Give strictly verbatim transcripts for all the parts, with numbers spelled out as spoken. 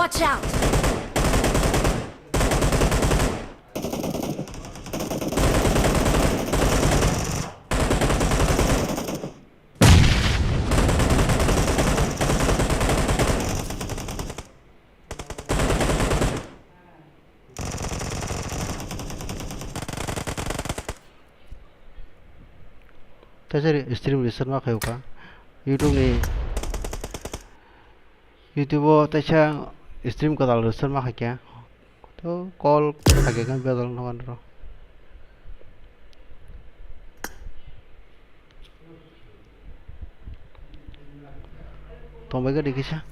Watch out! Teisa re-, stream restart ma khaio kha. YouTube ni, YouTube o teisa stream kwtal restart ma khaikha. To call khaikha khe bedal no anro. Tongbai kha dikisa.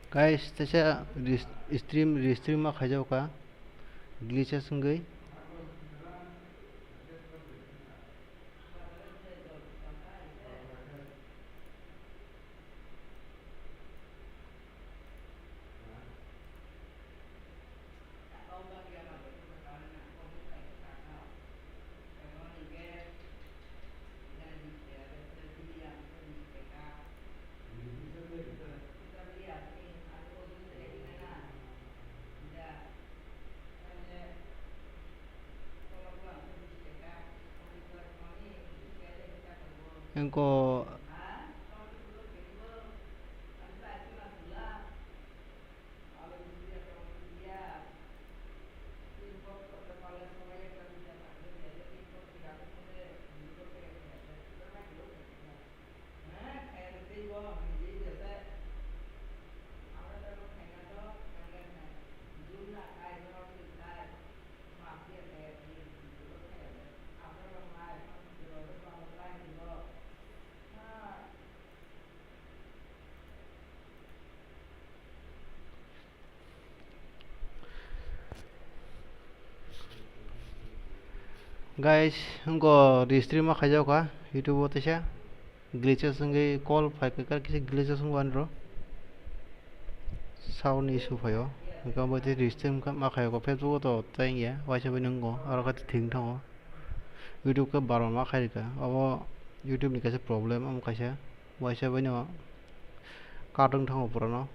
Guys, teisa res-, stream, restream ma khaijak kha, glitches wngwi. Engko Guys, engko restream ma khaijak kha YouTube o teisa glitches wngwi call phai kha, kisa glitches wngwi anw rw sound issue phaio. Engkhe omo tei restream ma khaio kha Facebook o to tei wngya, waisa bai nwngo aro khe thwng thango. YouTube khe baron ma khai rwkha, obo YouTube ni kaisa problem, omo kaisa. Waisa bai no cut wng thango pura no.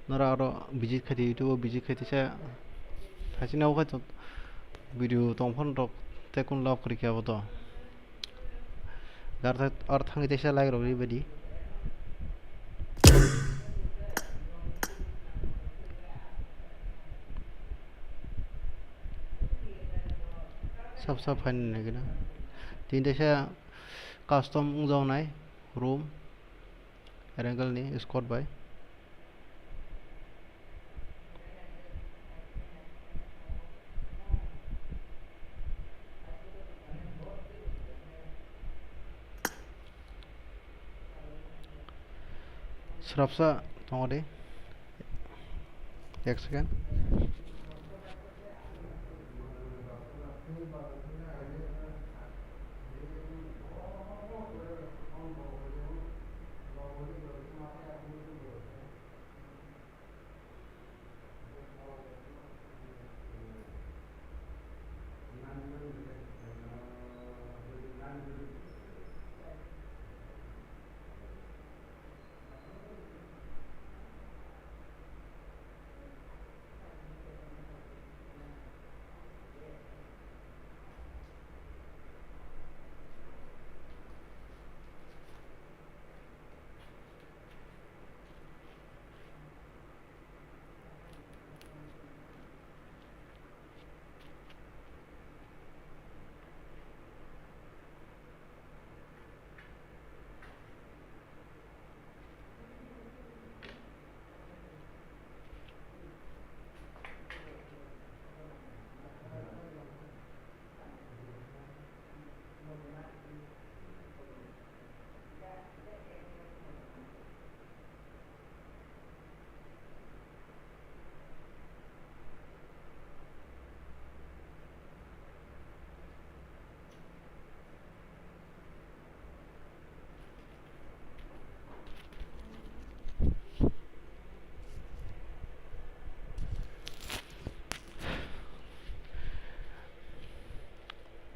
Nora aro visit khai di, YouTube o visit khai di sa. Thachina o khai to video tong phano rok tei kun love kwrwi khe abo to. Gar thak, ar thangwi teisa like rok ri badi. Sab sab phaina nai gana. Tin teisa custom wngjaknai room. Wrangle ni squad bai. Srapsa tongo de. Ek second.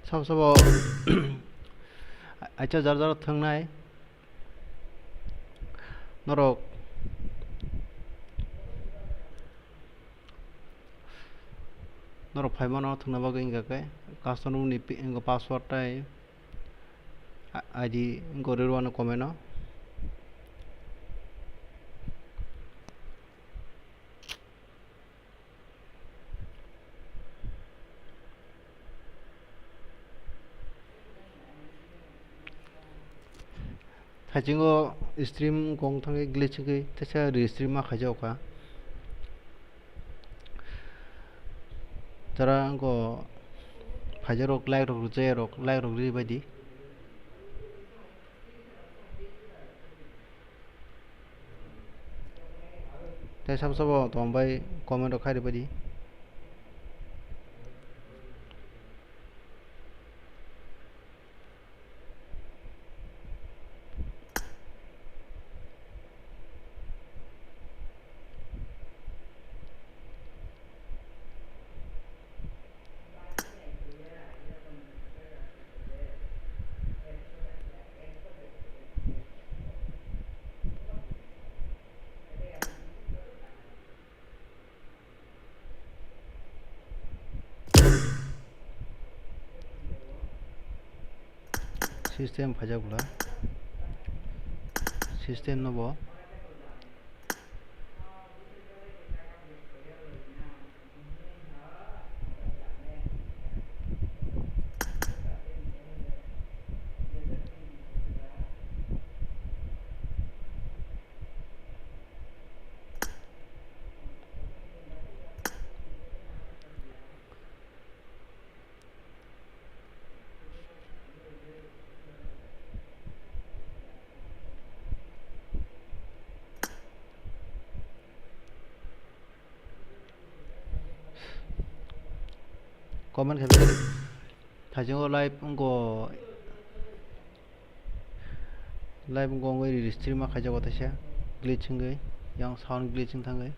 Sabo sabo acha jar jar thangnai norok, norok phaimano thwngna bagwi wngkha khe custom room ni pi-, wngkha password tei I D wngkha rwrwano comment o. Thaichungo stream wngkha wng thangwi glitch wngwi teisa restream ma khaijago kha. Tara wngkha phaijakrok, like rok rwjakrok, like rok rwbaidi. Tei sabo sabo tongbai comment rok khai rwbaidi. System phaijak bwla. System no bo. Comment khe thaichungo live wngkha. Live wngkha wngwi restream ma khaijago teisa glitch wngwi, yang sound glitch wng thangwi.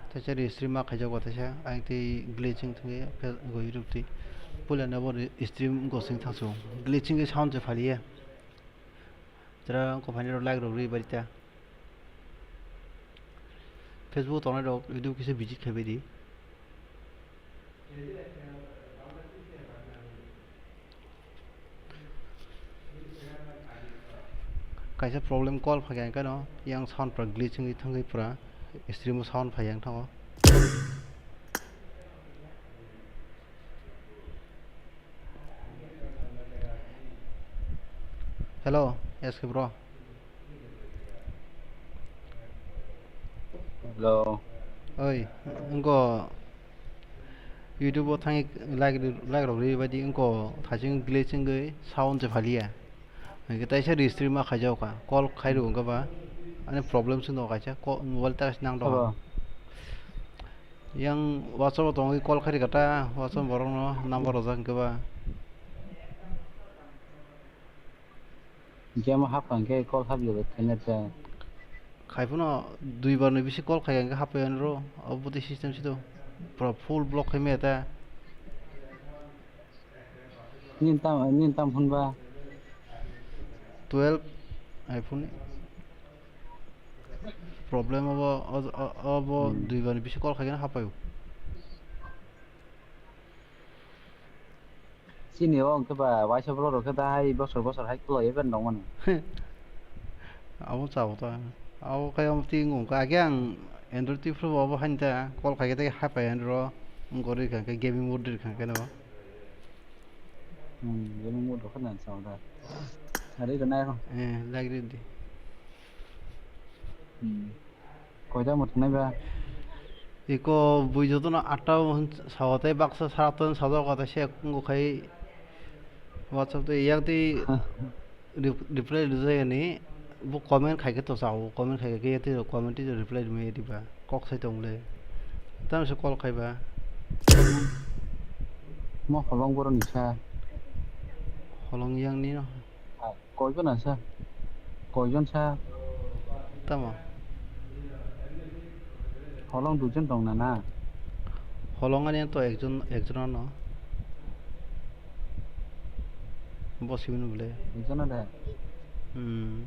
Teisa restream ma khaijago teisa, ang tei glitching thangwi phe-, go YouTube twi. Puila no bo restream go sing thangsu. Glitching khe sound se phaliya. Jara ko phani rok like rok rwi bari ta. Facebook tongnai rok YouTube kisa visit khai bai di. Kaisa problem call phai kha, kano yang sound pura glitch wngwi thangwi pura stream o sound phai yang thango. Hello, S K bro. Hello. Oi, wngko YouTube o thangwi like, like rok ri baidi wngko thaching glitch wngwi sound se phaliya. Hwnkhe taisa restream ma khaijak kha, call khai rw wngkha ba, ani problem se no kaisa, ko-, mobile ta nang tong. Hello. Yang WhatsApp o tongwi call khai rikha ta, WhatsApp borok no number rojak hwnkhe ba. Game o hapkha hwnkhe call hapjagwi khaina ta. Khai phano dui bar ni bisi call khai hwnkhe hapya nro, abo bwtwi system se do. Pura full block khai maya ta. Nini tam, nini tam phone ba? Twelve iPhone. Problem abo, o, o, abo Hmm. Dui bar ni bisi call khai hapya. Chini o hwnkhe ba waisa borok rok khe dahai bosor bosor hai khwlaiwi ban tongmani. Abo chao ta. Abo khe omo twi wngkha. Age ang Android twi phuru bo abo haini ta call khai khe tei hapya Android o. Wngkha rwkha khe gaming mode rwkha khe no. Hmm, gaming mode rok khe na chao ta. Ari rwnai rw. Eh, like rw di. Hmm. Koita mo thwngnai ba? Iko bui jotono atta o hwn sao tei baksa sara ton sajak o, tei se wngkha khai WhatsApp tei yak tei rep-, reply rijak yani. Bo comment khai khe to sao, comment khai khe yak tei comment tei reply rwmani diba. Kok sai tong le. Tamo se call khai ba. Mo holong borok ni sa. Holong yang ni no. Koijon asa? Koijon sa? Tamo? Holong duijon tong na na? Holong ani to ekjon, ekjon ano. Bo sibini bole. Ekjon de? Hmm.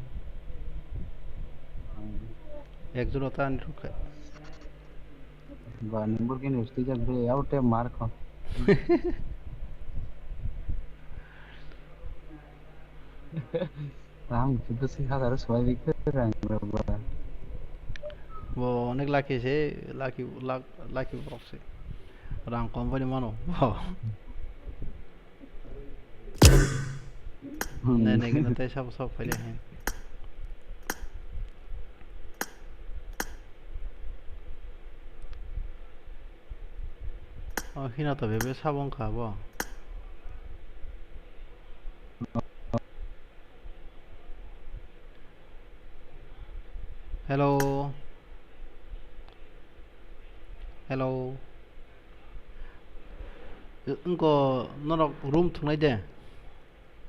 Hmm. Ekjon ta ani rukhe. Ba, ni burkini sti jak bre, au te mar kho. Ang sudu si hazar sobai bikhe rang rok ba. Bo onek lucky se, lucky, luck-, lucky borok se. Rang kom bai mano. Bo. Hmm. Nai, nai, kino tei sabo, sabo phaile hai. Oh, hino to bebe sabo wngkha bo. Hello. Hello. Wngkha norok room thwngnai de?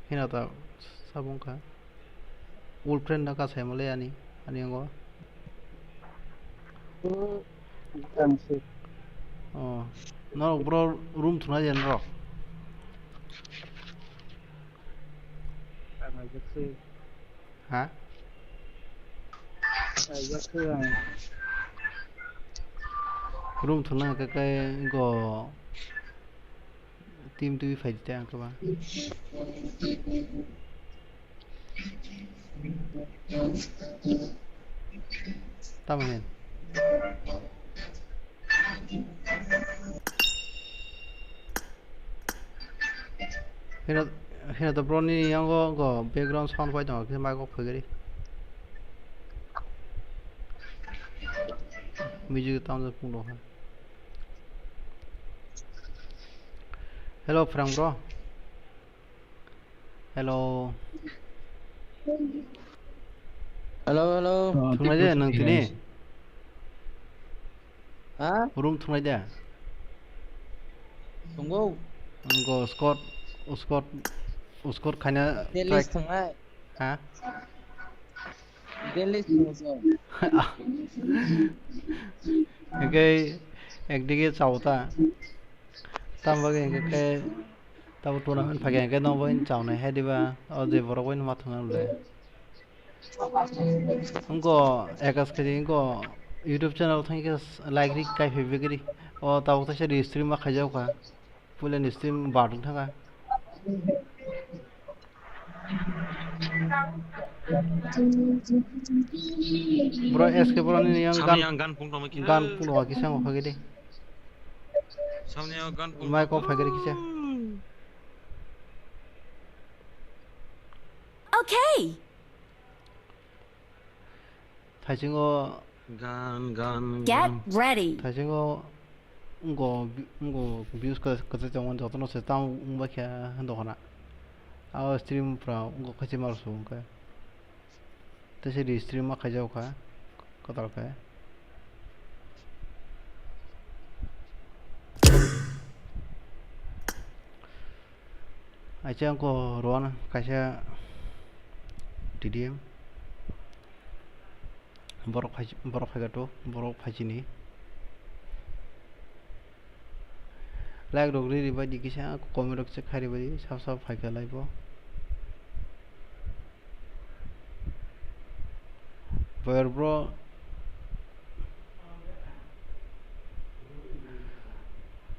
Hino ta sabo wngkha. Old friend no kasai mole ani, ani yango. Hmm, ang se. Oh, norok bro room thwngnai de norok? Ang ajak se. Ha? Ajak se ang. Room thwngna hwnkhe khe go team twi phai di tei ang khe ba. Tamo hin. Hino, hino to bro ni yango go background sound pai tongo, khe mic off khaigari. Music tamo pung rok ha. Hello, Phrang bro. Hello. Hello, hello. Oh, thunglai de nang tini. Ha? Room thunglai de. Thungo. Go Scott, Scott, Scott khaina. Delhi try thunglai. Ha? Delhi thungo. Hingke ekdige chao ta. Tamo bagwi hingke khe tabo tournament phai khe hingke nobo hin chaunai hai diba? O je borok bai ma thangna le. Wngko ekas khe wngko YouTube channel thangkhe like ri kai phai bagwi ri. O tabuk teisa restream ma khaijak kha. Puila ni stream bar wng thangkha. Bro S K bro ni yang samni gan, yang gan pung tongma khe. Gan pung tongma kisa ngo phagidi. Samni yang gan pung. Mai ko phagidi kisa. Okay. Thaisingo gan, gan, get gan. Ready. Thaisingo wngko, wngko views kwchai tongmani jotono se tamo wngbai khe dokhna. Abo stream pura wngko khachi mar su wngkhe. Tei se restream ma khaijak kha kwtal khe. Acha wngko Rowan kaisa T D M. Borok phai, borok phaikha to, borok phaichini. Like rok ri ri bai di kisa, comment rok check khai ri bai di, sab sab phaikha lai bo. Boyar bro.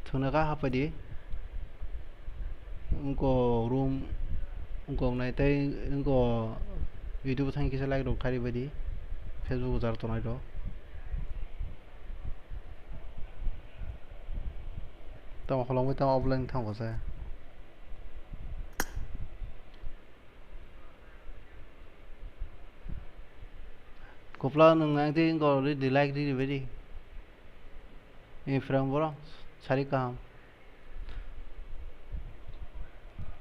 Thwngna kha hapai di. Wngko room, wngko wngnai tei wngko YouTube thang kisa like rok khai ri bai di. Facebook jar tongnai rok. Tamo holongwi tamo offline thango se. Kupla nwng ang twi wngkha already like riri bai di. Ni phrang boro sari kaham.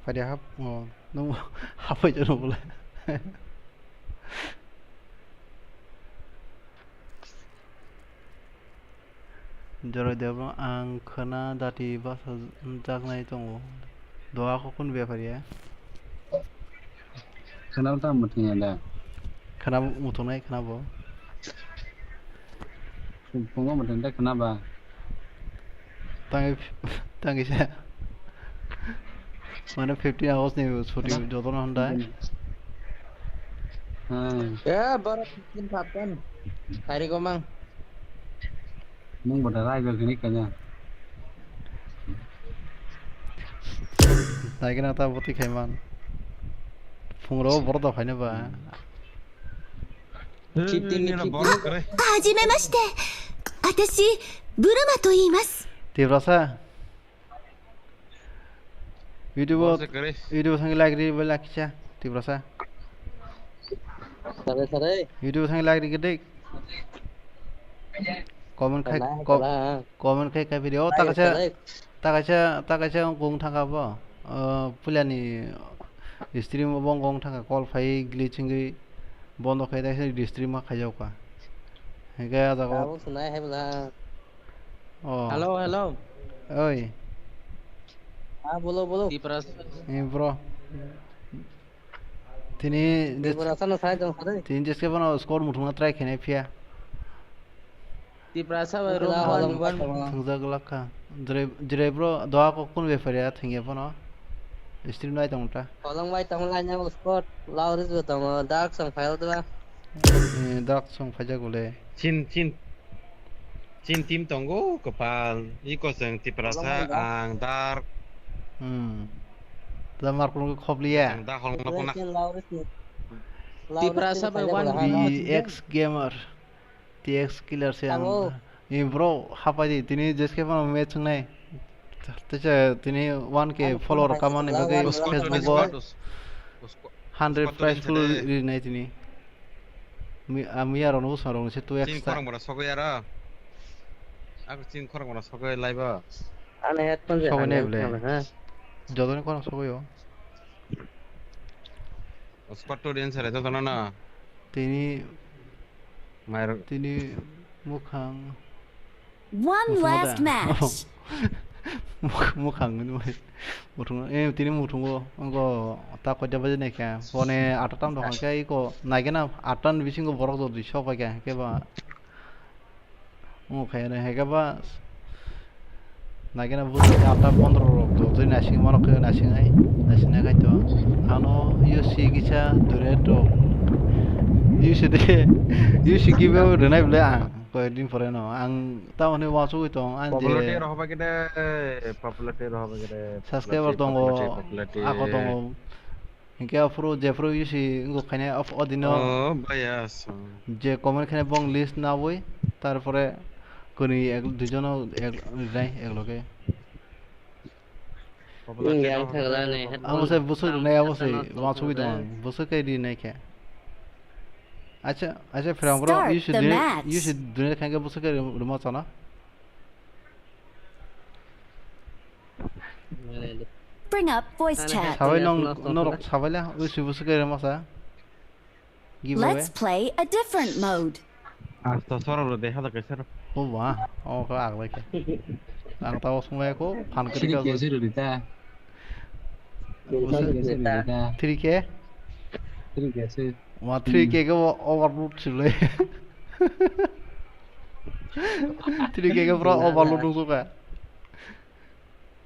Phaidi hap o nwng hapai jano bole. Joy Debra, ang khwna dati basa jaknai tongo. Doa kokun bepari ya. Khwna ta muthungya da. Khwna muthungnai khwna bo. Phungo muthung da khwna ba. Tangi, tangi sa. Mane fifteen August ni chuti jotono hwnda. Hmm. Eh, borok fifteen Phapan. Hari gomang. Nung boda rai bel kini kanya. Naikhe na ta boti khaiman. Phungrok borok da phaina ba. Fifteen ni fifteen. はじめまして。私、ブルマと言います。 Tiprasa. Video, video thang like ri bela kisa Tiprasa. Sare, sare. Video thang like ri gede. Comment khai, comment khai khai video. O ta kaisa, ta kaisa, ta kaisa gong thangka bo. Pulani stream bo gong thangka, call phai glitch wngwi bondo khai ta stream ma khaijakka. Hingke a jaga o. Abo sunai hai bela. Oh. Hello, hello. Oi. Ah, bolo, bolo. Tiprasa. Eh, bro. Tini, Tiprasa no sai tong sare. Tini jeske bono score muthungna try khainai phiya. Tiprasa bai room one one. Thwngjak lakha. Jre, jre bro, doa kok kun bepari ya thwngya bono. Stream nai tong ta. Kolong bai tong lai nang score. Lauris bo tongo. Dark song file dwa. Eh, dark song phaijak bole. Chin, chin. Chin team tongo, kwpal. Iko chwng Tiprasa, ang, Dark. Hmm. Da markung khobliya. Ang da hol no kona. Tiprasa bai one B X Gamer. T X Killer se ang. Ni bro, hapai di, tini jeske phano match wngnai. Teisa tini one K follower kamani bagwi Facebook o hundred prize pool rinai tini. Mi, a, miya rokno bwskango rokno se two X ta. Chini khorang bora sogwi aro. Ako chini khorang bora sogwi live o. Ani headphone je sogwi nai bwle. Jotoni khorang sogwi o. Squad to din sare to na. Tini mairok. Tini mukhang. One last match. Mukhang ni bai. Muthung, eh, tini muthungo, ongo ta koita baje naikha. Phone atta tam dokhang khe iko naikhe na atta ni bisingo borok jodi sok paikha, hwnkhe ba, ongo khaina, hwnkhe ba, naikhe na bujo atta pondro rok jodi naising mano khe naising hai, naising hai to. Ano U C kisa dure to. U C de, U C give away rwnai bwle ang. Koyekdin pore no, ang tamoni uansugwi tong, ang je popularity rohor bai khe de, popularity rohor bai khe de, subscriber tongo, popularity, popularity. Ako tongo. Hinkhe aphuru jephuru isi wngkha khaina, of, odino. Oh, baya, so. Je comment khaina bong list nawi, tarpore kwnwi ek, duijono ek, rinai, ekloge. Popularity rohor bai khe de, popularity. Abo se bwswk rinai, abo se uansugwi tong ang, bwswk khe rinai khe. Acha, acha, Phrang bro, you should donate, you should donate khankhe bwswk khe rwma chana. Bring up voice chat. Sabai nong, norok sabai le, you should bwswk khe rwma cha. Giveaway. Let's play a different mode. Asto soro lo de, hada ke soro. O ba, o ko aglai ke. Ang tao sumai ko, phan kri ka. Siri ke siri ta. Three K? Three K se. Ma three K ke overload sile. Three K ke pura overload nungkha.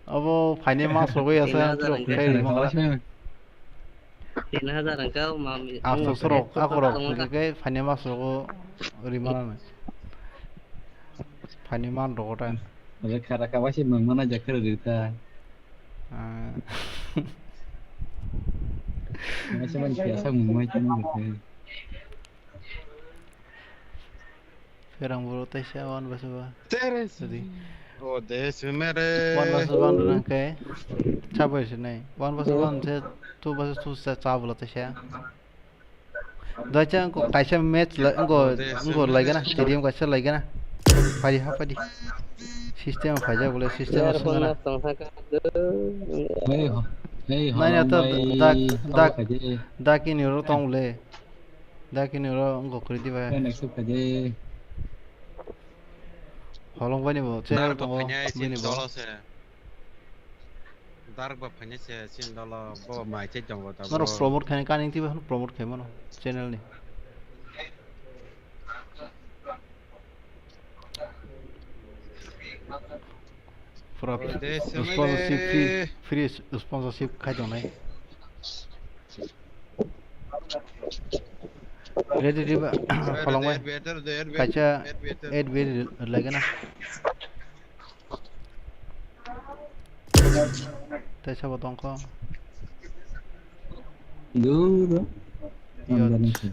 Abo phaini mas rogwi asa. Tin hajar hwnkhe. Tin hajar hwnkhe o mami. Asto sorok, akorok hwnkhe phaini mas rogo ri manani. Phaini man rogo ta. Oje khara kha bai se mangmana jakhe rita. Ah. Masa man kiyasa mungmai tini jakhe. Pherang boro teisa one versus one. Tere. Jadi. O de sumere. One versus one rang ke. Chabai se nai. One versus one se two versus two se chabla teisa. Dacha ko kaisa match la, ko, ko laigana, stadium kaisa laigana. Padi ha padi. System phaijak bole, system Player aswngana. Honna tongthaka. Hey, ho-, hey, Nai na to holong bai, dak, tamo dak, khaje. Dak ini ro tong le. Dak ini ro ngo kri di ba. Pen accept khaje. Holong bani bo, channel Dark tongo, ba phanya bini sin bo. Dolo se. Dark ba phanya se sin dolo bo mai che jongo ta Norok bo. Promote khaina kaning tiba hwn promote khai mano channel ni. Pura Oi, de sumai sponsorship de. Free, free sponsorship khai tongnai. Ready diba? Oi, Holong de, bai. Better de, better, Kacha better. Eight bed lagana. Tei sabo tongkho. Duro. Yo. Amdani se.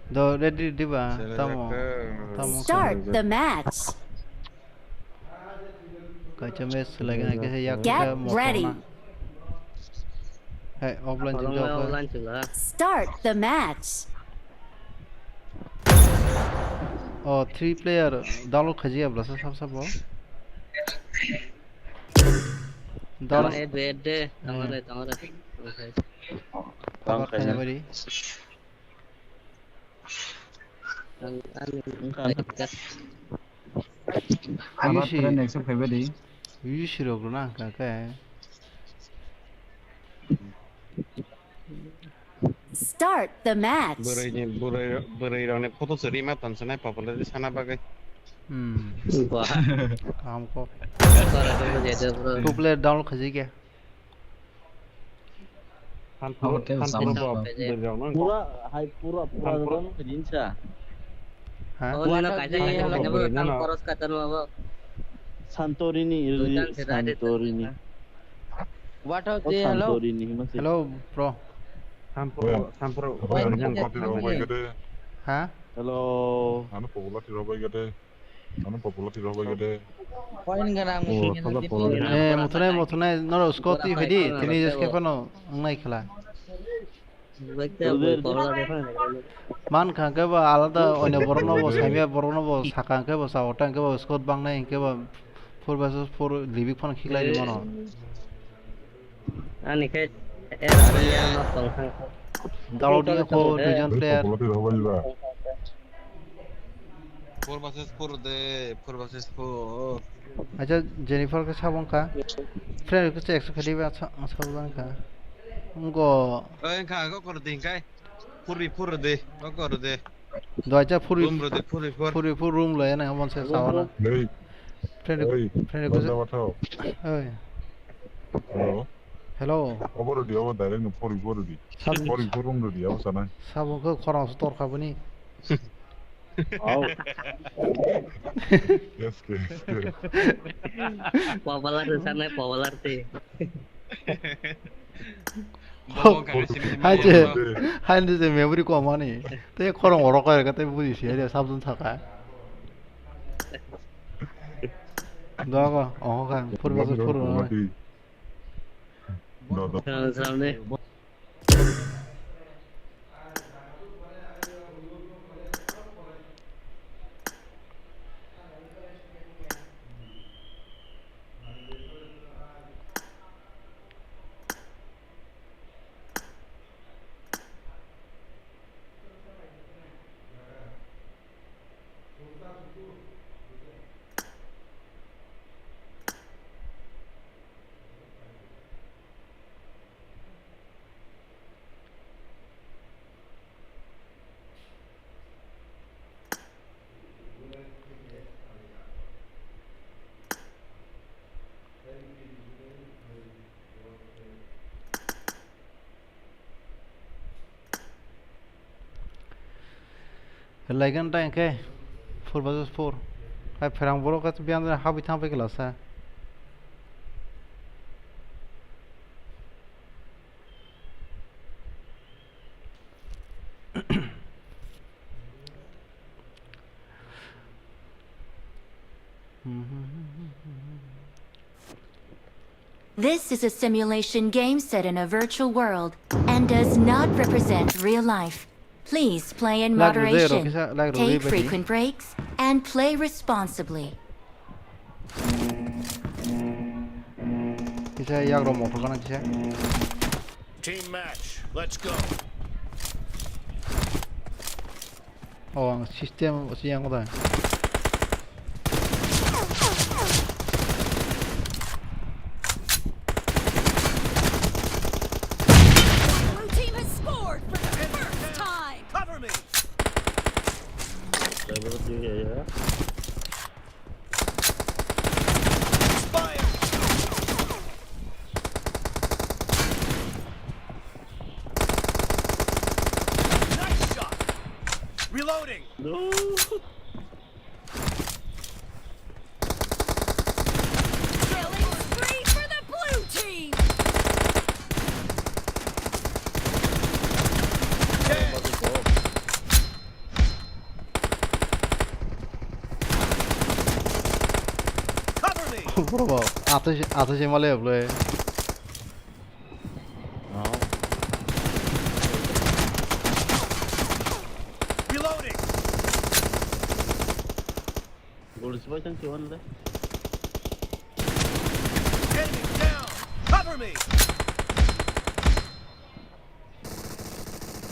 Do ready diba? Tamo. Tamo. Start the match. Kacha match selai kena kisa yak Get kisa motor ready. Na. Hey, offline chim Holong jao offline chim la. Start the match. Oh, three player download khaji ya blasa sab sab bo. Download. Tama add add de, tama re, tama re. Okay. Tama khaina bari. Ang, ang, ang, Wngkha. Ang Abo si-, train accept khaibadi. Wi sirok rwna hwnkha khe. Start the match. Bwrwini, bwrwi, bwrwirokni photo se rima tonsinai popularity sana bagwi. Hmm. Wah. Kaham kok. Sara khe bujai de, bro. Two player download khaji khe. Thanpro, Abo tei Thanpro sama bo kok. Bwrwirokno. Pura, hai, pura, pura Thanpro. Rwng khe din sa. Ha? Oh, nino Wathak kaisa je kaisa hello. Kanya bo Bwrwino. Tang koros katan ma bo. Santorini, Duitan se dade Santorini. Wathak Oh, je hello. Santorini, hima se. Hello, bro. Thanpro, Oya. Thanpro. Oya, Oya, nang Thanpro. Kopi rok bai gede. Ha? Hello. Ano popularity rok bai gede. Ano popularity rok bai gede. Point ganang Oh, machine thoda gede popularity. Eh, mutune, mutune, noro score ti phaidi, tini jeske phano wngnai khela. Man kha hwnkhe bo alada oino borokno bo saimya, borokno bo sakha hwnkhe bo sa, ota hwnkhe bo score bangnai hwnkhe bo four versus four libik phano khiklai mano. Ani khe Dalo dia ko duijon player. Popularity rok bai ba. Four versus four de, four versus four. Acha Jennifer ke sabong ka. Friend ke check se khadi ba sa, sa bang ka. Ngo. Oi, kha, go kor ding kai. Four v four de, go kor de. Do acha four v four. Room ro de, four v four. Four v four room lo ya na mon se sa na. Hey. Friend, hey, friend ko. Baja bathao. Oi. Hello. Hello. Obo rwdi, obo direct no four v four rwdi. Sab- Four v four room rwdi, abo sanai. Sabo khe khorang se tor kha bini. Au. Yes, yes, yes. Popular te sanai, popular te. Bo kare simi simi Hai je, bo. Hai je memory kom ani. Te khorang oro kha te buji se, sabjun thaka. Dogo, oh, kan, four versus four. Mati. Do, do. Salam, salam de. Laigan ta hwnkhe four versus four. Hai pherang borok khe biyang habwi thang pai khe lasa. This is a simulation game set in a virtual world. And does not represent real life. Please play in moderation. Take frequent breaks and play responsibly. Kisa yak rok motor gana kisa. Team match. Let's go. Oh, ang system si yang da. Blue team has scored for the first time. Cover me. Level tiga ya. Fire! Nice shot! Reloading! No! Killing spree for the blue team! Dead! Cover me! Bro, ato si, ato si male bro. No. Reloading. Gol sebai tang si one le. Enemy down. Cover me.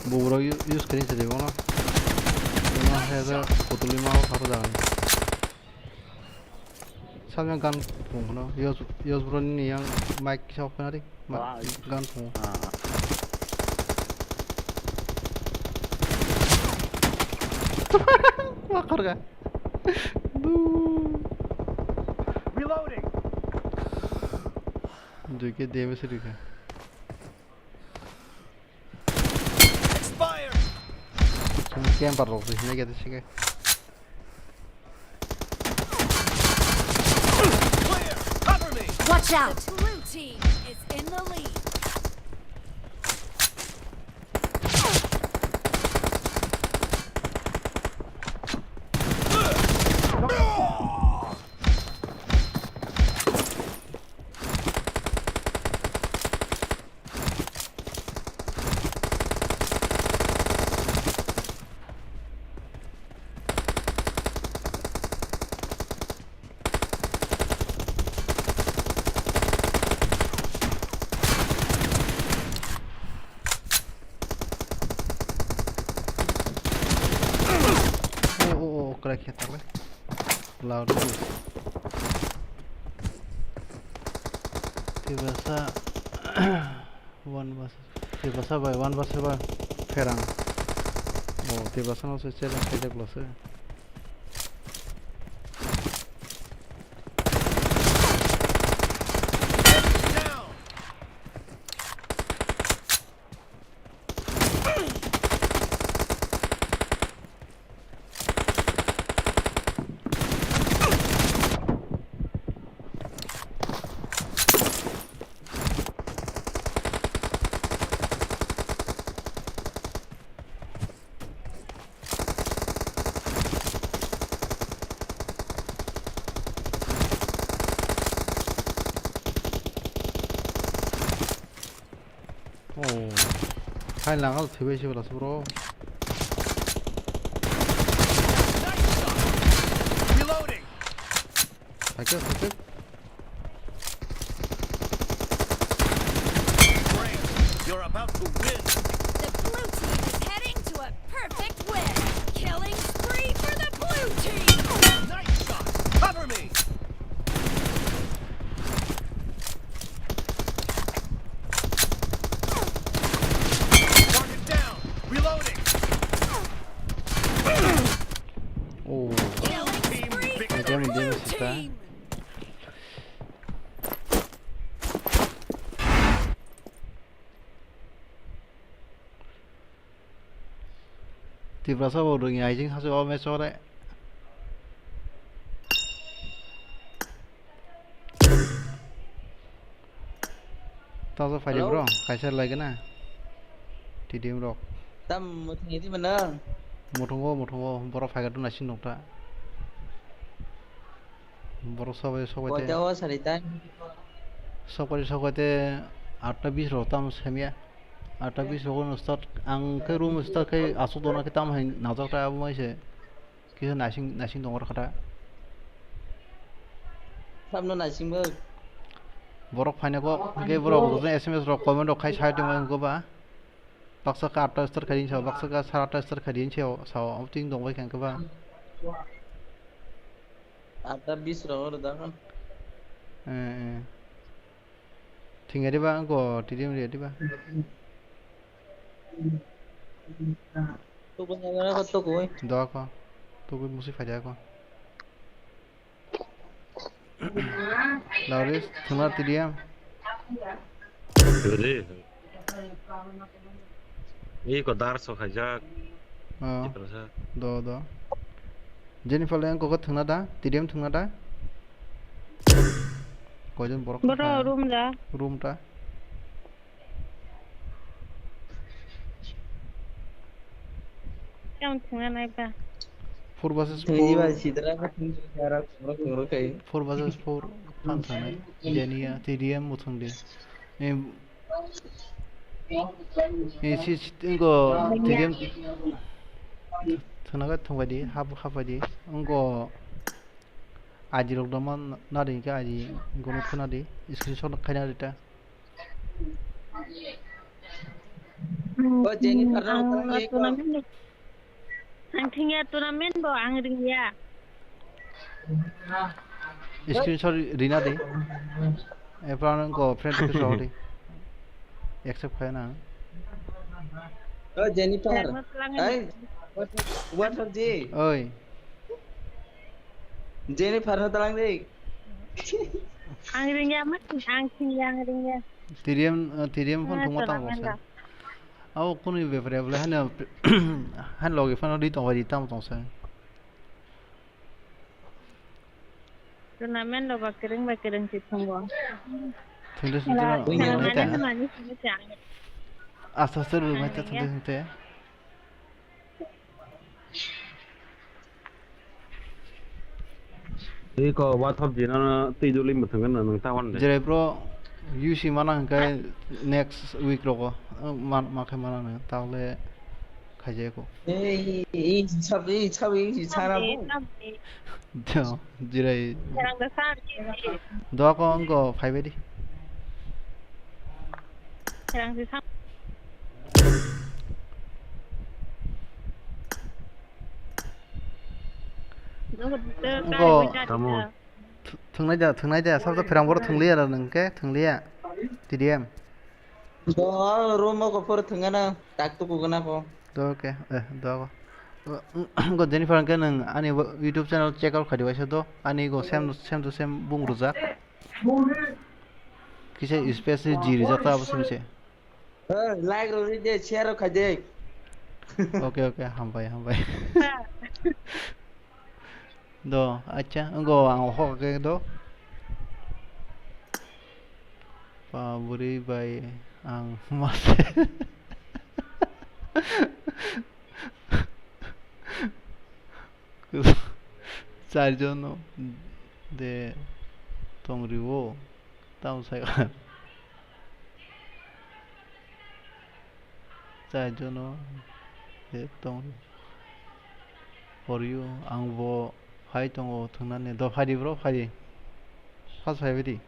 Bubro use kari sari bono. Bono hai da putuli ma kharo da. Samya gan phung no. Yos, yos bro ni yang mic kisa off kari. Ma, gan phung. Ah. Wa khar ga. Reloading. Dui ke damage rikha. Expired. Sini camper rok sini gede sini. Clear. Cover me. Watch out. The blue team is in the lead. Oh, oh, oh, crack ya, tak le. Loud. Tiba sa. One versus, Tiprasa bai one versus one pherang. Oh, Tiprasa no se challenge khaijak lo se. Oh. Hai lang al thibai se bro. Reloading. Thakhe, thakhe. You're about to win. The blue team is heading to a perfect win. Killing spree for the blue team. Nice shot. Cover me. Target down. Reloading. Oh. Killing spree for the blue team. Tiprasa bo rwngya, aijing sasu o match o re. Taso phaidi bro, kaisa lai gana. T D M rok. Tam muthung idi mana? Muthungo, muthungo, borok phaiga tu naising nokta. Borok sobai, sobai te. Koita o sari time? Sobai, sobai te atta bis rok tam semya. Ata bis rogo no start, ang khe room start khe aswk dona khe tamo hai najak ta abo mai se. Kisa naising, naising tong kha ta. Sabno naising bo. Borok phaina kok, hwnkhe borok rokno S M S rok comment rok khai sai tongma wngkha ba. Baksa khe atta start khai din sao, baksa khe sara atta start khai din sao, sao, abo twi wng tong bai kha wngkha ba. Atta bis rok oro da khan. Eh, eh. Thwngya diba, wngkha T D M rwya diba. Tugui nai gana ko tugui. Doa ko. Tugui musi phai dia ko. Lauris, thwngna T D M. Ready? Iko dar so khaijak. Oh. Chitrasa. Do, do. Jennifer le wngkha ko thwngna da? T D M thwngna da? Koijon borok Boro thwngkha? Room da. Room ta. Yang thwngna nai ba. Four versus four. Thwngwi ba sidra khe thwngwi khe aro khoro khoro khai. Four versus four phan thwngnai. Jeni ya, T D M bo thwng di. Em, em, si, si, ingo T D M thwngna khe thwngbai di, hap, hap bai di. Ingo I D rok doma nadi khe I D gono khna di. Screenshot khaina di ta. O Jennifer rok ang thangwi ko. Tournament ni, ang thengya tournament bo ang ringya. Screenshot rina di. Epra nang ko friend request rok di. Accept khaya na. O Jennifer. Ai, what, what of the? Oi. Jennifer no talang dei. Ang ringya ma, ang ringya, ang ringya. T D M, eh, T D M phone thwngma tamo sa. Abo kunu bepare bole hano, hano logi phone di tongwa di tamo tongsa. Tournament lo ba kereng ba kereng si thwngwa. Thwngde thwngde. Aste aste rwmai ta thwngde thwngde. Twi ko wathop jina twi duli mwthangna nang ta wan de. Jerai bro, U C mana hwnkhe next week rogo, ma, ma khe mana nang, tahole khaijai ko. Ei, ei, sab, ei, sab, ei, sara bo. Jerai. Doa ko wngko phaibai di. Wngko. Tamo. Th-, thwngnai da, thwngnai da, sabsa pherang boro thwngliya da nwng khe, thwngliya. T D M. Do, room o ko phoro thwngana, tak tuku gana ko. Do ke, eh, do ko. Go Jennifer ke nwng ani bo-, YouTube channel check out khadi waisa do, ani go same, same to same bung rujak. Kisa space ji rijak ta abo simi se. Eh, like rok ri de, share rok khai de. Okay, okay, hambai, hambai. Do, acha, go ang hok ke do. Pa buri bai ang mas. Char jon de tong riwo. Tamo sai. Char jono je tong for you, ang bo phai tongo thwngnani. Do phai di bro, phai di. First phai di.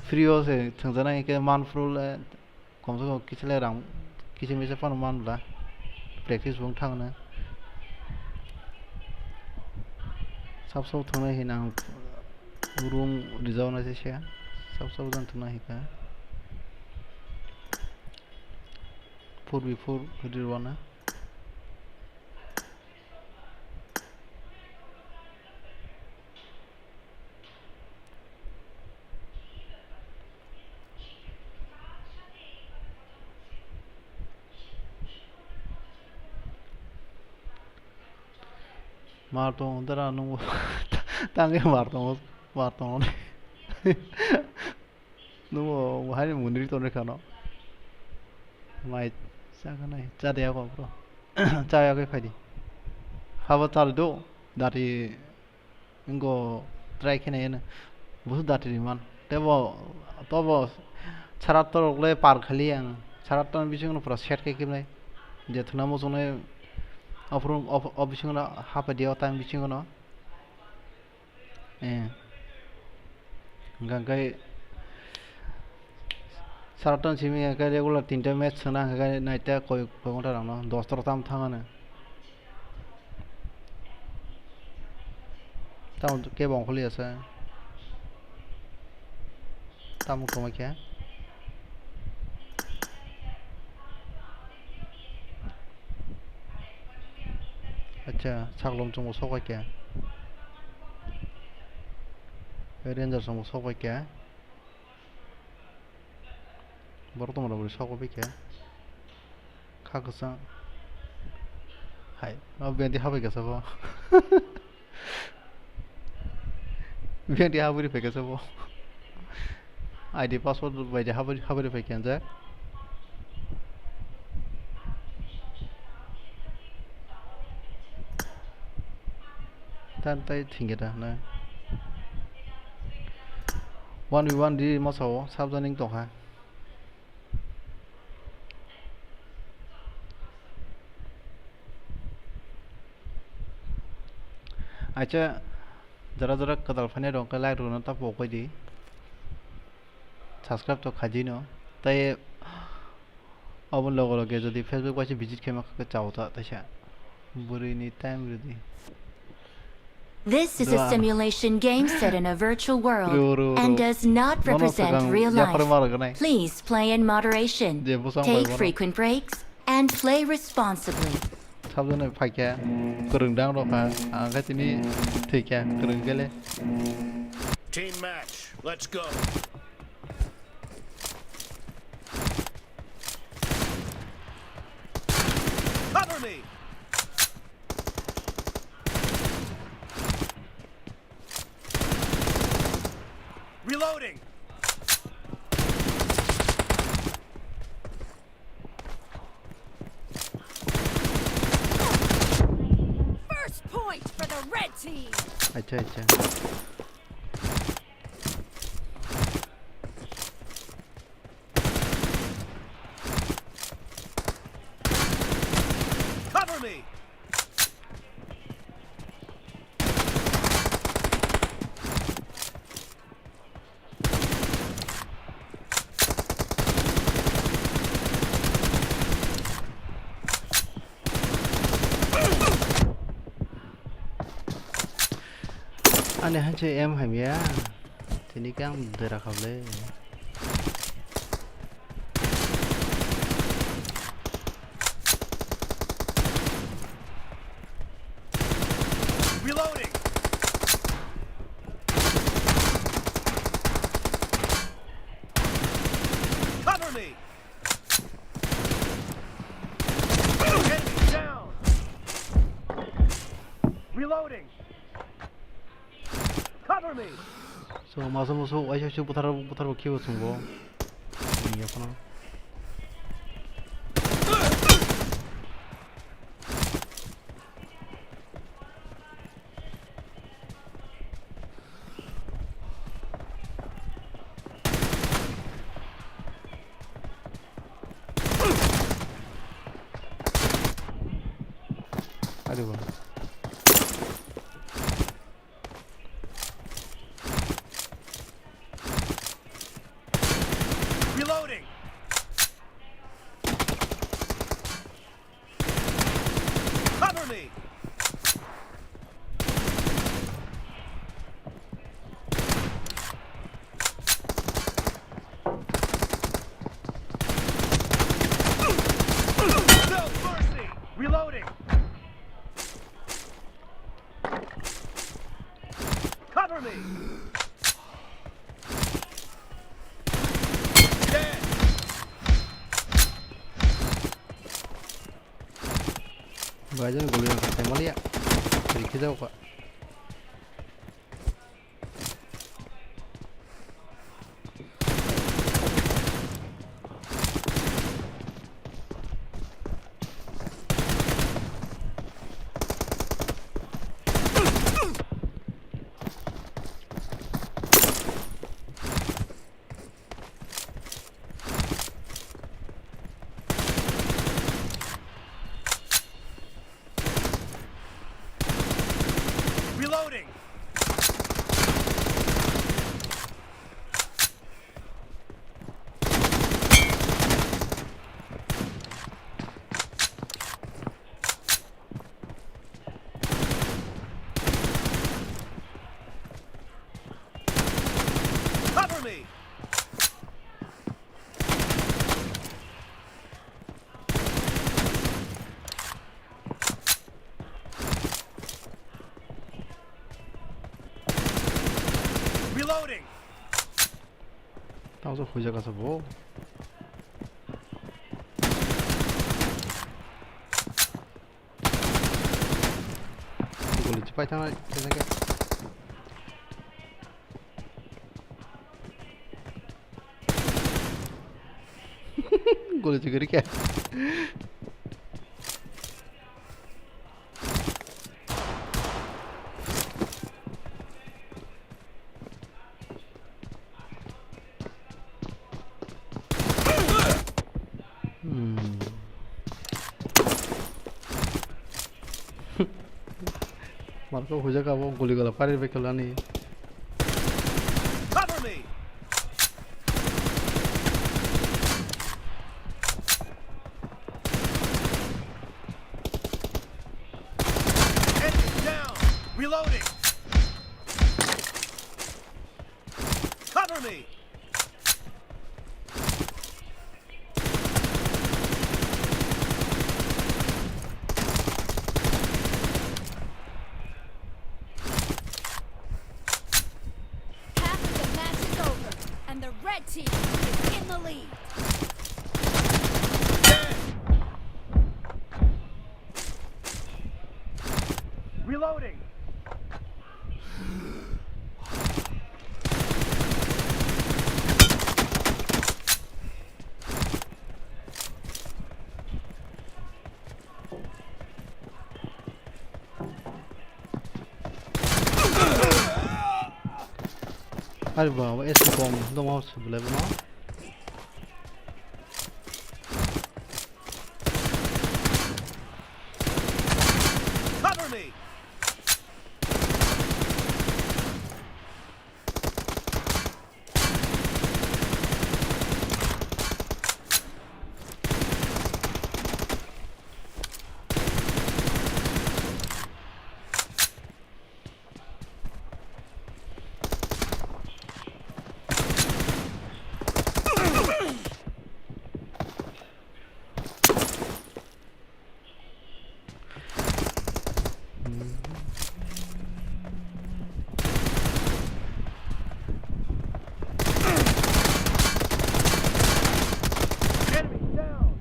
Free o se thwngjana hingke man phuru le, kom se kom kisa le rang kisa misa phano man bla. Practice bo wng thangna. Sab sab thwngnai hina ang room rijao naisai se. Sab sabo jang thwngna hika. Four by four rirwana. Mar tongo dara nungo. Tangwi mar tongo, mar tongo. Nungo hai mundri tonwi khano. Mai chaganai, chade ako bro. Chaya khe phaidi. Habo chal do, dati. Wngkha try khe nai hwnwi. Busu dati ri man. Tei bo, tobo sara torok le par khali ang. Saraton bisingo no pura set khe kibnai. Je thwna muchungnai ophru-, op-, o bisingo no hapai di o time bisingo no. Eh. Hwnkha khe saraton simi hwnkha khe regular tinta match swngna hwnkha khe naita koi, koi ghonta rok no, dos ta rok tamo thang ano. Tamo kebo ongkhorliya se. Tamo tongma khe. Acha, saklom chwngbo sok bai khe. Ranger chwngbo sok bai khe. Borok tongma rok bwrwi sok bai khe. Kha kwchang. Hai, o biyangdi habai khe sabo. Biyangdi habwrwi phai khe sabo. I D password bai de habwrwi, habwrwi phai khe anjak. Tan tai thwngya da na. One v one di masa o sabjani tongkha. Acha, jora jora kwtal phainai rok khe like rwna ta pok bai di. Subscribe to khaidi no. Tai abo logo loge jodi Facebook bai se visit khe ma khe chao ta taisa. Bwrwi ni time rwdi. This is a Dua. simulation game set in a virtual world Ru, ru, ru. and does not Bono represent swkang real yapharwi life. ma rwgwnai. Please play in moderation. Je bwsang bai Take bono. frequent breaks and play responsibly. Sabjani phaikhe kwrwng dang rokha, ang khe tini thwikhe kwrwng khe le. Team match, let's go. Cover me. Reloading. First point for the red team. Acha, acha. Cover me. Ani hanse M hamya. Tini khe ang dera khablai. Reloading. Cover me. Enemy down. Reloading. Cover me. So, masa musu waisa waisa buthar, buthar bo khibo chwngbo. Ani yaphano. Adi bo. Reloading. Cover me. No mercy. Reloading. Cover me. Dead. Bai jan guli yang kata malia. Rikhi jao ka. Huijak asa bo. Guli chipai thangnai, khe, khe. Guli chigiri khe. Hmm. Marko hujak abo guli gola pari bai kelani. Cover me! Enemy down! Reloading! Cover me! Half of the match is over, and the red team is in the lead. Reloading. Ari ba, S P bomb, doma sibulai bono. Cover me! Target down.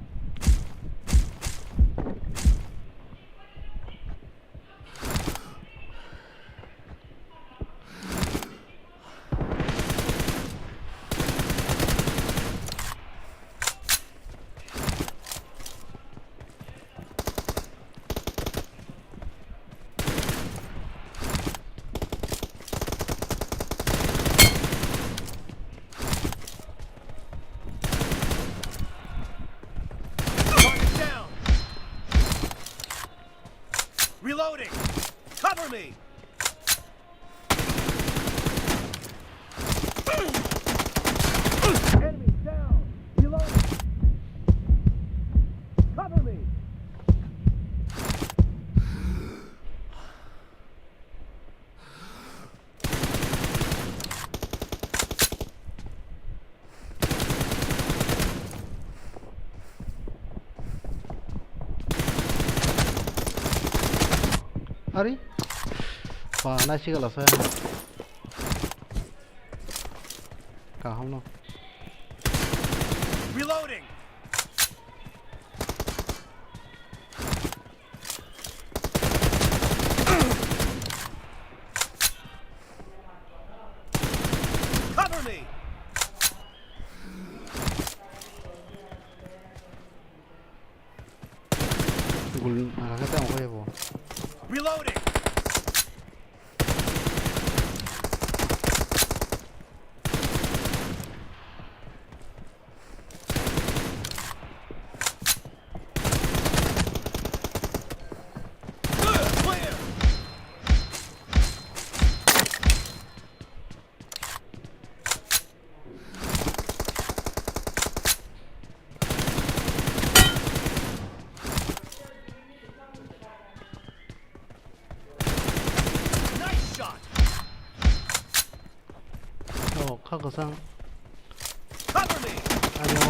Reloading. Cover me. Enemy down. Reloading. Cover me. Ari? Ba, naisi gala sa. Kaham no. Reloading. Cover me. Gul, ah, kata mo kaya po. Reloading. Nice shot. Oh, kha kwchang. Cover me. Ani o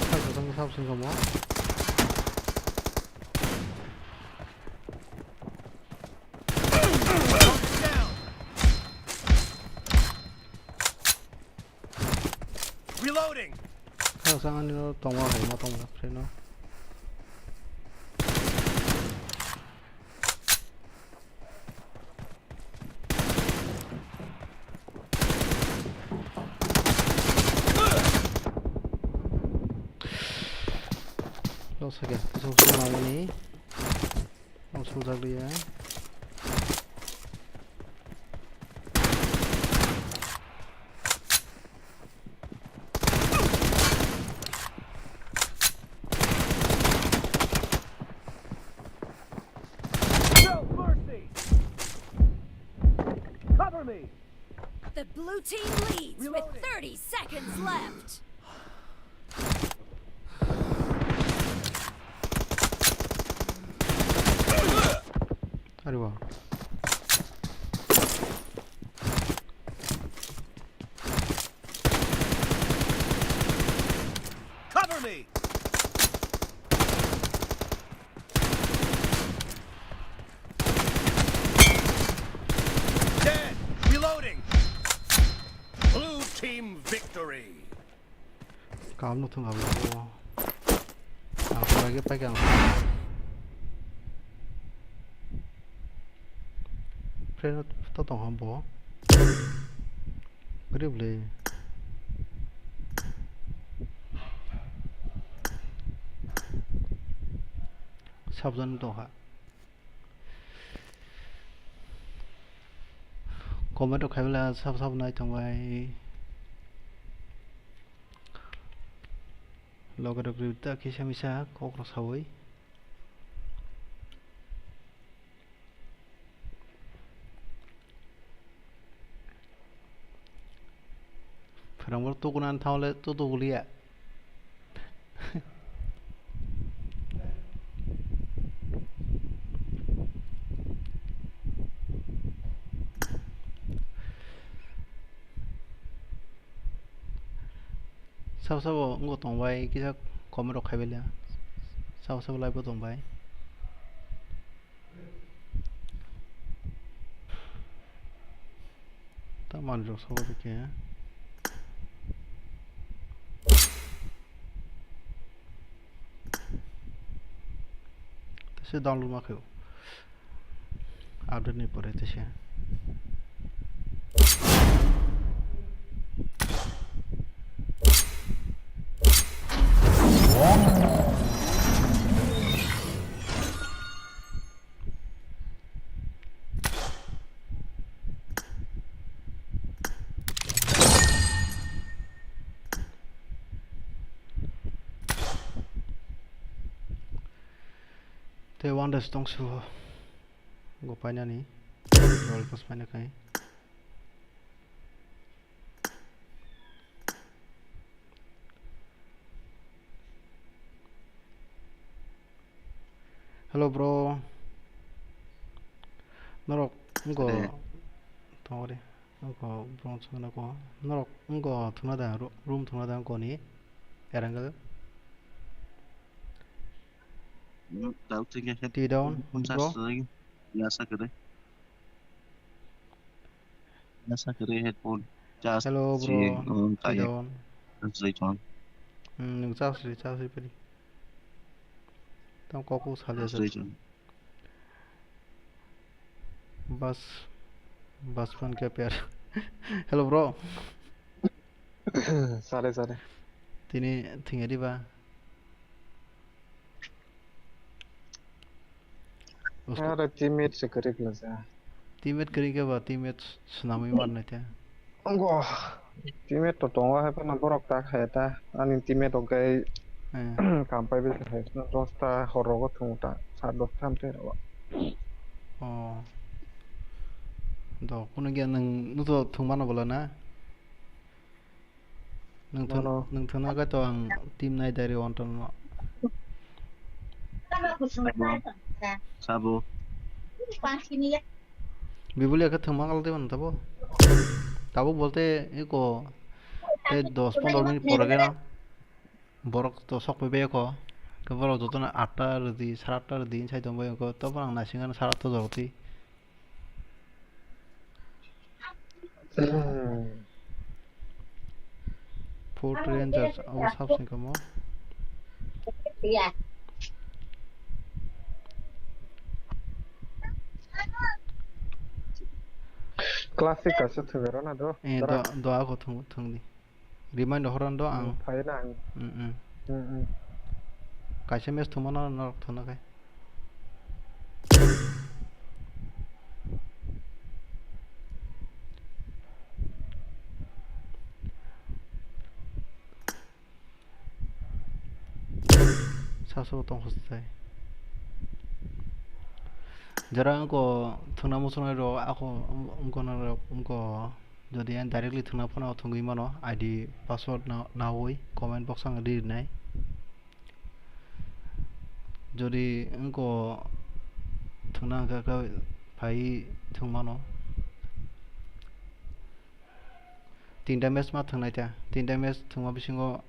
kha kwchang sab sing kamo. Down. Kha sa ani no tongma hai ma tongma friend no. Lo sa khe, so so ma mani. Ang suljak liya. No mercy! Cover me! The blue team leads with Reloading. thirty seconds left. Are wow. Cover me! Dead! Reloading! Blue team victory! Kam no thung abla o. Ang thung lagi pai kang. Friend to tong ham bo. Bri bli. Sabjan tong ha. Comment rok khai bela sab sab nai tong bai. Loge rok rw ta kisa misa kok rok sawi. Pherang bor tukuna thang le tutu guliya. Sabo sabo wngbo tong bai kisa comment rok khai bela. Sabo sabo live o tong bai. Ta manjak sabo de khe. Tese download ma khayo. Update ni pore tese. Tei one dash tong su go painani. Royal pass paina kai. Hello bro. Norok ngo Sade. Tongori. Ngo bro songna ko. Norok ngo thuna da ru-, room thuna da ngo ni. Erangel. Hmm, tau tinggal Tea down, bro. Yasa kere. Nasa kere headphone charge. Hello, bro. Charge ri chong. Hmm, nung charge ri, charge ri pari. Tamo kok sale. Charge ri chong. Bas, bas phone kya pyar. Hello, bro. Sale, sale. Tini thingya diba? Usko- Aro teammate se kwrwi khlajak. Teammate kwrwi khe ba teammate swnamwi man nai te. Ongo teammate to tongo, hai phano borok tak hai ta. Ani teammate rok gai Eh. Kam pai bai hai phano dosta hor rogo thung ta, sa dosta hamte rogo. Oh. Do, kuno gya nang nuto thung mano bola na? Nung thun, mano. Nung thuna khe to ang team nai dari on ton no. Sabo. Sabo. Bibuli akhe thwngma kal de mano tabo. Tabo bolte eko tei dos pondro minute pore khe no borok to sok pai bai kho. Khe borok jotono atta rwdi, sara atta rwdi sai tong bai kho. Tobo ang naising ano sara atta joroti. Hmm. Ford Rangers abo sab sing kamo. Classic kaisa thwngwi rwna do. Eh, do, do ako thung, thung di. Remind horan do ang. Phai na ang. Mm, mm. Mm, mm. Kaisa match thumana norok thuna khe. Saso tong khosai. Jara angko thwngna muchungnai rok ako wngkona rok wngko jodi ang directly thwngna phano thwngwi mano I D password na nawi comment box ang rinai. Jodi wngko thwngna hwnkha khe phai thwngmano. Tinta match ma thwngnai ta. Tinta match thwngma bisingo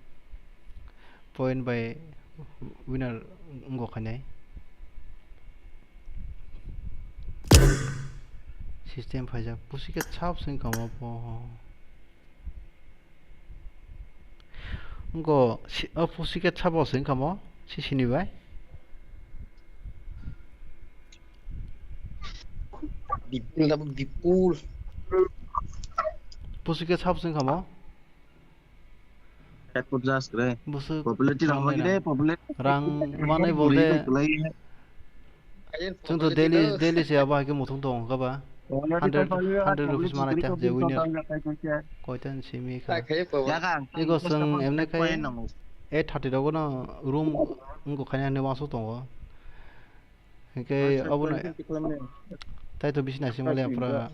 point bai winner wngkha khainai. System phaijak pusi khe sab sing kamo po. Wngkha si-, o pusi khe sabo se wngkha mo, sisini bai. Bipul na bipul. Pusi khe sabo se wngkha mo. Headphone jas kre. Busu Popularity rang rang bai kre, popularity. Rang manai bo de. Chwng to daily, daily se abo hai khe muthung tongo kha ba. Hundred, hundred rupees manai ta je winner. Koita ni simi kha. Ego chwng emne khai eight thirty rogo no room wngkha khaina hinwi uansuk tongo. Hinkhe obono tai to bisi naisingmani pura.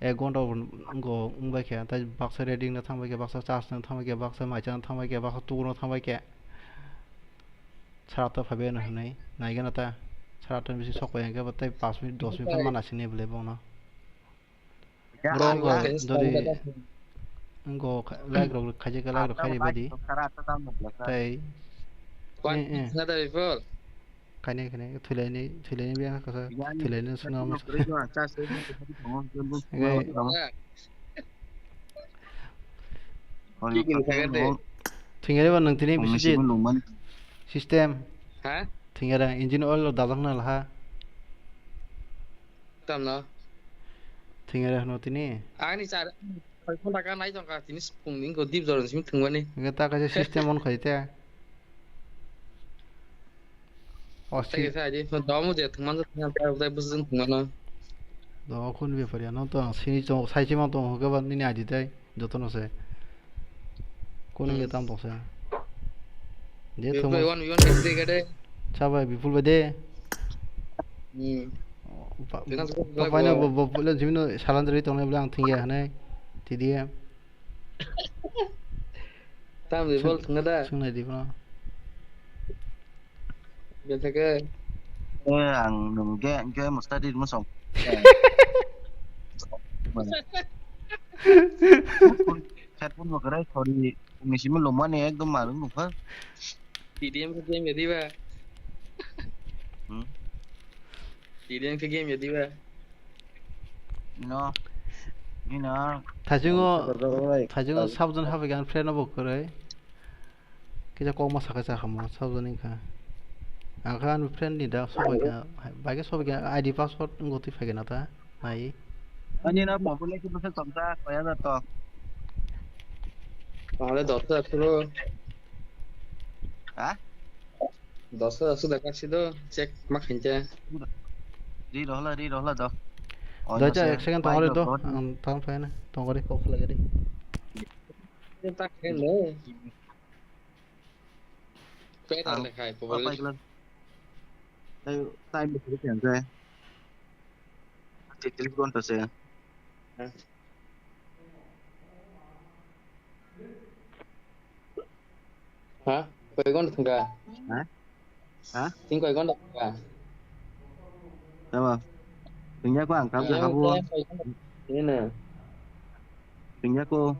Ek ghonta wngkha wngbai khe, tai baksa reading no thangbai khe, baksa charge no thangbai khe, baksa maisa no thangbai khe, baksa tugo no thangbai khe. Sara to phaibai no hinwi naigana ta. Sara to bisi sok bai hinkhe tai panch minute dos minute phano mana sini bwlai bono. Bro wngkha jodi wngkha like rok khaijak khe like rok khairi badi. Tai. Kwan eh, eh. Khna da before. Khainai, khainai, thwilaini, thwilaini biyang kasa, thwilaini swnam. Thwingyari ba nwng tini bisi system. Ha? Thwingyara engine oil rok dajak na laha. Tamno? Thwingyara hwno tini. Ani char, soi khonda ka nai tongkha tini phungni wngkha dip jora simi thwngmani. Hwnkhe ta kaisa system on khai te. O si- Tei sa di, domo je thwngman thwngman ta budai bwswk thwngmano. Do khun bepari ano to ang sini chong sai chima tong hwnkhe ba nini aji tai jotono se. Kunu Hmm. Ge tam tong se. Je Bipul thwngman. Iwan, iwan ke sini gede. Chabai Bipul bai de. Hmm. Pa-, Tengah sekolah papaino gua. Bo, bo, bo, le jimino salanjari tongnai bole ang thwngya hwnwi. T D M. Tam di bol thwngna da. Swngnai di bono. Bethake. Eh, ang nung ge, ge mo study mo song. Headphone, headphone mo kare, sorry. Misi mo lomani ekdom marung nukha. T D M ke game ya di ba. Hmm? T D M ke game ya di ba. No. Ino. Thajungo, thajungo sabjon habai gan friend obo kwrwi. Kisa kokma sakha sakha mo sabjon wngkha. Ang kha ani friend ni da sobai kha, bai khe sobai kha I D password wngwi twi phai khe na ta nai. Ani na mobile khe bwswk tong ta kaya da to. Tongale dos ta phuru. Ha? Dos ta suda kaksi do check ma khaincha. Ri rohla, ri rohla do. Doja ek second tongore do, ang tang phai na, tongore kok khlai gari. Ta khen le. Kaya ta le khai pobole. Time bwswk khe hwnjai. Tris ghonta se. Ha? Koi ghonta thangkha? Ha? Ha? Tini koi ghonta thangkha? Tamo? Thwngya ko ang kam sakha bo. Ini. Thwngya ko.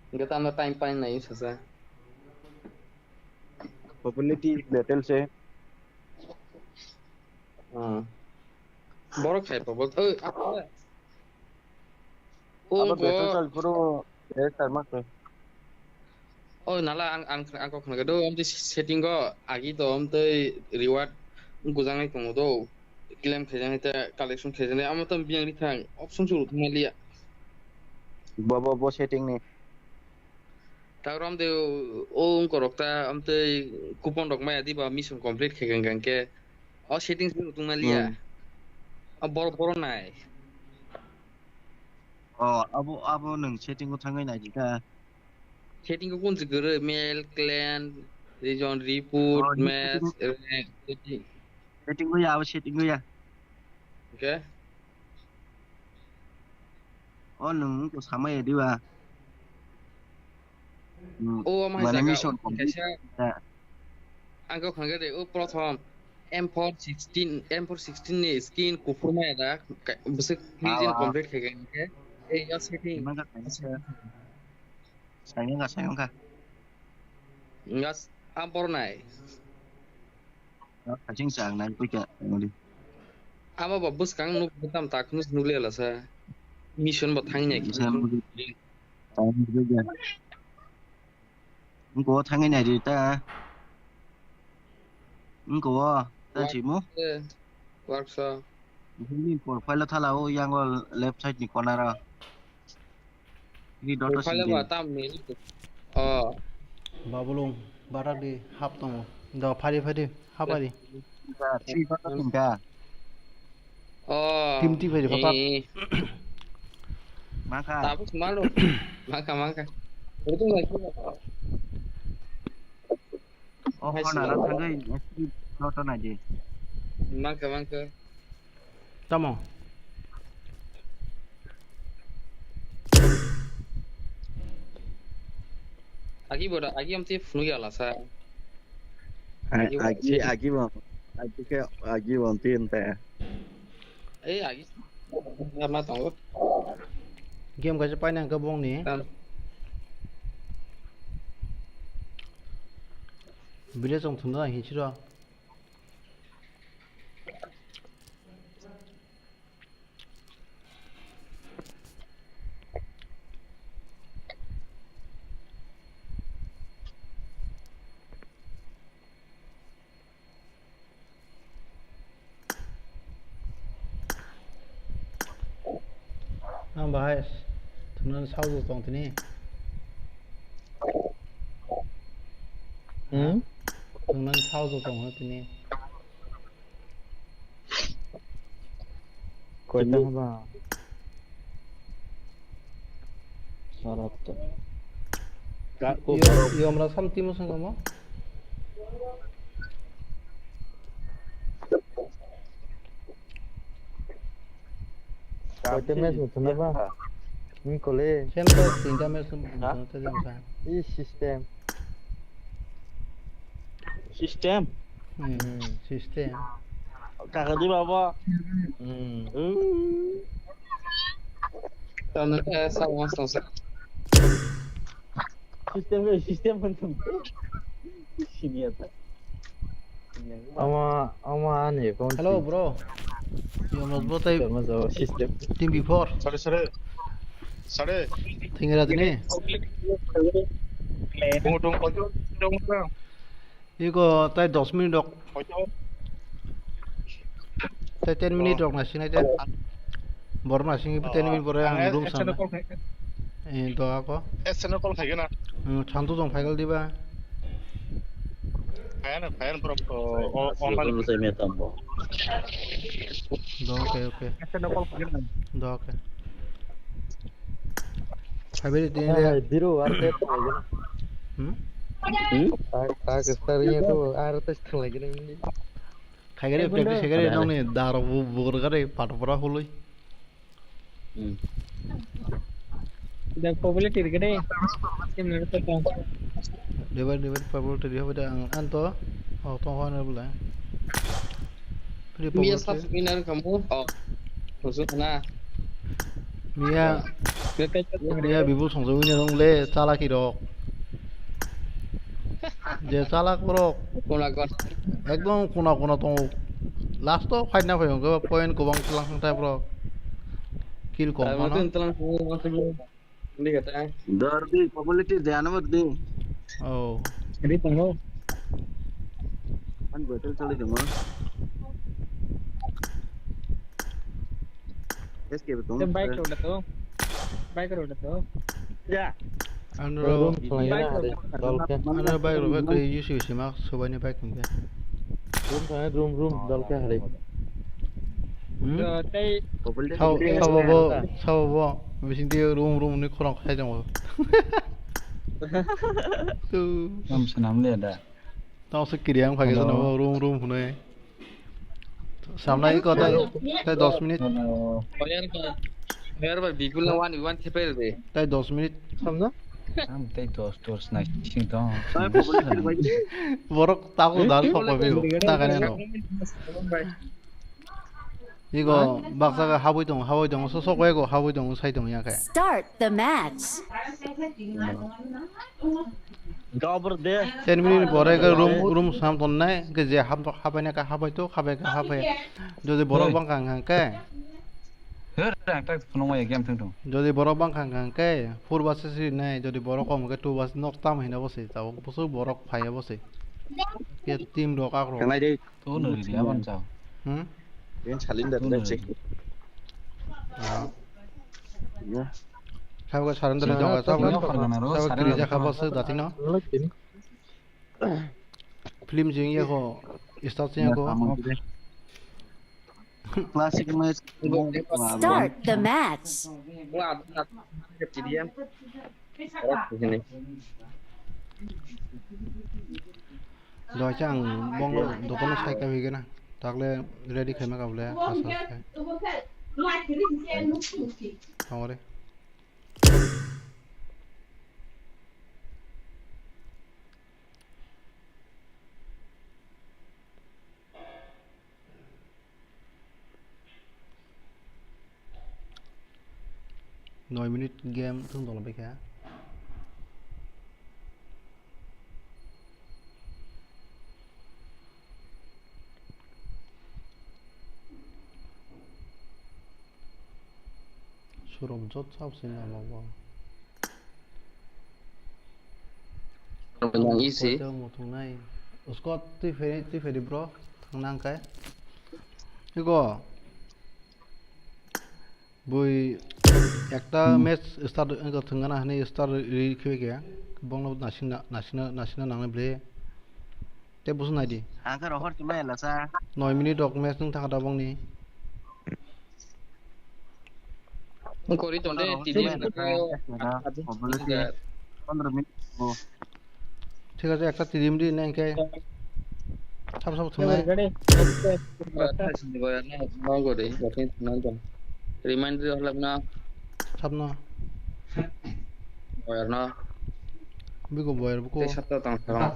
Enggak tambah time pain na yun sasa. Popularity battle se. Ah. Borok khai pa bol. Oi, apa? Abo battle chal puro, eh, sar mak. Oh, nala ang, ang, ang kok khna do, amtwi setting go agi to, amtwi reward gujang nai tongo do. Claim khaijak nai ta, collection khaijak nai, amo tam biyang ri thang, option churu thang liya. Bo, bo, bo setting ni. Ta rom de, o ungko rok ta, amtwi coupon rok maya di ba, mission complete khaikha hwnkha khe. O setting churu thang liya. Hmm. A bor, bor nai. Oh, abo, abo nwng setting o thangwi nai di ta. Setting o kunchi kwrwi, mail, clan, region, report, oh, match, setting, rank, setting. Setting o ya, abo setting o ya. Okay. Oh, nwng ko samai ya diwa. Hmm, o, amai mane jaga, mission o, complete kaisa. Ya. Ang kok khangkhe de, o prothom M four sixteen, M four sixteen ni skin kuphur maya da, ka-, bwswk ah, mission ah, complete khaikha hwnkhe. Ei, ya setting. Ima ka kaisa. Sayang ka, sayang ka. Ngas, am por nai. Kaching chang nai, pui ka, ngori. Amo ba bwskang nuk, tam tak nuk, nuk le lasa. Mission ba thang nai. Mission ba thang nai. Wngkho thangwi naidi ta. Wngkho o, ta simo? Workshop. Bini profile o thala o, yang o left side ni corner o. Ini dot o profile sindi. Ba tam ni. Oh. Babulung, barak di hap tongo. Do phari phari, hap phari. Three dot o sindi. Oh. Team ti phai di, eh. Mangkha. Tabuk malu. Mangkha, mangkha. Itu nggak sih. Oh, corner o thangwi, dot o nai di. Mangkha, mangkha. Tamo. Agi boda, agi amtwi phunukya lasa. A-, agi bo agi, agi bo, agi khe, agi bo amtwi ente. Ei, agi. Ma tongo. Game kaisa paina hwnkhe bongni. Tam. Village rok thumna hinwi siro. Ang bahai thumnani saojo tong tini. Hmm? Thumnani saojo tong tini. Koita haba? Sarap to. Ka-, ko yo, baro. Yo, amra sam timo sangamo? Koita match no thuna ba? Ni kole. Chen to tinta match no thuna te jang sa. I system. System? Hmm, system. Kaka di baba. Hmm. Uh. Tano ka sa mas tong sa. System, system kan tu. Sini ata. Ama, ama ani kon. Hello, bro. Yo, mas botai. System, mas system. Team B four. Sorry, sorry. Sorry. Thingira tini. Tunggu, tunggu, tunggu, tunggu. Iko tai dos minute rok. Hoito. Tai ten minute rok na sinai te. Hello. Bor na singi ten minute bor ang room sana. Eh, doa ko. S N call khai gana. Hmm, chantu jong phaikal diba. Khayan, khayan bro, o, o, online. Sai me tambo. Do, okay, okay. S N call khai gana. Do, okay. Phaibari tini de. Biru, ar te thang lagi. Hmm? Hmm? Tak, tak, star ya tu, ar te thang lagi ni. Khaigari, practice khaigari, nong ni dar bu, bu gari, pato pora hului. Hmm. Da popularity gede. Tim na ta. Debar, debar, popularity hobe da ang, anto. Oh, tong hono bula. Miya sab winner kamu. Oh. Musuh na. Miya, miya bibu songsa winner wng le chalaki rok. Je chalak borok. Kuna kuna. Ekdom kuna kuna tongo. Last o fight na phaio hwnkhe point kwbang tlang thang thai borok. Kill kom mano. Tlang thang thai borok. Hindi kata. Dor di, popularity de ano di. Oh. Ready tongo. An bottle chali tongo. S K bo tongo. Bike rok to. Bike rok to. Ya. Ano room khlai na hari. Dol khe. Ano bike rok khe use use ma sobai ni bike hwnkhe. Room khlai room room dol khe hari. Hmm? Tei sabo bo sabo bo bising tei room room ni khorang khai tongo. Tu. Nam sanam le da. Tamo se kiri ang phage jano room room hwnwi. Samnai ko tai tai dos minute. Bayar ba bayar ba bigula wan wan thepel de. Tai dos minute. Samna? Am tai dos dos nai sing dong. Borok tago dal sok ba biu. Ta kane no. Igo baksa ga habwi tongo, habwi tongo, so sok bai go habwi tongo, sai tongo ya khe. Start the match. Gabur de. Ten minute ni pore ke room, room sam ton nai, ke je hab, habai na ka habai to, habai ka habai. Jodi borok bang kang kang ke. Her, tak tak phunung ya game thung thung. Jodi borok bang kang kang ke, four versus three nai, jodi borok kom ke two versus nok tam hina bo se, tabo busu borok phai bo se. Ke team rok ak rok. Kanai de. To no ri ya ban chao. Hmm? Yan salin da. To no ri. Ah. Ya. Sabo surrender na, sabo, sabo kiri ja kha bas dati no. Film jing ya ko, start jing ya ko. Classic match. Start the match. Doi khe ang bongno dotono sai kaiwi gana. Takle ready khaima kabole asa sai. Tongore. Noi minute game thung dolo bekha. Surom jot sab sini amo bo. Nang isi. Hotel mo thungnai. Usko twi pheri, twi pheri bro. Thang nang kai. Iko. Bui ekta match start wngkha thwngana hwnwi start ri khibi khe. Bongno nasina, nasina, nasina nangnai ble. Tei busu nai di. Ang khe rohor chumai lasa. Noi minute rok match wng thangkha da bongni. Kori tonde, tidi. Pondro minute. Thik ache, ekta tidim di, nai khe. Sab sab thungnai. Remind di halak na. Sabno. Boyar no. Biko boyar biko. Tei sabta tang tang.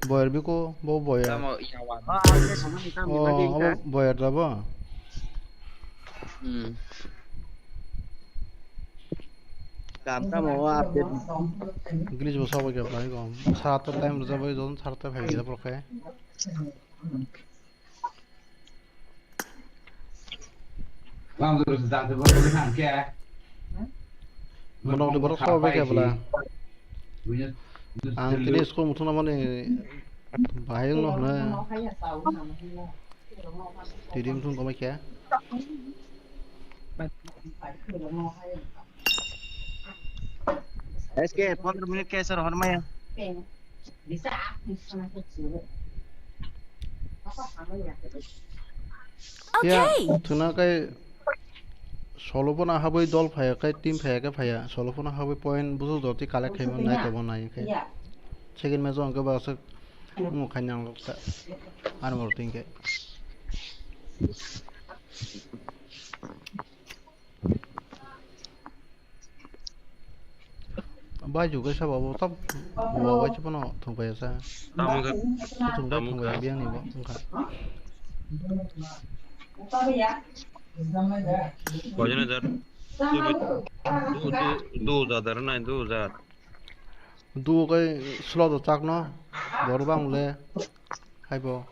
Boyar biko, bo boyar. Tamo yawan. Oh, abo boyar da bo. Hmm. Kam tamo update. Glitch bo sabai khe phai ko. Sara ta time rwjak bai don, sara ta phai khe phai. Monok ni borok sabai khe bwla. Ang tini school muthungna mani bahai wngno hwno. Tidi muthung tongbai khe. S K, pondro minute khe sir hormaya. Ya, okay. Thuna kai solo phano habwi dol phaiya kai team phaiya khe phaiya. Solo phano habwi point busu doti collect khaima nai tobo nai khe. Second match o hwnkhe ba aswk omo khaina ang lokta. Ani moro tin khe. Bai ju kaisa ba bo tam bo bai chapano thung pai sa. Tamo khe. Thung pai tamo thung pai khe. Biang ni bo wngkha. Koi jon hajar? Du, du, du hajar nai, du hajar. Du kai slo do chak no. Bor bang le. Hai bo.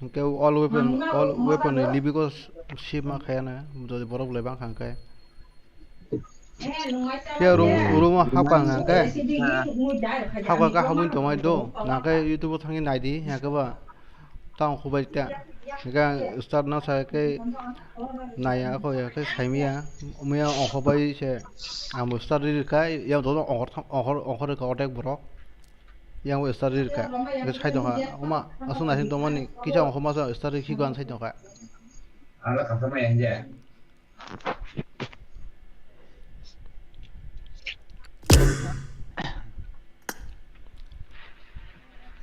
Hwnkhe all weapon, all weapon ni libi ko sip ma khaya na. Jodi borok le bang kha hwnkhe. Khe room, room o hapkha hwnkhe. Hapkha khe habwi tongmani do. Nangkhe YouTube o thangwi naidi, hwnkhe ba. Tang khubai ta. Hwnkhe ang start no sa khe naiya, kho ya khe saimaya. Omoya ongkho bai se. Ang bo start ri rwkha, yang dono ongkhor, ongkhor, ongkhor rwkha odek borok. Yang bo start ri rwkha. Hwnkhe sai tongkha. Oma, aswk naising tongmani. Kisa ongkho masa start ri khigo ang sai tongkha.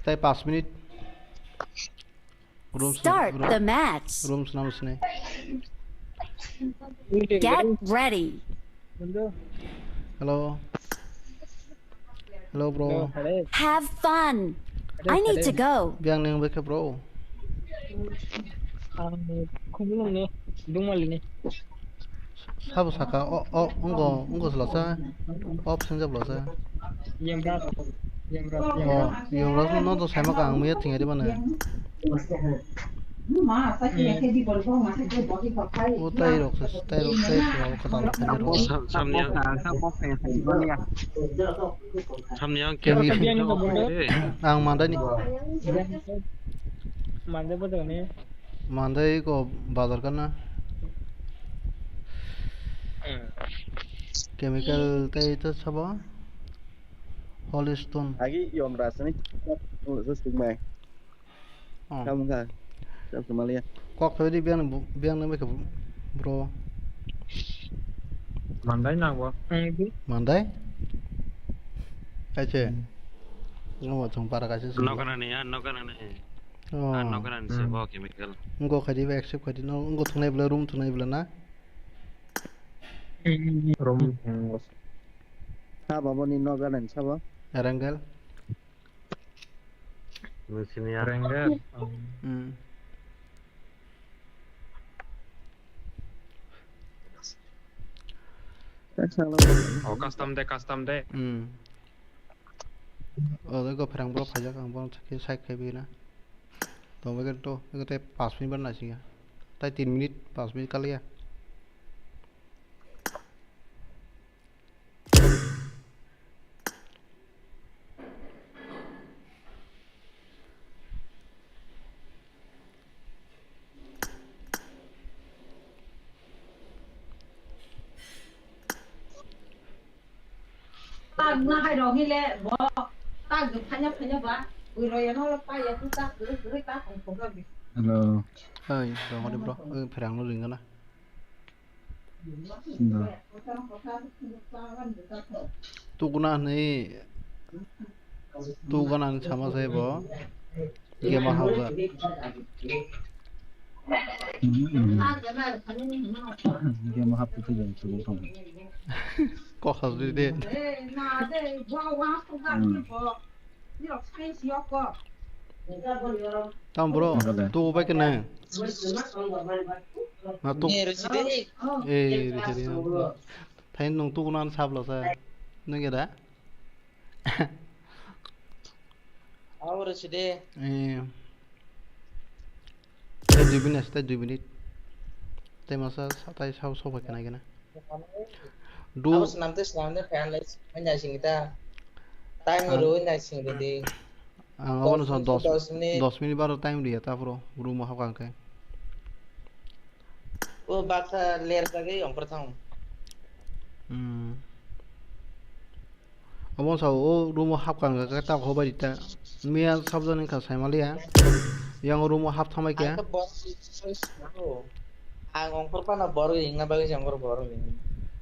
Tai pas minute. Room swnam, start room, the match. Room swnam sini. Get ready. Hello. Hello, bro. Hello, hello. Have fun. Hello, I need to hello. Go. Biyang nang bai khe, bro. Ang khumulung ni, Dungmali ni. Sabo saka, o, o, ungo, ungo sala sa. Op senja bla sa. Yemra, yemra, o, yemra. Yemra no to saima ka ang miya tinga di bana. O tai rok se, tai rok, tai rok, kata rok, tai rok. Sam-, samni ang, samni ang kemi. Ang mandai ni. Mandai bodo ni. Mandai ko bazar kana. Chemical tai to sabo. Holy Stone. Agi yom rasani. Sukmai. Oh. Kamu ka? Siap Somalia. Kok thawi di biang, biang nang beka, bro. Mandai nang bo. Mandai? Ache. Ngo thong para kaisa sini. Nokana ni, ah, nokana ni. Oh. Ah, nokana ni se bo chemical. Ngo khadi ba accept khadi no, ngo thunai bela room thunai bela na. Room. Ha babo ni nokana ni sabo. Erangel. Nwng sini ya. Rengger. Hmm. Oh, custom de, custom de. Hmm. Oh, ego pherang bro phaijak ang bono thakhe side khai bina. Tong bai to, ego te pas minute bar naising ya. Tai tin minute, pas minute kaliya. Tak na hai rong hile bo tak phanya phanya ba ui roya no pa ya tu tak guru guru tak kong kong bi. Hello. Hai, rong hodi bro, pherang no ringana. Tukuna hwnwi tukuna hwnwi sama se bo game o hapjak. Game o hapjak tei jang chubuk tong. Kok sajri de. Tam bro, tu bai kene. Na tu. Eh, risi de. Eh, risi de. Thain nung tu kunan sabla sa. Nung ya da? Aw risi de. Eh. Tei dui minute, tei dui minute. Tei masa sa-, tai sa-, sopai kena kena. Du- Abo swnam tei swnam de fan lai, wngya sing ta. Time ro wngya sing de de. Ang abo no dos, dos minute. Dos minute baro time riya ta phuro room o hapkha hwnkhe. O baksa ler jagwi ongkhor thang. Hmm. Omo sa o room o hapkha hwnkha khe tak hobai rita. Miya sabjani wngkha saimaliya. Yang room o hap thambai khe. Ang khe borok soi swngo. Ang ongkhor phano borok ringna bagwi se ongkhor borok ringna.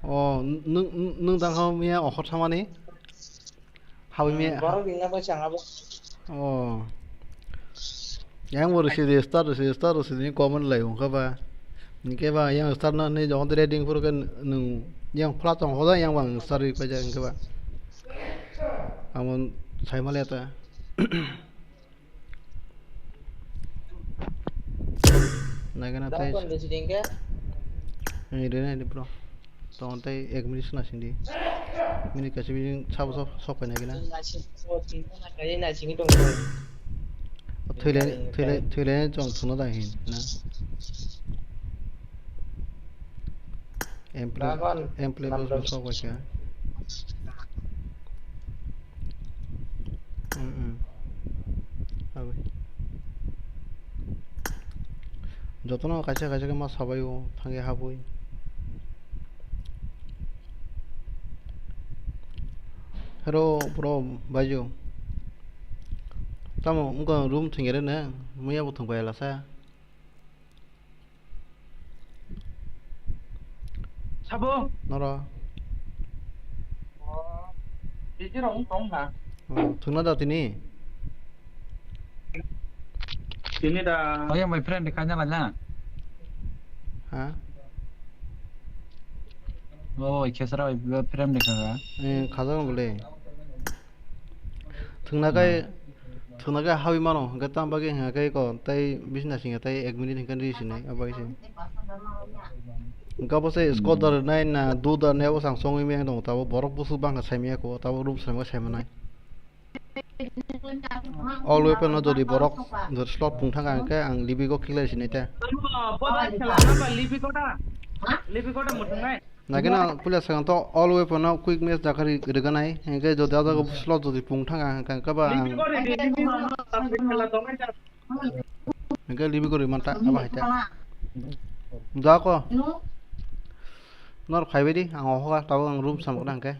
O, nwng, nwng, nwng tangkha miya ongkhor thamani? Habwi miya. Borok ringna bagwi se ang abo. O. Yang bo rwsi de start rwsi, start rwsi ni comment lai wngkha ba. Hwnkhe ba yang start na ni jokon ready phuru khe nwng yang flat tong hoda yang bang start ri paijak hwnkhe ba. Amo saimaliya ta. Naikhe na tei. Ni rene ni bro. Tong tei ek minute sna sindi. Minute kaisa bising sabo sok, sok pai naikhe na. Thwile, thwile, thwile chong thuno da hin na. Emple, Dragon, emple boss Namdos. Bo sok bai kha. Mm, mm. Abai. Jotono kaisa kaisa khe ma sabai o, thangwi habwi. Hero bro, baijo. Tamo wngkha room thwngya rene, muya bo thwngbai lasa. Sabo? Noro. Oh, busy rok wng tong na. Oh, thwngna da tini? Tini da. Oh, yang bai friend de kanya la na. Ha? Oh, khesra bai friend de kanya. Eh, khajang bole. Thwngna kai, hmm, thwngna kai hawi mano, hwnkhe tam bagwi hwnkhe ko tei bisna singha tei ek minute hwnkhe ri sinai, abo bagwi se. Hwnkhe abo se squad, hmm, da rwnai na do da rwnai abo sang songwi maya tongo, tabo borok busu bangkha saimaya ko, tabo room swnamkhe saimanai. All weapon no jodi borok jodi slot pung thangkha hwnkhe ang libigo kikla sinai ta. Libigo da, libigo da muthungnai. Nagina puila sagang to all weapon no quick match dakha ri-, riganai. Hingke jodi ajago slot jodi pung thanga hingke ba ang. Hingke libi gori manta aba haita. Dako. Nor phaibai di ang ohoga tabo ang room samok na hingke.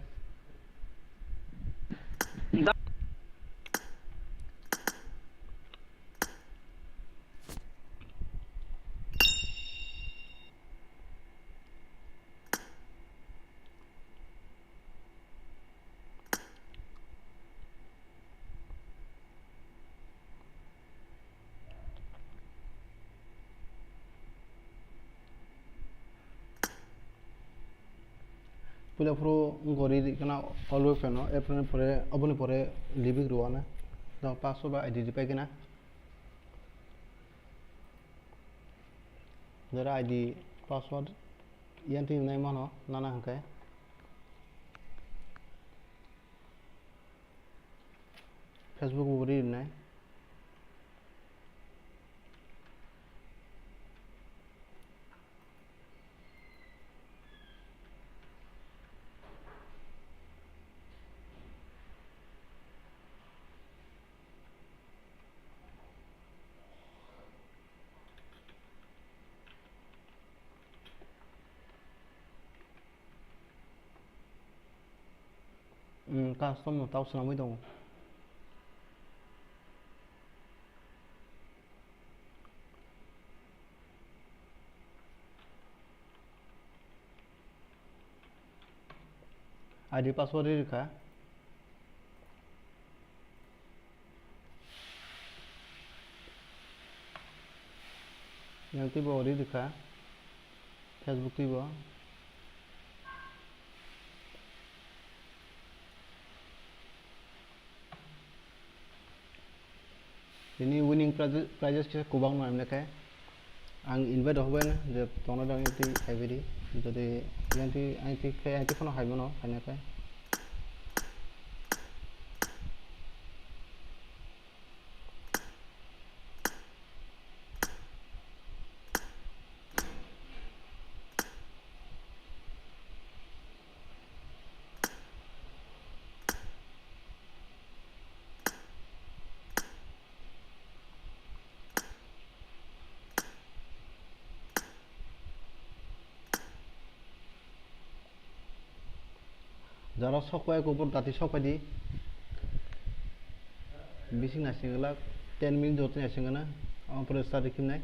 Puila phuru wngkha ri rikna all weapon no, apron ni pore, oboni pore libik rwna. Do password ba I D ripai kena. Jora I D password yanti nai mano nana hwnkhe. Facebook bo ri nai. Hmm, custom no tau swnamwi tongo. I D password ri rwkha. Yang twibo ri rwkha. Facebook twibo. Tini winning prize-, prizes kisa kwbangma hwnwi khe ang invite rok bai no je tongna dagwi twi khaibidi, jodi yang twi, ang twi khe, ang twi phano hai mano, haina khe. Jara sok pai, kubur dati sok pai di. Bising naising glak, ten minute jotoni naising gana, ang pore start rikhi nai.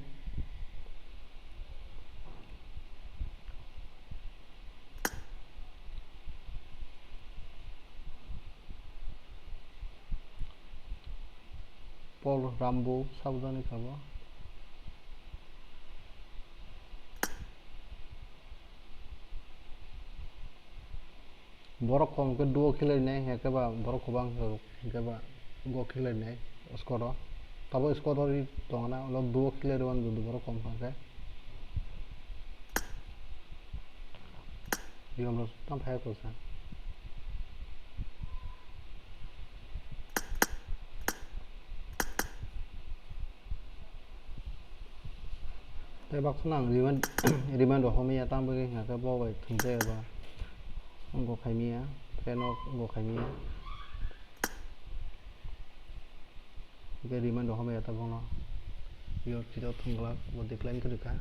Paul Rambo sabjani kha bo. Borok kom khe duo khilainai, hingke ba borok kwbang rok hingke ba go khilainai squad o. Tabo squad o ri tongna ulo duo khilai rwmani borok kom hingke. Yom rok tam phai ko sa. Tei baksa nang remind, remind rok homya tang bagwi hwnkha khe bo bai thwngjakya ba. Wngkha khaimya, fan o wngkha khaimya. Hwnkhe remind rok homya ta bono. Yo chiro thwngla bo decline kwrwkha.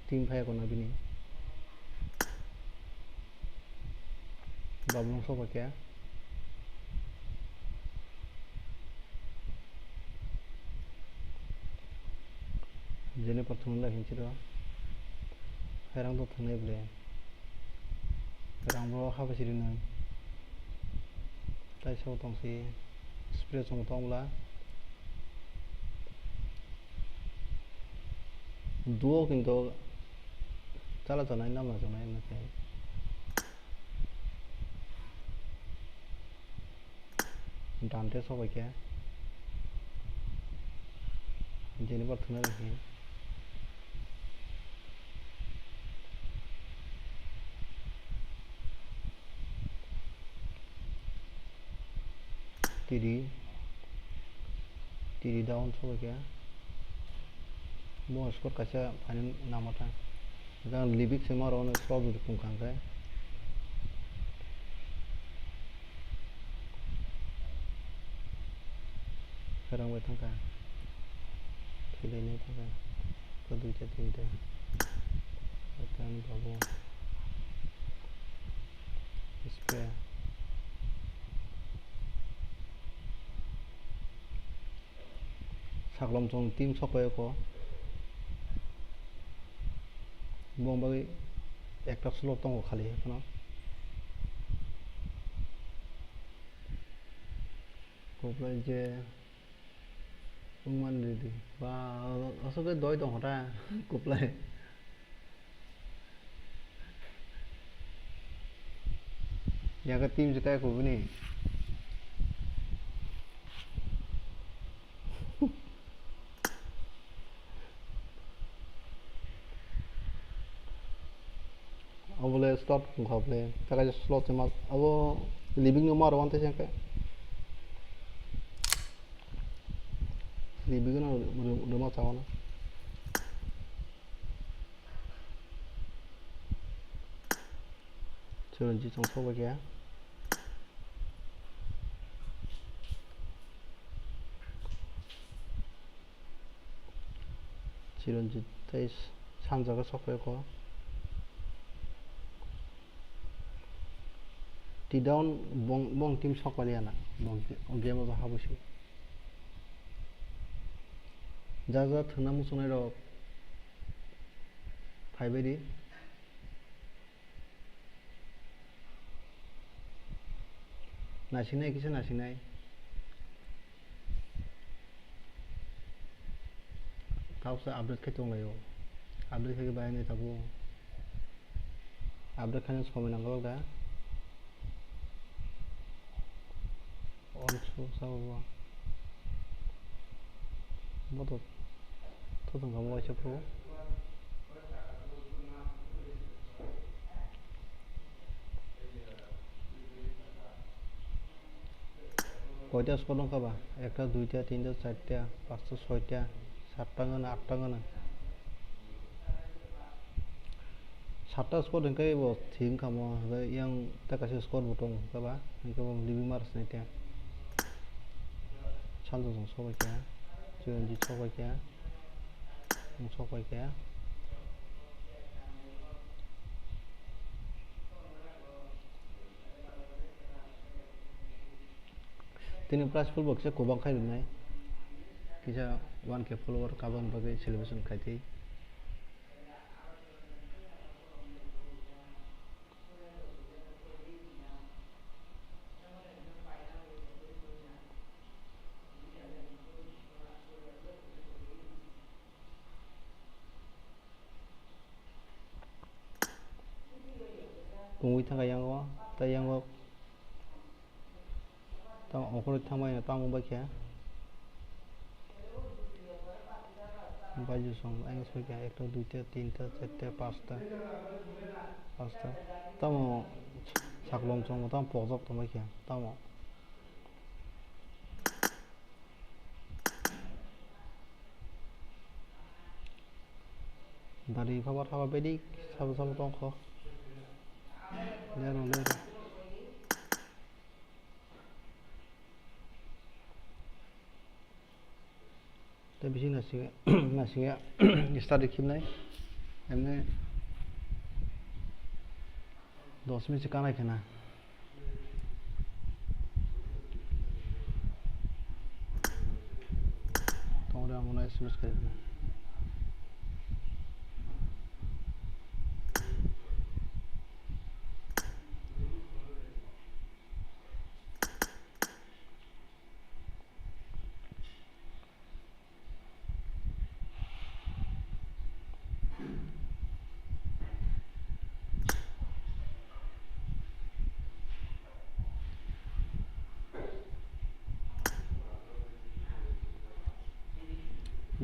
Team phai kono bini. Bablong sok khe. Jene por thwng lai hinchiro. Khairang to thwngnai ble. Khairang bo haba siri nang. Tai so tong si. Spray chong tong bla. Duo kintu chala chanai, namla chanai, na khe. Dante sobai khe. Jeni bar thwngna rikhi. Tiri, tiri down sobai khe. Mo score kaisa final nangma thang. Jang libik se maro no slot bwtwi kung kang khe. Kherang bai thang kha. Thwilainai thang kha. Ko duita tinta. Atan babu. Spray. Saklom chwng team sokoi ko. Bong bagwi ekta slot tongo khali phano. Koplai je wngman ridi. Ba, aswk khe doi tong kha ta, koplai. Yang ke team je kaya kubuni. Obole start wngkha obole. Takai slot se ma abo living no maro ante jang ke. Living no rema chawana. Chironjit chwng sobai khe. Chironjit tei sanjak o sok pai kho. T down bong, bong team sok paliya na. Bong game o habwi si. Ja ja thwngna muchungnai rok phaibai di. Nasinai kisa nasinai. Tausa update khe tonglaio. Update khe bai nai tabuk. Update khaina somoi nango da. On so sao bo. Bo to to tong kamo waisa pro. Koita squad wngkha ba? Ekta, duita, tinta, charta, pasta, soita, satta wngkha na, atta wngkha na. Satta squad hwnkhe bo thik wngkha mo, hwnkhe yang tei kaisa squad bo tongo hwnkhe ba, hwnkhe bo living mars ni tei. Sanjak chwng sobai kha, Chiranjit sobai kha, chwng sobai kha. Tini prize pool bo kisa kwbang khai rwnai, kisa one K follower kabang bagwi celebration khai twi. Tungwi thangkha yango, tei yango tamo okhoroi thangbai no tamo bai khe. Baiju song ayang soi khe ekta, duita, tinta, charta, pasta, pasta. Tamo saklom chongo tamo pokjak tongbai khe tamo. Dari phabar haba bedi sabo sabo tongkho. Lero lero. Tei bising naising naising ya study khibnai. Emne dos minute se kanai khena. Tongre amo na S M S khe.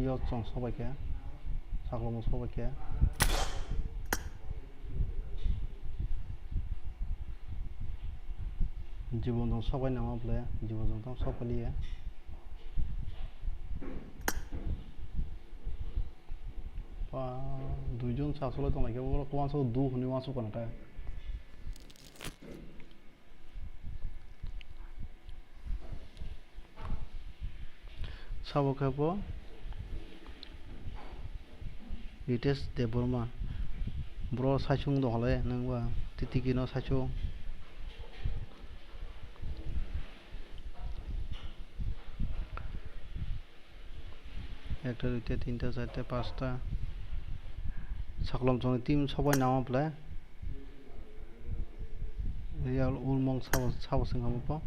Yo chwng sobai khe, saklomo sobai khe. Jibon jong sobai nangma bwle, jibon jong tamo sobai liya. Pa, duijon sa solai tong lai khe, borok uansuk du hwnwi uansuk kana ta. Sabo khe bo Ritesh Debbarma. Bro saichung dong le nang ba titiki no saichung. Ekta, duita, tinta, charta, pasta. Saklom chwngni team sobai nangma bwle. Real ulmong sabo, sabo swngamo bo.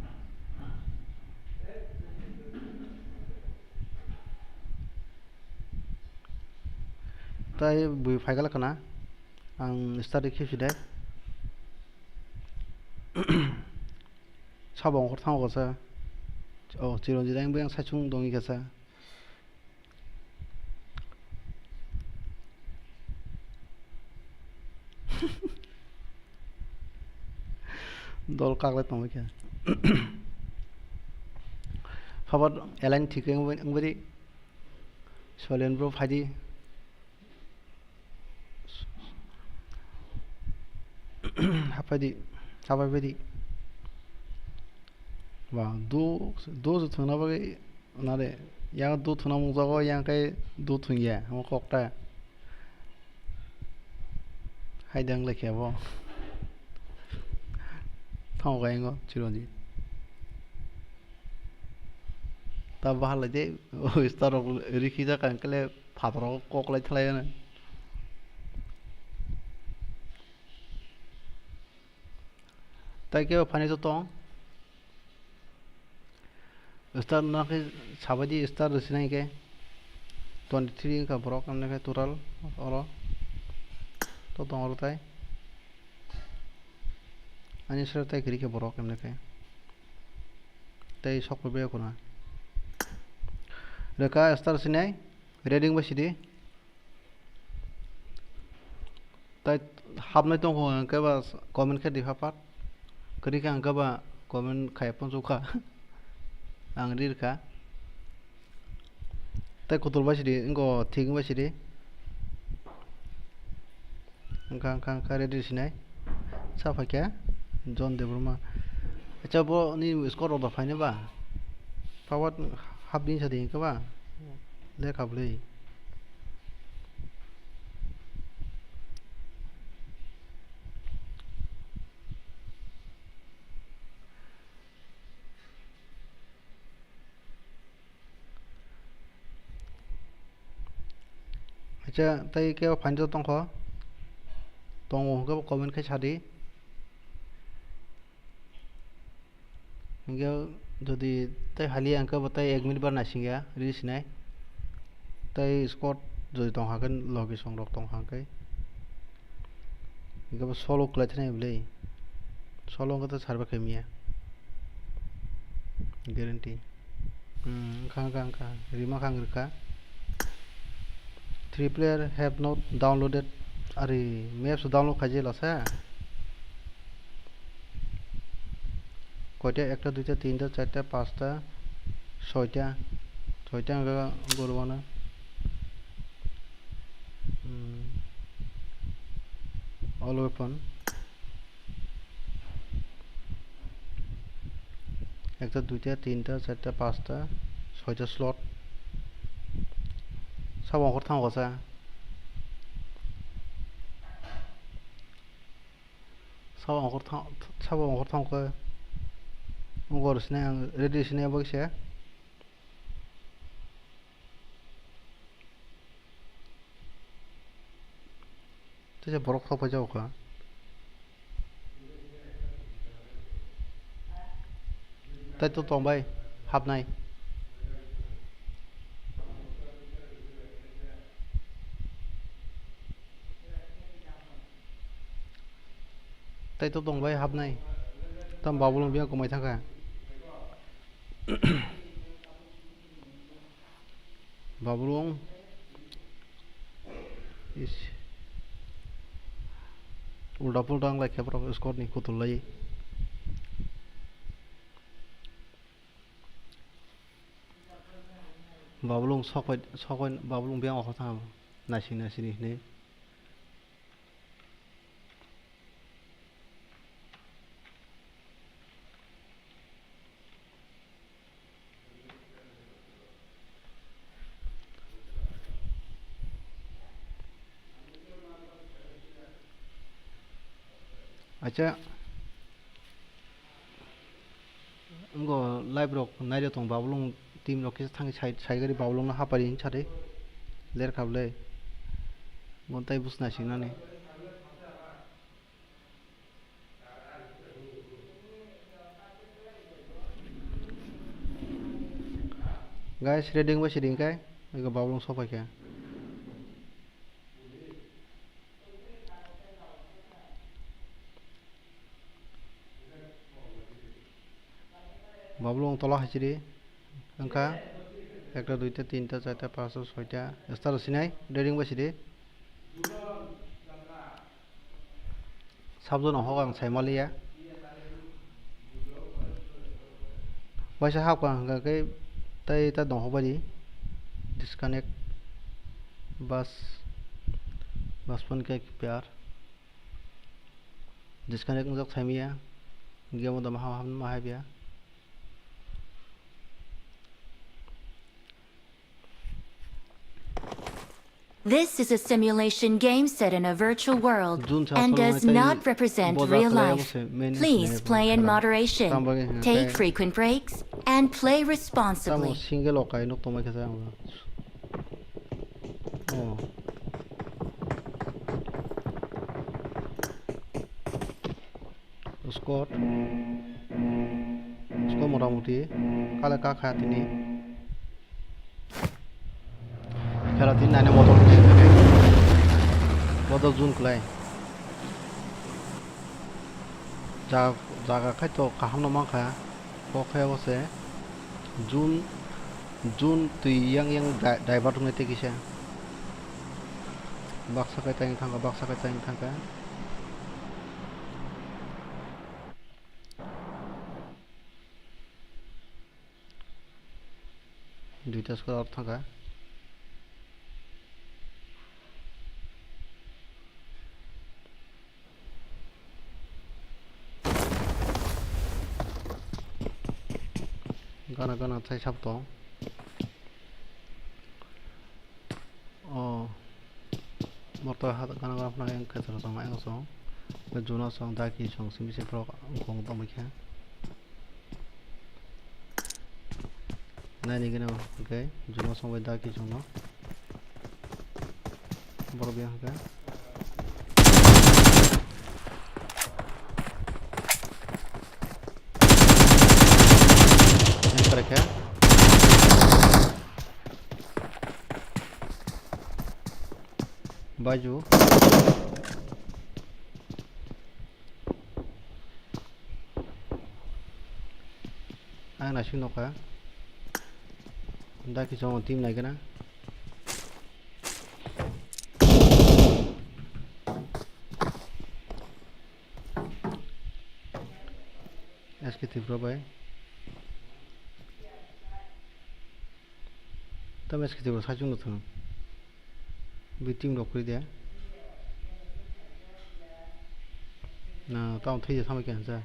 Tai bui phaikala khna. Ang study khe si de. Sabo ongkhor thango kasa. O, Chironjit ang beng saichung dongwi kasa. Dol kaklai tongwi kha. Phabar align thik wng, wng bari. Solen bro phaidi. Hapaidi, hapai baidi. Ba, do, do se thwngna bagwi nare, yang do thwngna mungjago, yang kai do thwngya, omo kokta. Haidang lekhe bo. Thango kha yango, Chironjit. Ta bahar lai de, o star rok rikhi jak ang kele phatar rok kok lai thalai ano. Tai kebo phani to tong. Star no khe sabaidi star rwsinai khe twenty three wngkha borok, amne khe total oro to tong oro tai. Ani sero tai kwrwi khe borok, emne khe tei sok bai khuna. Rwkha star sinai, reading bai sidi. Tai hapnai tongkho hwnkhe ba comment khe di phapat. Kwrwi khe hwnkhe ba comment khai phunukha. Ang ri rwkha. Tai kutul bai sidi, wngkha thik bai sidi. Wngkha, wngkha, wngkha, ready sinai. Sa phaikha John Debbarma. Acha, bo ni score order phainai ba? Pawat half din sa di wngkha ba? Lekha bwlwi. Acha, tai kebo phainai tongkho? Tongo hwnkhe bo comment khai sadi. Hwnkhe jodi tai haliya hwnkhe bo tai ek minute bar naisingya, ri sinai. Tai squad jodi tongkha khe logi songrok tongkha hwnkhe. Hwnkhe bo solo kwlai thani bwlwi. Solo hwnkhe to serve khaimya. Guarantee. Hmm, wngkha, wngkha, wngkha. Rima kha, wng rwkha. Three player have not downloaded. Ari, maps download khaijak lasa. Koita? Ekta, duita, tinta, charta, pasta, soita. Soita wngkha gurubano. Hmm. All weapon. Ekta, duita, tinta, charta, pasta, soita slot. Sabo ongkhor thango sa. Sabo ongkhor thang, sabo ongkhor thangkhe. Ongkhor sinai ang ready sinai bagwi se. Tei borok thok paijak kha. Tei to tong bai hapnai. Tei to tong bai hapnai. Tam Babulung biya komai thangkha. Babulung is ulta pulta wng lai khe borok squad ni kutul lai. Babulung sokoi sokoi Babulung biya ongkhor thang naising naising hinwi. Acha, ngo live rok nairok tong Babulung team rok kisa thangwi sai, sai gari Babulung no hapari hinsa de ler khablai. Gon tai bus naising nani. Guys, ready wngbai sidi hwnkhe, ego Babulung sopai kha. Babulung tola hai sidi wngkha, ekta, duita, tinta, charta, pasta, soita, star sinai, ready wngbai sidi. Sabjano hok ang sai maliya. Waisa hapkha hwnkha khe tei ta dongkha bai di. Disconnect. Bas. Bas phone khe pyar. Disconnect wngjak sai maya. Game o da maha hapma hai biya. This is a simulation game set in a virtual world and does not represent real life. Please play in moderation. Take frequent breaks and play responsibly. Single o kai nok tongmai khe ang. Oh. Squad. Squad motamuti kale kakha tini. Khela tini nine bodol. Bodol jun kwlai. Ja-, jaga khai to kaham no mankha. Kok khai abo se. Jun, jun twi yang yang di-, diver tongnai tei kisa. Baksa kai tayang thangkha, baksa kai tayang thangkha. Duita squad aro thangkha. Gana gana thai sab tong. Oh. Motor hat gana gana phano yang kaitor tong yang song. Juno song daki song simi se prok kong tong bikha. Nai ni gana okay. Juno song bai daki song no. Borok yang hwnkhe. Yang kare khe. Baju. Ang naising nokha. Da kisa team naikhe na. S K Tripura bai. Tamo S K Tripura saichung no thang. Bi team rok kwrwi de. Na, tamo thwi sama khe sa.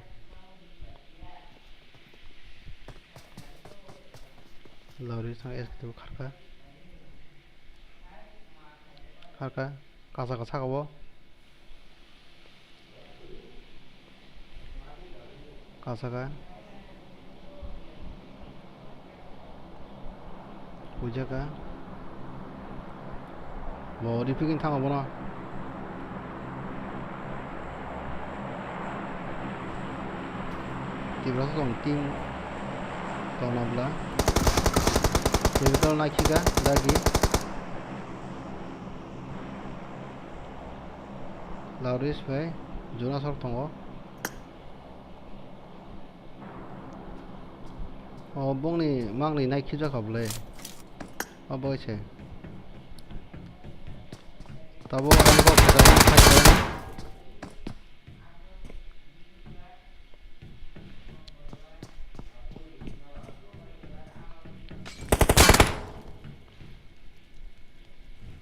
Lori sang S K kharka. Kharka. Kasa kasa kabo. Kasa ka. Puja ka. Bo ripigin thang abono. Tibra tong team tong nabla. Tibra tong naikhi ka dagi. Lauris bai juna sor tongo. O bongni mangni nai khibjak kha bwle. O boi se. Tabuk ang bo khe da phai khe.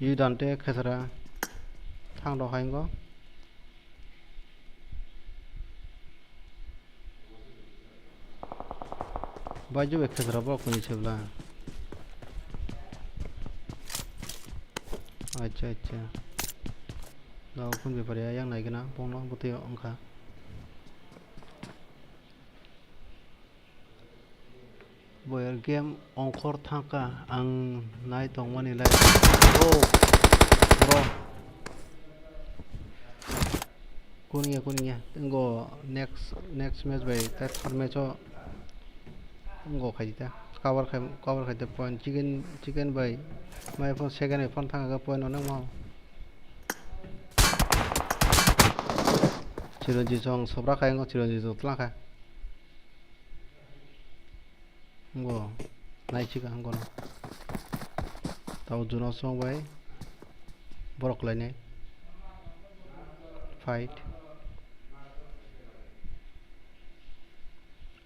Yu dante khesra thang rok hai go. Bai jube khesra borok kuni se bwla. Acha, acha. Nokni bepari yang nai gana bongno bwtwi wngkha. Boyer game ongkhor thangkha ang nai tongmani lai. Oh, bro. Kunya, kunya. Tengo next, next match bai, tai third match o ngo khai ta. Cover khai, cover khai ta point. Chicken, chicken bai. Mai phone second bai phone thang ga point onek mo. Chironji song sobra khai ngo, chironji song tlang kha. Ngo, nai chika ngo no. Tau juno song bai. Borok lai nai. Fight.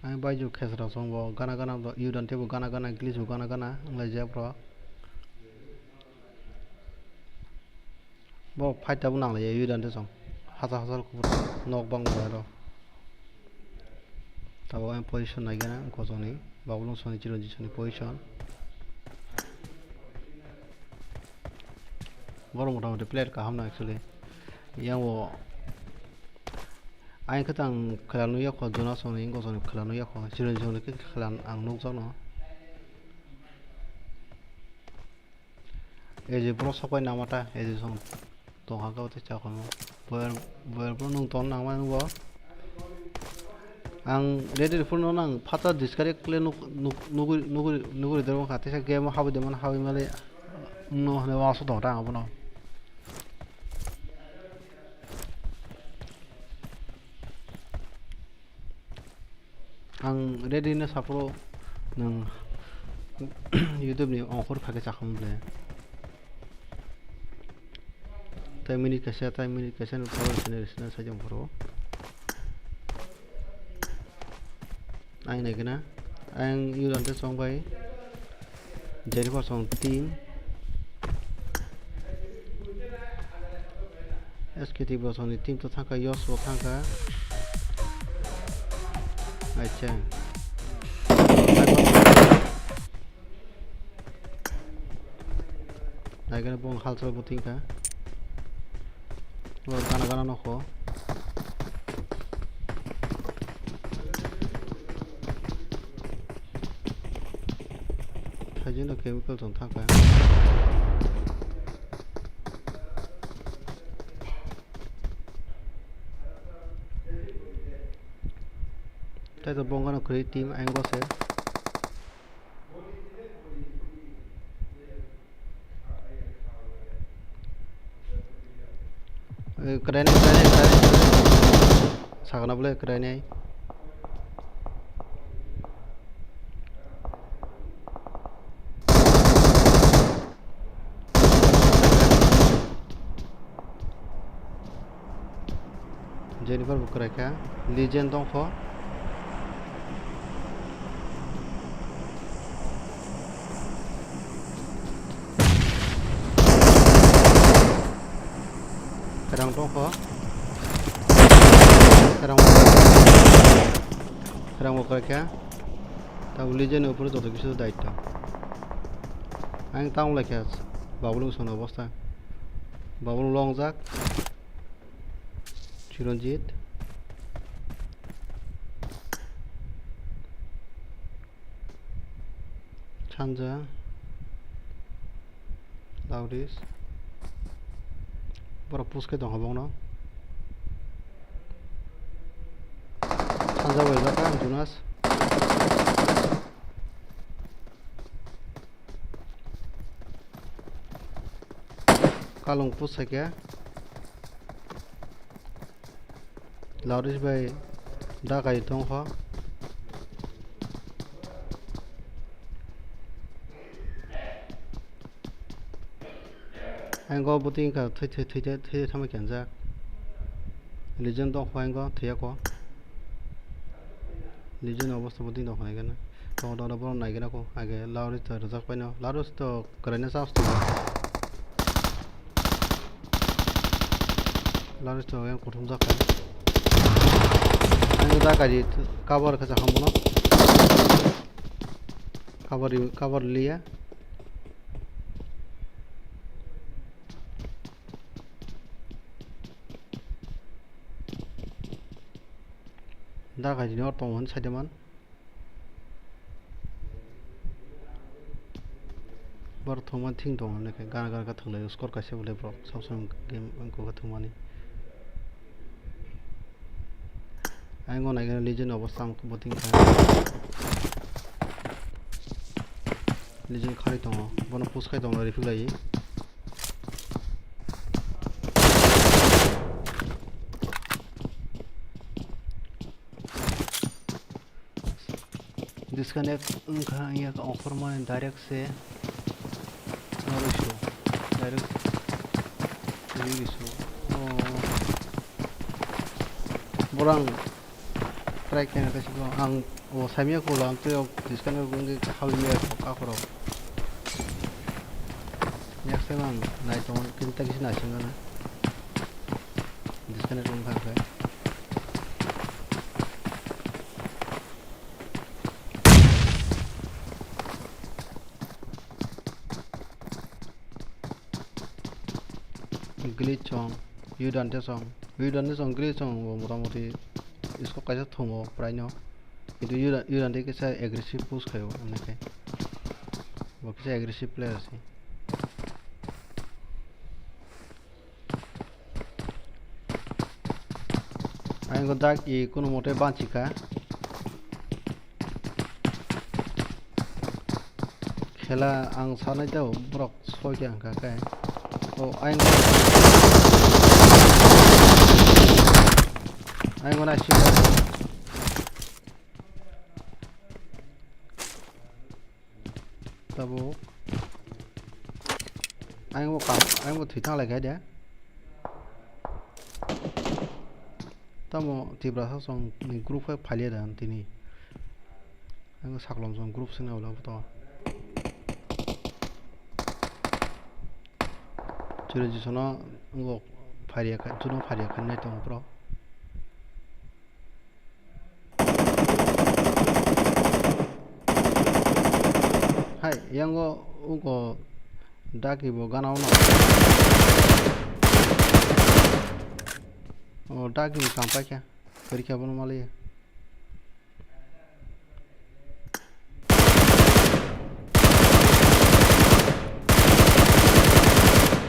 Ang bai ju khesra song bo gana gana bo, yu dan tebo gana gana, glitch bo gana gana, ang lai jab ro. Bo fight tabuk nang lai yu dan te song. Hasa hasa kubur nok bang bo ro. Tabuk ang position nai gana, kosong ni, babulung song ni, chironji song ni position. Borok mota moti player kaham no actually. Yang bo Ayang khe tang khwla nukya kho, Jonas rokni wngkha, khwla nukya kho, chwraini jora khe khwla ang nukjakno. Eje borok sokbai nangma ta, eje song tongkha khe tei chakhono. Boyer, boyer borok nwng tong nangma nukgo. Ang ready phone no nang phatsa disconnect khle nuk, nuk, nuguri, nuguri, nuguri dermo kha, teisa game o habwi de mano, habwi male no hwnwi wansuk tongo ta ang abono. Ang ready no saphuru nwng YouTube ni ongkhor phaikhe chakhamu ble. Tai minute kaisa, tai minute kaisa no poro sini sini sajang phuru. Ang nai gana, ang yu rante song bai. Jennifer song team. S K T bo song ni team to thangkha, Yos bo thangkha. Acha. Naikhe bong halsal bo tingkha. Bo gana gana nokho. Thaijino chemical tong thangkha. Tei to bongano kwrwi team ang bo se. Eh, kwraini, kwraini, kwraini. Sakno bwle kwraini. Jennifer bo kwraikha, Legend dongkho. Kwrang dongkho. Kherang bo khe. Tabuk Legion ni upor joto kisu daityo. Ang tamo lai khe Babulung songni obostha. Babulung longjak. Chiranjit. Sanja. Lauris. Borok push khe tongkha bokno. Sanja bai bakha Jonas. Kalung push khe. Lauris bai dakai tongkha. Ang go buting ka thwi thwi thwi thwi thwi thama khenjak. Legion tongkha ang go thwiya ko. Legion obostha buting tongkha nai gana. Tong tong borok nai gana ko. Age Lauris to rwjak paino. Lauris to kwraina chance tongo. Lari to yang kuthumjak kha. Ang da gari cover kha jakha bono. Cover, cover liya. Da gari no tongo hwn side man. Borok thwngmani thing tongo hwnwi khe gana gana khe thwnglaio, score kaisa bolai borok sab samung game wngkha khe thwngmani. Ayang o naikhe Legion ni obostha ang bo tingkha. Legion kharwi tongo, bono push khai tongo, refresh laiwi. Disconnect wngkha, wngya kha, ongkhormani direct se noroi su, direct rigi su. O borang try khaina kaisa ko ang o saimya ko ang tei disconnect wngwi habwi maya ko akhoro. Next time ang nai tongo, kinta kisi naisingna disconnect wngkha khe. Glitch song, U dante song, U dante song, glitch song bo motamoti scope kaisa thungo praino. Kintu U dan-, U dante kisa aggressive push khaio, hwnwi khe bo kisa aggressive player se. Ayang o dak i kunumote banchikha. Khela ang sanai tao borok soi khe ang kha khe. O ayang, ayang o naising. Tabuk. Ayang bo kam, ayang bo thwi thang lai khe de. Tamo Tiprasa song ni group khe phailiya da tini. Ang saklom song group sini ulo to. Chiri jisono ngo phariya kha, chuno phariya kha nai tongo bro. Hai, yango uko daki bo gana ono. O daki bo kam paikha. Kwrwi khe abono maliya.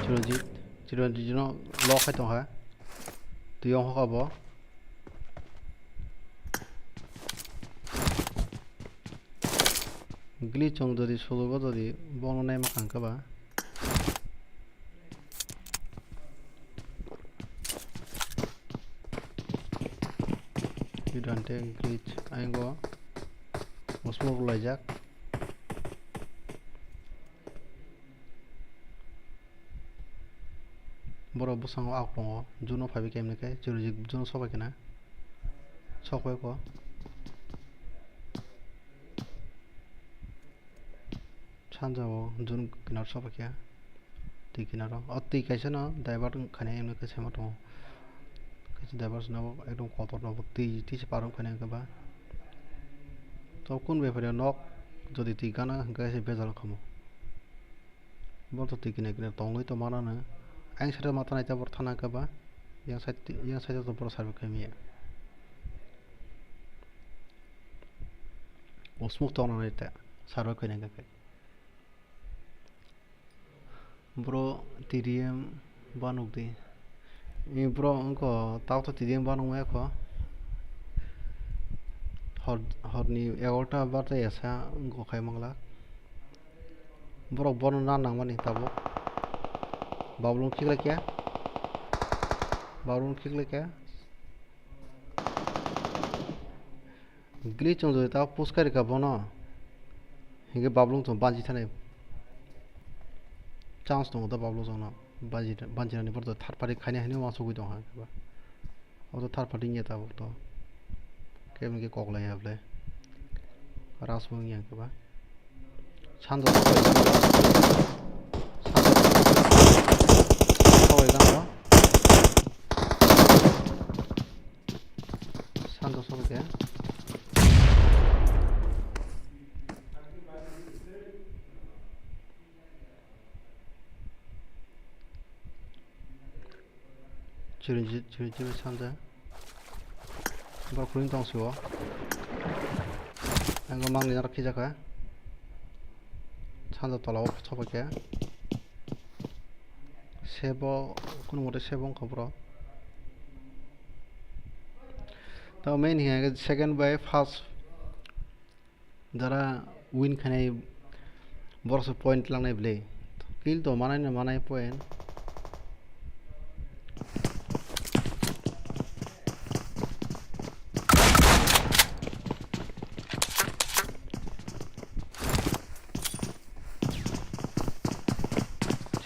Chiranjit, Chiranjit no lock khai tongkha. Twi ongkha bo. Glitch chong jodi sujugo jodi bono naima kangkha ba. Hidden tank glitch ayang go. Smoke laijak. Borok bwskango akwlongo, juno phaibai khe, himni khe chwrwjik juno sobai khna. Sokbai kho. Sanja o jun kinar soba khe twi kinaro. O twi kaisa no divert wng khainai hwnwi khe saima tongo. Khe Divers no ekdom kotor no twi twi se parok khaina hwnkhe ba. To kun bepari nok jodi twi gana hwnkhe se bejal khamu. Bo to twi kine kine tongwi to manano. Ayang side o mata naita bor thana hwnkhe ba. Yang side yang side o to bor survey khaimaya. O smoke tongna naita survey khaina hwnkhe. Bro, T D M ba nukdi. Ni bro, wngkho, tao to T D M ba nukmaya kho. Hor, horni egarota barta yasa wngkho khai mangla. Borok bono na nangmani tabuk. Bablung khiklai khe. Bablung khiklai khe. Glitch wng jodi ta push kari ka bono. Hingke bablung tong banji thani. Chance tongo ta bablung tong no. Banji, banji nani borok third party khaini haino uansugui tong ha. Abo to third party wngya tabuk to. Kebo hingke kok lai ya bwle. Ras bo wngya hingke ba. Sando. Sando. Sando song khe. Chirinji, chirinji sanda. Borok khuring tong sio. Ang mangni narok khijakha. Sanda tola o sobai khe. Sebo, kunu mote sebo wngkha borok. Tamo main hiya khe second bai first jara win khainai borok se point langnai bwle. Kill to manai no manai point.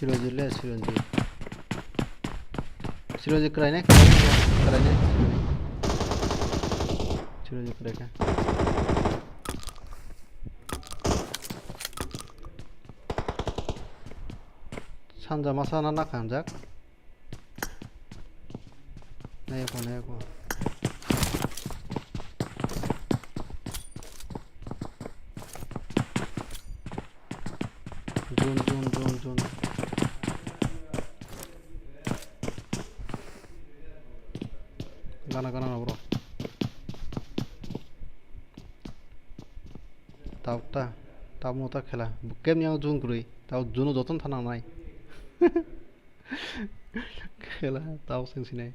Siroji le, Siroji. Siroji kwrainai, kwrainai, kwrainai. Siroji kwraikha. Sanja masa na nakha hamjak. Nayakho, nayakho. Jun, jun, jun, jun. Gana, gana, bro. Tabuk ta, tabuk ta khela. Bukem yang jun kwrwi. Tabuk juno joton thana nai. Khela tao seng sinai.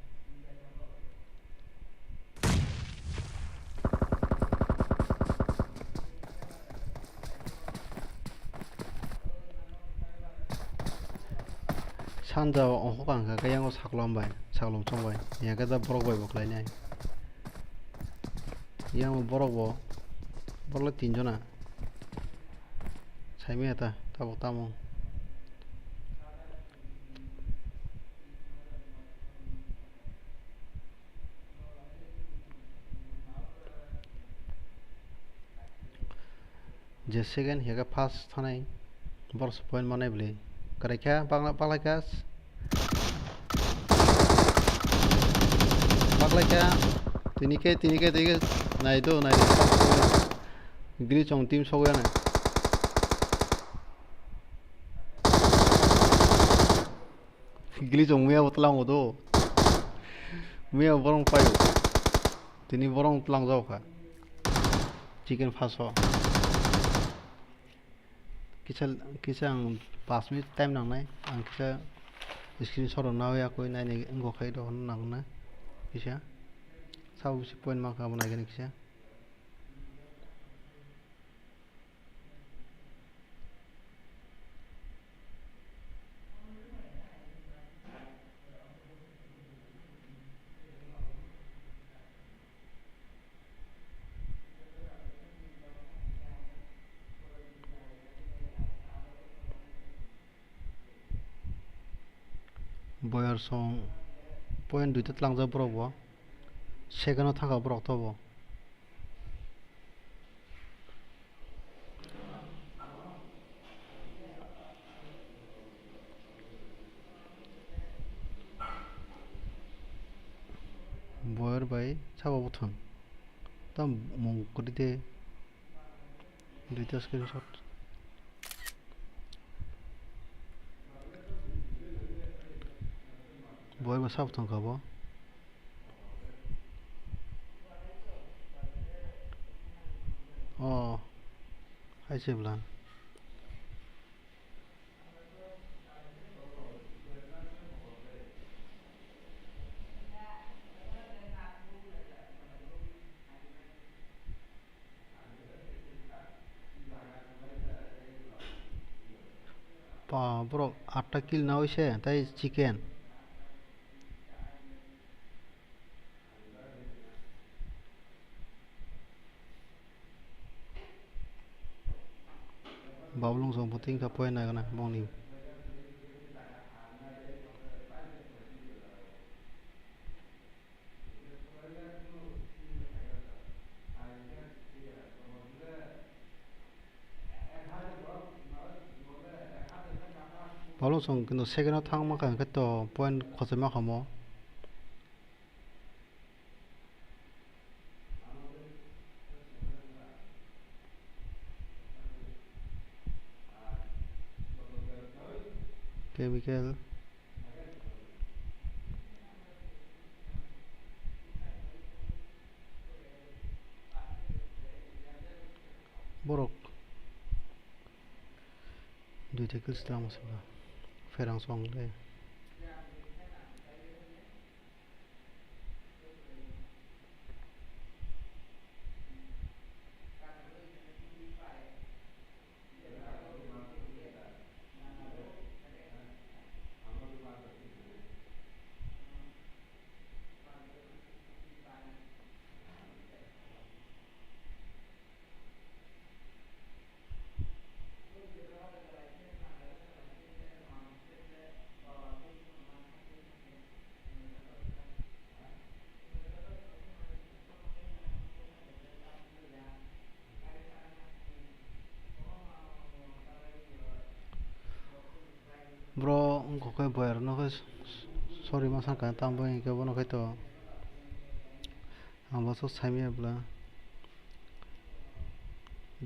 Sanja o ongkha kang kha khe yang o saklom bai, saklom chong bai. Yang khe da borok bai bo khlai nai. Yang borok bo, borok le tin jona. Saimaya ta, tabuk tamo. Je second hiya khe first thanai, borok se point manai bwle. Kwraikha, pakla-, paklaikha. Paklaikha. Tini khe, tini khe, tini khe. Nai do, nai do. Gri chong team sogwi anai. Gili chong muya bo tlango do. Muya borong paio. Tini borong tlang jao kha. Chicken faso. Kisa, kisa ang pas minute time nangnai. Ang kisa screenshot rok nawi akoi naini wngkha khai do nangna. Kisa. Sabo bisi point ma kha bo naigani kisa. Boyar song point duita tlangjak borok bo. Second o thangkha borok to bo. Boyer bai sabo bwthwng. Tam mung kwrwi de. Duita screenshot. Boyer bai sabo bwthwng kha bo. Oh. Hai se bwla. Pa, borok atta kill naui se, tai chicken. Bablung song puting ka point na gana bongni. Bablung song kintu second o thang ma kha hwnkhe to point khosoi ma khamo. Chemical. Borok. Duita kill slam sala. Pherang song le. Bro, wngkha khe boyar no khe sorry ma sakha, tamo hinkhe bono khe to ang bo sok saimaya bwla.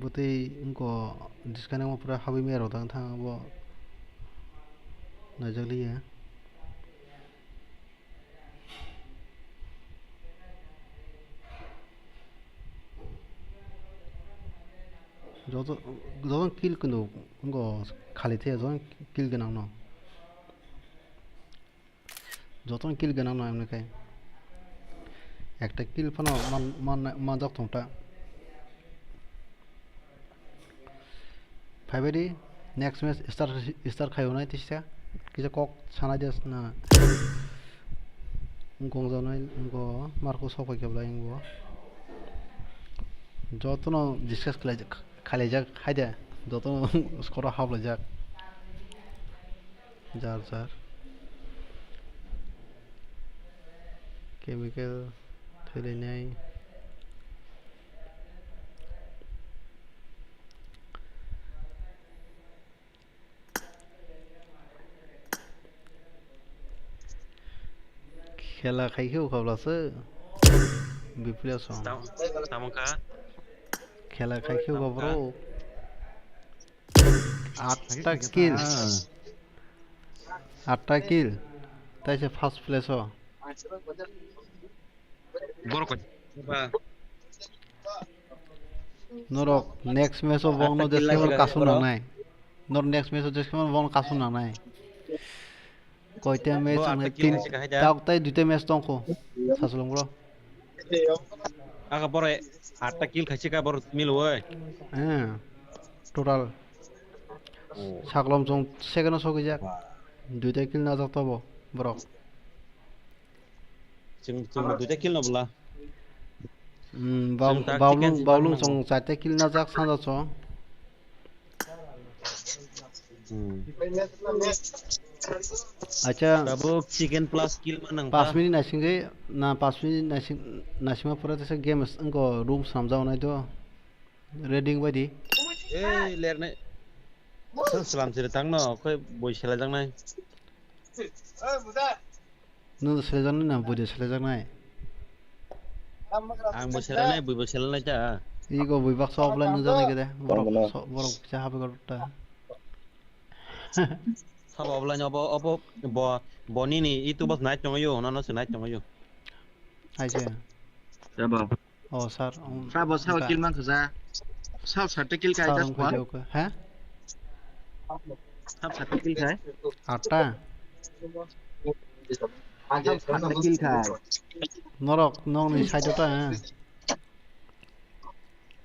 Bwtwi wngkha disconnect ma pura habwi maya rok dang thang abo naijakliya. Joto, joto kill kwno wngkha khali thaya, joto kill gwnang no. Joto kill gwnang no emni khai. Ekta kill phano man, man, manjak thung ta. Phaibaidi next match start, start khai hwnwi tisa kisa kok sanai de na. Wngkong jonai wngko marko sok pai khe belai wngbo. Jotono discuss khlai, khailaijak haide jotono skoro haplaijak. Jar jar chemical thwilainai. Khela khai khe ukhabla se biplesong. Tam-, tamo kha? Khela khai khe ukha bro. Atta kill. Atta kill. Taise first place o. Borok koi-, ba. Norok next match o bongno Atta kill jeske man lagi kasu lagi, bro. Nangnai. Nor next match o jeske man bongno kasu nangnai. Koita match bro, wngkha? Atta kill tin, khaisi kahai da. Tabuk tai duita match tongkho. Sasolong bro. Aga boro atta kill khaisi ka boro mil oi. Eh, total. Oh. Saklom chwng second o sogwijak. Ba. Duita kill najak tobo borok. Chwng, chwng duita kill no bwla. Hmm, chwng Bab-, tak Bablung, chicken Bablung sima chwng charta kill najak sanja chwng. Hmm. Acha, tabuk chicken plus kill ma nang panch ta. Minute naisingwi, na panch minute naising, naisingma pore tesa game s-, wngkha room swnamjak nai do. Reading bai di. Ei, lernai. Sal salam siri tangno, koi boi selajaknai. Nung selajaknai na, boi de selajaknai? Ang bo selanai, bui bo selanai ta. Ego bui baksa offline nung jana gede. Borok borok kisa habi gor ta. Sabo offline obo, obo bo, bo nini YouTube o nai tongo yo, nono se nai tongo yo. Aise. Sabo. Oh, sir. Sabo, sabo kill man khaja. Sabo sir te kill kai just one. Ha? Sabo sir te kill kai. Atta. Sabo sir te kill kai. Norok, nong ni side ta, ha?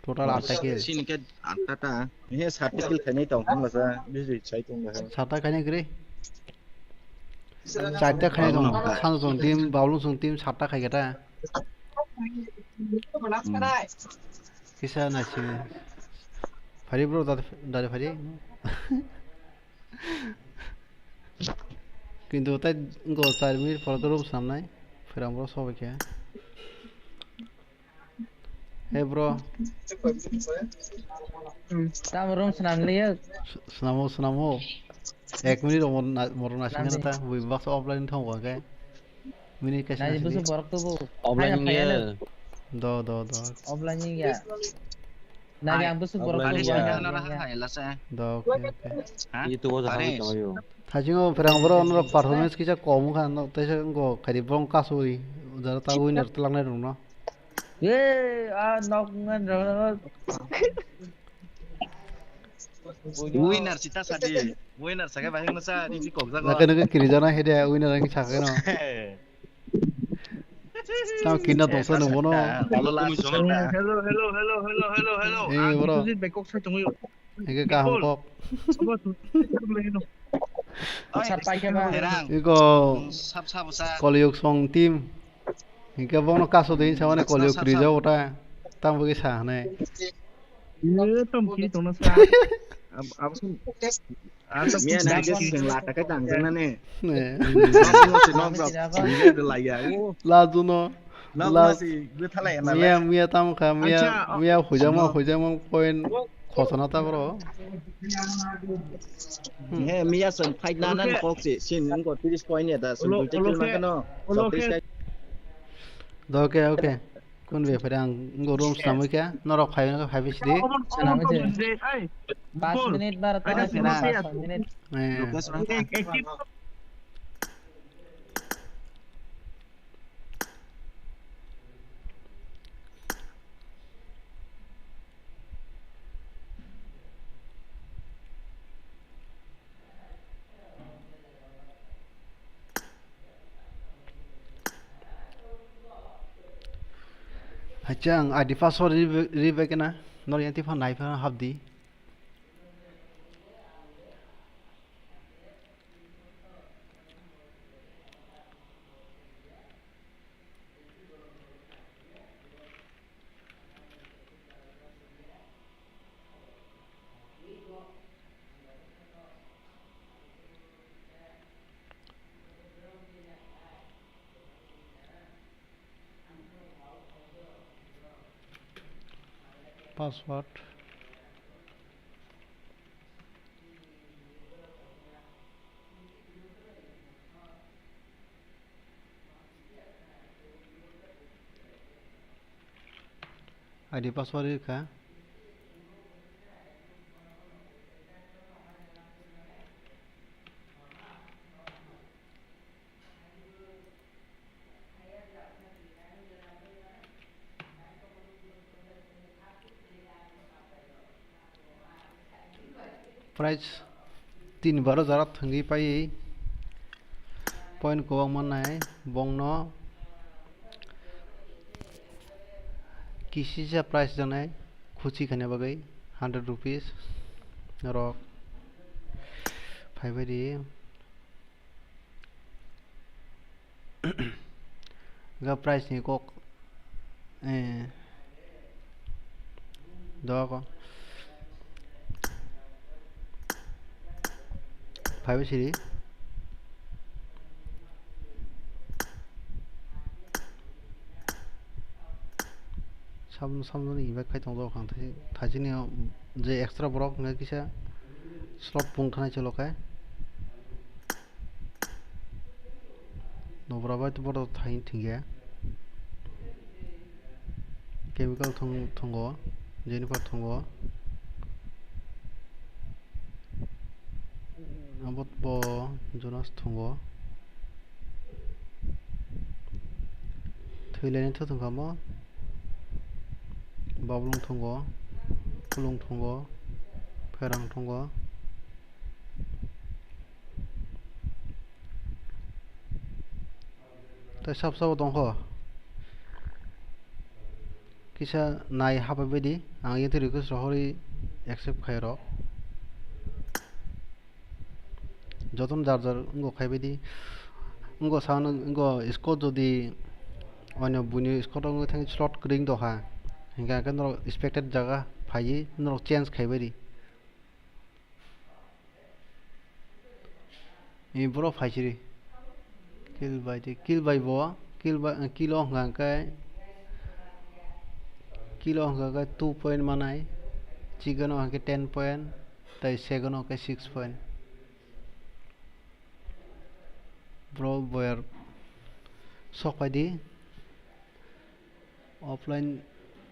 Total atta kill. Sini ke atta ta. He sir te kill khainai tong thang lasa. Bisi sai tong lasa. Sir ta khainai gre. Charta khai dong. Sano song team, Bablung song team, charta khai kata. Kisa na si. Phari bro, dare, dare phari. Kintu tai go char minute pore to room samnai. Phirang bro sobai khe. Hey bro. Tamo room swnam liya. Swnamo, swnamo. Ek minute o mor na, mor na singna ta, bui box offline thong wa ke. Minute ka singna sini. Busu borok tu bu. Offline ya. Do, do, do. Offline ya. Nagi ang busu borok tu. Do, okay, okay. Itu o jaga. Thajingo phirang bro no performance kisa kom khan no tesa go khari bong kasuri. Jara ta winner tlangnai rung no. Ye, a nok ngan ro. Winner sita sadi. Winner saka bahing masa di kok jago. Naka naka kiri jana hede winner ang saka no. Tamo kinna dongsa nung bono. Hello, hello, hello, hello, hello, hello. Eh, bro. Bekok sa tongo. Eke kaham kok. Iko Koliyuk song team. Eke bono kaso de hinsa mane Koliyuk kiri jago ta. Tamo ke sa hane. Tam kiri tongna sa. Miya na ke sing lata ke tang tang na ne. Nok nok sing de la ya. Lajuno. Miya, miya tamo kha, miya, miya hujama, hujama point khosona ta bro. He, miya song fight na na kok se, sin ngo tris point ya da, song duite kill ma kano. Doke, okay. Kun be pare ang ngo room samui kha, norok phai na phai bisi di. Pas minute bar ta, pas minute. Eh. Hachang, adi password ribe, ribe kena, nor yanti phan nai phan hapdi. Password. Adi password rikha. Prize tin baro jora thwngwi paiwi point kwbangma nai bongno kisisa prize rwnai khuchi khaina bagwi hundred rupees rok phaibai di. Ga price ni kok, eh, doko. Phaibai siri. Sam, samno ni invite khai tong dok ang thai, thaisini je extra borok hwnka kisa slot pung thanai chwlo khai. Nobra bai to bodo thai thingya. Chemical thung-, thungo, Jennifer thungo. Abo bo Jonas thungo. Thwilaini tho thungkha mo. Bablung thungo, Kulung thungo, Pherang thungo. Tei sab sabo tongkho. Kisa nai hapai baidi, ang yatwi request rohorwi accept khai rok. Jotono jar jar wngkha khai baidi. Wngkha sa wngkha squad jodi oino buini squad wngwi thangwi slot kwrwi wngtokha. Hinkhe norok expected jaga phaiwi norok change khai baidi. Ni borok phaisiri. Kill bai tei kill bai bo, kill bai, kill o hwnka hwnkhe, kill o hwnka hwnkhe two point manai, chicken o hwnkhe ten point, tei second o hwnkhe six point. Bro boyar sok pai di. Offline,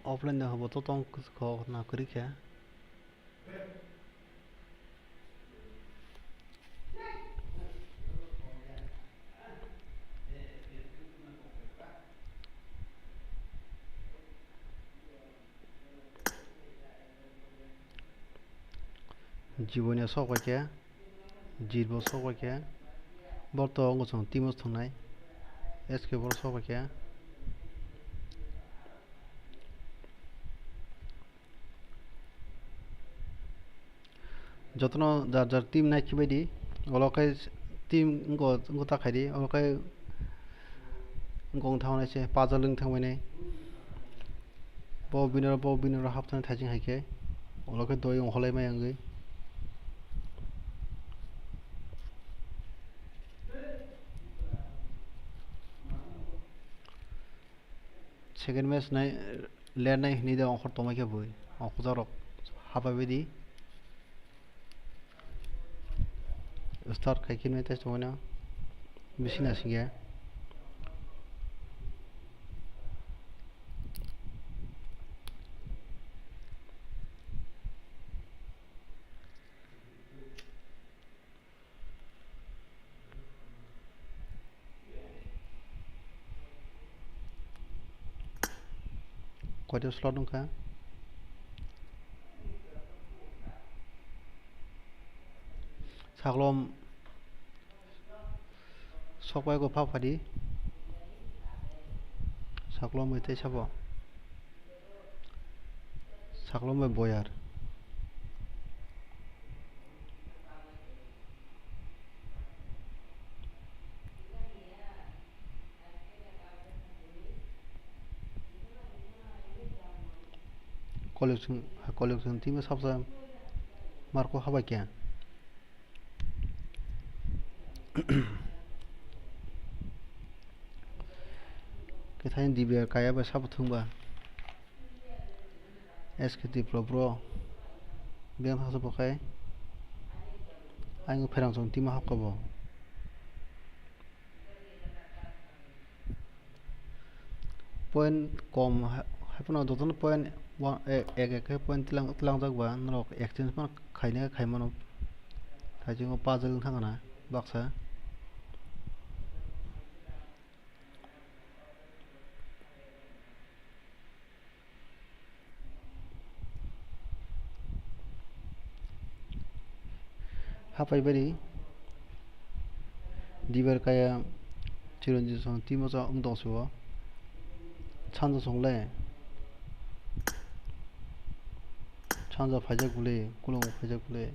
offline da hobo to tong kho na kwrwi khe. Jiboni sok bai khe, Jit bo sok bai khe, bo to wngkha chwng team o thwngnai, S K bo sok bai khe. Jotono jar jar team nai khibai di, olo khe team wngkha, wngkha ta khai di, olo khe wngkha wng thang nai se puzzle wng thang bai nai. Bo winner, bo winner hapthani thaising hai khe, olo khe doi wng holai mai wngwi. Second match nai, ler nai hinwi de ongkhor tongmai khe bui. Ongkhorjak rok hapai baidi. Start khai khe nai tei tongmani bisi naising ya. Koita slot wngkha? Saklom sokpai go pha phadi. Saklom bai tei sabo. Saklom bai boyar. Collection, collection team sabsa marko habai khe. Kethai D B R kaya bai sabo thwngba. S K T Pro Pro. Biyang thangsa bo khai. Ang pherang chong tima hapka bo. Point kom ha-, haiphano jotono point one, e-, ek ek khe point tlang-, tlangjak ba norok exchange phano khaina khaimano. Haichungo puzzle wng thangna baksa. Hapai bari dibar kaya chironji song timo sa wng tong sio. Chanja song le chanja phaijak bole, kulungo phaijak bole.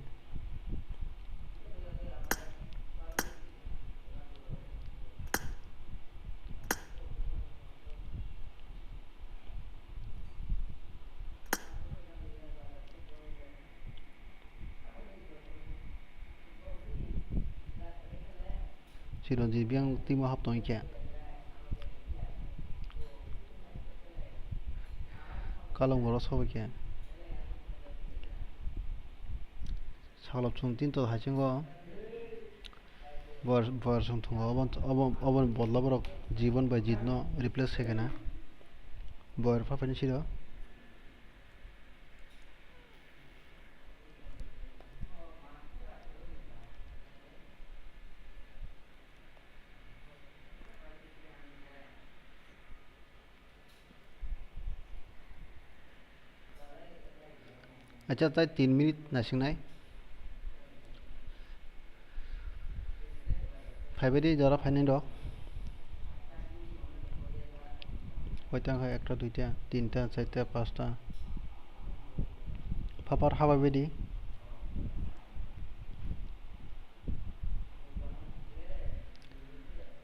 Chironjit biyang timo hap tong khe. Kalong boro sobo khe. Saklop chwng tin to haisingo. Boyar, boyar song thungo, obo, obo, oboni bodol borok Jibon bai Jit no replace khaikhe na. Boyar pha phani siro. Acha, tai tin minute nasingnai. Phaibaidi jora phainai rok. Koita wngkha? Ekta, duita, tinta, charta, pasta. Phapar habai baidi.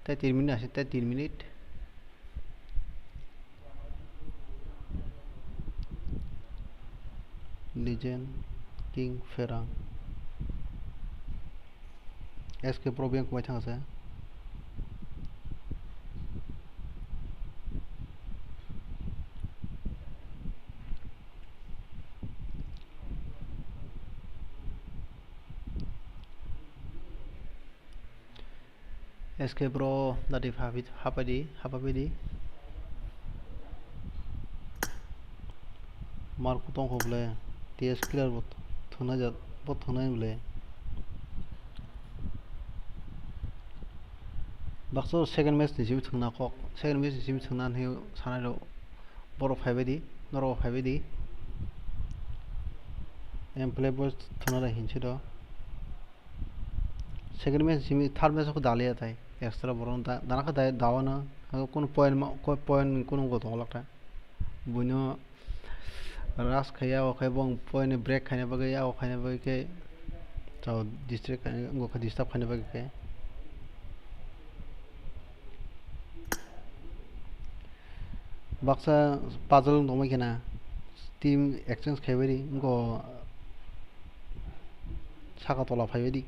Tai tin minute ase, tai tin minute. Legend, King Pherang. S K Pro biyang kwmai thang se. S K Pro dati hapai di, hapai di. Mark tongkho bole, T S Killer bo thwngna ja, bo thwngnai bole. Baksa second match ni simi thwngna kok, second match ni simi thwngna hinwi sanai rok, borok phaibai di, norok phaibai di. M play bo thwngna hinse do. Second match simi third match khe daliya tai extra borok da-, dana khe dai dawa no kunu point ma, ko point kunu go tong lakha. Buino rush khaiya o khai bong point break khaina bagwi ya o khaina bagwi khe chao distract khaina, wngkha disturb khaina bagwi khe. Baksa puzzle wng tongmai khena, team exchange khaibai di, wngkha saka tola phaibai di.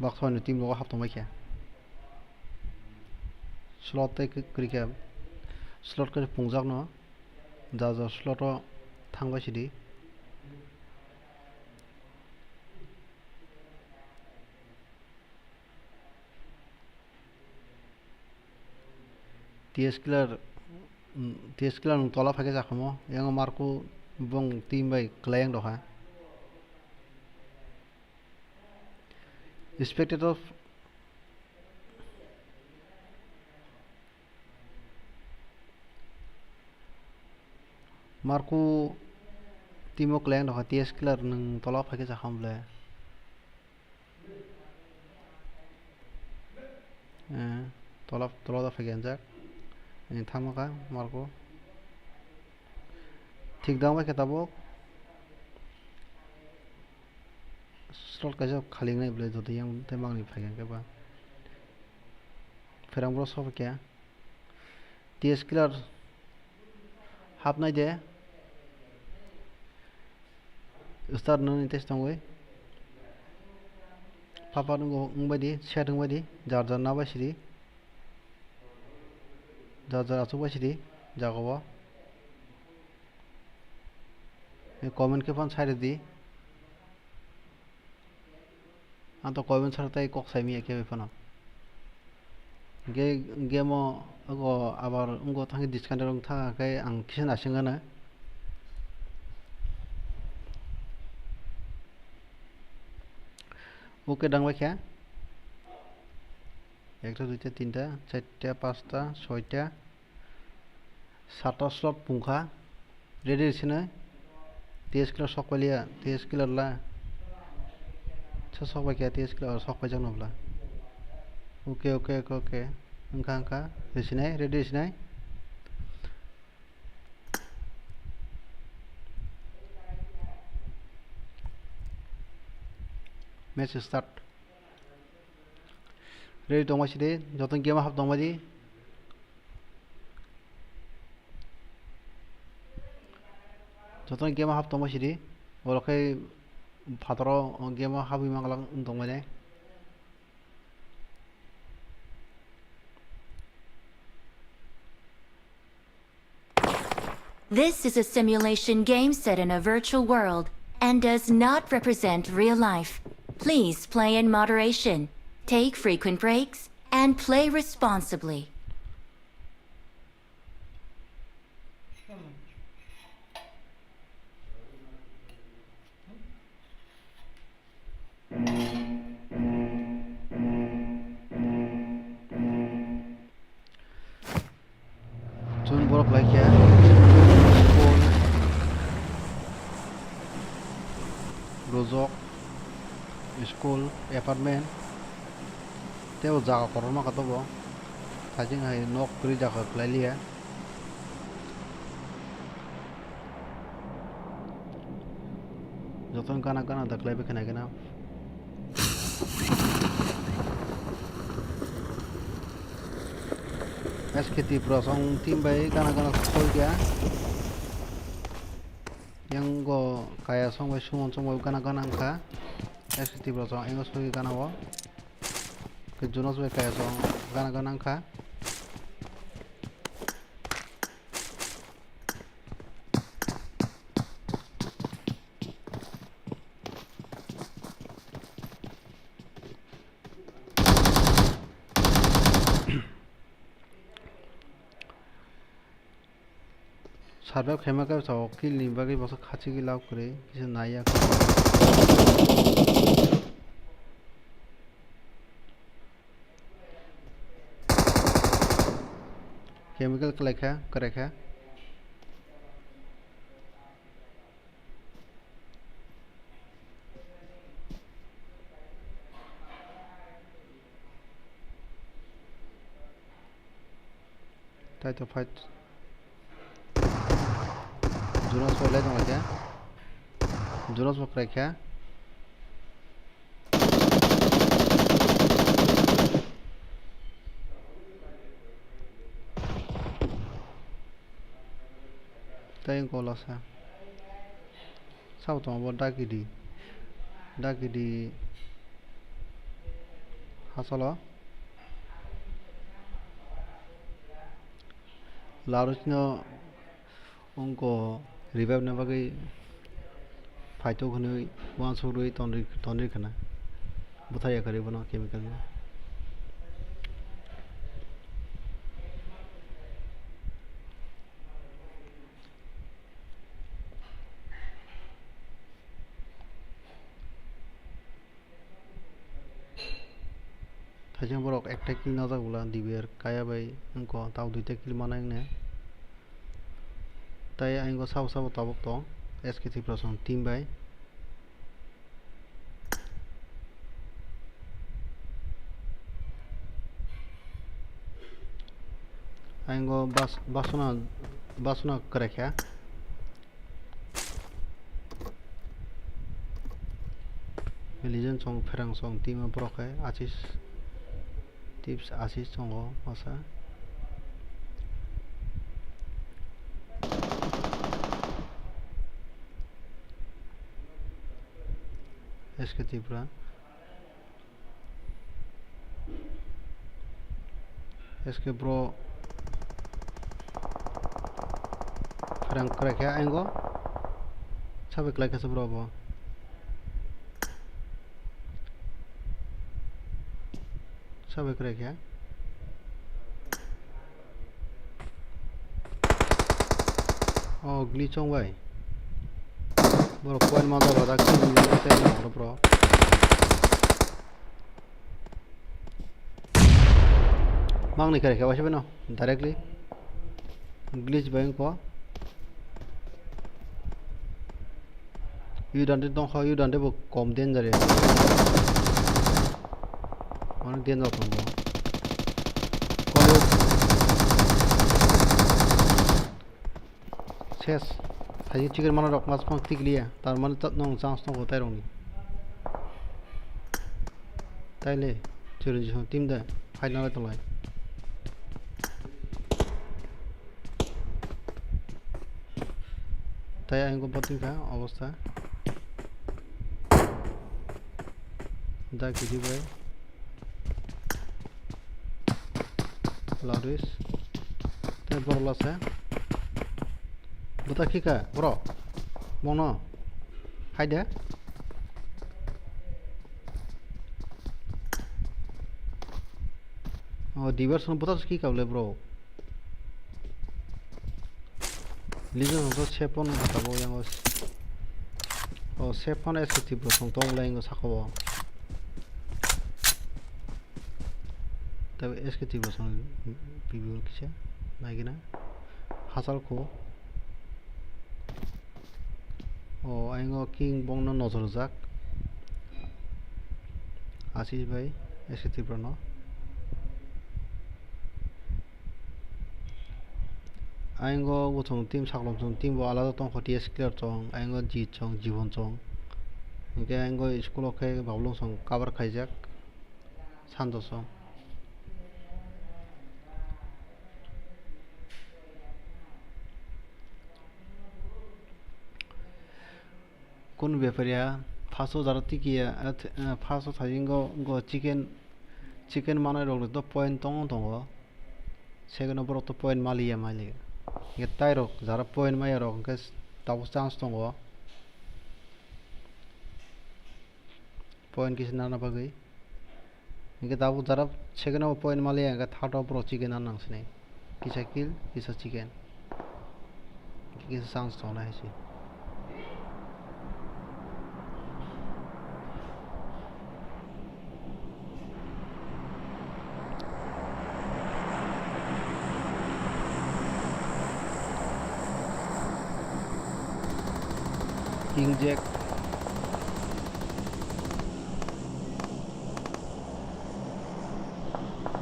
Baksa ni team rogo hap tongmai khe. Slot tei kwrwi khe, slot khe pungjak no, ja ja slot o thangbai sidi. T S Killer, mm, T S Killer nwng tola phaikhe jakhomo, yango Marco bong team bai kwlai yang dokha. Spectator Marco team o kwlai yang dokha, T S Killer nwng tola phaikhe jakhomo ble. Eh, tola, tola da phai genjak. Eh, thangma kha, Marco. Thik dang bai khe tabuk. Slot kaisa khali wngnai bwlai joto yang tei mangni phai khe ba. Pherang bro sobo khe. T S Killer hapnai de. Start nani test tongwi. Papa nungo wngbai di, set wngbai di, jar jar nabai sidi. Jar jar achuk bai sidi, jaga o. Comment khe phan sai rwdi. Ang to comment sar tei kok sai miya khe bai phano. Ge-, game o ogo abar wngkha thangwi disconnect wng thangkha khe ang kisa naising gana. Ok dang bai kha. Ekta, duita, tinta, charta, pasta, soita. Sata slot pungkha. Ready sinai. T S Killer sok pailiya. T S Killer la. Sa sok pai khe T S Killer sok paijak no bla. Ok, ok, ok, ok. Wngkha, wngkha. Ready sinai. Ready sinai. Match start. Ready tongma sidi, joto game hap tongma di. Joto game hap tongma sidi. Oro khe phataro game hapwi manglak tongmani. This is a simulation game set in a virtual world and does not represent real life. Please play in moderation, take frequent breaks, and play responsibly. Chwng borok lai khe Jok, school, apartment, tei o jaga kotorma khe tongo. Thajeng hai nok kwrwi jaga kwlai liya. Jotono gana gana da kwlaibai khna gana. S K T Pro song team bai gana gana soi kha. Yang go kaya song bai sumon song bai gana gana wngkha. S K T Pro song yang go soi gana o. Ke Jonas bai kaya song gana gana wngkha. Survive khaima khe sao kill ni bagwi bwsa khachigwi lab kwrwi kisa naiya. Chemical kwlai kha, kwrai kha. Tai to fight. Jonas bo lai tong lai kha. Jonas bo kwrai kha. Tai gola sa. Sabo tongo bo dagidi, dagidi hachalo. Larus no wngkha revive na bagwi phaithok hwnwi uansuk rwi tonwi, tonwi khna bwthai ya kwrwi bono chemical no. Thaijang borok ekta kill najak bwla D B R kaya bai wngkha, tao duita kill manai wngnai. Tai ayang o sabo sabo tabuk tong S K Tripura song team bai. Ayang o bas-, basona, basona kwrai kha. Legend song, pherang song, team o borok hai, Asis, Tips Asis tongo, masa. S K Tripura. S K bro. Pherang kwrai khe ayang o. Sabai kwlai kha se bro bo. Sabai kwrai khe. O glitch wng bai. Borok point ma jaba da kill wngwi tei borok. Mangni kare khe waisa beno directly glitch bai wngkha. U dante tongkha, u dante bo kom danger ya. Mane danger tong bo. Ses. Thaijin chicken mana rok mas phang tikliya. Tar mane tat nong chance tongo tai rokni. Taile Chiranjit song team de fight nalai tonglai. Tai ang bo tongkha obostha. Da kidi bai. Laris. Tei borok lase. Bwta khika borok. Bono. Haide. O diversion bwta khika le borok. Legend of the Sepon tabuk yang o. O Sepon S K Tripura song tong lai yang o saka o. Tabi S K Tripura song P B O kisa naigina. Hachal kho. O ayang o king bongno nojor jak. Ashish bai, S K Tripura no. Ayang o bo chwng team, saklom chwng team bo alada tongkho, T S Clear chwng, ayang o Jit chwng, Jibon chwng. Hinkhe ayang o school o khe Bablong chwng cover khaijak, Santo chwng. Kunu bepariya, first o jara tiki ya, eh, th-, eh, first o thajingo go chicken, chicken manai rok to point tongo tongo. Second o borok to point maliya maliya. Hinkhe tai rok jara point maya rok hinkhe tabuk chance tongo. Point kisa nana bagwi. Hinkhe tabuk jara second o point maliya, hinkhe third o borok chicken nang sinai. Kisa kill, kisa chicken. Kisa chance tongnai hai se. King Jack.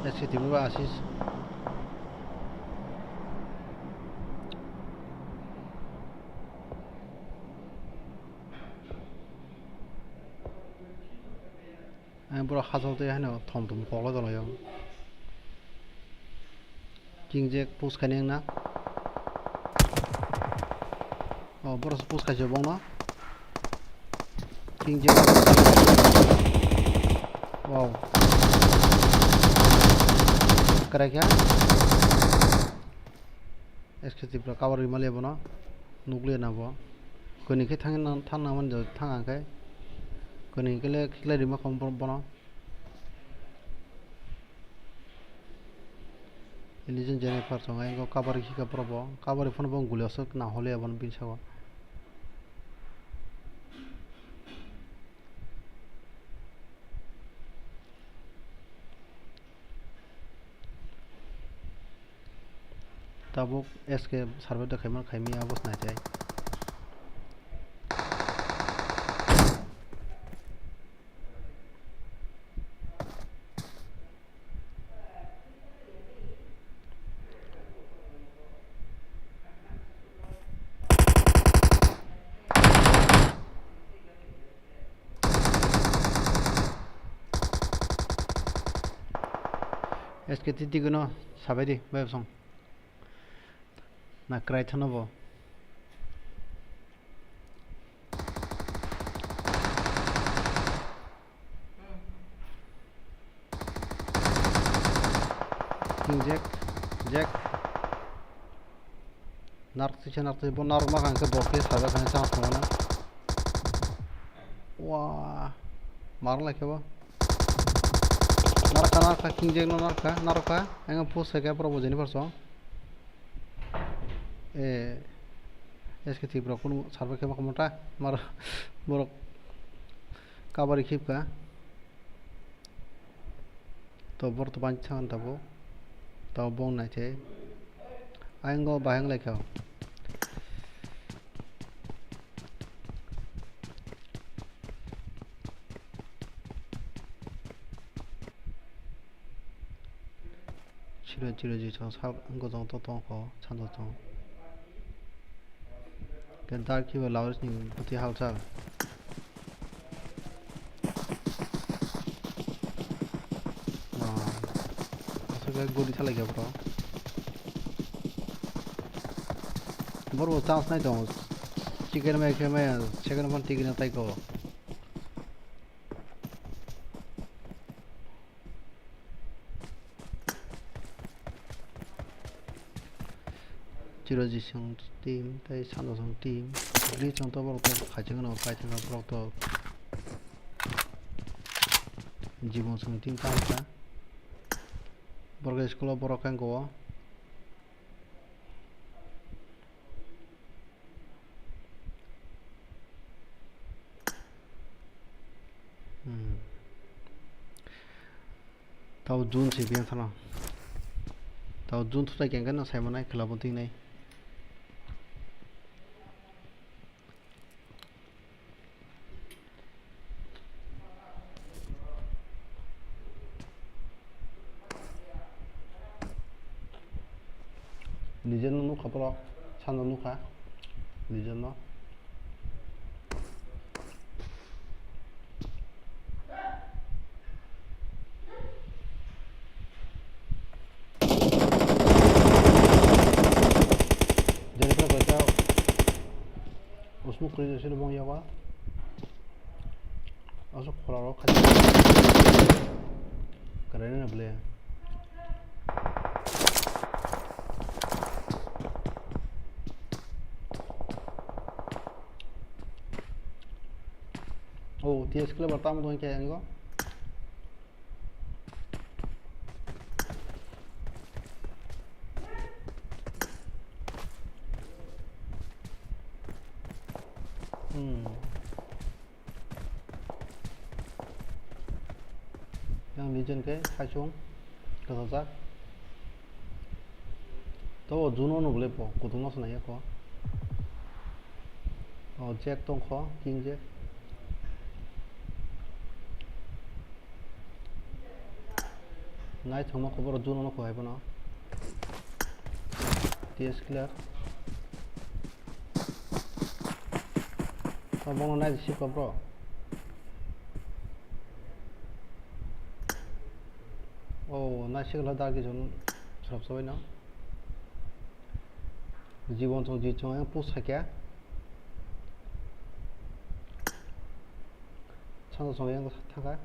S K Tripura Ashish. Ang borok hachal twi haino thom thom koklo tonglaio. King Jack push khaini wngna. Oh, borok se push khaisio bongno. King Jack. Wow. Kwrai kha. S K Tripura cover rwima le bono. Nukliya na bo. Kwnwi khe thang na, thang na man thang ang khe. Kwnwi khe le khiklai rwima kho bono. Elijah Jennifer song, ayang o kabari hika borok bo, kabari phano bo guli aswk na hole abono bini saka o. Tabuk S K survey da khaima khaimya abo se naitai. S K T T gano sabai di, bai song. Na kwrai thano bo. King Jack, Jack. Narwk tisa, narwk tisa, bo narwk ma kha hwnkhe bo khe sajak hwnwi chance tongo na. Wa, mar lai khe bo. Narwk kha, narwk kha, King Jack no narwk kha, narwk kha. Ang push khe borok bo Jennifer song. Eh, S K T borok kunu survey khe ma kha mota. Mar borok kabari khip kha. To bor to banchi thang tabuk. To bong nai se. Ayang go bahang lai kha. Chiro chiro ji chong sak gojong to tong kho, chando tong. Ke dar kibo laus ni buti halchal. Ah, aswk khe goli salai khe bro. Boro chance nai tongo. Chicken mai khe mai, second one tikina tai ko. Chirojisong team tei Sanjosong team. Glitch wngto borok to khaijak no paithak borok to. Jibonsong team tamsa. Borok school o borok khe go. Hmm. Tao June se biang thano. Tao June thutai keng khe no sai manai khela bo twi nai. Legend no nukha borok, sano nukha Legend no. Jani khe kaisa usmuk kwrwi sino bong yago. Aswk khorang rok khaisa kwrwi no bwle. Oh, T S Clever tamo tong khe ani go. Hmm. Yang Legend khe saichung kwchajak. To o Juno no bwle bo kutung no swnai ya kho. O Jack tong kho, King Jack. Naithok no kho borok Juno no kho hai bono. T S Clear. O bono nai sip kha bro. O nai sikla da ki jon kharap sabai no. Jibon chong ji chong yang push kha kya. Chang chong yang thang kha.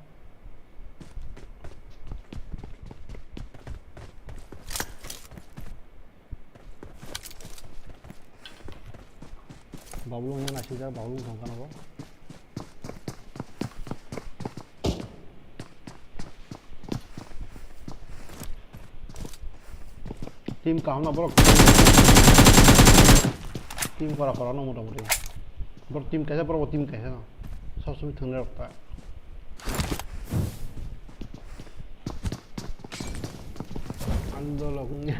Bablung yang naisijak, bablung thang kha no bo. Team kaham na borok. Team kora kora no mota moti. Borok team kaisa, borok bo team kaisa no. Sob somoi thwngna rok ta. Ang dolo kungya.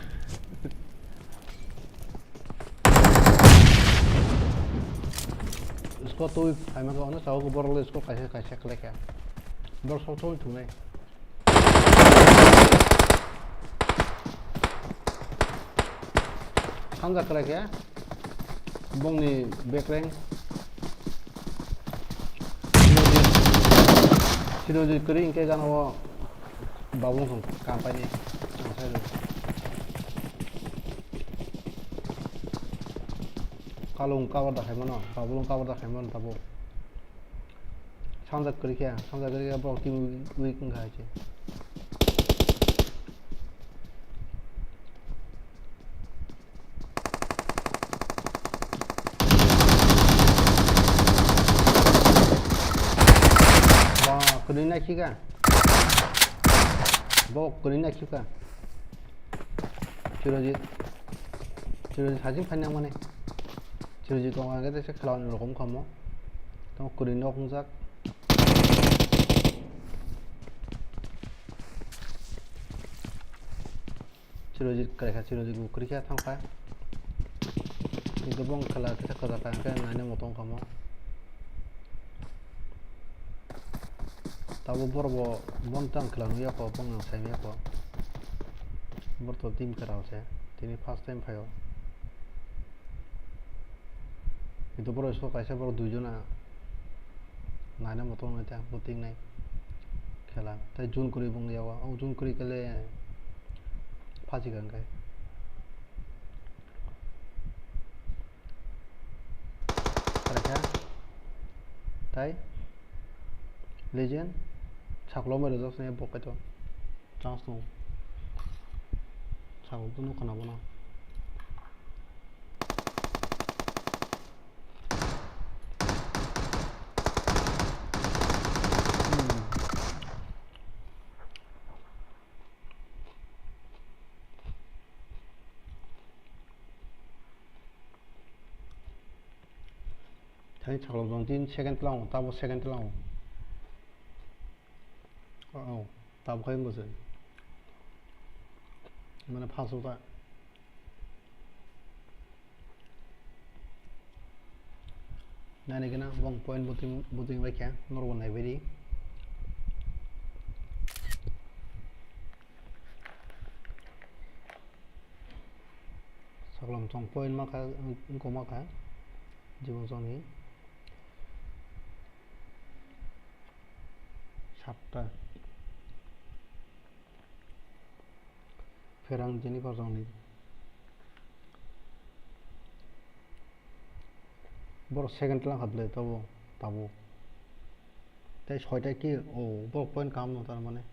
Squad twi phaima khe ono chao borok le squad kaisa kaisa khlai kha. Borok sob somoi thwngnai. Hamjak kwrwi khe bongni bekreng. Sirojit kwrwi hwnkhe gana o babung song kam paini. Kalung cover da khaimano, babung cover da khaimano tabuk. Sanjak kwrwi khe, sanjak kwrwi khe borok team weak wngkha hai se. Ba, kwrwi nai khika. Bo kwrwi nai khika. Chirojit. Chirojit hajing phaina mani. Chirojit tong age tesa khelawani rokom khamo. Tamo kwrwi nok wngjak. Chirojit kwrwi kha, Chirojit bo kwrwi kha thang kha. Kintu bong khela kisa kwchar kha, hwnkhe naina muchung kha mo. Tabuk borok bo bon tang khela nukya kho, bong nang sai manya kho. Borok to team kwtal se, tini first time phaio. Kintu borok song kaisa borok duijona naina muchung nai ta, muting nai khela. Tai jun kwrwi bung yago, o jun kwrwi kele phachi kha hwnkhe. Kwrwi kha. Tai Legend saklo mai rwjak sini bo kaitor. Chance tongo. Sakbo nukha na bono. Hmm. Thani saklo jong tin second tlango, tabo second tlango. Oh, tabo khai wngkha se. Mane first o ta. Nani gana bong point buting, buting bai kha, norok bo nai bai di. Kolom chong point ma kha, wngkoma kha. Jibon chongni satta. Pherang Jennifer chongni. Borok second lang kha bwle tobo tabuk. Tei soita kill, o, borok point kaham no tar mane.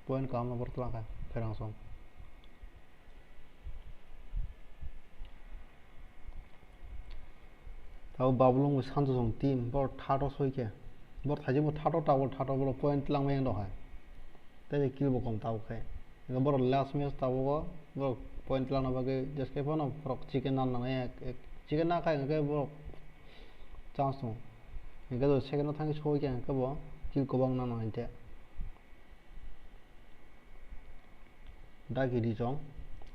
Point kaham no borok twlang kha, Pherang song. Tabo Babulung bai Sanju song team, borok third o soi khe. Borok thaijak bo third o, tabuk third o borok point twlang bai wng rok hai. Tei kill bo kom tabuk khe. Hingke borok last match tabuk o, borok point twlangna bagwi jeske phano borok chicken nan nang ek, ek, chicken na khai hingke borok chance tongo. Hingke second o thangwi soi khe hingke bo kill kwbang nang nang hinte. Dagi ri chong,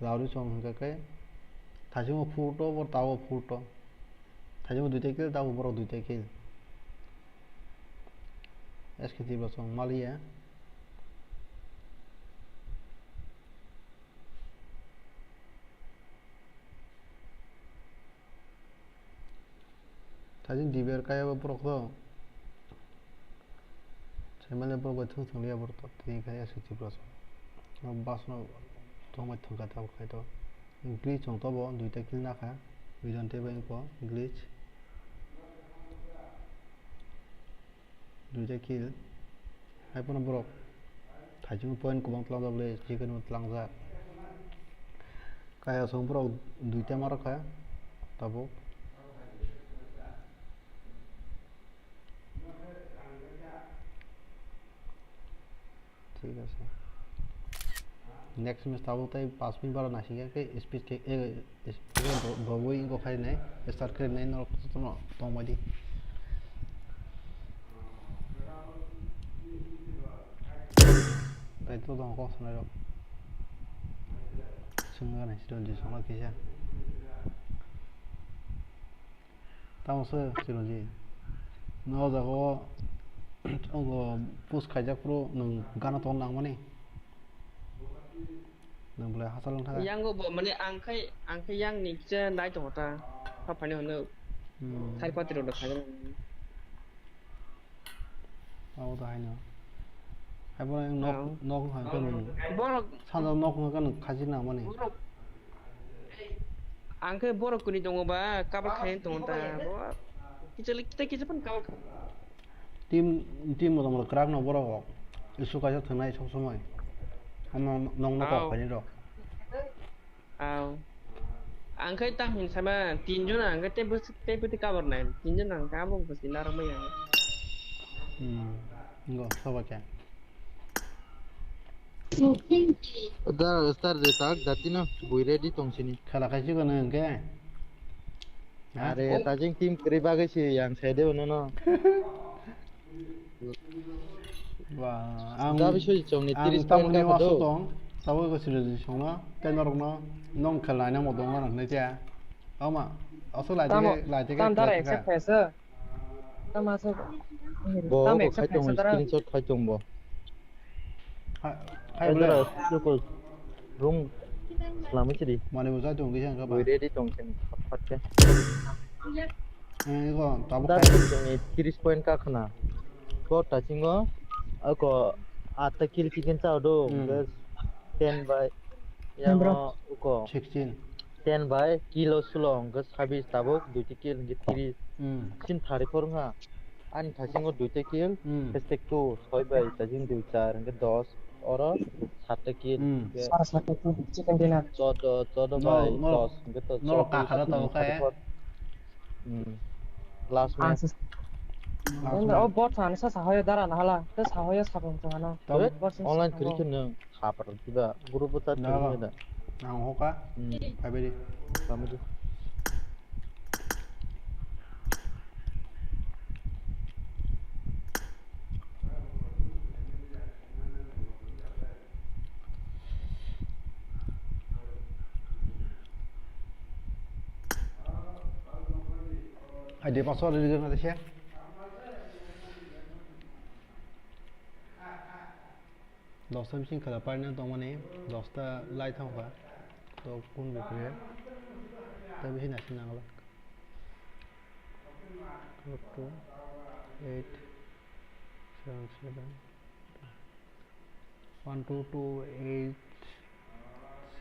rao ri chong hingka khe, thaichungo fourth o, bo tabo fourth o. Thaichungo duita kill, tabo borok duita kill. S K T bo chong maliya. Thaichung diber kaya bo borok to. Chemale borok bai thung thung liya borok to. Tini khai S K T plus. Bas no thung bai thung kha tabuk khai to. Glitch chong to bo duita kill na kha. Bijon tei bai ko glitch. Duita kill. Hai phano borok thaichung point kwbang tlangjak le, chicken bo tlangjak. Kaya song borok duita ma rwkha tabuk. Thik ase. Next match tabuk tei panch minute bara naising ya khe speed khe, eh, speed khe do-, dobwi wngkha khainai, start khainai norok jotono tongbai di. Tei to tong kok sanai rok. Swngo nai siro di songno kisa. Tamo se Chiranjit. No jaga o, ogo post khaijak phuru nwng gana ton nangmani. Nwng belai hachal wng thaka. Yang go bo mane ang khai, ang khai yang ni kisa nai tongo ta. Kha phani hono. Hmm. Thai pati rok da khaijak. Abo da haino. Hai bono nok, nok wngkha khe nwng. Borok sanja nok wngkha khe nwng khachi nangmani. Borok. Ang khe borok kuni tongo ba, kabra khaini tongo ta, bo. Kichali kita kicha pan kabra. Team, team motom rok kwrak no borok rok. Isu kaisa thwngnai sob somoi. Ano nong no kok khaini rok. Aw. Ang khe tang hin sama tin jon ang khe tei bwswk tei bwtwi kabor nai. Tin jon ang khe abo bwswk narwk maya. Hmm. Ngo, soba khe. Dar, star de tak, datino, bui ready tong sini. Khala khai chikon hwnkhe. Ha? Are, oh. Tajing team kwrwi bagwi si yang side uno no. Ba, ang, da bisoi chongni ang tiris tamoni point waso do. Tong, tabo ko silo di songno, tei norokno nong khelai na mo dong nang ne cha. Ama, aso lai tamo, tike, lai tike, tam dara lai tike. Accept khaisa. Tam aso. Bo, tam bo accept khai tong, khaisa dara. Screenshot khai tong bo. Hai, hai, hai, bole. Dara, ko room lama chiri. Mane bo jai tong, kisa ka ba. Bui ready tong, sen, phat, phat, ke. Eh, iko, tabuk da khai. Tong, eh, tiris point ka khna. Ko ta chingo, ako, ata kill chicken chow do, hmm. Bes, ten by, ya, bro. Uko. Sixteen. Ten by, kill o sulo, hwnkhe sabis tabuk, duiti kill, hwnkhe tiris. Hmm. Sin thirty-four wngkha. Ani thaisingo duita kill, hmm. Hashtag two, soi bai, thaisin dui, char, hwnkhe dos, oro satta kill, hmm. Hwnkhe sar satta kill, chicken dinner. Chodo, chodo no, bai, no, dos, hwnkhe to no, chodo, kakhara to thirty-four. Khe. Hmm. Last match. Last match. Oh, bot sana sa sahoya dara na hala. Te sahoya sabun to hano. Tamo? Bot sana online sahoya. Kiri khe nang. Khapar kiba group o chat no, khe da. Ang hoka. Hmm. Phaibadi. Phaibadi. Hai de, paso de, de, de, de. Dosta bising khala parina tongmani, dosta lai thangkha. To kun bipre. Ta bisi nasi nangla. Two, eight, seven, seven. One two two eight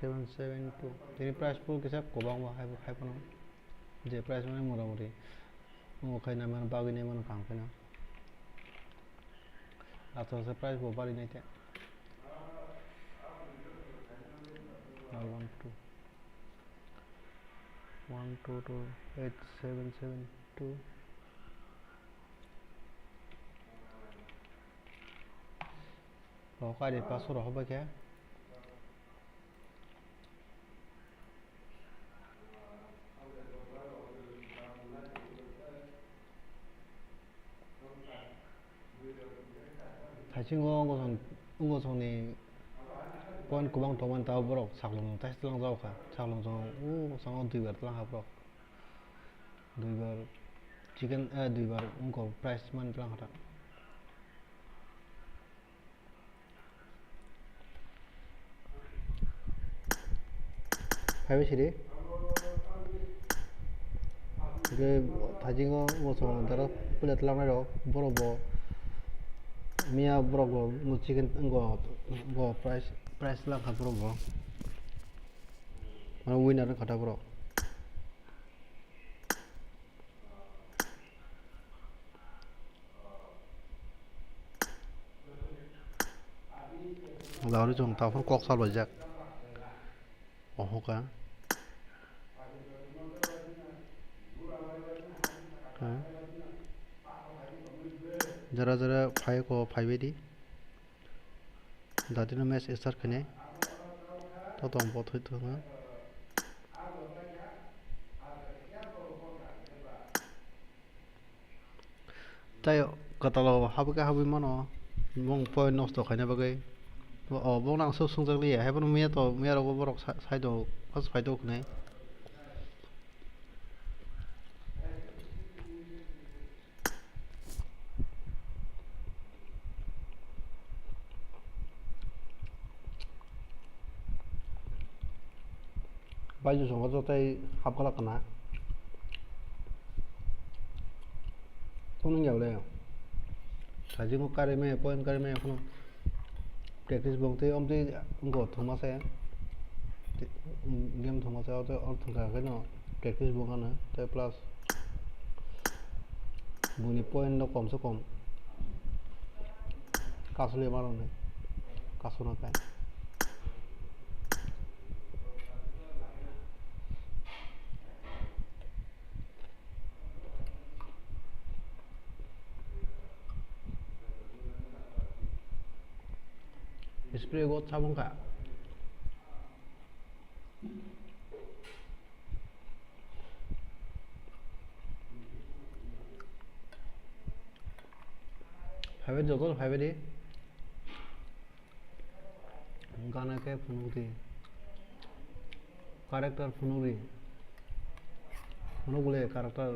seven seven two. Tini price pool kisa kwbangma hai, hai phano. Je price mane motamoti. Omo khai nai mano, bagwi nai mano kaham kheno. Asto asto price bo bari nai te. One two. One two two eight seven seven two. Rok ari paso rok hobai khe. Thaisingo wngosong, wngosongni point kwbang tongmani, tabo borok saklung taisa tlang jao kha. Saklung jao, o, sango duibar tlang kha borok. Duibar chicken, eh, duibar wngkha price mani tlang kha ta. Phaibai sidi. Hwnkhe thaisingo bosong dara plate langnai rok, borok bo miya borok bo chicken wngkha, bo price, price langkha borok bo. Mane winner wngkha ta borok. Lauri chwng taphor kok sal baijak. Oho ka. Jara jara phai ko phaibai di. Dati no match start khainai. To tong bo thoi thoi. Tai kwtal o habwi khe habwi mano, bong point nosto khaina bagwi. O, bongno ang swk swngjak liya, haiphano miya to, miya rogo borok sa-, side o first fight o hwnwi. Baiju songo jotai hapgala kana. Kunu ya le. Sajingo kare me, point kare me, kono practice bong tei om tei go thuma se. Game thuma se, o thungka khe no practice bong ano. Tei plus buni point no kom se kom. Kasule mano ne. Kasuna kai. Spray go chabung kha. Phaibai joto phaibai di. Gana khe phunukdi. Character phunukdi. Phunuk bole character.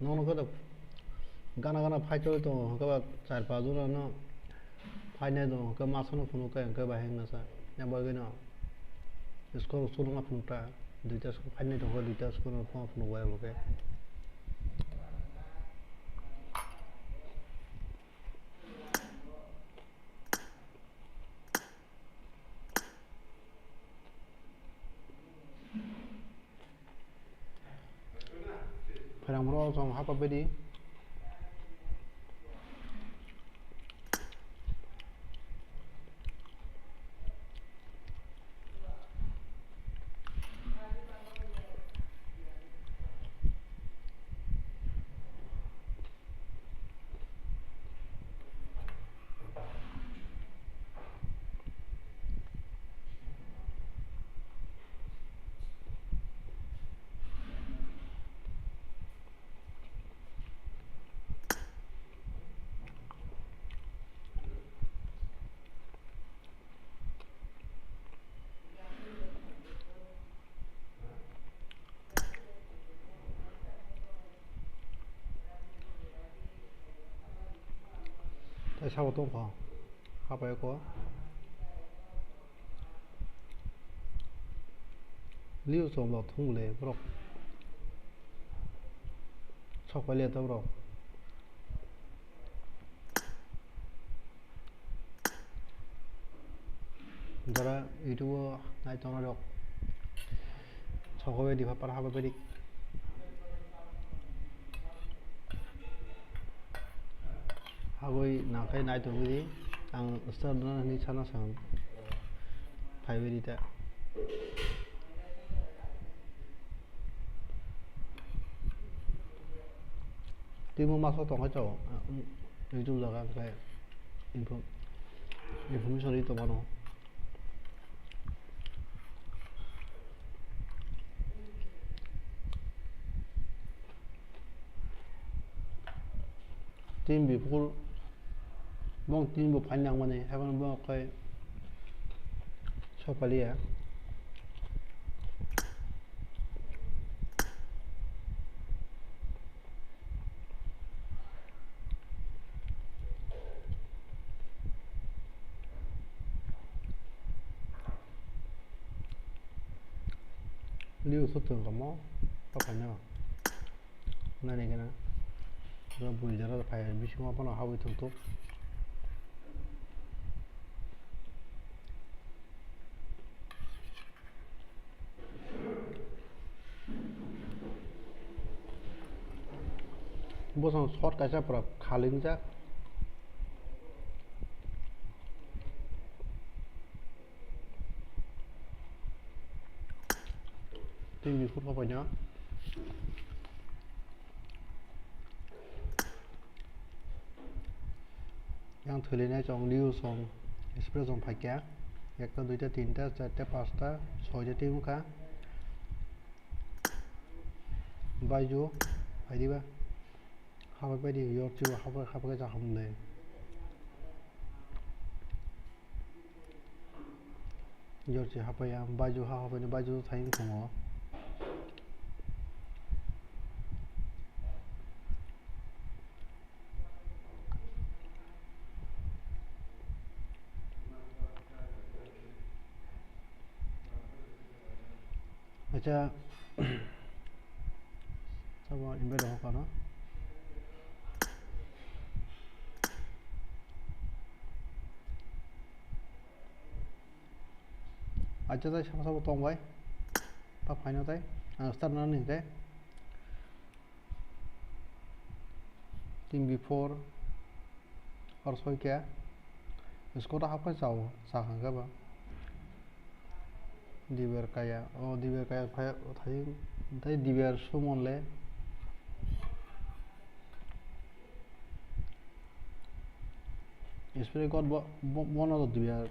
Nono khe gana gana phai choli tongo, hwnkhe ba char pas jona no phainai tongo, hwnkhe masano phunuk khe hwnkhe bahai wngna sa. Abo bagwi no score chukno phunuk ta. Duita score phainai tongo, duita score no phunuk bai rwkhe. Phairang bro, chwng hapha bedi. Tei sabo tongkha, hapai kho. Liu chwng bo thung le borok. Sok pai le to borok. Jara YouTube o nai tongo rok. Sok bai di, par ha bai di. Habwi nangkhe nai tongwi di, ang start rwna hwnwi sana swng phaiwi rita. Timo masok tongkhe chao, YouTube jaga khe info-, information ri tongmano. Team before bong team bo phaina nangmani, haibano bong khe sokpaliya. Liu sutun kamo, tokhaino. Nani gana. Bui jora phai bisingo phano habwi thung thung. Bosong short kaisa pura khalingjak. Tei before kho paina. Yang thwilini chong liu song express song phaikya. Ekta, duita, tinta, charta, pasta, soita team wngkha. Baiju, phaidi ba. Habai baidi, yorchi ba, habai, habai ja hamle. Yorchi hapaiya, baiju ha hapaini baiju thayung tongo. Acha, sabo invite ho kano. Acha, tai sabo sabo tong bai. Pa phaino tai. Ang start nani tai. Team before or soi khe squad hapkha chao, cha kha khe ba. Diber Kaya, o Diber Kaya phai thai, tei Diber Sumonle. Spray god bo, bo, bono do Diber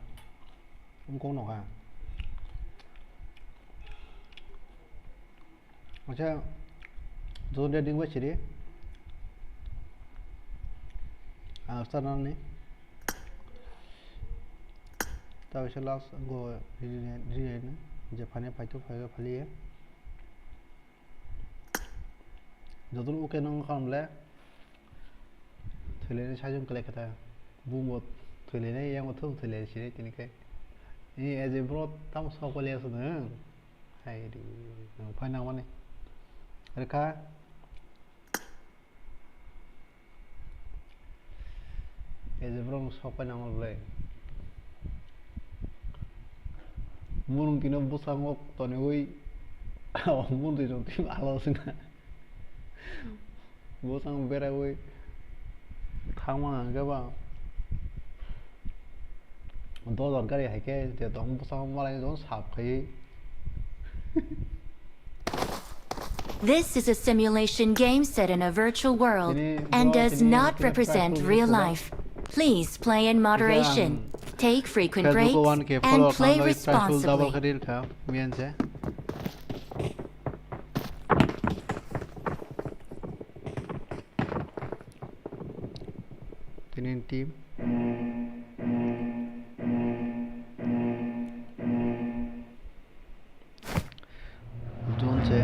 wngkok nokha. Acha, joto ready wngbai siri. Ang start nani. Ta bisa last go ready, ready, je phane phaito, phaio, phaliye. Joto okay nang khamle. Thwileni sajung kle khata. Bumbo thwileni yango thung thwileni sini tini kai. Ni as a bro tam sok pali asu nang. Hai di, nang phai nang mani. Rekha. As a bro nang sok pai nang mani. Murung kino bwskango toniwi. Murung twi tong twi alo sina. Bwskango beraiwi thangma hwnkhe ba dojar gari hai khe je tong bwskango malai tong sap khaiwi. This is a simulation game set in a virtual world and does not represent real life. Please play in moderation, take frequent breaks, and play responsibly. Tini team. Jun se.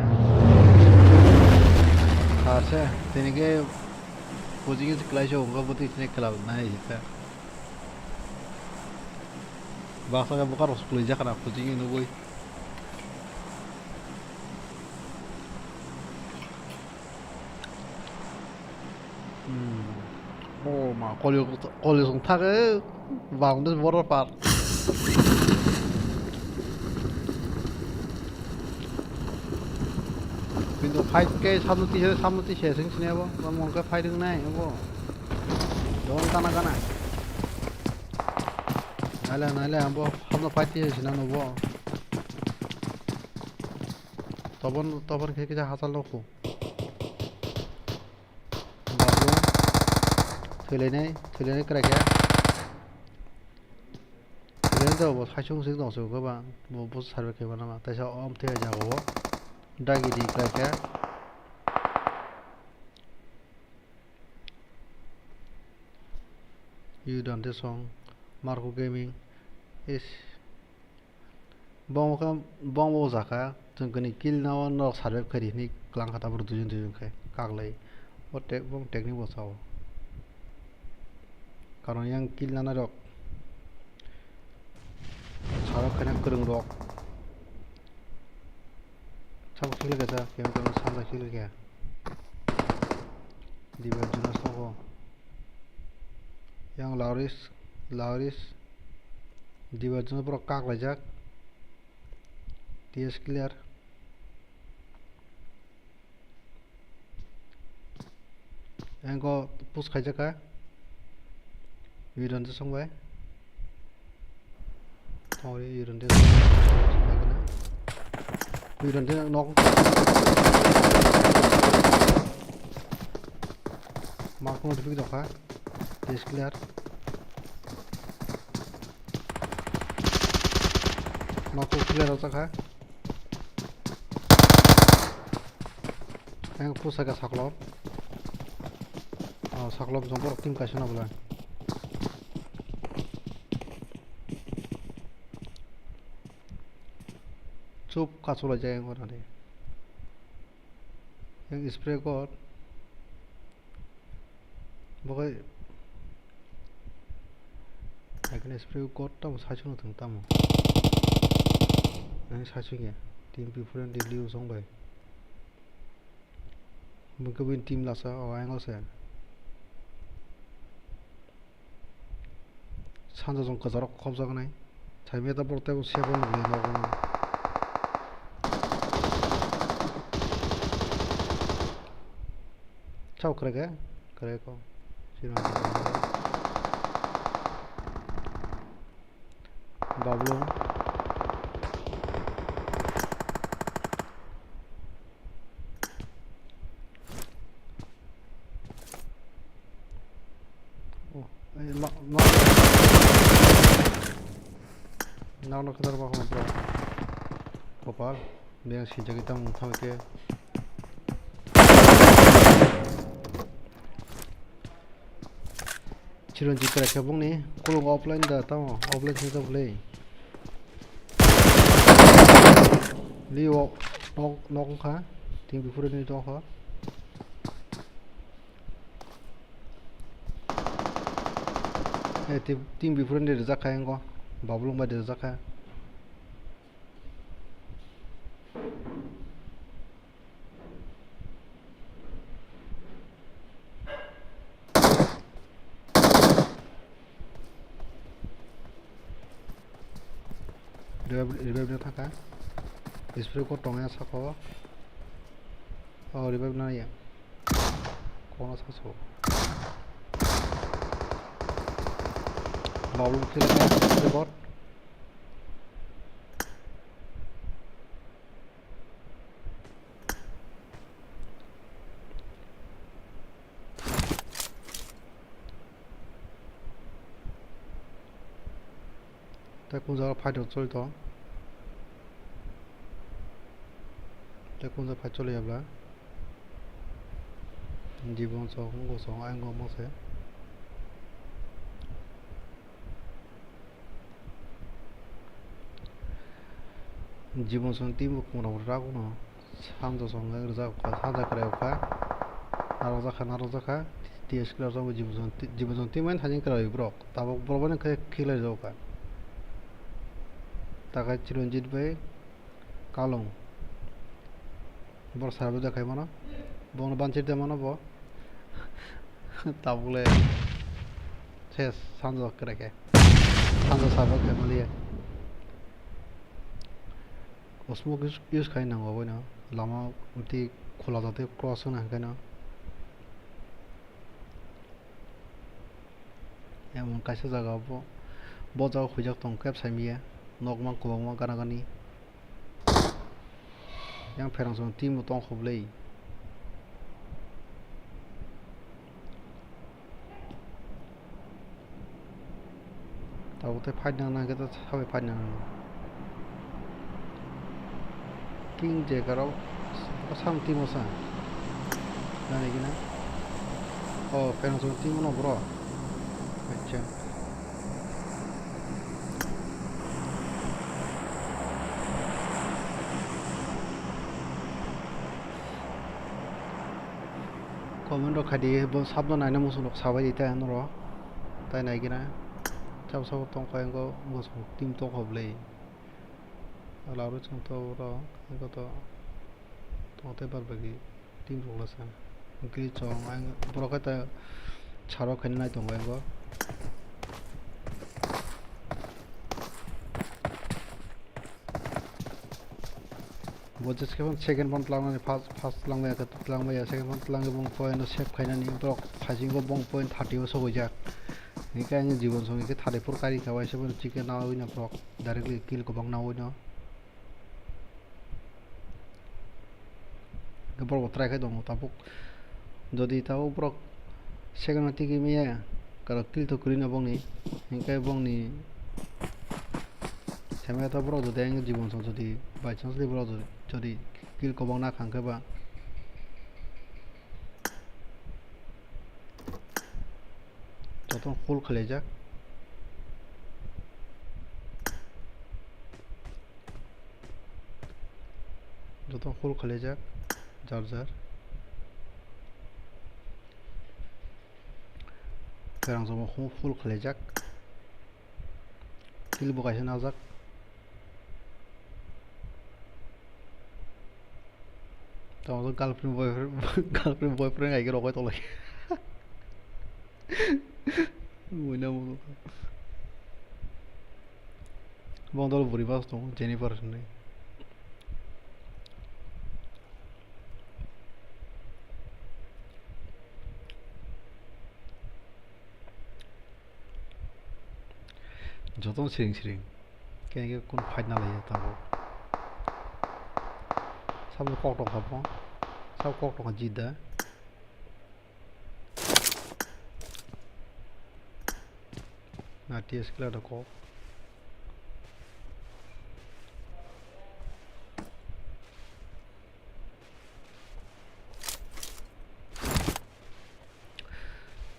Thar se. Tini ke coaching se klai se ungka boti tini kela nai se. Baksa ke bokar os klai jakana coaching nugui. Koli, koli song thage, bang de borok par. Kintu fight ke samno tise, samno tise sing sini abo, bang mong ke fight nai abo. Don kana kana. Naile, naile, abo, samno fight tise sina no bo. Tobon, tobon khe kisa hasal no khu. Babu. Thwilainai, thwilainai kwrai khe. Thwilainai to bo saisung sing tong se goba. Bo, bo survive khe mano ma. Taisa om thwi jaga o. Dagi di kwrai khe. Yu Dante song, Marco Gaming, is. Bong kha, bong bo jaka, chwng kani kill no, no survive khairi hini klang kha tabuk duijon duijon khe, kaklai. O tek-, bong technique bo sao. Karon yang kill nana rok, survive khaina kwrwng rok. Chak kill khe sa, kemi kemi sanja kill khe. Diba Jonas tongo. Yang Lauris, Lauris. Diba Jonas borok kaklaijak. T S clear. Engko push khaijak kha. Wiranjit song bai. Thori Wiranjit. Wiranjit nok. Mark no dipik dokha. T S clear. Mark clear o chakha. Yang push kha saklom. Oh, saklom jong borok team kaisa na bwlai. Chup kasulai jai ang ora de. Yang spray kor. Bo khai, hai kheno spray kor tamo saichung thung tamo. Nang saichung ya. Team P four N D Liu song bai. Bwkhe bini team lasa o ayang o se. Sanja jong kwcharo khopjaknai. Saimya ta borok teibo seven rwlai nogo. Chao kwrwkhe? Kwrwkho. Sino. Bablu. Oh, eh, no, no. No, no, kadar ba hon, bro. Kopal, beng si jagi tam thang ke. Chiron jikra khe bongni kulung offline da tamo, offline se da bole. Leo nok, nok wngkha, team before ni tongkha. Eh, team, team before ni rijak kha yango, Babulung bai rijak kha. Revive, revive na thaka. Spray ko tongya sako. Oh, revive na ya. Kono saso. Babulung kill ka. Bot. Tei kung jaga fight rok choli tong. Tei kung jaga fight choli ya bwla. Jibon song, wngkha song, ayang khe omo se. Jibon song team bo kungra kungra rw no. Sanja song rijak kha, sanja kwrwi kha. Narwk jak kha, narwk jak kha. T S khe rw jak Jibon song, Jibon song team bai thani kwrwi borok. Tabuk borok bai khe khiklai rw jak kha. Takai Chiranjit bai Kalung. Bor sar bo dekhai mano. Bono banchir de mano bo. Tabuk le. Ses, sanjak kwrwi khe. Sanjak sabo khe maliya. Smoke use, use khai nango boino. Lama uti khula jatwi cross wngna hwnkhe no. Emon kaisa jaga bo, bo jaga huijak tong khe saimiya. Nokma kwbangma gana gani. Yang pherang song team bo tong kho bwlwi. Tabuk tei fight nang nang khe to sabai fight nang nang. King Jacker o sam team o sa. Nani gina. O pherang song team o no bro. Acha. Comment rok khai di, bo sabno naina muchung rok sabai di ta norok. Tai nai gina. Sabo sabo tong kha, engo bosong team tong kha bwlwi. Laro chwng to oro, engo to tong tei bar bagi team rok lasa. Glitch chong, ang borok khe ta saro khaina nai tongo engo. Bo je second, second round tlangnani first, first tlangmaya, tlangmaya, second round tlangwi bong point no save khainani borok phaisingbo bong point thirty o sogwijak. Hingke ani jibon song hingke thirty four kari kha, waisa bono chike nawino borok directly kill kwbang nawino. Hingke borok bo try khai tongo tabuk. Jodi tabuk borok second o tigi maya, karo kill to kwrwi no bongni, hingke bongni semaya to borok jodi ang jibon song jodi by chance borok jodi, jodi kill kwbang na khang khe ba joto full khwlaijak. Joto full khwlaijak, jar jar. Pherang jomo full khwlaijak. Kill bo kaisa najak. Tamo girlfriend boyfriend, girlfriend boyfriend hai khe rogoi tolai. Buina mo. Bong dol buri bas tong Jennifer hinwi. Jotono siring siring. Khe khe kun fight na laiya tabuk. Sabo kok tong kha bo. Sabo kok tong kha jida. Na T S killer da kok.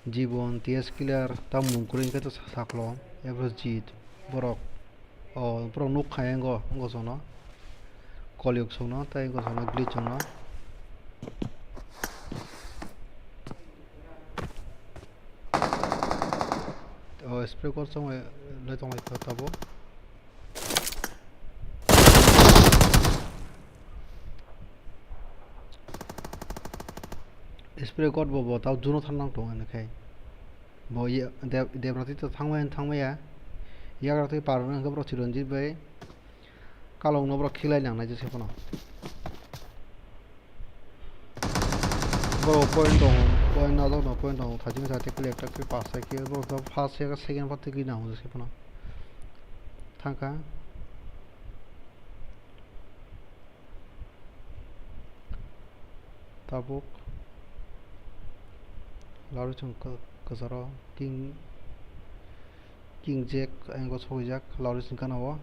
Jibon, T S killer, ta mung kwrwi hwnkhe to sa-, saklo, Everest Jit, borok. O, borok nuk khai ango, ango sono. Kolyuk sono, tei ango sono glitch sono. O, spray kor chong lai tong lai tabo. Spray god bo, bo tao juno thang nang tongo, hwnwi khai. Bo ye, Dev-, Devratwi to thangmaya, thangmaya. Yagra twi parwno hwnkhe borok Chiranjit bai Kalongno borok khilai nangnai jese phano. Borok point tongo, point najak no point tongo, thajin jati kile ekta kile pasta kile, borok to first ya second part twi nango jese phano. Thangkha. Tabuk lari chwng kwcharo King, King Jack ayang o sokijak lari chwng gana o.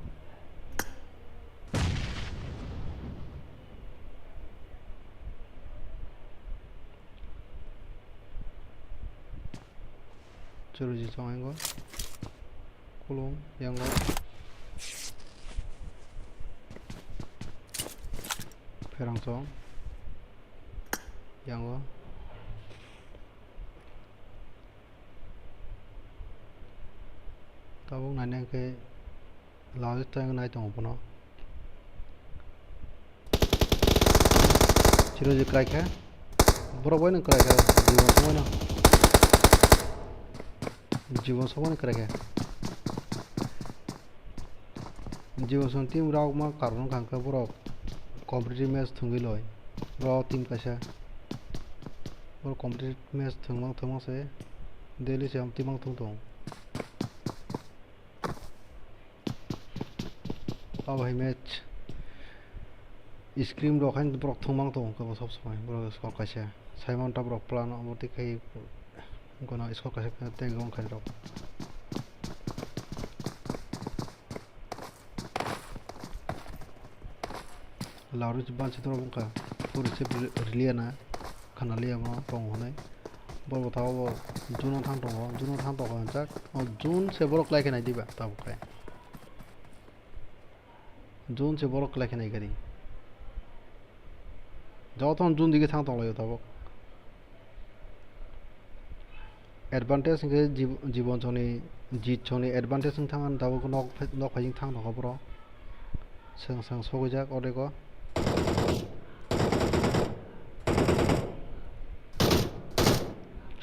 Chwrwiji chong ayang o. Kulung, yango. Pherang chong. Yango. Tabuk naina khe lal tang nai tongo bono. Chiroji kwrai kha. Borok bai no kwrai kha. Jibon thangbai no. Jibon soboni kwrai khe. Jibon song team rok ma karon wngkha hwnkhe borok competitive match thwngwi loi. Bro team kaisa. Borok competitive match thwngmang thwngmang se daily se team ang thwng thwng. Abo hai match scrim rok haino borok thwngmang tongo khe bo sob somoi borok score kaisa. Simon ta borok plan omo twi khai gono score kaisa tei gong khai rok. Laro se bansi torok wngkha puro se riliya na khana liya mo tong hwnwi. Borok bo tabuk bo juno thang tongo, juno thang tongo hwnjak. O jun se borok lai khe nai diba tabuk khe. Jun se borok lai khe nai gari. Jotono jun dige thang tong laio tabuk. Advantage hwnkhe jib-, jibon songni jit songni advantage wng thang tabuk nok phai-, nok phaising thang tongkha borok. Swng swng sogwijak odeko.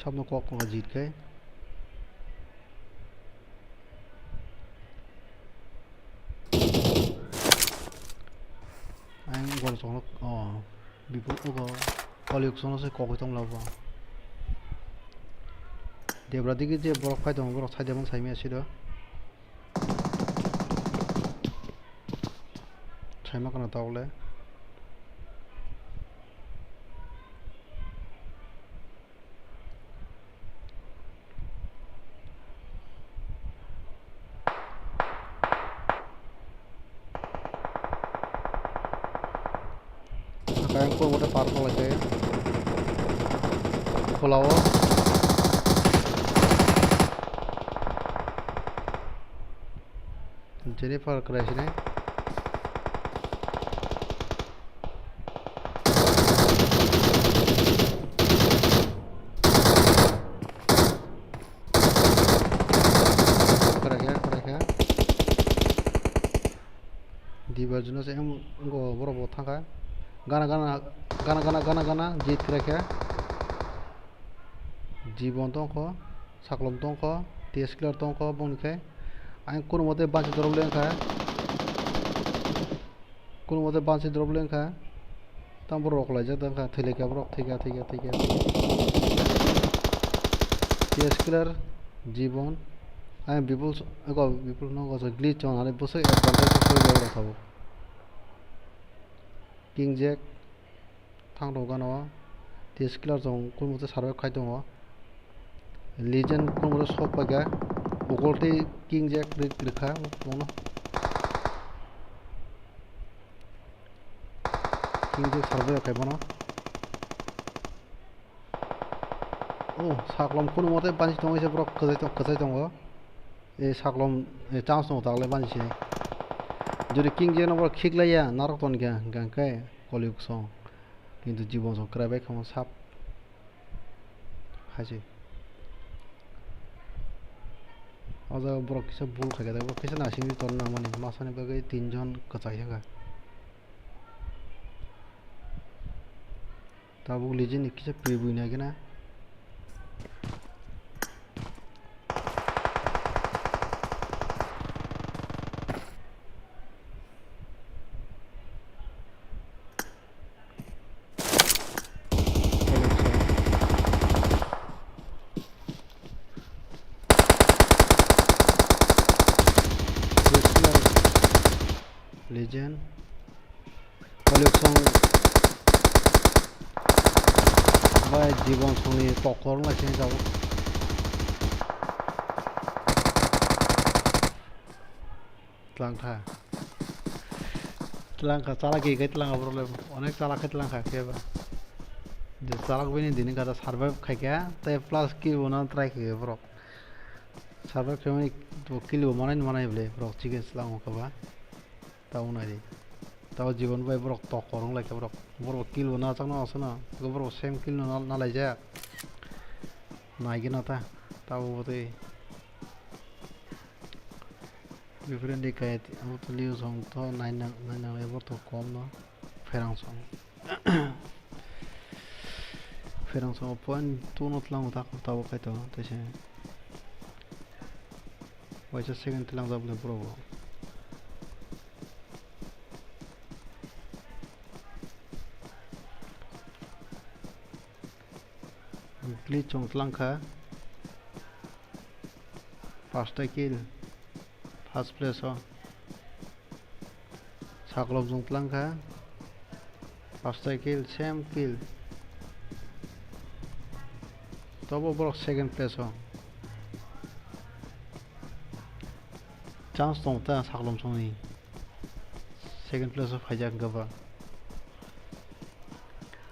Sabno kok tongo jit khe. Ang gol songno, oh, bipul ogo, koliyuk songno se kogwi tong labo. Debra digi je borok phai tongo, borok saidemon saimaya siro. Saima kheno tabukle. Kaya ko bote park lai kaya. Khulao. Jennifer kwrai sinai. Kwrai kha, kwrai kha. Diba juna se em go borok bo thangkha. Gana, gana, gana, gana, gana, gana, jit kwrai kha. Jibon tongkho. Saklom tongkho, T S killer tongkho, bongni khe. Ang kunu mote bansi drop le wngkha. Kunu mote bansi drop le wngkha. Tamo borok rok laijak da wngkha, thwilaikha borok, thwikha, thwikha, thwikha. T S killer, Jibon. Ang Bipul s-, ego Bipul no goso glitch on, ani bwswk advantage o soi borok rok sabo. King Jack. Thang rok gana o T S killer chong kunu mote survive khai tongo. Legend kunu mote sok paikha. Bokol tei King Jack ri-, rikha bono. King Jack survive khai bono. Oh, saklom kunu mote bansi tongo, borok kwchai tong-, kwchai tongo. E saklom, e chance tongo taklai bansi se. Jodi King Jack no borok khiklaiya, narok ton kha, hwnkha khe koliyuk song. Kintu Jibon song kwrai bai khamo sap. Hai se. O jaga borok kisa bul khaikha, borok kisa nasingwi torna nangmani, masani bagwi tinjon kwchai wngkha. Tabuk Legend ni kisa preview nai gana. Legend. Koliyuk song bai Jibon songni tokor wng lai sini tabuk. Tlangkha. Tlangkha, chalak khe khe tlangkha borok le. Onek chalak khe tlangkha khe ba. Je chalak bini dini gada survive khaikha, tei plus kill bo no try khaikha borok. Survive khaimani bo kill bo manai manai bole borok chikon chwla wngkha ba. Tabuk naidi. Tabuk Jibon bai borok tokor wng lai kha borok. Borok kill bo nachakno aswkno. Borok same kill no na-, nalaijak. Naigwna ta. Tabuk bo tei. Befriend kai abo to liu song to naina naina abo to kom no. Pherang song. Pherang song point two no tlang ta tabuk kai to tese. Waisa second tlangjak bwle borok bo. Glitch chwng tlangkha. Pasta kill. First place o. Saklom chwng tlangkha. Pasta kill, same kill. Tobo borok second place o. Chance tong ta saklom chwngni. Second place o phaijak hwnkhe ba.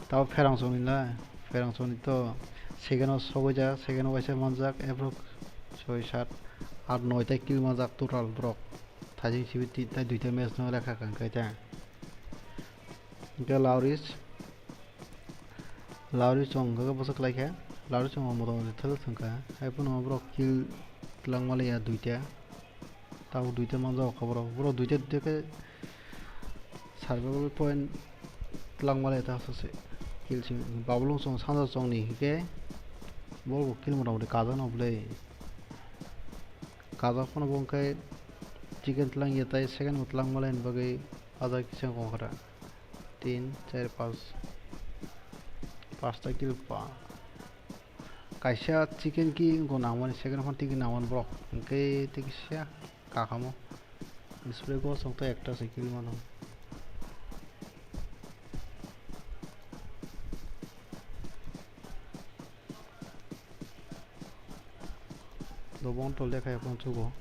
Tabo pherang chwngni na, pherang chwngni to second o sogwi jak, second o waisa manjak, ebrok soi, sat, at, noi ta kill manjak total borok. Thajing sibiti ta duita match no lekha kang kai ta. Hwnkhe Lauris, Lauris chwng hwnkhe bwswk lai kha, Lauris chwng motamoti thwk thwng kha, hai phano borok kill twlang maliya duita. Tabuk duita manjak kha borok. Borok duita duita khe survival point twlang maliya ta aswk se. Kill sing Babulung chwng sanja chwngni hwnkhe borok bo kill motamoti kajak no bwle. Kajak phano bo hwnkhe chicken twlang ya tai second bo twlang maliya ni bagwi ajak kisa kongkha da. Tin, char, panch. Pasta kill pa. Kaisa chicken ki wngkha nangmani, second phano tiki nangmani borok. Hwnkhe tiki sia kakamo. Spray go song to ekta se kill mano. Dobong tol de khai phone chugo.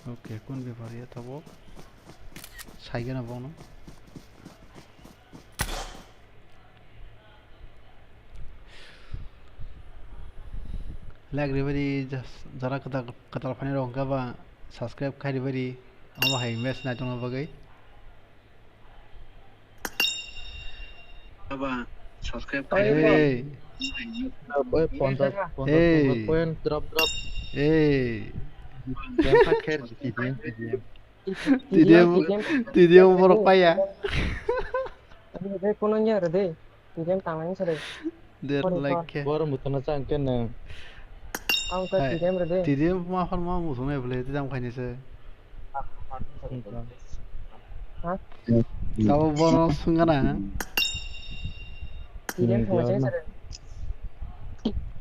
Okay, kun bepar ya tabok. Saigena bongno. Like ribari jas-, jara kwtal, kwtal phani rok hwnkha ba subscribe khai ribari. Omo hai match nai tongna bagwi. Aba, subscribe khai ribari. Hey. Oi, ponchas, ponchas, hey. Point drop, drop. Hey. Game kha kher, T D M, T D M. T D M, T D M borok paya. Rede, kono nya rede. T D M tanglai sare. Der like khe. Bor mutana chang kene. Ang ka T D M rede. T D M ma hor ma muthung nai bole, T D M khaini se. Ha? Tabo bono sungana. T D M thangma chai sare.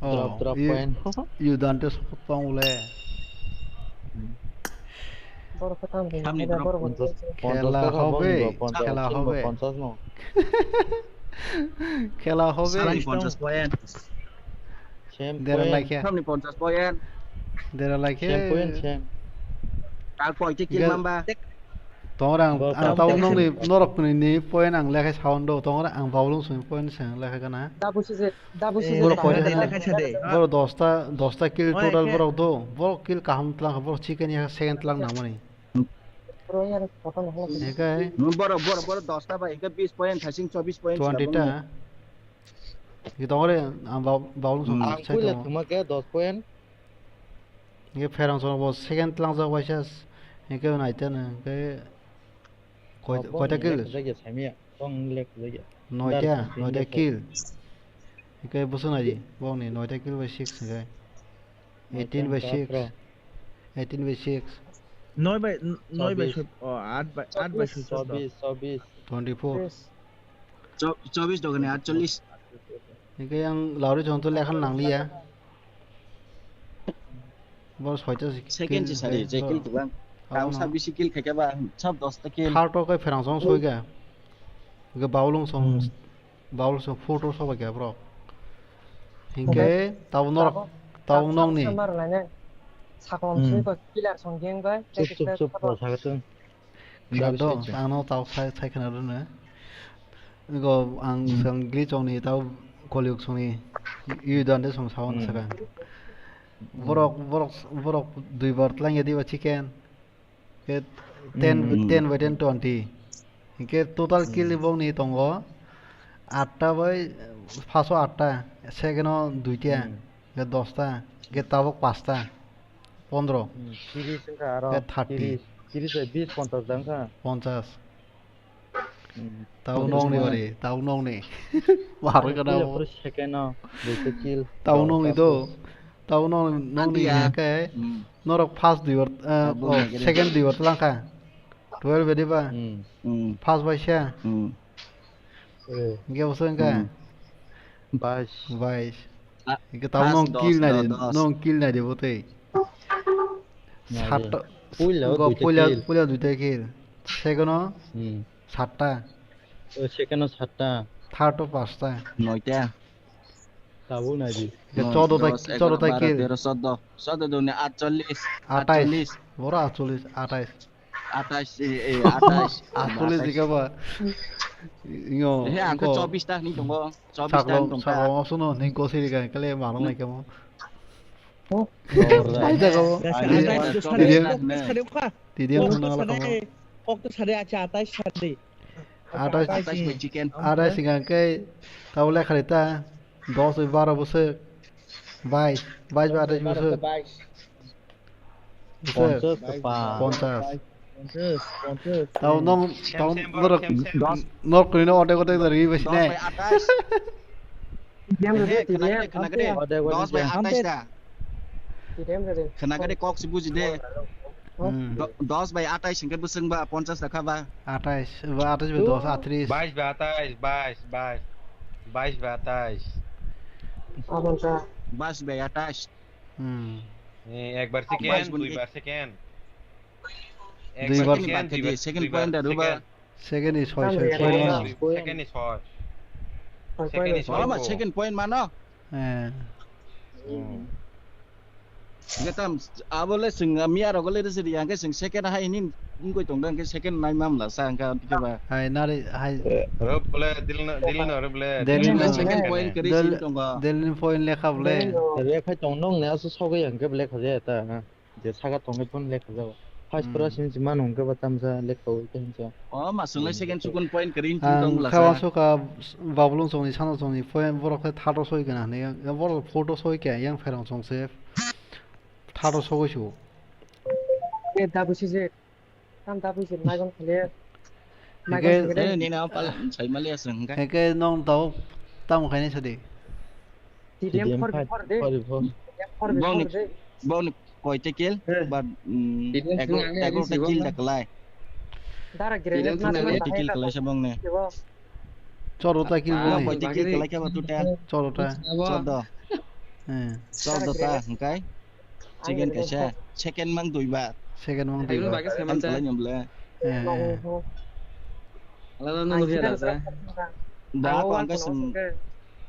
Oh, drop, drop you, point. You dante sokot pang ule. Borok khe tamo samni borok bo borok khela hobe, khela hobe. Khela hobe. Salai ponchas point. Dera point. Laikhe. Samni ponchas point. Dera laikhe. Same point, same. Kak point kill mamba. Tongrang, ang tabo nongni norok ni point ang lekha sound do. Tongrang ang baulung sung point sang lekha kana. Dabu sije, dabu sije. Borok point lekha sade. Borok dosta, dosta kill total borok do. Borok kill kaham tlang, borok chicken ya second tlang namani. Borok, borok, borok dosta bai, hingke bis point, thasing chobis point. Twenty ta. Hingke tongore, ang ba-, baulung song. Ang puila thuma khe dos point. Hingke pherang song bo second tlangjak waisa, hingke naiteno, hingke koi-, koita kill? Noita, noita kill. Hingke bwswk naidi, bongni noita kill bai six hingke. Eighteen by six. Eighteen by six. Noi bai, noi bai sut, oh, aat bai, aat bai sut. Chobis, chobis. Twenty-four. Chobis dogani aatchollis. Hingke ang lauri jong to lekhan nangliya. Bor soita second se sari, je kill tubang. Ang sa bisi kill khaikha ba, sab dosta kill. Third to kai pherang song soiga. Hingke baulung song. Baul so photo so bai khe borok. Hingke tabuk norok, tabuk nokni. Saklom sui ko killer song geng bai. Chup, chup, chup, bo sagatun. Killer do, ang no tabuk sai, sai khna rwno. Go ang sang glitch ongni tabuk kolyuk songni. Yu dan de song sawan saka. Borok, borok, borok dui bar tlang ya diba chicken. Hingke ten, ten by ten twenty. Hingke total kill ni bokni tongo atta bai, first o atta, second o duita, hingke dosta, hingke tabok pasta, pondro, hingke thirty. Tiris bai bis, ponchas jang kha. Ponchas. Tabuk nokni bari, tabuk nokni. Bahar kana bo. Second o, duita kill. Tabuk nokni do. Tabo no, nokni Antiya. Hingke Hmm. Norok first dui or, eh, Abo oh, nagari. Second dui or tlang kha. Twelve edi ba? Hmm. Hmm. First bai se? Hmm. Eh. Hingke bo se hingke? Hmm. Bais. Bais. Ah, hingke tabo first nong dos, kill nai dos, di, dos. Nong kill nai di bo tei. Nai di. Satta, Puila go duita puila, kill. Puila duita kill. Second o Hmm. Satta. O second o satta. Third o pasta. Noita. Tabuk nai di. Ke No, chordo ta, dos, chordo egaroh, ta baro, kill. Tero, chordo. Chordo dune atchollis, Atais. Atchollis. Boro atchollis, atais. Atais, e, e, atais. Atchollis Atais. Dikhe ba. Ingo, He, ang khe ingo. Chobbish ta hini tongo. Chobbish ta Saklo, hini tongkha. Saklo, suno, ning kosiri ka, kale marong Hmm. lai kemo. Oh. Ai jaga o. Atais, T D M, atais, chobbish ta hini. T D M Kok thangna to la sade, kamo. Kok to sade, acha, atais sade. Atais, Atais bai chicken. Atais hingka khe tabo lekha rita dos bai baro bwswk, bais, bais bai atais bwswk. Bwswk. Ponchas. Ponchas. Tabo nong, tabo norok, norok kwrwino otek otek da rwi bai sini. Dos bai atais. Ehe, khwna gede, khwna gede. Otek otek Dos bai da. Atais da. Khwna gede, kok se buji de. Hmm. Do-, dos bai atais hingke bwswk ba ponchas da kha ba. Atais, ba atais bai dos, atris. Bais bai atais, bais, bais. Bais bai atais. Bais bai atais. Hmm. Eh, ekbar Bais second, bun dui de. Bar second. Dui Ekbar bar second, second, dui bar, second dui point bar da ruba. Second. Second ni soi, soi point mano. Second ni soi. Second ni soi. Mama, second point mano. Eh. Hmm. Hingke tam, abo le chwng, ah, miya rogo le rwchwk ya, hingke chwng second hai hini wngkoi tongda, hingke second nai mamla sa, hingke tike ba. Hai, nari, hai. Rob bole, Delhi no, Delhi no, rob bole, Delhi Delhi no no. Second point kwrwi Del-, sini tongo. Delhi ni point lekha bole. Re khai tong nong ne aso sogwi ya, hingke bole khaja ya ta. Je saka tongwi phone lekha jago. First Hmm. Pura sini si mano hwnkhe ba tamsa lekha ui khe hinsa. O, ma swngla Hmm. Second sukun point kwrwi wngkhe Ang tong bwla khe sa. Wansukha Babulung chongni, Sano chongni point borok khe third o soi gana hinwi. Borok fourth o soi khe yang pherang chong se third o sogwi su. Eh, da busi je. Tam da busi maigon khale. Maigon Hingke khale. Eh, nini apal saimali aswng hwnkhe. Hingke nong tau tamo khaini sadi. T D M four before de. Four before. T D M four before Bongni, de. Bongni koita kill, Eh. But, mm, T D M ego, sing ego ta kill da kwlai. Dara T D M grenade sing mas mas Koita kill kwlai sa bongni. Chorota kill Ah, bongni. Koita kill kwlai khe ba total. Chorota. Chordo. Eh. Chordo ta hwnkhe. Second kaisa. Second mang dui bar. Second mang dui bar. Ang kwlai nyam le. Eh, eh. Ala no no ya da. Da ko ang kaisa.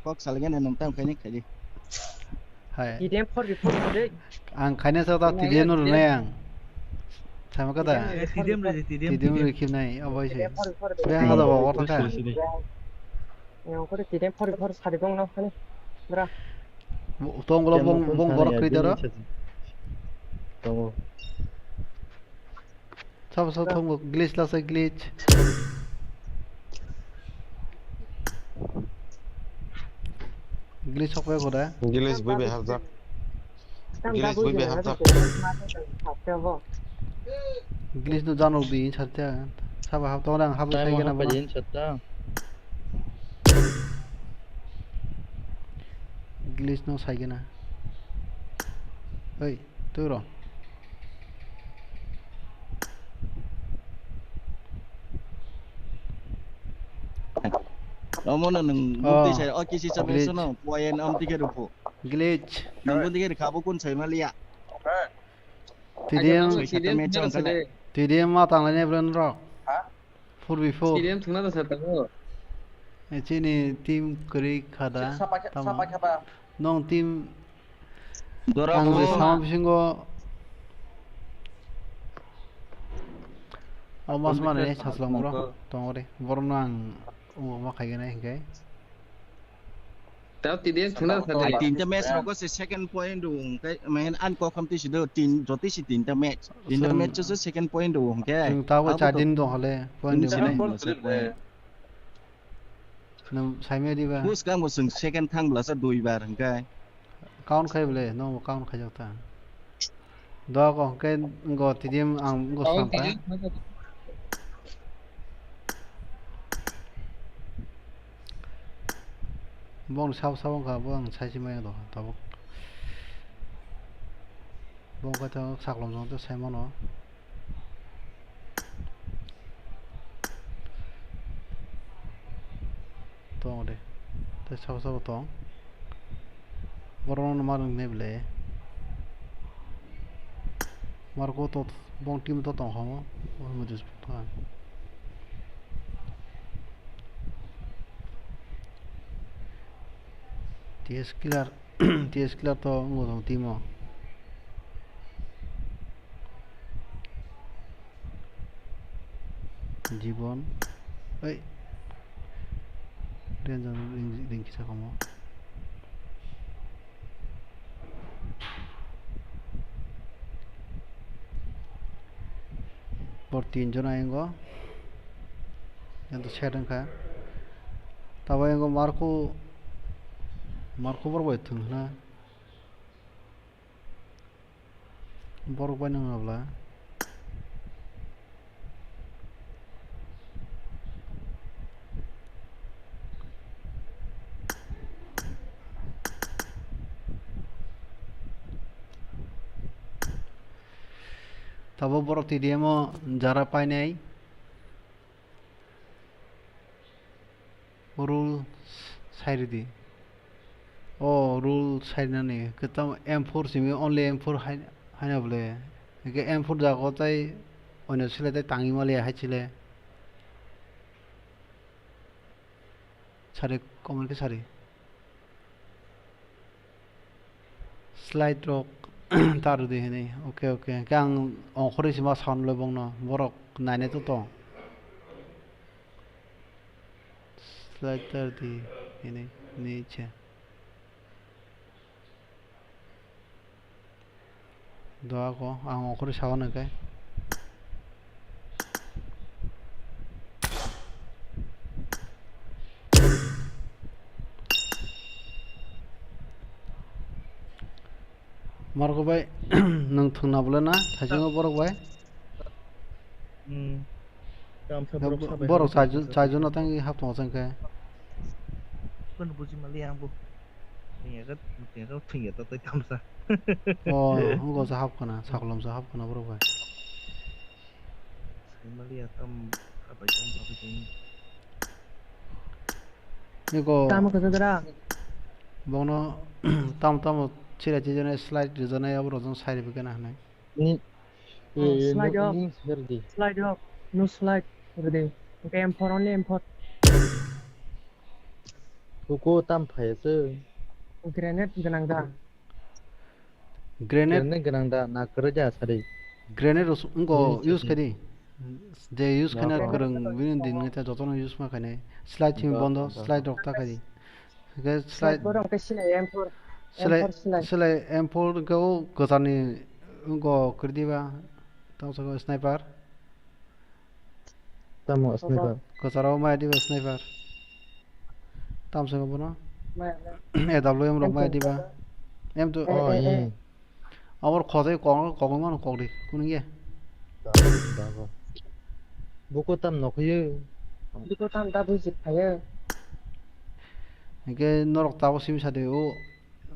Kok salgene nang tam khaini khaidi. Hai. T D M four before de. Ang khaina sa ta T D M no rwnai ang. Sama kada. T D M rwdi, T D M. T D M rwkhibnai, obo se. Be hada ba wata ka. Yang kore T D M four before sari bong no hani. Bra. Tong bolo bong, bong borok kri daro. Tongo. Sabo sabo thongo glitch lasa glitch. Glitch hokphaio koda. Glitch bui bai hapjak. Glitch bui bai hapjak. Glitch no janok di sarta. Sabo hap tong rang hap sai gana bono. Glitch no sai gana. Oi. Turo. Omo no nwng Oh, mukti sai, o kisi chabe glitch. Sono, poyen am tike rupo. Glitch. Nwng bo tike rikha bo kun sai maliya. T D M, Soi sata T D M match chang sale. T D M ma tang lainai bro nrok. Ha? Four v four. Stadium thwngna da sir tamo. E chini team kwrwi kha da. Sapa khe, tamo. Sapa khe ba. Nong team Dora ang je bo. Sama bisingo almost mane saslang bro. Tongore. Borno ang omo khaigena hinkhe. Tao T D M thwngna thani. Ai tinta match rogo se second point rung kai main an ko kham tisi do tin joti si tinta match. Tinta match se second point rung ke. Tao char din do hale point. Nwng saimaya diba? Bus kang bo chwng second thang bwlasa dui bar hwnkhe. Count khai bwle, no count khaijak ta. Dok hwnkhe go T D M ang go slam ta. Bong sabo sabo wngkha bo ang sai se maya do tabuk. Bo wngkha tei saklom jang tei sai mano. Tong de. Tei sabo sabo tong. Borok no ma rwng ne ble. Marko to bong team to tong hamo. Bo mujus phan. T S killer, T S killer to wngkha tong team o. Jibon. Ei. Ranger ring, ring kisa komo. Bor tin jon ayongo. Yang to set wngkha. Tabo ayongo Marco, Marco bor bai thwng hwna. Borok bai nang abla. Tabo borok T D M o jara painai. Rule sai ridi. O rule sai nani. Kwtam M four simi only M four hai, haina bole. Hingke M four jago tai oino sile tai tangi mali hai chile. Sari, comment khe sari. Slide rok ta rwdi hinwi. Okay, okay. Hingke ang ongkhorwi sima sound le bongno. Borok nainai to tong. Slide ta rwdi hinwi, hinwi se. Doa ko, ang ongkhorwi sago nang khe. Margo bai, nwng thwngna bole na, thaisingo borok bai? Hmm. Tamsa borok sabai borok hapjak chaijo-, hapjak. Chaijono tangwi haptongo chwng khe. Bono buji mali ang bo. Thwngya khe, thwngya khe, thwngya ta tei tamsa. Oh, wngkha sa hapkhana, sakolom sa hapkhana borok bai. Sai mali ya tam, abai tam, abai tam. Eko tamo khe dara. Bono tam tamo chira chijana slide rijana abo rojong sai ribikana hinwi. Ni, oh, eh, slide no, off. Ni sir di. Slide off. No slide. Rede. Oke, M four, only M four. Huko tam phai se. Grenade gwnang da. Grenade? Grenade gwnang da, na kwrwi da sari. Grenade rok wngkho. Ni use sisi. Khaidi. Je use khaina kwrwng bini din ngai ta jotono use ma khainai. Slide thim bondo, slide rok ta khaidi. Hingke slide. Slide borok hingke silai M four, silai, M four silai. Silai M four hingke o kwcharni wngkho kwrwi diba, tamo saka sniper. Tamo sniper. Kwcharo maya diba sniper. Tamo saka bono. Maya, maya. A W M rok maya diba. M two. Oh, eh, eh, eh. Abor khosai kok, kok mano kok di, kunu ye. Dago, dago. Buko tam nokhuyo. Buko tam da buji khayo. Hingke norok tabo simi sade o,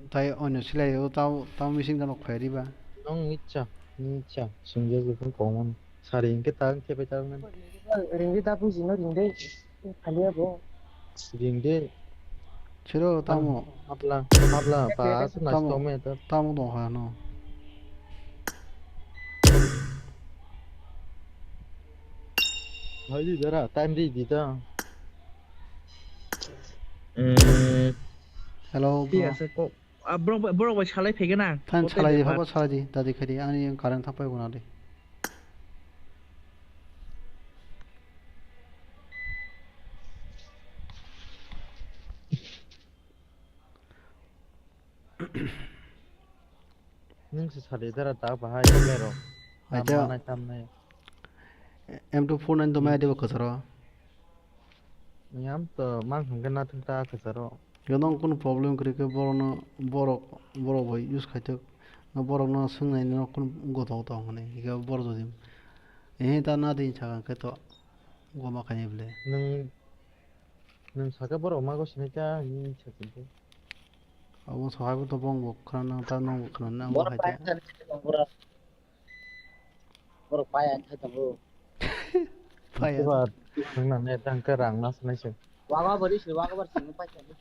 tai onyo silai o, tabo, tabo missing da nok phai riba. Nong nicha, nicha, sungja jikun kok mano. Sari hingke ta hingke pai ta nang. Ringdi da buji no ringdi. Khaliya bo. Ringdi. Chiro tamo. Mapla, mapla, pa, asu nasi tome to. Tamo dong ha no. Hai di dara, time di di ta. Eh. Hello, bro. Iya, se kok. Ah, borok bai, borok bai salai phaikhe na. Than salai di, phaba salai di, dadi khai di, ani current thang pai guna di. Nung se salai dara ta bahai lero. Acha. Tam manai tam nai. M two four nine to mai di bo khosaro. Yam to mang hingke na thung ta khosaro. Yo nong kunu problem kwrwi khe borokno, borok, borok bai use khaithok. No borokno swngnai no kunu goto goto hwnwi. Hingke borok jodi, eh, ta na di sakha khe to goma khaini bwle. Nwng, nwng sakhe borok mago sinai ta hinwi sakhe. Abo sohai bo to bong bo khna nang ta nang bo khna nang bo Borok hai ta. Paya thani se tong borok. Borok paya thai tongo. Paya. Asuba nang ne tang ke rang nas nai se. Waga bari se waga bar sing pai thani.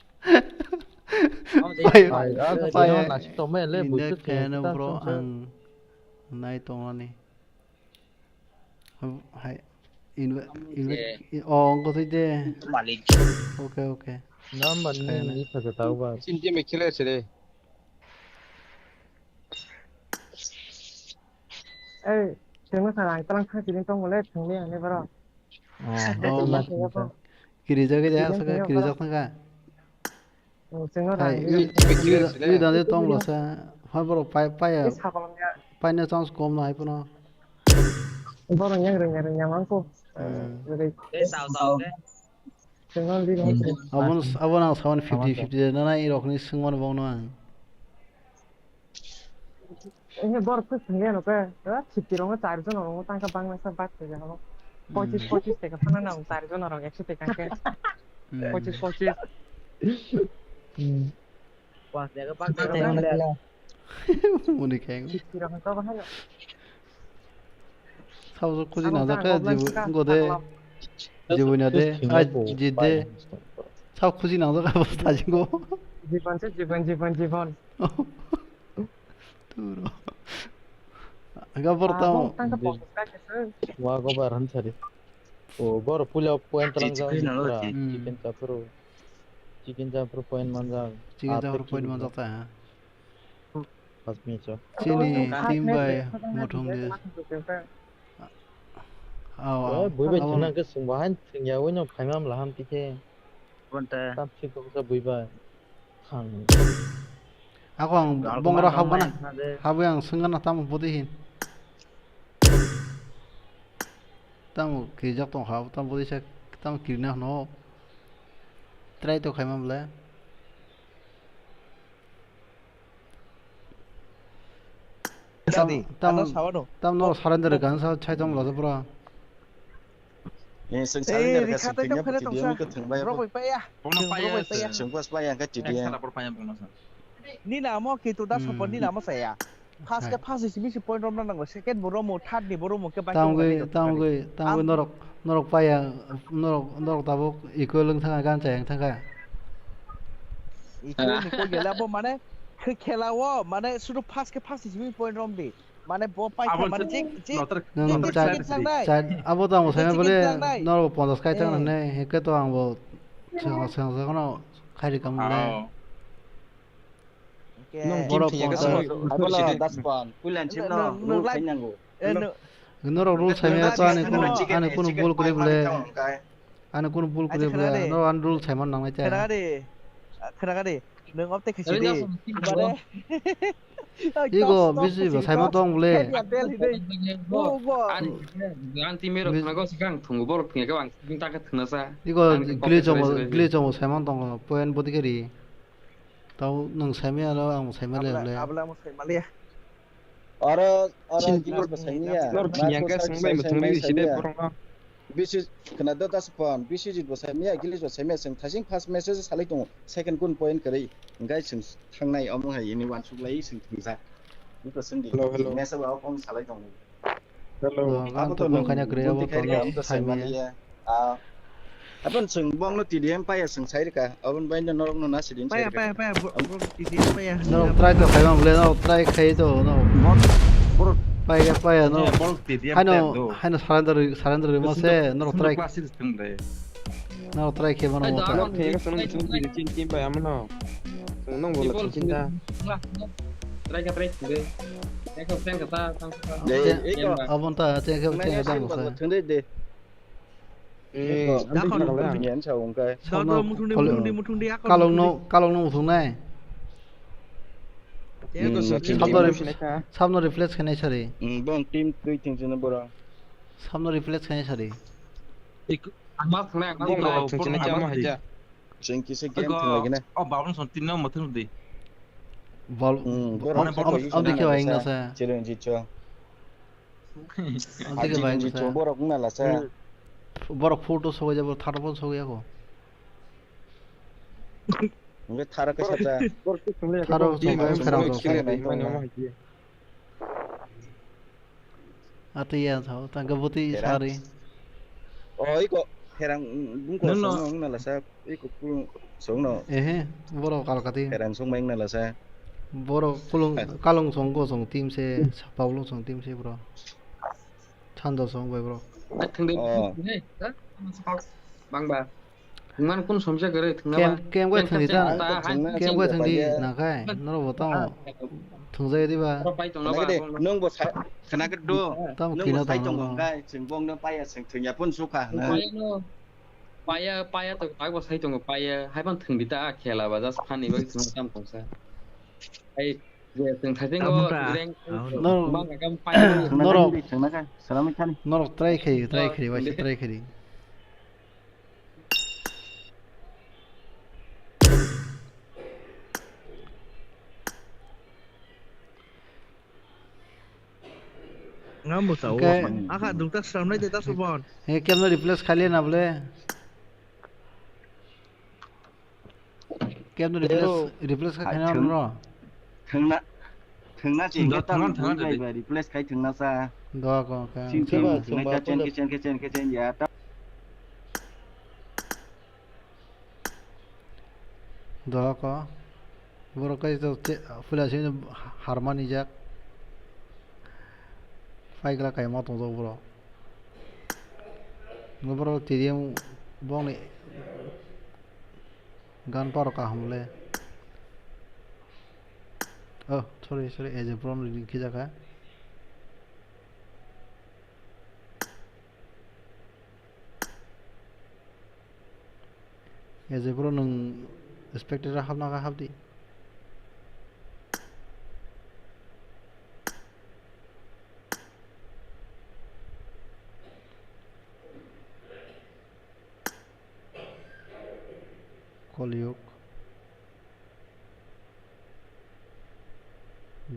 Paya. Paya. Paya. Nasi tome le India buisu kaya no bro ang nai tongani. Hai. Inve inve. Oh, ang ko tui de. Malik. Okay, okay. Number ni ni sa ta ba. Sin game killer se de. Ei, chwngno sana ang tlang thang chini tong le thang le ani baro. Oh, ma. Kirijak ya saka kirijak thangka. Chwngno hai. Wi dande tong lo sa. Ha bro pai pai ya. Pai na chance kom na hai puno. Boro yang reng reng yang angko. Ei sao sao de. Abon abon ang sawan fifty fifty de nana i rokni singmano bongno ang. Ene bor phwswng ya no ke. Fifty rongo char jon rongo tangka bangna sa bak se jano. Pochis pochis teka phana nang char jon rong ekso teka ke. Pochis pochis. Muni keng. Sabo khuji nang jak kha jibu ngo de. Jibu na de. Ai ji de. Sabo khuji nang jak kha bo ta jingo. Jiban se jiban jiban jiban. Turo. Aga borta. Wa go bar han sari. O bor puila point rang jak. Chicken chapro. Chicken chapro point manjak. Chicken chapro point manjak ta. Pas minute. Chini team bai muthung de. Aw, aw. Bui bai thina ke sung bahai thing ya wino phaimam laham tike. Bonta. Tam thik ko sa bui bai. Thang. Ako ang bongra habgana. Habwi ang sungana tam bodi hin. Tamo kirijak tong kha, tamo bodi sa tamo kirina hno. Try to khaima bole. Tam Sadi, tam ano sawano. Tam no surrender kan sa chai tong lo bro. Eh, sing surrender ka sing tinya putih dia mika thang bai. Rok bai paya. Bono paya. Sing bas paya ka tidia. Ni namo kitu da sopon ni namo saya. First ke first simi si point rom nang second bo romo third ni bo romo ke bai. Tamgwi tamgwi tamgwi norok norok paya norok norok tabuk equal wng thangkha gan chayang thangkha. Equal ni ko gela bo mane khe khela o mane sudu first ke first simi point rom di. Mane bo paikha mane jik jik. Nwng char char abo to ang bo saimano bole norok ponchas kai thang nai hwnkhe to ang bo seng seng khano khairi kamo le. Nwng borok team thwiya khe sabo. Abo lo das pan. Puilan chim no rule khainango. Norok rule saimaya to ani kunu ani kunu bol kwrwi bole. Ani kunu bol kwrwi bole. Norok ani rule saimano nangnai ta. Khwna kha di. Khwna kha di. Nwng off tei khaisi di. Bare. Igo bisi bo saimano tong bole. Ani team rok khwna go sikang thungo borok thwngya khe ang ta khe thwngna sa. Igo glitch omo glitch omo saimano tongo point bodi khe ri. Tau nwng saimaya aro ang saimaya le. Abla mo saimaliya. Oro oro Gilos bo saimaya. Nor phinya khe swngbai mwthangwi side borokno. Bisi khwna do das pon bisi jit bo saimaya Gilos bo saimaya swng thasing first message salai tongo second kun point kwrwi hwnkhe swng thangnai omo hai ini wansuk lai swng thungjak. Niko swngdi message o kong salai tongo. Hello. Abo to nung kanya kre abo to nung saimaya. Abon sung bong no T D M paya sung sai rika. Abon bai no norok no nasi din sai rika. Paya paya paya bro T D M paya. Norok try to khai bang le norok try khai to no. Paya paya no. Haino haino surrender surrender mo se norok try. Nang try khe mano mo ta. Nang khe ka sung sung kiri chin chin bai amano. Nang bolo chin chin ta. Try ka try khe. Try ka friend ka ta tang ka. Abon ta try ka try ka dang sa. Thung de de. Eh, dakon. Yan sa ung kai. Sabno kalong no kalong no thung nai. Sabno reflex khe nai sari. Bong team twi thing sino bora. Sabno reflex khe nai sari. Ang ma thangnai, ang ma thangnai. Chwng kisa game thwng lagi na. Oh, babun son tin no mo thwng di. Bol. Bol. Ang dikhe wa ingna sa. Challenge cho. Ang dikhe wa ingna sa. Borok na la sa. Borok photo sogoi jabo thar pon sogoi ako. Hingke tharo khe sacha. Tharo chwng bai pherang chwng. Mani omo hai khe. Ati ya thao, tangke boti sari. O, iko pherang, bungko songno wngna lasa, iko kulung songno. Ehe, borok kalkati. Pherang song bai wngna lasa. Borok kulung, kalung song go song team se, sapaulo song team se bro. Thanda song bai bro. Thangdi. Oh. Bangba. Thwngmani kunu somsa kwrwi, thwngna ba. Kem, kem bai thwngdi ta. Kem bai thwngdi nakhai, norok bo tamo thwngjai diba. Norok bai tongna ba. Nung bo sa-, khna khe do. Tamo kino tongna ba. Nung bo sai tong hwnkhe, chwng bongno paiya, chwng thwngya phun sukha hwna. Paiya no. Paiya, paiya to tak bo sai tongo, paiya. Hai ban thwngdi ta, khela ba, just funny bai thwngma tam tongsa. Hai, je, chwng thaiching go, rank, norok, bang ka kam paiya. Norok, norok try khai, try khai, bai try khai. Ngam bo sao. Akha dukta sramnai de ta subon. He kemno replace khali na bole. Kemno replace, replace kha khana bro. Thwngna, thwngna ching thwngna, jota thwngna, thwngna, thwngna, replace khai thwngna sa. Doa ko ka. Sing sing thwngna chen ke chen ke chen ke chen ya ta. Dohoko borok kai to che-, puila simi harmani jak. Paigla kaima tongjak borok. Borok T D M bongni gun power kaham le. Oh, sorry, sorry, A J Pro ni khijaka. A J Pro nwng spectator hapna kha hapdi. Kolyuk.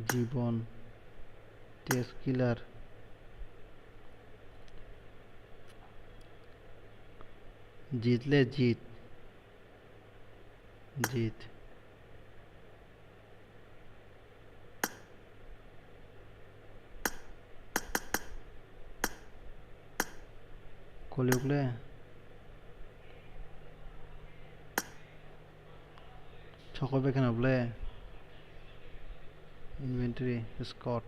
Jibon, Test Killer. Jit le Jit. Jit. Kolyuk le. Chokol bai kheno ble. Inventory, Scott.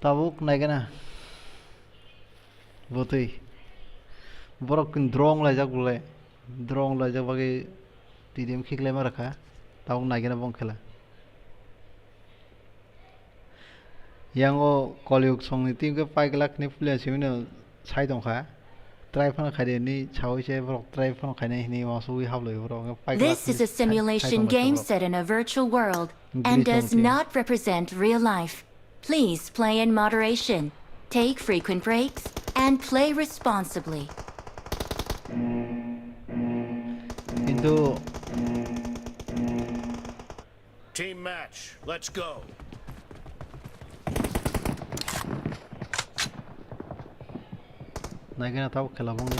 Tabuk naigana. Botwi. Borok drone laijak bole. Drone laijak bagwi T D M khiklai ma rwkha. Tabuk naigana bong khela. Yang o Kolyuk songni team khe pai glak ni player simi no sai tong kha. Try phano khai de ni sawi se borok try phano khai nai hini uansugwi hap lai borok pai glak ni sai, sai tong kha borok. This is a simulation game set in a virtual world and does not represent real life. Please play in moderation, take frequent breaks, and play responsibly. Kintu Team match, let's go. Naigana tabuk khela bongni.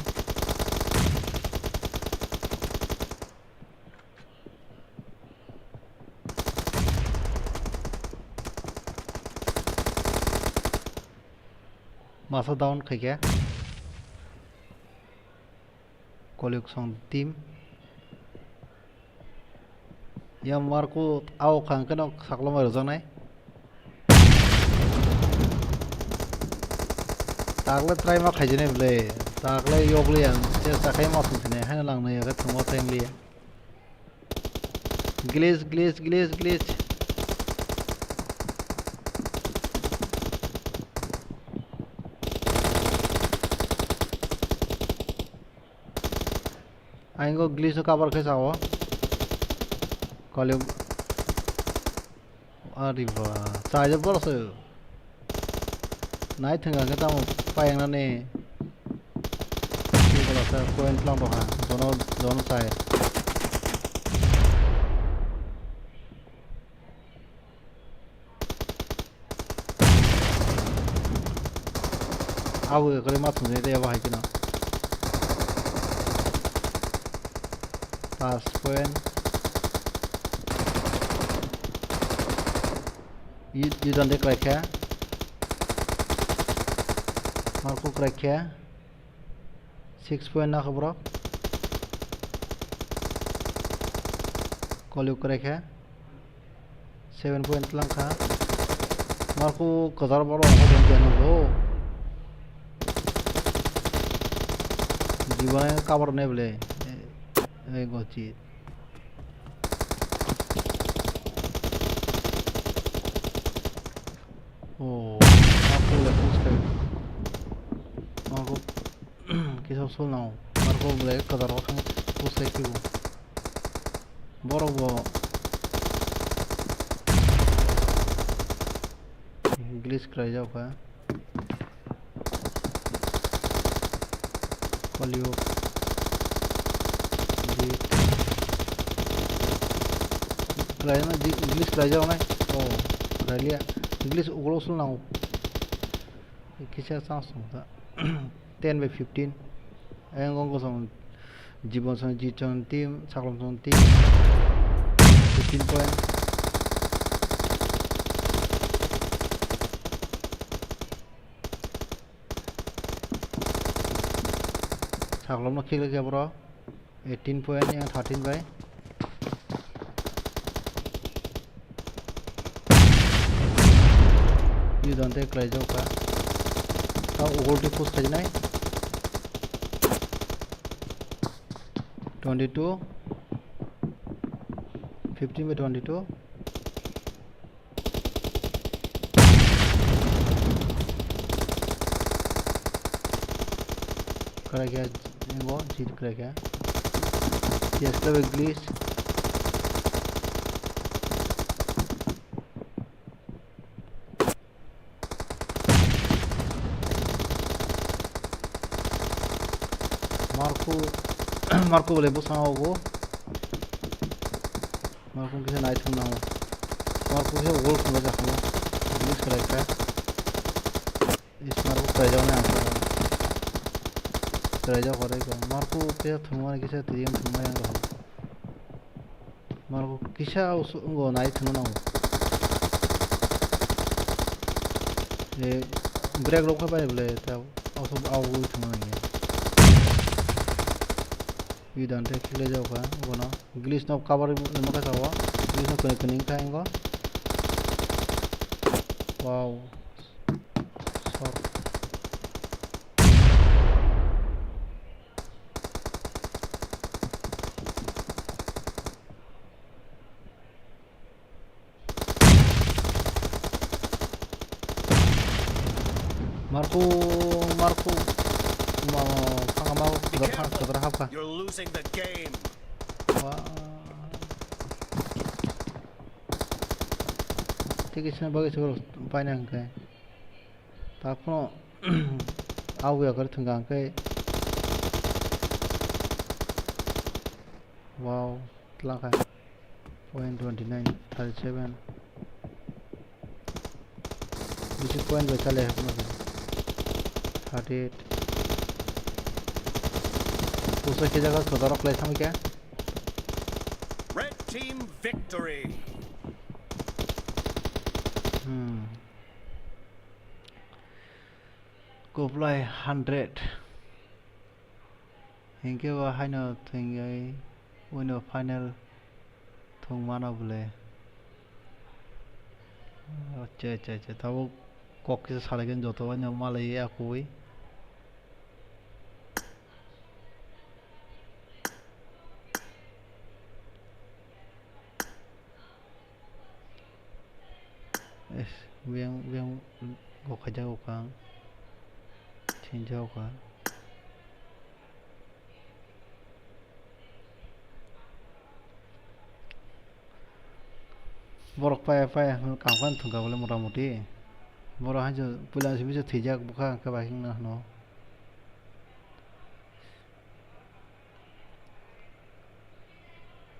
Masa down khaikhe. Kolyuk song team. Yang Marco au khang keno saklo mai rwjaknai. Takle try ma khaijani ble. Takle yokli ang. Chesta khai ma thung thine. Haino lang nai ya thung o teng li. Glitch, glitch, glitch, glitch. Ang o glitch o cover khe sao. Kali. Ari ba, chai je borok se. Nai thwng khe tamo payang nani. Ni bola sa point lang rok ha. Jono, jono chai. Abo kwrwi ma thungnai tei abo hai kheno. Pas point. Yu-, Yudon de kwrai kha. Marco kwrai kha. Six point na kha borok. Kolyu kwrai kha. Seven point tlang kha. Marco kwchar borok ang kha bo. Jibone cover ne bole. Ei gochi. Oh, Marco le push khai. Marco kisa sul nang. Marco le kwchar o thang push khai kibo. Borok bo glitch kwlaijak kha. Kolyu. Glitch kwlaijak nai, glitch kwlaijak nai. Oh, kwlailia. Glitch ulo sul nango. Kisa chance tong kha. Ten by fifteen. Ayang kong kosong. Jibon song Jichon team, Saklom song team. Fifteen point. Saklom no kill khe bro. Eighteen point yang thirteen by. Ni dante kwlaijak kha. Ta ugol ti push khainai. Twenty-two, fifteen by twenty-two. Kwrai khe, ego, jit kwrai khe. Yes, glitch. Marco, Marco bole bwskango ogo. Marco kisa naithok nango. Marco kisa wall thwngwi jakha. Release khlai kha. Is Marco kwlaijaknai ang khe. Kwlaijak hwnwi kha. Marco kisa thwngmani kisa twi thwngmani ang kha. Marco kisa usu-, wngo nai thwngna nango. E, break rok kha bai bole, ta usu awi thwngna nangya. Wi dante kile jao kha, bono. Glitch no cover mo kha sao. Glitch no kene kene kha ingo. Wow. Shot. Marco, Marco. Ma, ma, phanga ma, Be kwdar phanga, careful. Kwdar hapkha. You're losing the game. Wa. Tei kisa bagwi se borok paina hwnkhe. Takhno awi agar thwngkha hwnkhe. Wow, tlangkha. Point twenty nine, thirty seven. Bisi point bai chale hapno. Thirty eight. Pusa khe jaga sodarok lai thangkhe. Red team victory. Hmm. Kuplai hundred. Hinkhe bo haino thwngwi uino final thwng mano bwle. Acha, acha, acha. Tabuk kok kisa salaikhe joto uino malaiya kuwi. Es, biyang, biyang, bo khaijak o kha. Sinjak o kha. Borok paya, paya, kaham khe thwngkha bole mota moti. Borok hai je puila simi se thwijak bwkha hwnkhe bai hwnna hwno.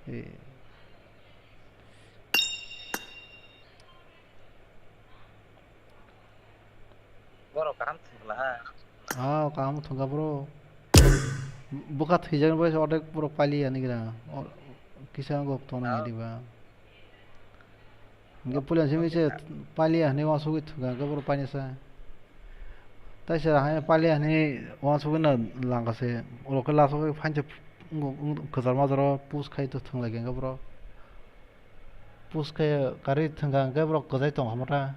Eh. Borok kaham thwngla ha. Ah, kaham thwngkha bro. Bwkha thwijak bai se odek borok pailiya ni gra. O, kisa wngkha tongnai Ah. Diba. Hingke puila simi se pailiya hinwi uansugwi thwngkha hingke borok painisa. Tai se hai pailiya hinwi uansugwi no langkha se. Oro khe last o khe phan se wng-, wng-, kwchar majaro push khai to thwnglaikha hingke borok. Push khai karwi thwngkha hingke borok kwchai tongkha motha.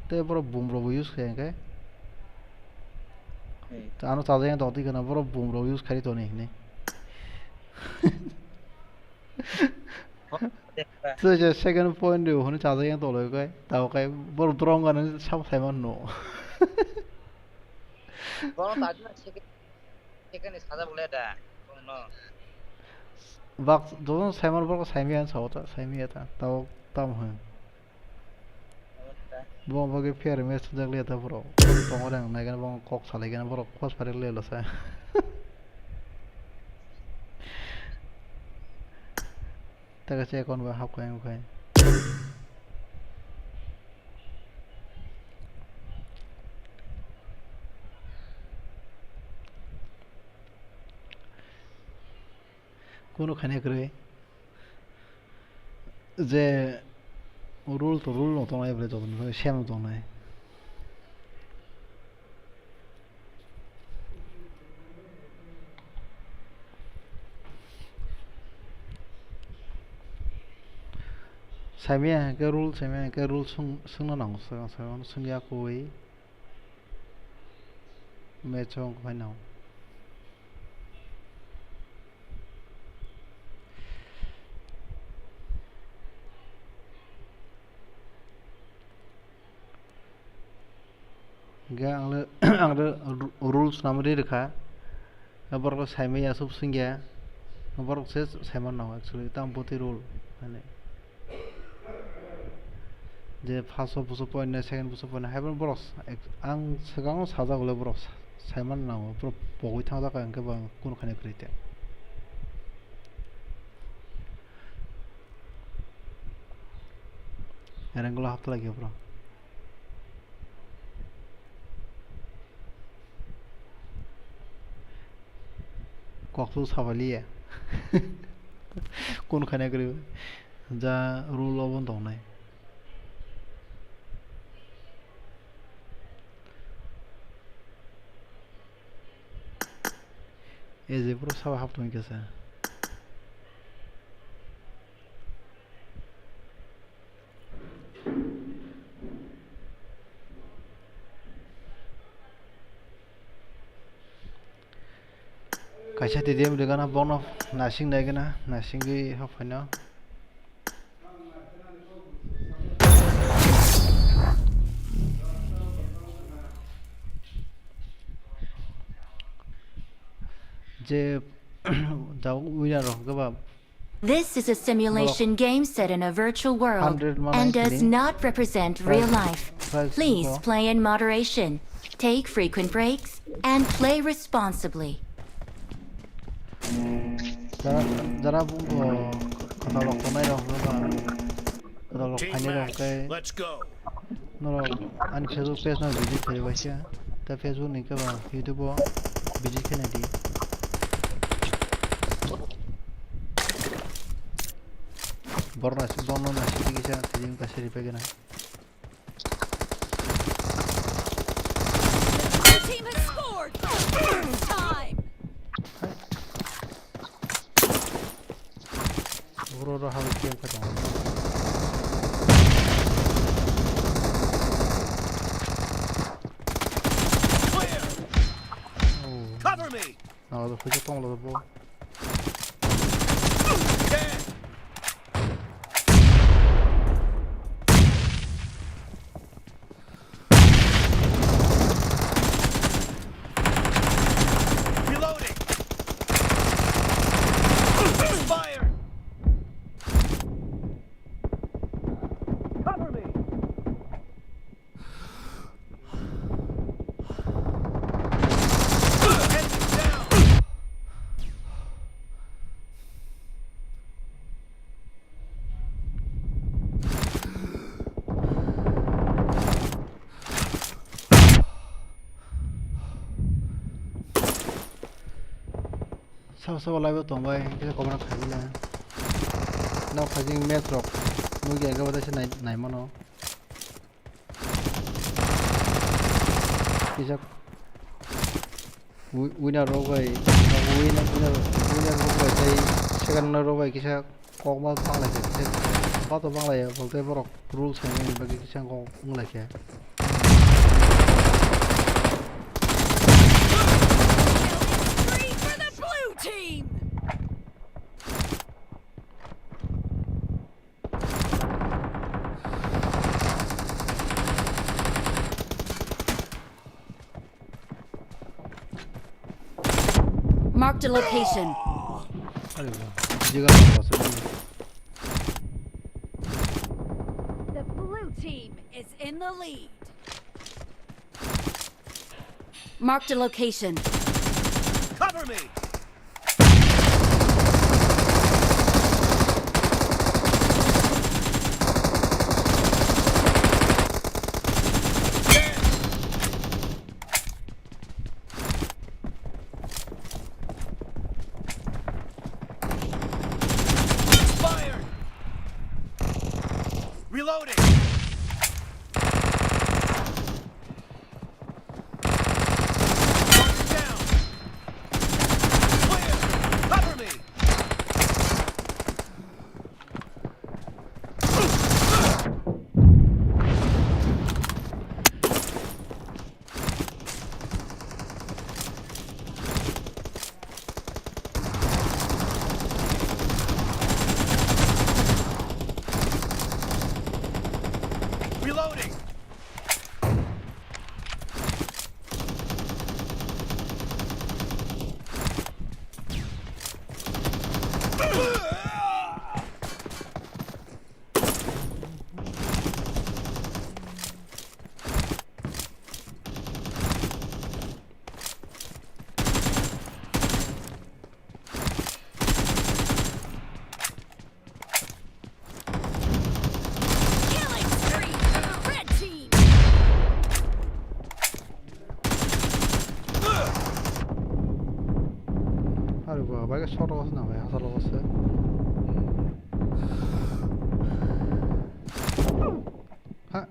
Tei borok boom rokbo use khe hwnkhe. Hmm. Ano chajak yang tongtwi kheno borok boom rok use khai toni hinwi. Tei je second point rw hwnwi chajak yang tonglaio khe, tabo khe borok drone gana sabo saimanno. Borok ta jina second Second ni sajak le da, no. Bak, jotono saimano borok saimaya sa, saimaya ta, tao, tamo hwn. Abo ta. Bo, bo khe fair match thwngjak liya ta borok. Tongo rang nai gana bo kok salai gana borok kos pari le lo sa. Tei kaisa account bai hap khai wng khai. Kunu khaina kwrwi. Je rule to rule no tongnai, ble joto no same no tongnai. Saimaya hwnkhe rule, saimaya hwnkhe rule swng-, swngna nango, swkang swkang swngya koi. Match o wngkha phai no. Hingke ang le, ang le ru-, rules swnamwi rwkha. Borok saimaya aswk swngya. Borok se saiman nango actually, tamo bwtwi rule hinwi. Je first o buso point nai, second buso point nai, haibo borok sa-, ek-, ang swkango sajak le borok sa-, saiman nango, borok pogwi thangjak kha, hwnkhe bo ang kunu khaina kwrwi te. Ereng gulo hapta lagi borok. Koksu sabaliya. Kun khana kwrwi ja rule obo tongnai. Ejepro sabo haptong kesa. Kaisa T D M rigana bono nasing naigana, nasingwi haphaino. Je jao winner rok hwnkhe ba This is a simulation game set in a virtual world and does not represent real life. Please play in moderation, take frequent breaks, and play responsibly. Jara, jara bo, uh, kwtal rok tongnai rok, uh, kwtal rok phainai rok khe. Norok ani Facebook page no visit khlai bai se. Ta Facebook ni khe ba YouTube o visit khe nai di. Borok nasi, borok nasi di kisa, tini kasa di pegena. Your team has scored. Time. Bro, bro, hal game khe tongo. Clear. Oh. Cover me. Nago do, khuja tong lo bo. Dead. Reloading. Fire. Cover me. Enemy down. Sabo sabo live o tong bai, kisa comment khai bile. No khajing match rok nugya ga bade se nai, nai mano. Kisa wi-, winner rok bai, winner, winner, winner rok bai tei second rok bai kisa kokma bang lai khe, ba to bang lai ya, bo tei borok rules hai ni bagwi kisa kok wng lai khe. Spree for the blue team! Marked a location. Are ba, jiga. The blue team is in the lead. Marked a location. Cover me! Expired! Reloading! Down! Clear! Cover me! Reloading! Killing spree for the red team! Are ba, bai shot o na bai, hasal o se. Ha.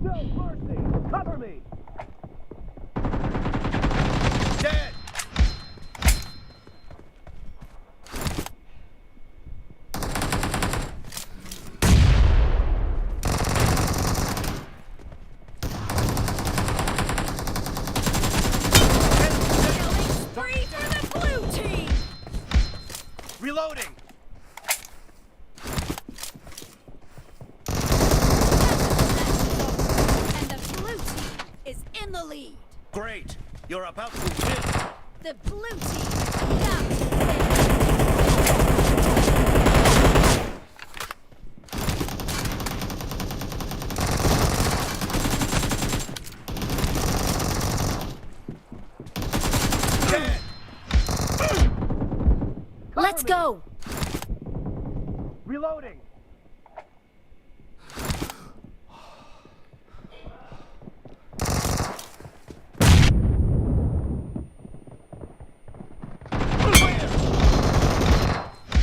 No mercy! Cover me! Dead! Killing spree for the blue team! Reloading! And the blue team is in the lead. Great! You're about to win! The blue team is about to win. Let's go! Reloading!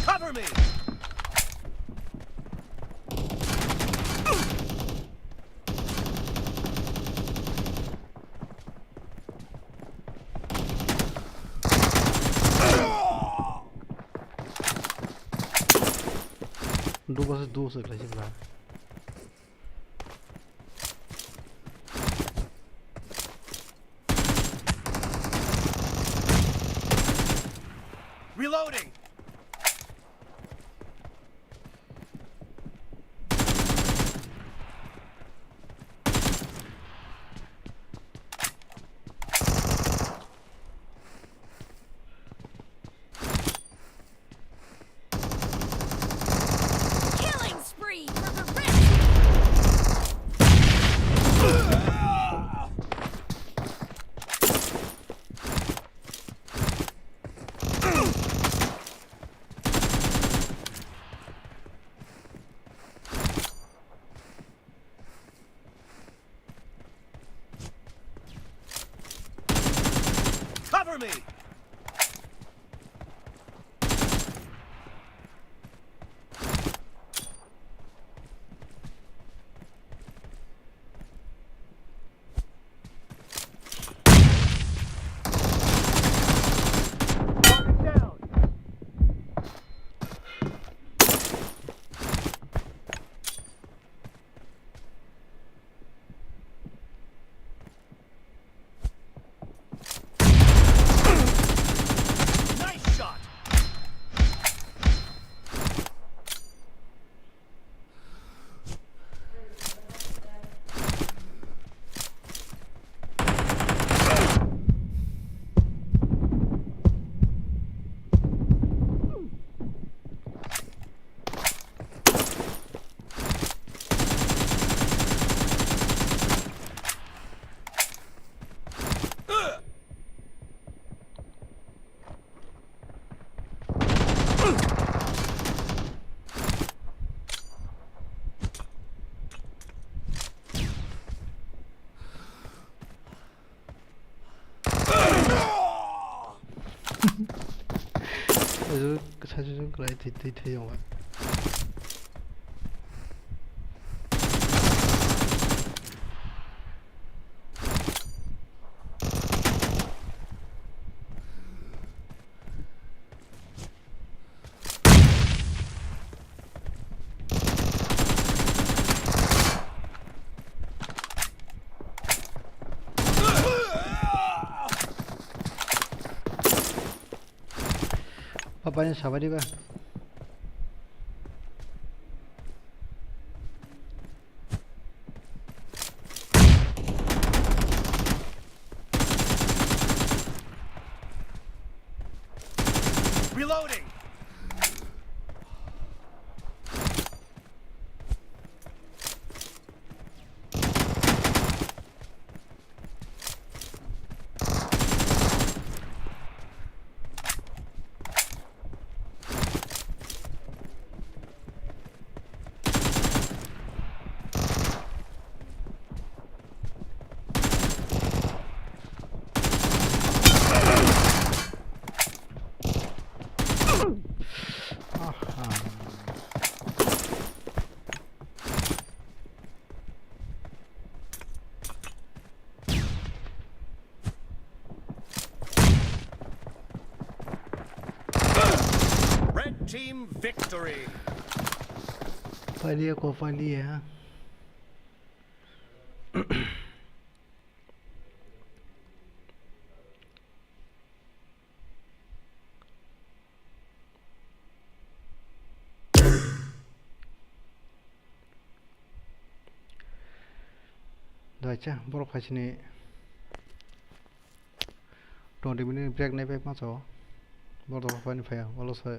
Cover me! Duo versus duo se khlaisik ba. Reloading! lead. Nice shot. Aju, sajuju kwlai twi, twi, twi yong. Papa ni sabari ba. Reloading. Aha. Red team victory. Palia ko palia. Dacha, borok hai sini twenty minute break nai pai ma chao. Borok rok pani phai, olo se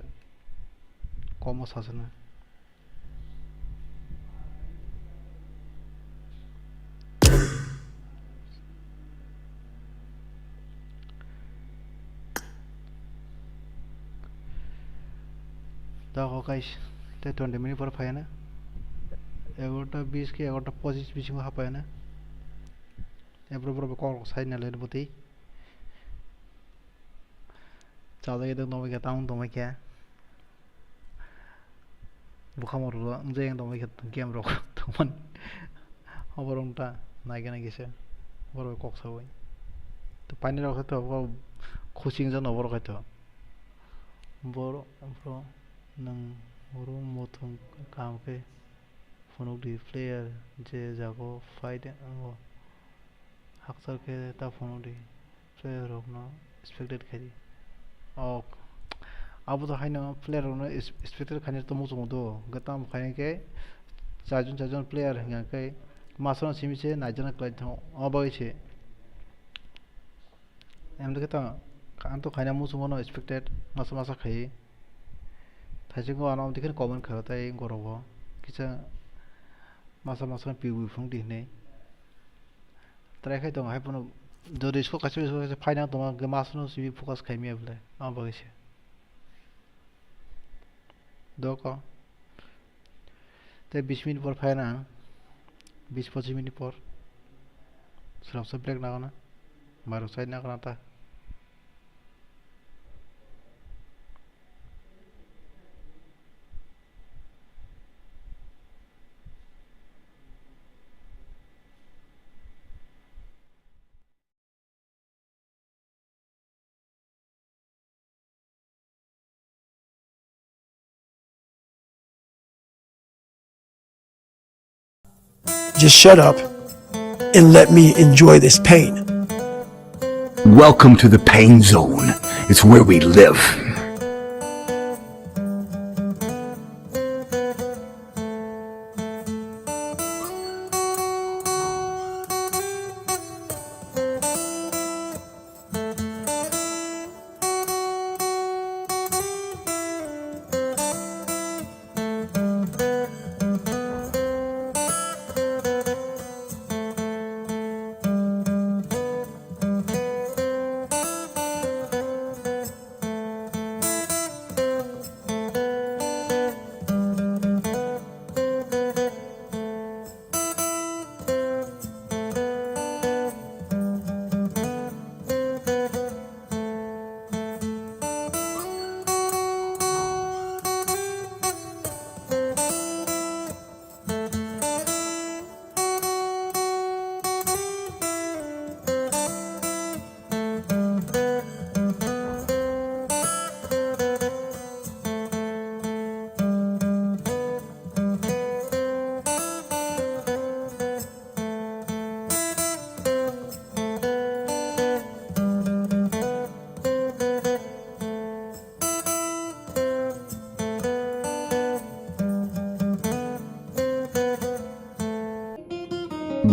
komo sasana. Tok guys, tei twenty minute por phaiya na. Egarota bis khe egarota pochis bisingo hapaiya na. Ebro bro kok rok sai na le bwtwi. Chajagwi tongma khe, tamo tongma khe. Bwkha morok wngjakya tongma khe game rok tongmani. Oborok wngta naikhe naikhe se. Borok kok saui. To painirok khe to bo khuching jano borok khe to. Borok, bro, nwng oro muthung kaham khe phunukdi player je jago fight wngo. Hakchar khe ta phunukdi. Player rokno spectate khaidi. Ok. Abo to haino player rokno is-, spectate khaina to muchungo do. Hwnkhe tamo khaina khe charjon charjon player hwnkha khe masano simi se naijana kwlai thango. O bagwi se. Em khe tamo, ang to khaina muchungo no spectate masa masa khai. Thaichukgo ano amtwi kheno comment khaio tei borok bo kisa masa masa P V phunukdi hinwi. Try khai tongo, hai phano jodi score kaisa kaisa phaina tongma hwnkhe masano simi focus khai maya bwle, abo bagwi se. Doko. Tei bis minute por phaina ang, bis pochis minute por. Swrapsa break nangna, mairok chai nangna ta. Just shut up and let me enjoy this pain. Welcome to the pain zone. It's where we live.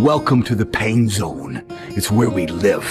Welcome to the pain zone. It's where we live.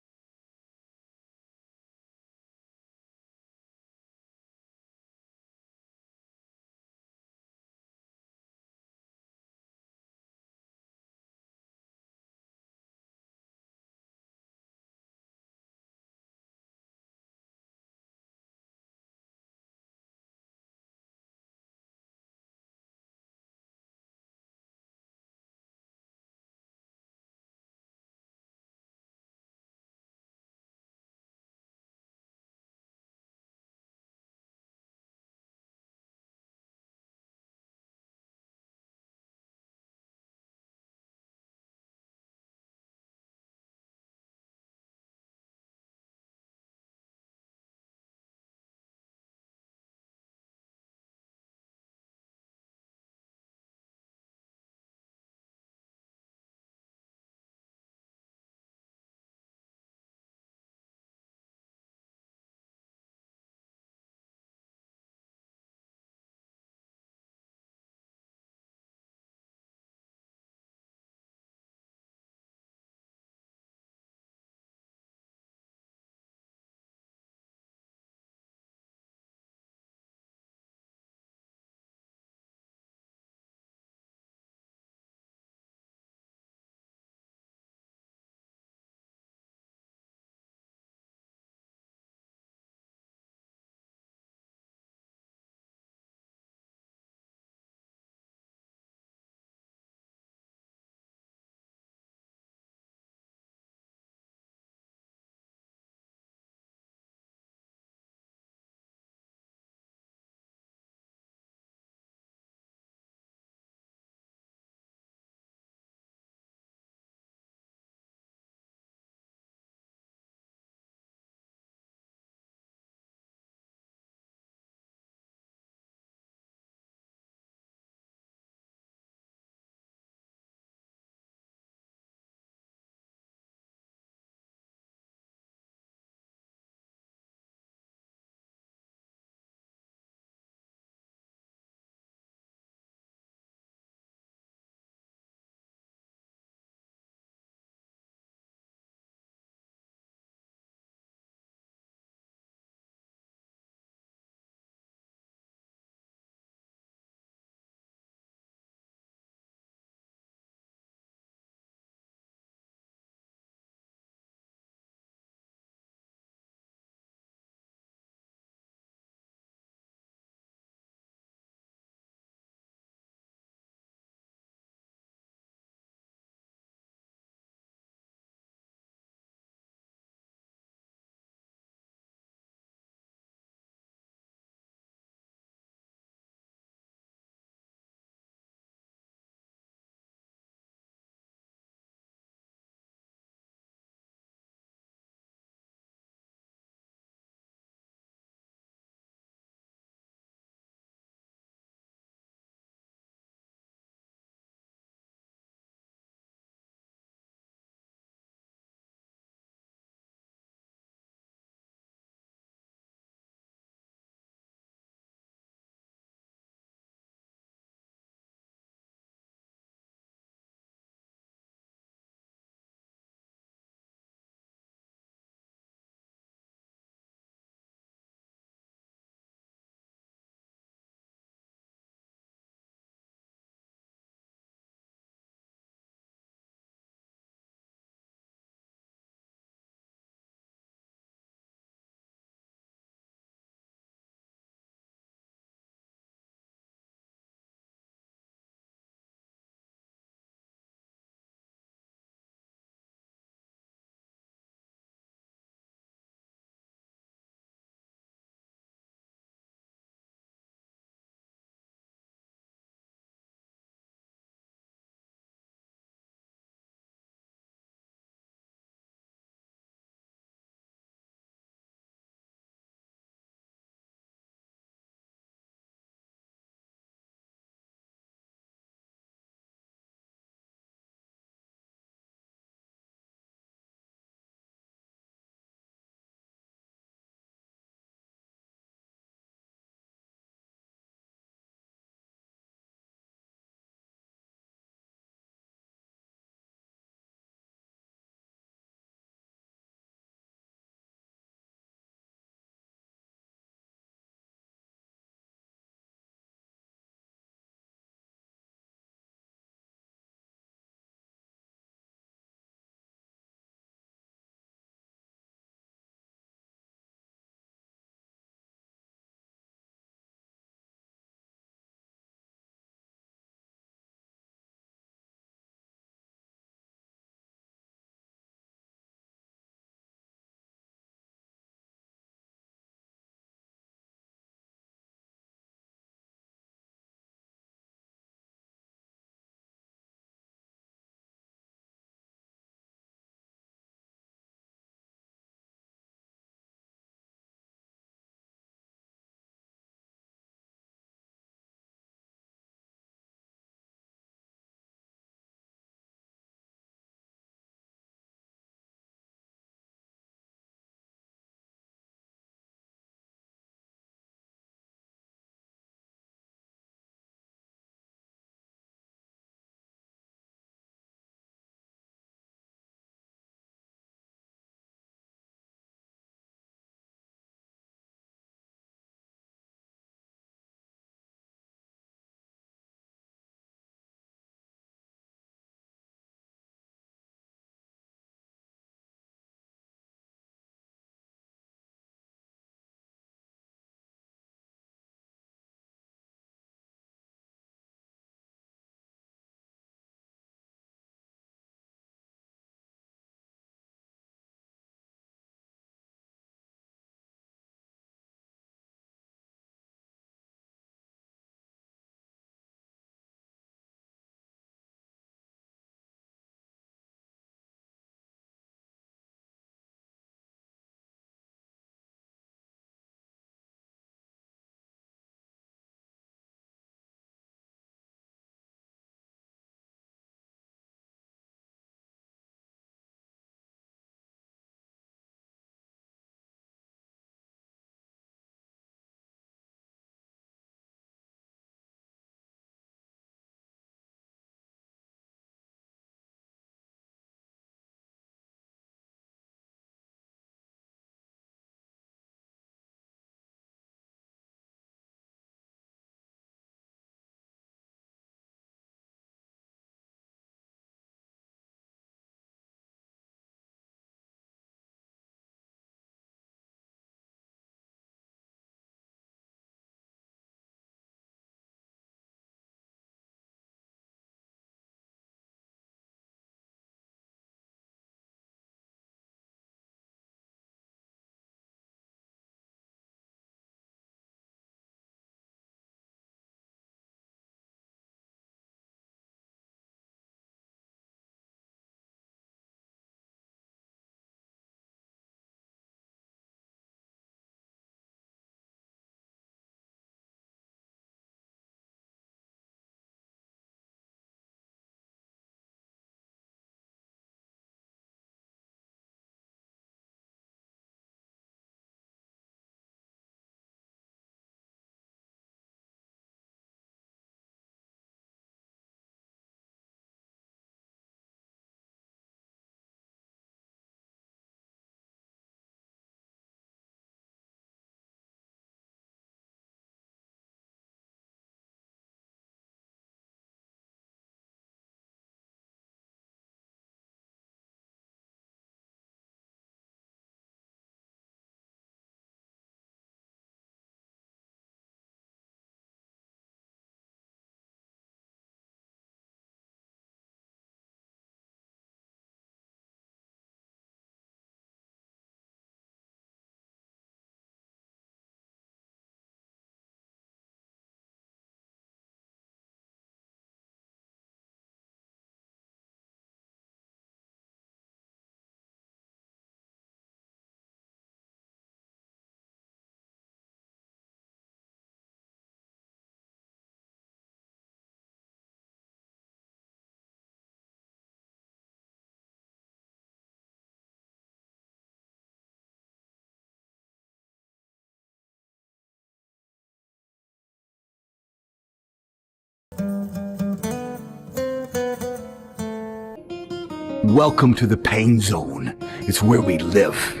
Welcome to the pain zone. It's where we live.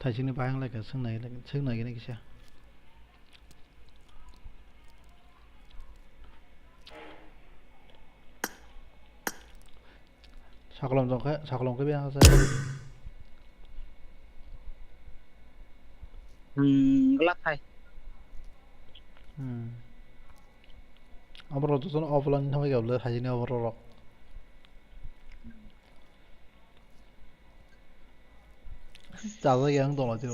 Thaisingni bahai wng lai kha, swng nai, swng nai gini kisa. Sakolom jong khe, sakolom khe biyang sa. Hmm, glak khai. Hmm. Aborok jotono offline tongwi kha bwle, thaisingni aborok rok. Chajak ya ang tongla tio.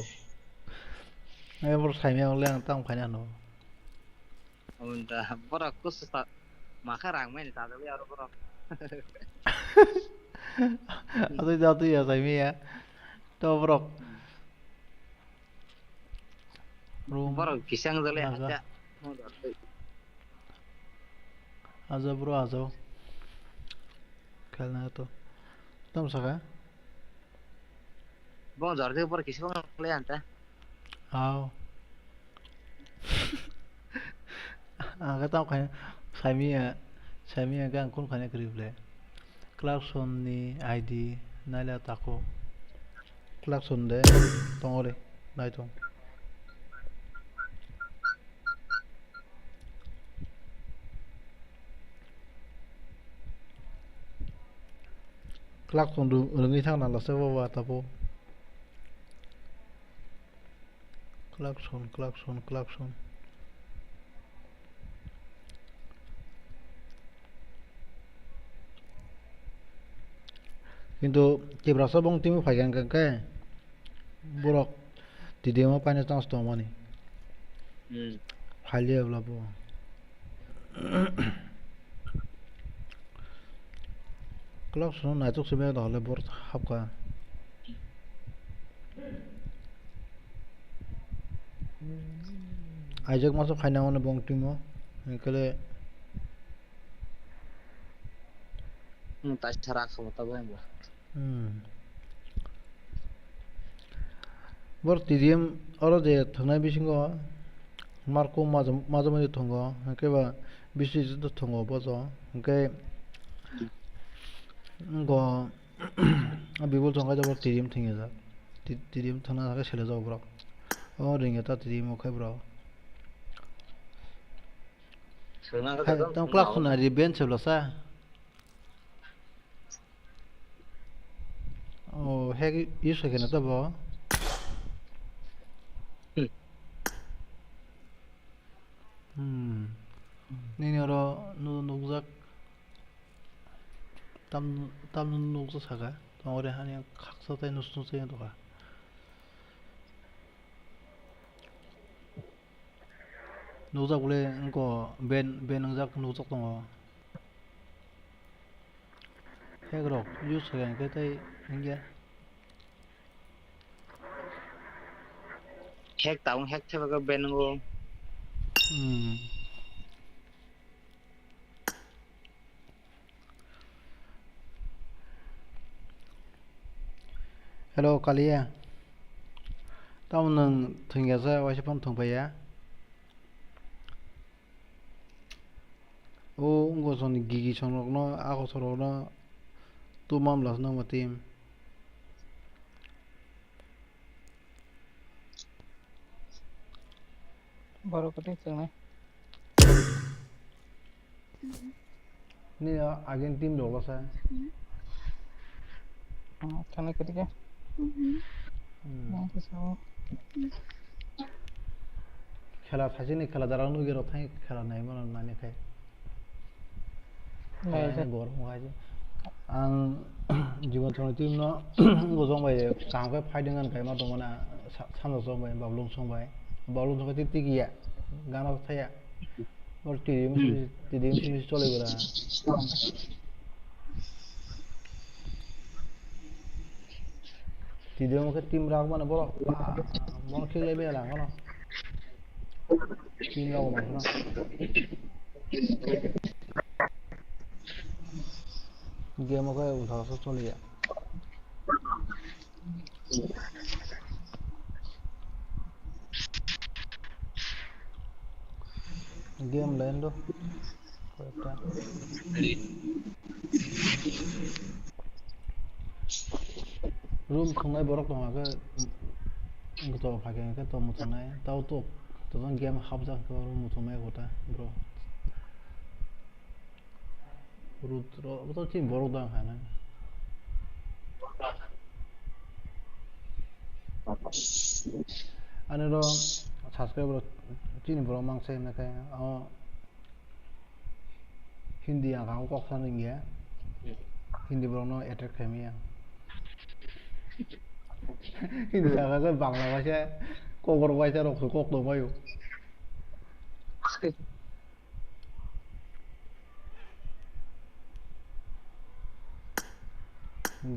Ai bor saimya ang le ang tang phaina no. Aboni da borok kusu sa makha rang mani chajak ya aro borok. Atui da atui ya saimya. To borok. Room. Borok kisang jale hacha. Aja bro aja. Khelna to. Tam saka. Bong jor de bor kisi bong le anta. Aw. Aga tam khai saimya saimya ga ang kun khane kri ble. Clarkson ni I D naila tako. Clarkson de tongore nai tong. Clarkson rw-, rwngwi thangna lasa baba tapo. Clarkson, Clarkson, Clarkson. Kintu Tiprasa bong timo phaikha hwnkhe borok T D M o paina chance tongmani. Hmm. Phailiya bwla bo. Clarkson no naitok se beng rok le bor hapkha. Aijak masa phaina mano bong timo. Hwnkhe le Hmm, taisa rakha bo tabuk bo. Hmm. Bor T D M oro je thwngnai bisingo Marko majom-, majomani thwngo, hwnkhe ba Biswajit thwngo bojo, hwnkhe go Bibol thwngkha jabor T D M thwngya jak. T-, T D M thwngna hwnkhe selejak borok. O ringya ta T D M o khai borok. Hai, tong Clarkson ari bench se bwlasa. Oh, hack use khaikhe na tabo? Hmm. Hmm. Nini oro nu-, nukjak. Tam, tam nukjak saka. Tongori hani khaksa tai nus nus yang toka. Nukjak bole wngkho ben, ben wngjak nukjak tongo. Hack rok use khaikha hwnkhe tei wngya. Hack tabung hack thaiba khe ben wngo. Hmm. Hello, Kaliya. Tamo nwng thwngya sa, waisa phano thwngpaiya. O wngkha soni gigi songrokno, a kosorokno tubumla se nangma team. Borok kwthwi chwngnai. Nini agin team rok bwsa? Hmm, thani kwrwi khe. Hmm. Nang khe sao. Khela thaisini khela dara nugwi rok thang khela nai mano nani khai. Nai Khela khe. Ni gor mo khai. Ang Jibon Chongni team no gojong bai kaham khe fighting an kaima tongmani sa-, samjak jong bai Bablung song bai. Bablung song bai twi twi ya. Gana thaya. Or T D M, T D M simi chole gora. T D M khe team rak mane borok. Borok khe lai bela kono. Team rak mane kono. Game khe ultha so chole ya. Game lendo. Koyekta. Room thwngnai borok tongkha khe. Goto phaikhe hwnkhe to muchungnai. Tao to, to game hapjak hwnkhe oro muchungmaya kota, bro. Rudro, bo to chini borok dang hai na. Ani ro subscriber chini borok mangsa hwnwi khe, o Hindi ang kok sana wngya. Hindi borok no attract khaimaya. Hindi saka khe Bangla waisa, kokborok waisa rok kok tongbaio.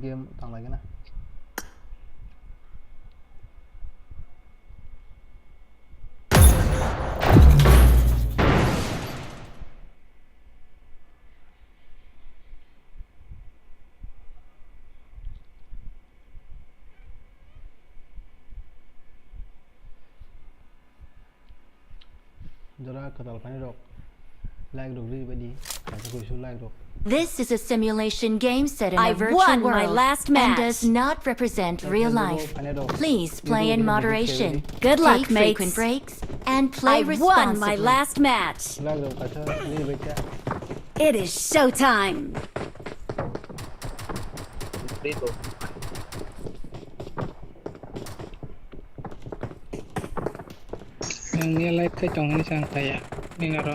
Game tang lagi na. Jora kwtal khainai rok, like rok ri baidi, kaisa kuisu like rok. This is a simulation game set in a virtual world and does not represent real life. Please play in moderation. Good luck, mates. Take frequent breaks and play responsibly. I won my last match. Like rok kaisa ri baidi. It is showtime. Nangya live khai tong hinwi sang kaya. Nini oro.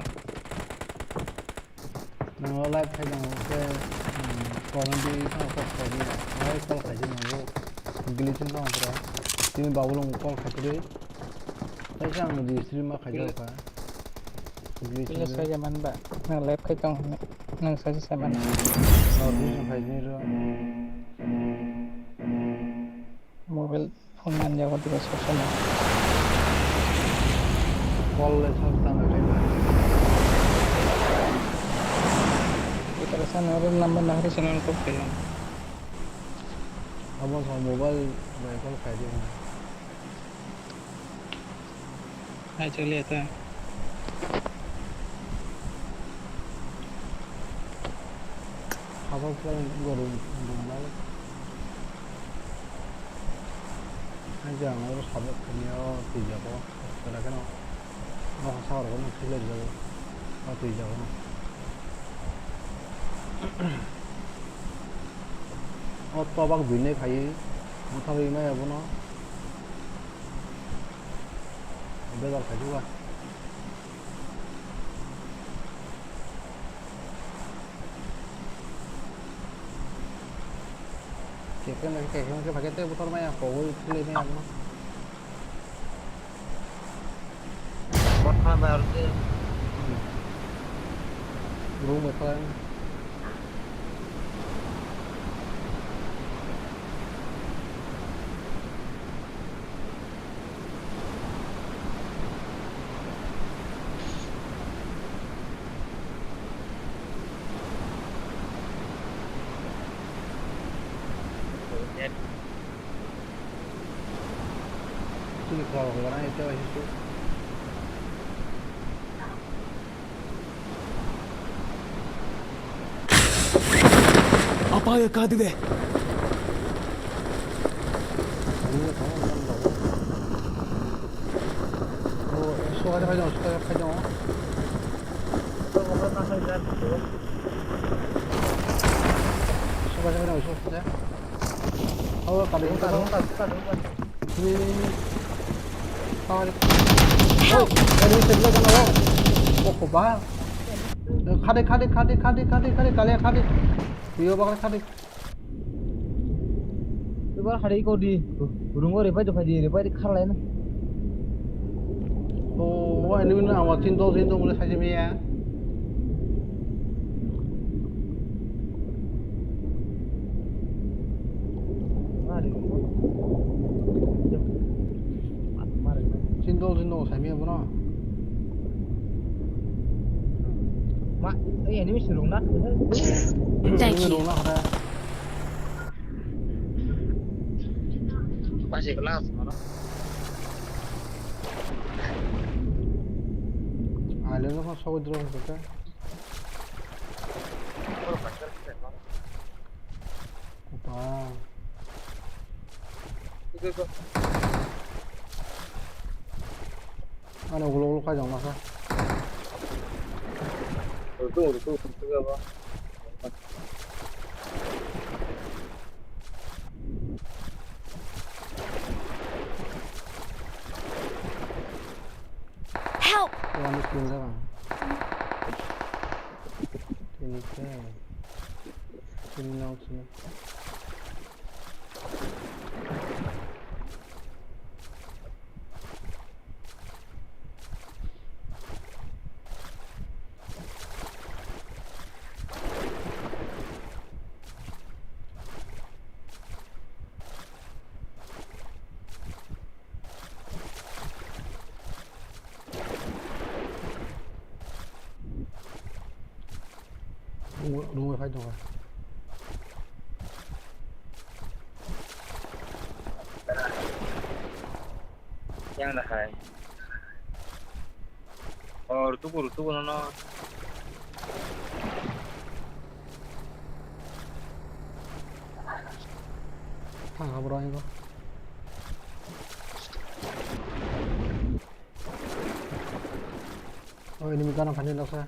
Nangya live khai tong khe, um, problem di tong kok khai di. Nangya call khai di nangya. Glitching tong khe. Tini babulung call khai di. Tei sang di stream ma khai di ka. Glitching. Pila sai jaman ba. Nang live khai tong hinwi. Nang sai sai man. Notification khai di ro. Mobile. Phone man jago diba sob somoi. Call le sob tang khe ba. Itara sana aro number na hari sana ko kaya. Abo so mobile bai call khai di. Hai chale ta. Habang khlai gorong dong lai. Ang jang oro sabok khani o twi jago. Kela keno. Nokha sa oro no khilai jago. O twi jago no. O tobak bini khai. Motha ri mai abono. Bejal khai juga. Kekhe na kekhe na kekhe na kekhe butor maya kogoi khilai maya mo. Botha bar de. Room ekla. Chini kok rok rana ito ito. Apa ya kadi de? Khadi, khadi, khadi, khadi, khadi, khadi, khadi, khadi, khadi, khadi, khadi. Tuyo bakal khadi. Tuyo bakal khadi kau di. Burung kau repai, repai di, repai di khalai na. Oh, wah, ini mana awak cinta, cinta mulai saja ya. Chindol, chindol, saimia bono. Ma, ei enemy si rungna. Thank you. Rungna khara. Pasi kelas mana? Ale no so drone ko ka. Wow. Go, go. Ano ulo ulo kai jong masa. Rutu, rutu, rutu, rutu, rutu. Help! Wani kill da bang. Tini ke. Tini nau sini. Rungwi phai tongkha. Yang da hai. Oh, rutuku, rutuku nono. Thang ha bro, ingo. Oh, enemy gana phani laksa.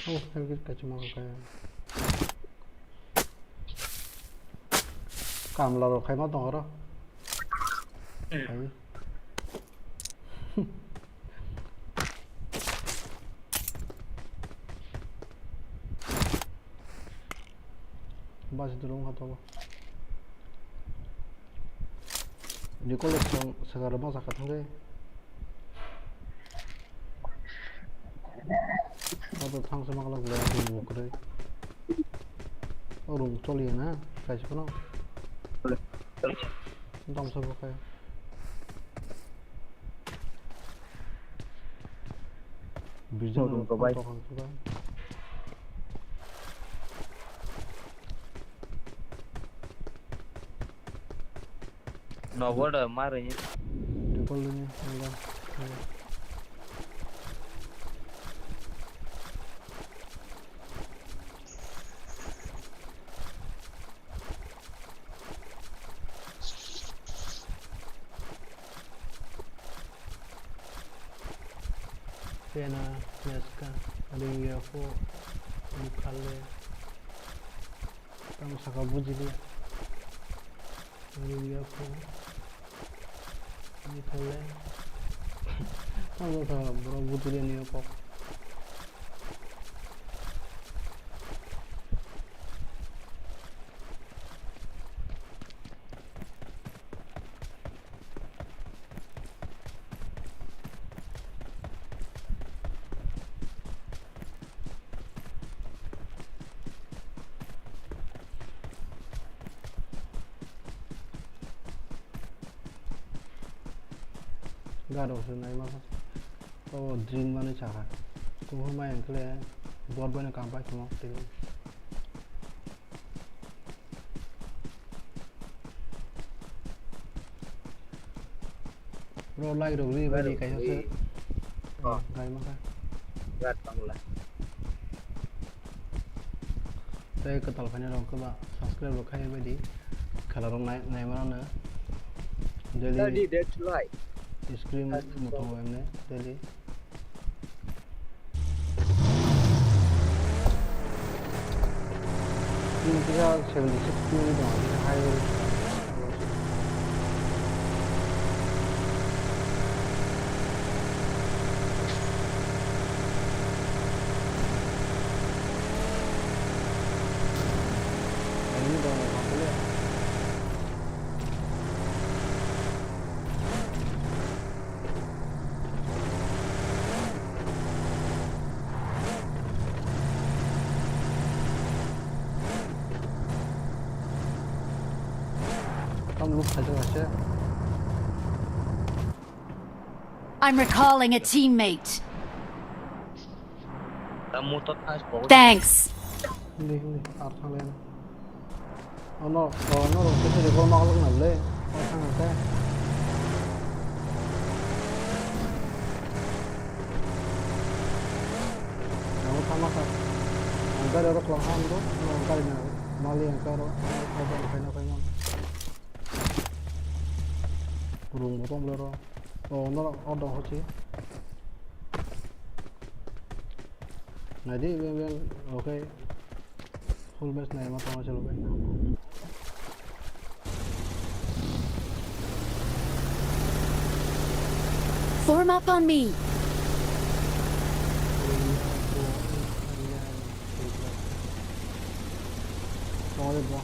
Oh, target kachima kaya. Kamla rok khaima tong oro. Khai. Bas durung kha tobo. Ni college song sagara basa kha thangre. Abo thang se makla gula room kwrwi. O room choli na, kaisa kono. Dam sa bukai. Bijak room ko bai. Nogo da mari. Triple ni, enggak. Pena, meska, ringya ko, mukhalle. Tamo saka bujiliya. Ringya ko. Ni thale. Tamo saka bro bujiliya ni kok. Garo se nai ma. O dream mani chakha. Kuhur mai ang khle bot bai no kam pai tongmo tei. Bro, like rok ri bai ri kaisa se. Oh. Gai ma kha. Gat bangla. Tei kwtal phaina rok kwba subscribe rok khai bai di. Khela rok nai, nai mano no. Daily. Thirty dead to life. Screen mo tongo emne daily. Ini kita seventy six pin itu, kita high. Ini udah mau apa ya? Tam loot khaijak ase. I'm recalling a teammate. Tam motor thang. Thanks. Hindi, hindi. Ar thang len. Ono, ono rok khe sini gol ma gol na le. O thang khe. Ang thang ma kha. Ang gari rok lang ham do. Ano gari na mali ang karo. Ano khaina khaina. Rung bo tong le ro. O, no, o dong hochi. Nai di, ben, ben, okay. Full match nai ma tong hochi lo ben. Form up on me. Tong le bo.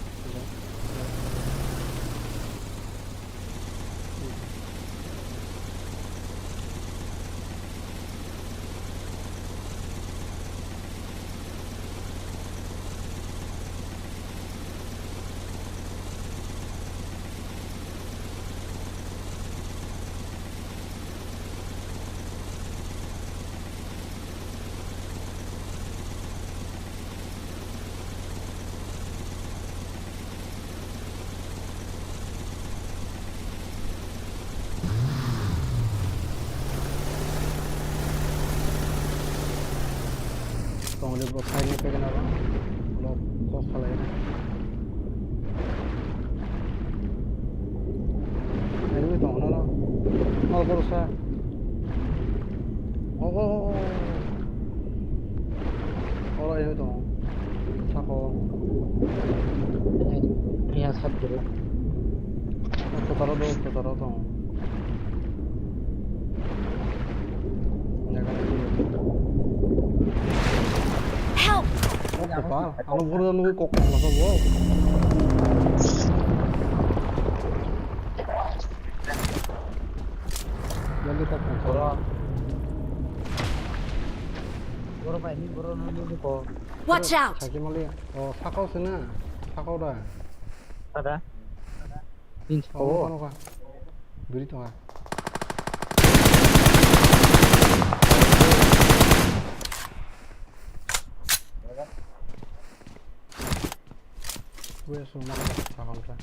Tong de bro, khaini pegena ba. Lo kok khalai. Enemy tong no no. No bro sa. Oh, oh, oh, oh. Oro enemy tong. Sako. Iya sat guru. Kotaro do, kotaro tong. Help! Oh, kopal. Ano buru nunggu kok kok lasa bo. Jadi kok kok. Boro. Boro bai ni boro nunggu kok. Watch out! Sakhe mali. Oh, sakao sina. Sakao da. Ada. Tin. Oh, ano ka. Biri to ka. Gue semua ka.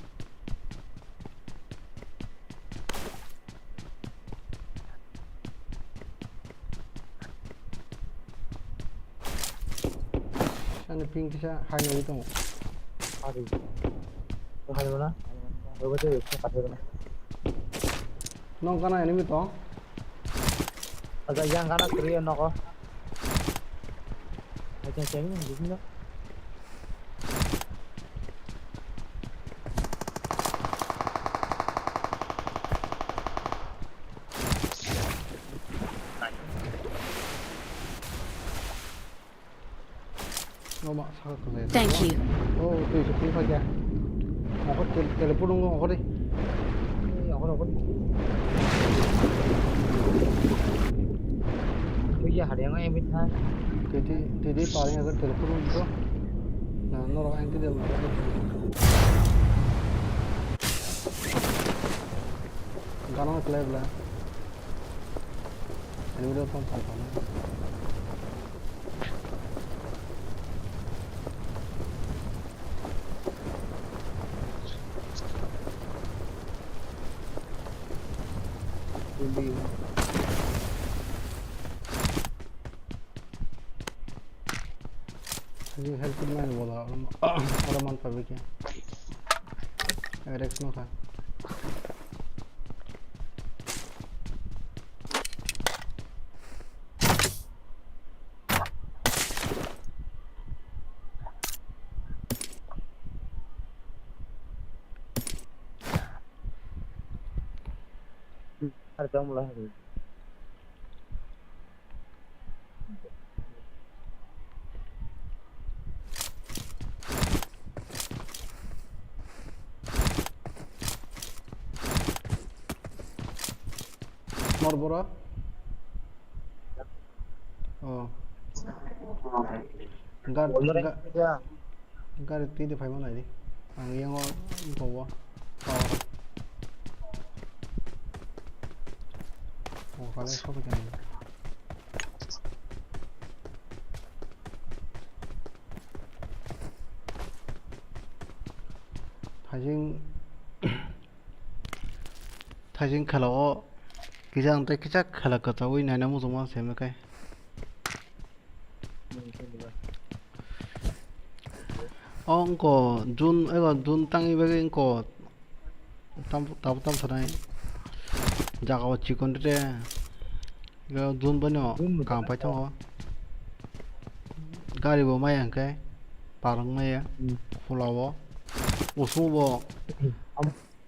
Ani ping kisa hai ngai tongo. Hari. Hari mana? Rogo te kata mana? Nong kana enemy tong? Aja yang kana kriya noko. Aja cewek yang di sini. Thank you. Oh, twi se phung phaikha. Oho, tel-, teleport wngkha, oho de. Oho, oho de. Twi ya hari yang emin ha. Twi, twi, twi, twi, paling agar teleport wngkha. Na, norok ang twi de. Gana play bla. Ani video phone phone phone. Ini help mana bola orang orang mantap bikin. Rex no kan. Ada yang mulai hari. Mor bora? Oh. Gar, ga-, gari twi de phaima nai di. Ang yango bobo. Power. Oh, kale sobo kene. Thaising khela o kisa ang tei kisa khela kwchaui naina muchungma se hwnwi khai. O wngkha June, ego June tangwi bagwi wngkha tam, tabuk tam sanai. Jaga o chikon re. Ego June boni o June kaham pai tongo. Gari bo maya hwnkhe parwng maya. Hmm. Phola o. Usuk bo. Hmm.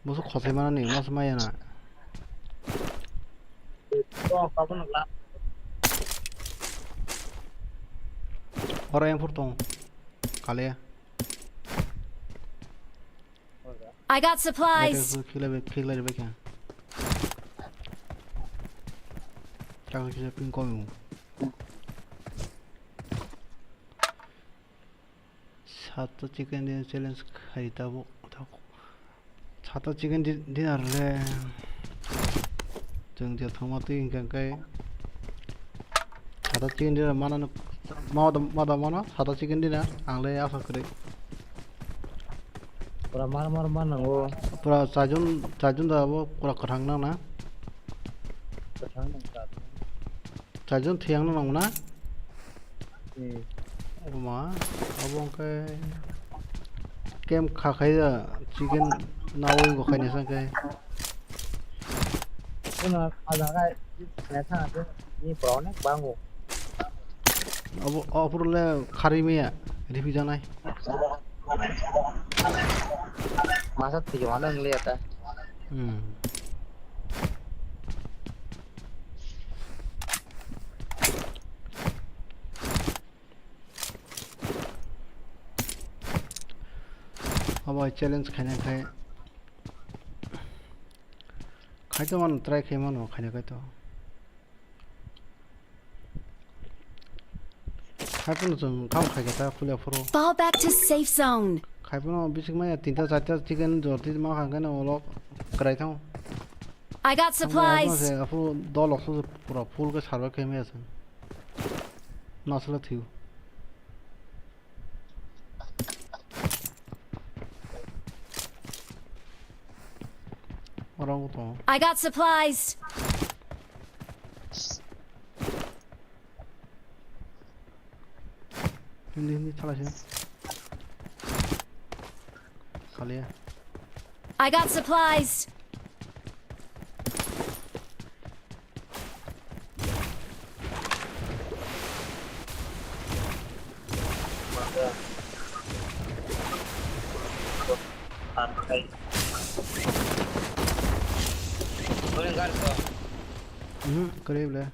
Boso khosai manani, mas maya na. Oro M four tong. Kale. I got supplies. Khilai bai, khilai bai kha. Chakri kisa ping kong. Sato chicken dinner challenge khai tabuk, tabuk. Sato chicken di-, dinner le. Chwng je thangma twi hwnkha khe. Sato chicken dinner manano, ma da, ma da mano, sato chicken dinner, ang le asa kwrwi. Pura mar mar ma nango. Pura chaijon, chaijon da bo pura kwthang nang na. Kwthang nang ka. Chaijon thwiyang no nangna? Hmm. Oma, abo hwnkhe camp kha khai da, chicken nawi bo khaina sa khe. Kuna kha da kai, kha da kai, ni pro ne bango. Abo, abo le khari maya, ripi janai. Masa tiga mana ngeliat ah. Hmm. Abo challenge khaina khai. Khai to man try khai mano khaina khai to. Khai phano chwng kam khai khe ta puila phuru. Fall back to safe zone. Khai phano bisik maya tinta charta chicken jorti ma kha khe na olo kwrai thang. I got supplies. Aphuru dol okso pura full khe sarwa khe maya chwng. Nasla thiu. Oro wng tongo. I got supplies. Hindi, hindi, thala sini. Kali ya. I got supplies. Mhm, kare bole.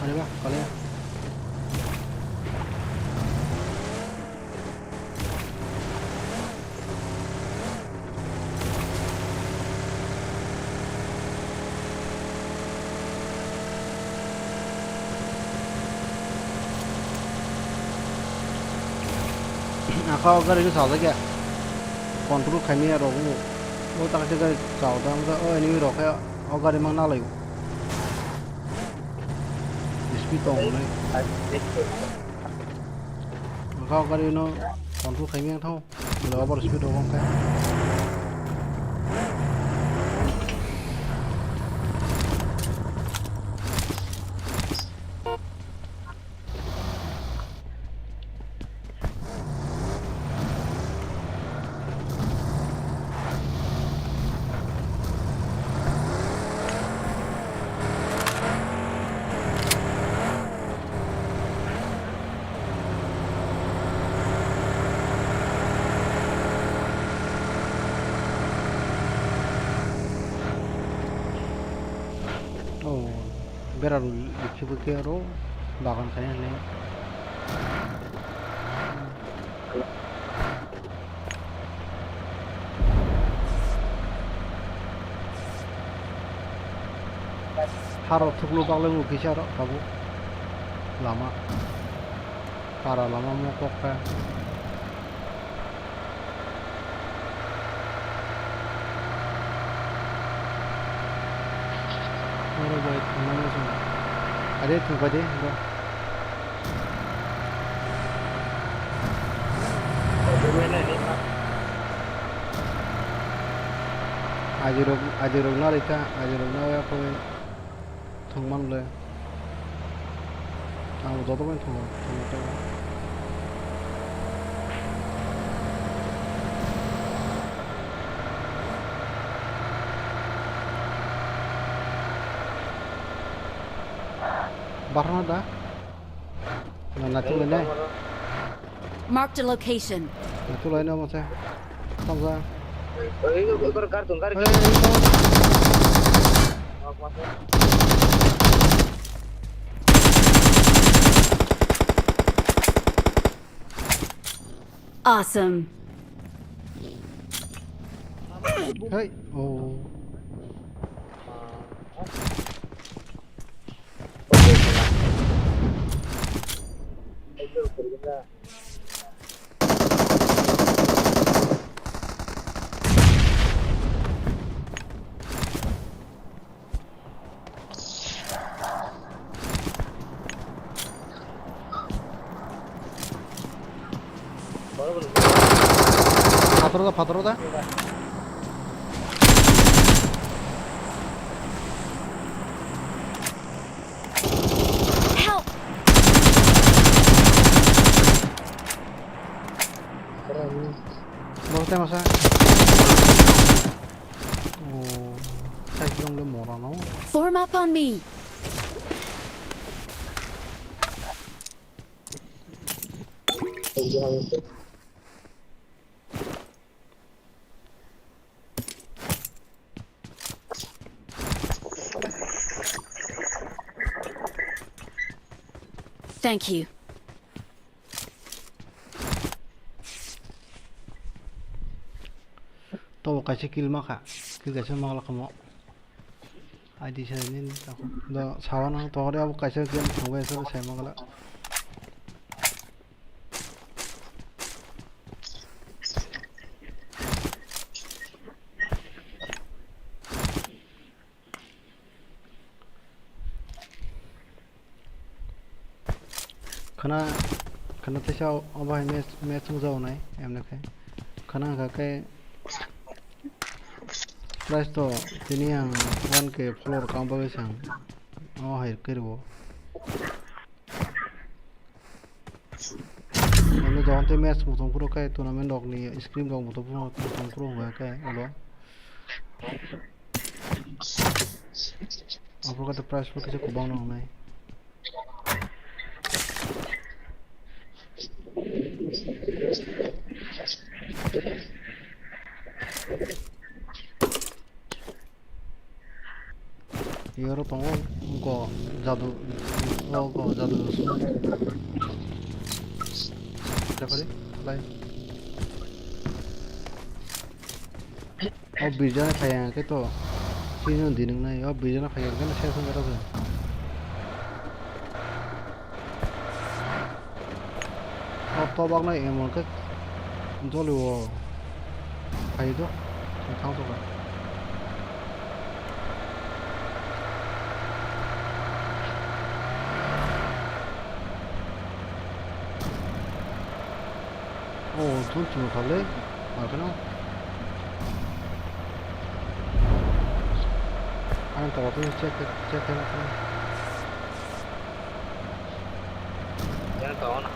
Kale ba, kale. Aka o gari khe sajak ya. Control khaimaya rok o. O ta khe gari chao da, o enemy rok khe o gari mang nalai o. Speed tong nai. Aka o gari no control khaimaya thang. Bole over speed rok wngkha. Oh, bera rw likhe bwkhe aro bagan khaina hinwi. Haro thuklo baglaio kisa aro tabuk lama. Para lama mo kok kha. Bai, thangmani song. Are thangpai de, bro. Ajirok, ajirok narita, ajirok na ya koi thangman le. Ang joto bai thango, thango, thango. Barno da? Na, na, tulai nai. Marked a location. Na, tulai na, masa. Tamsa. Oi, oi, oi, gar, gar, gar. Oi, oi, oi. Awesome. Hey, oh. Patro da, patro da. Help! Masa, masa. Oh, side dong le mora no. Form up on me. Thank you. Tobo kaisa kill ma kha. Kill kaisa ma kha mo. I D sa ni do sawa nang to abo kaisa game thangbai sa sai ma kha. Khana, khana teisa o bahai match, match wngjago nai, emne khe. Khana hwnkha khe prize to tini ang one K floor kam bagwi sang o hai khe rwo. Emne jokhon tei match muchung phuru khe tournament rokni scrim rok muchung phuru, muchung phuru hwnka khe ulo. Aphuru khe prize bo kisa kwbangma wngnai. Yoro tongo go jadu, o go jadu. Dakore, lai. O birjana phai ang khe to. Sino dinung nai, o birjana phai ang khe na sesong khe to. O tobak nai emon khe joli o. Phai do, thang sokha. O, thun chwng kha le, ma kheno. Ang to thun check, check khe na kheno. Yang to na.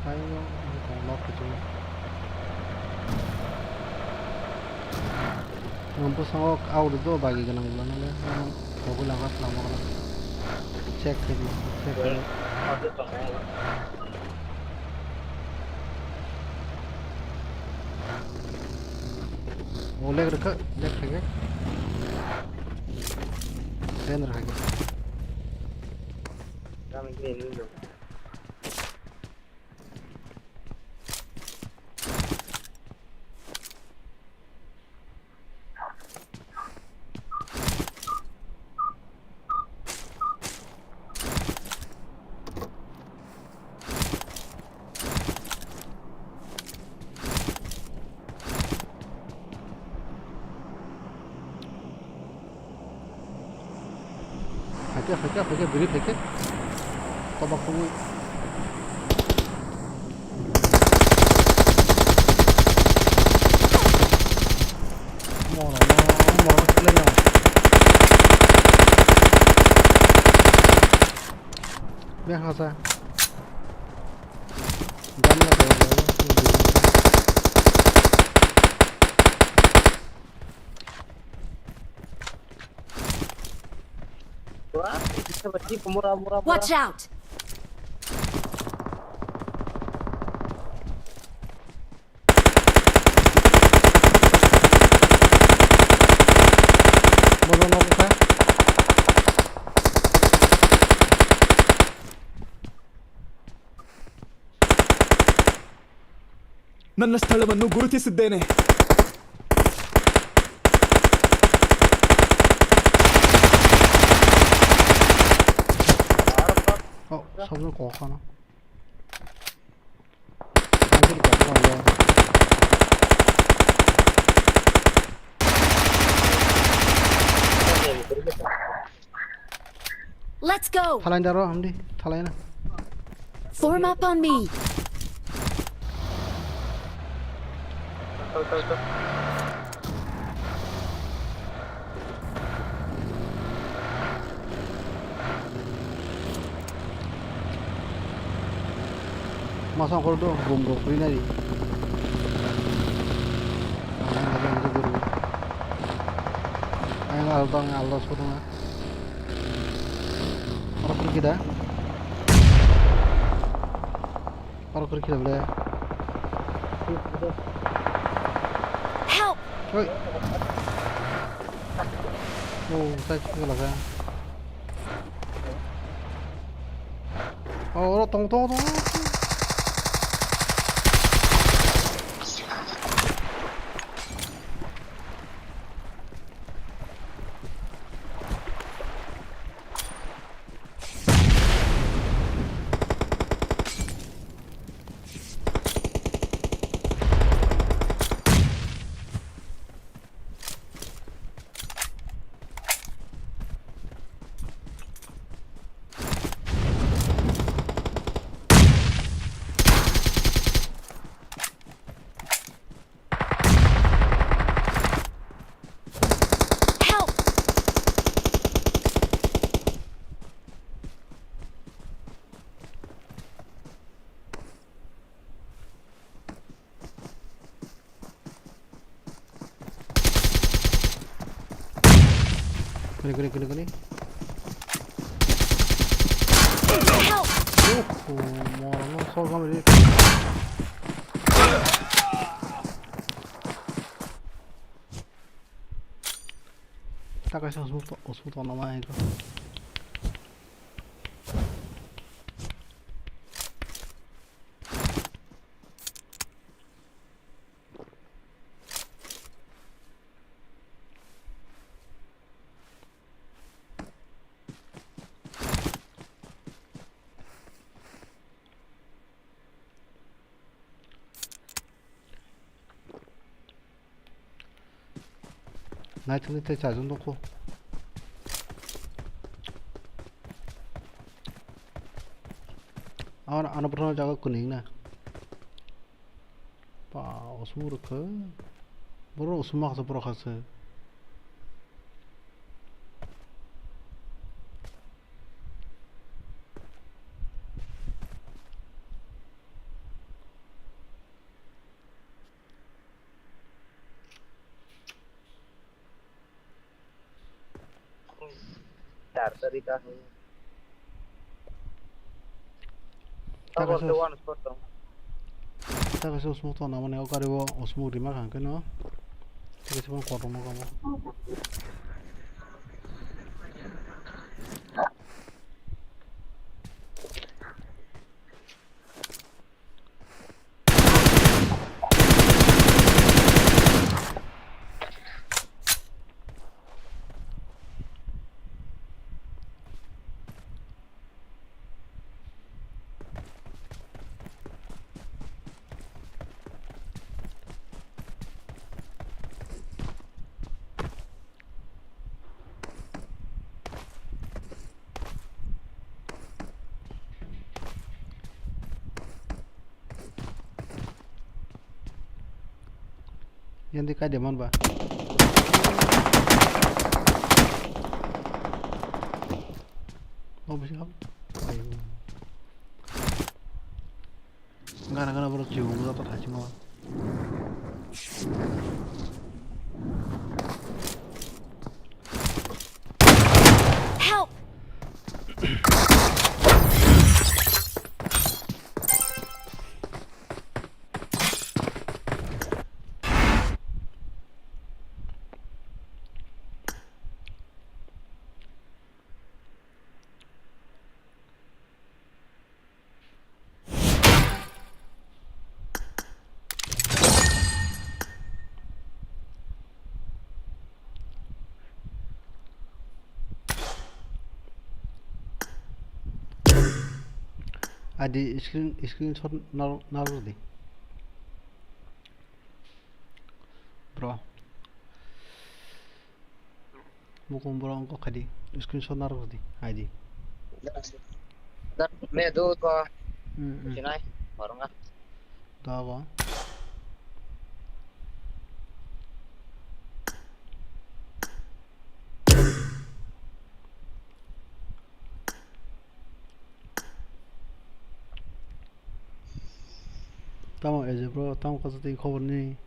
Tayo, ang tong nok kuchung. Ang bwskango auto do bagi gwnang gwnang le, ang togwi langkha, lama gwnang. Check khe di, check khe. O leg rwkha, leg khaikhe. Leg rwkha khe. Phaikhe, phaikhe, biri phaikhe. Tobak tubui. Mono, mono, mono, khlai nang. Beng hasa. Gamla kaya. Watch out! ನನ್ನ ಸ್ಥಳವನ್ನು ಗುರುತಿಸಿದ್ದೇನೆ. Oh, sabno kokana. Sabno kokana ya. Let's go. Thalai daro, hamdi, thalai na. Form up on me. Masa kor do, bom rok rinai. Ang alda, ang alda sodong. Oro kiri kida. Oro kiri kida bole. Help! Oi. Oh, sai kiri kida. Oh, oro tong, tong, tong. Help! Kani, kani, kani, kani. Help! Oh, oh, morano, so gam ri. Taka sa usmuk to, usmuk to nama ego. Naithokni tei chajak nukho. Ano, ano borokno jaga kwrwng na. Pa, osmuk rwkha. Borok osmuk haksa borok haksa. Char tari ka hai. Taka Tabor se se one spot tong. Taka se usmuk tong namani o gari o usmuk rima kha hwnkhe no. Taka se kotor no kamo. Hindi kai de man ba. Oh, bisi hap. Ayo. Gana gana bro chiu mo to thachi mo. Help! Adi screen, screenshot nar-, narwk di. Bro. Mukung bro wngkha di. Screenshot narwk di. I D. Me do ko. Hmm, hmm. Sinai. Warunga. Dogo. Tamo eje bro, tamo kaisa tini khobor ni.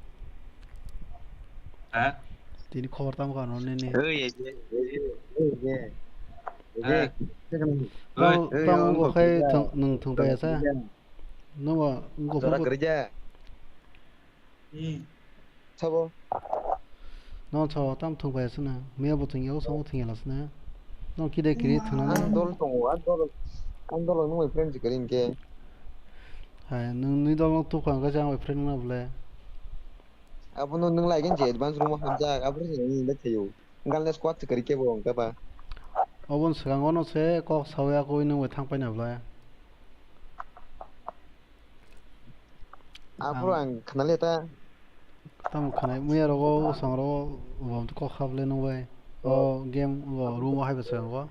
Ha? Tini khobor tamo kano nini. Oi, eje, eje, eje. Eje. Ha? Tamo, oi, tamo oi, wngkha khai oi, thwng-, nwng thwngpaiya sa? Oi. Nwng bo wngkha jora khobor. Kwrwija. Hmm. Sabo. No, sabo, tam thwngpaiya sina. Miya bo thwngya, o samo thwngya la sina. No, kide kiri thwngna. Ang dol tongo, ang dol, ang dol nung bai friend kwrwi hinkhe. Hai, nung ni dol no tukha, ang khe jang bai friend wngna bwle. Abono nung lai khe je advance room o hamjak, abo se nung bai thaio. Galne squad se kwrwi kebo wngkha ba. Oboni swkango no se kok sawi akoi nung bai thang paina bwle. Aphuru ang khwnaliya ta. Tamo khwnai muya rogo, bwsang rogo, bo kok hable nung bai. O game bo room o hai bwswk go.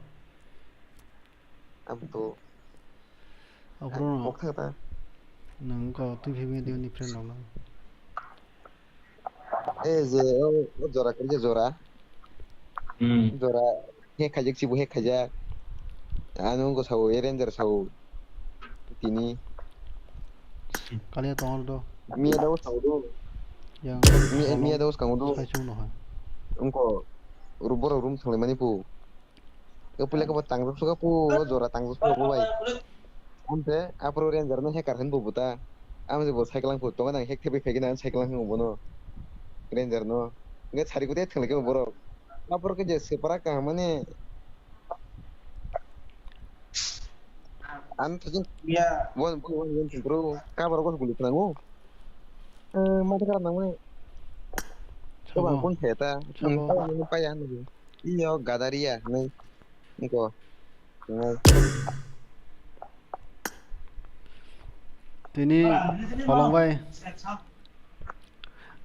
Ang to. Aphuru ang no kok thang ta. Nung ko twi phimya diyo ni friend rok no. Eh, je, o, o jora kwrwi je jora. Hmm. Jora hack khaijak, chibo hack khaijak. Ano wngkha sao, eh, Ranger sao. Tini. Kaliya tongo do. Miya dago sao do. Yang miya, miya dago sao do. Sai chung no ha. Wngkha ru-, borok room thanglaimani pu. Puila khe bo tangjak suka pu, o jora tangjak suka bo bai. Amte aphuru Ranger no hacker hinwi bo buta. Amte bo cycle lang pu, tongo nang hack thepwi phaikhe nang cycle lang hinwi bono. Ranger no. Hwnkhe sari kute thwnglaikhe bo borok. Aphuru khe je swprak kaham mani. Ang thajin. Ya. Bon, bon, bon, bon, bro. Kabar ko guli thango. Eh, mata kara nangmani. Sabo. Sabo. Kon theta. Sabo. Ang tawani paya hinwi. Iyo, gadaria, hinwi. Niko. Hinwi. Tini, Holong bai.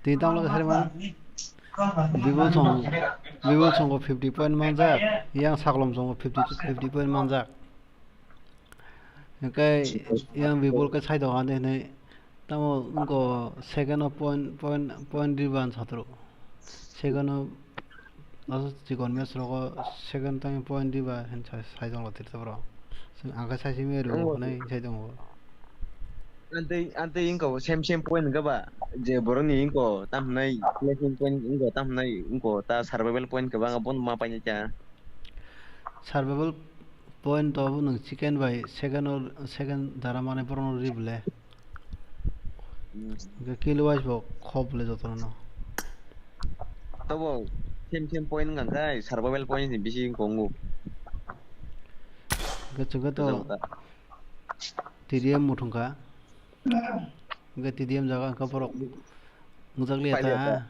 Tini tamo khe sari man. Bibul song, Bibul songo fifty point manjak. Yang Saklom songo fifty, fifty point manjak. Hingke yang Bibul khe sai tongo ani hinwi. Tamo wngkha second o point, point, point rebound satro. Second o, aso chikon match rogo second time point rebound hin sai, sai tongo tirta bro. Ang khe sai simi rw hinwi sai tongo. Antei, antei wngkha bo same, same point wngkha ba, je borokni wngkha tam hinai, placing point wngkha tam hinai, wngkha ta survival point kwbang abono ma painai ta. Survival point to obo nwng chicken bai second o, second dara manwi borokno ri bwle. Hmm. Hwnkhe kill wise bo khop le jotono no. Tobo same same point wngkha khe survival point ni bisi wngkha wngo. Hwnkhe chwngkhe to T D M muthungkha. Hwnkhe T D M jaga hwnkhe borok nukjakliya ta.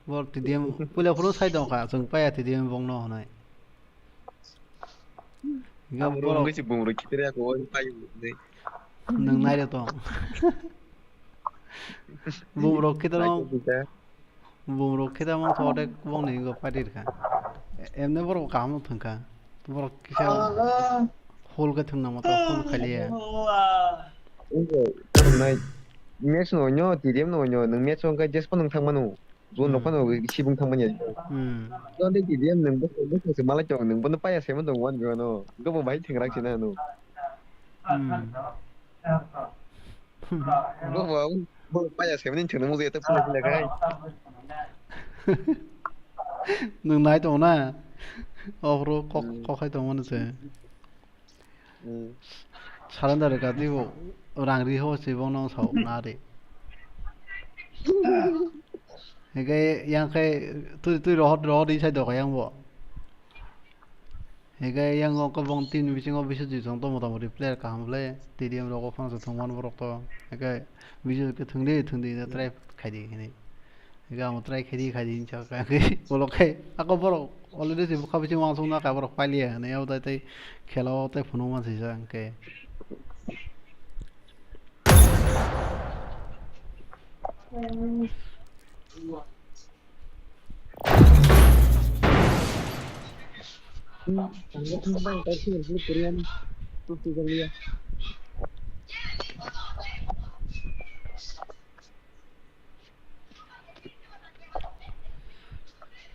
Borok T D M puila phuru sai tongkha, chwng paiya T D M bongno hwnwi. Hwnkhe borok wngwi se bumrok khitirya kho, o paio hwnwi. Nwng nairok tong. Bumrok khitirma. Bumrok khe tamo khe odek bongni wngkha party rwkha. Emne borok kaham no thwngkha. Borok kisa hol khe thwngna moto hol khaliya. Wngkha tamnai match no onyo, T D M no onyo, nwng match o wngkha jespo nwng thangmano. Zone rok phano sibung thangmani ya. Hmm. Zone de T D M nwng bwswk bwswk se malai tong nwng bono paya sema tong wan gano. Gobo bai thengra sina no. Hmm. Gobo bo paya sema ni thengna mujai ta pula pula kai. Nwng nai tong na. Okhro kok kok khai tong mano se. Hmm. Surrender ka twi bo rang ri ho se bo nong sao na re. Hingke yang khe twi, twi rohor, rohor ri sai do kha yang bo. Hingke yang o kobong team ni bisingo bisu jui tong to motamoti player kaham le T D M rogo phano se thwngmani borok to. Hingke bisu khe thwngdi, thwngdi na try khaidi hinwi. Hingke amo try khaidi, khaidi hinwi sakha. Hingke bolok khe ako borok already se bwkha bisingo uansukna kha borok pailiya hinwi abo tai tei khela o tai phunukma sijak hingke.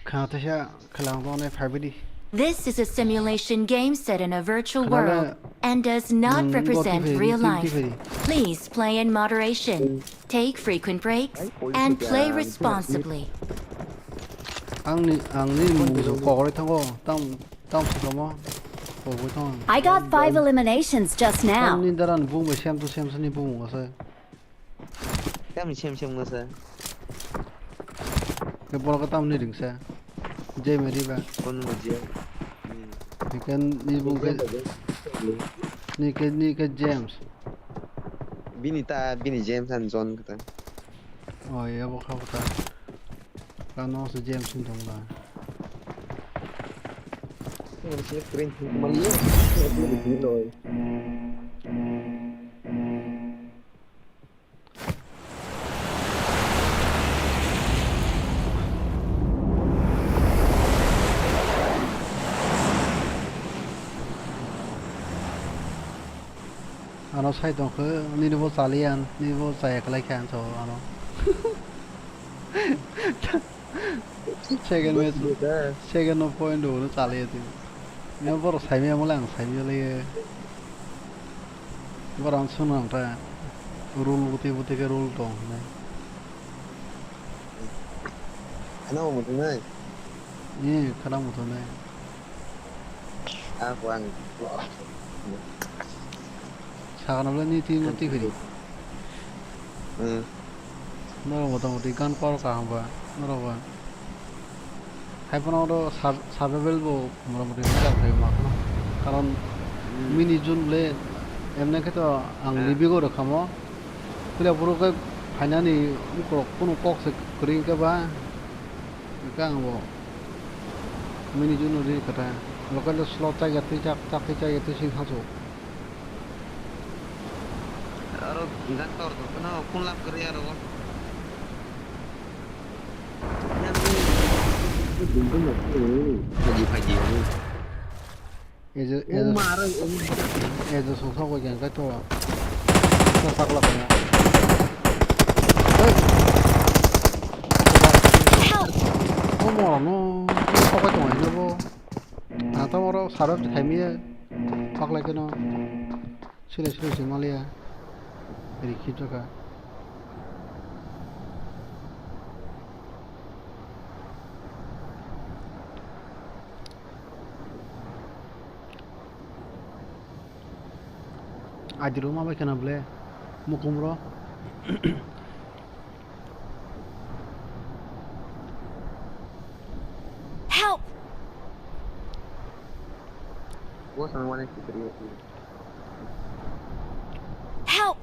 Kha teisa khalang tongni phaibidi. This is a simulation game set in a virtual world and does not represent real life. Please play in moderation, take frequent breaks, and play responsibly. Ang ni, ang ni mung kokori thango, tam, tam sukamo, kokori thango. I got five eliminations just now. Ang ni daran bung bai sem to sem sani bung asa. Kami sem sem ngasa. Ke borok tamni ringsa. Jai mari ba. Kon mo je. Ni ke ni bung ke. Ni ke, ni ke James. Bini ta, bini James and John kata. Oh, ya bo kha kata. Kano se James ni dong la. Ni se print mali. Ano sai tong khe, nini bo chaliya, nini bo chaya kwlai khe ang sao ano. Second match, second no point do no chaliya tini. Yang borok saimaya mole ang saimaya le. Borok ang sung nang ta. Rule buti buti ke rule tong ne. Khana mo muthung nai. Ni khana muthung nai. Ako ang. Sakno le ni tin mo ti khiri. Hmm. Norok motamoti gan kor kaham ba norok ba. Hai phano oro sur-, survival bo motamoti mojang khlai ma khno. Karon mini jun le emne khe to ang libigo rwkhamo. Puila phuru khe phainani ukorok kunu kok se kwrwi khe ba. Hwnkhe ang bo mini jun ri kata. Local slot chaya twi chak, chak twi chaya twi sing hasu. Aro gan tor tong kheno phone lab kwrwi aro. Phaidi, phaidi, phaidi. Ejo, ejo. Uma aro, um. Ejo song song koi keng kai to. To sakla kaya. Hey. Help! Omo no, to kai tong ai no bo. Ang to oro sarap khai mi. Paklai keno. Sile sile se maliya. Eri khip jaka. Adiro ma bai khana ble. Mukum ro. Help! Help!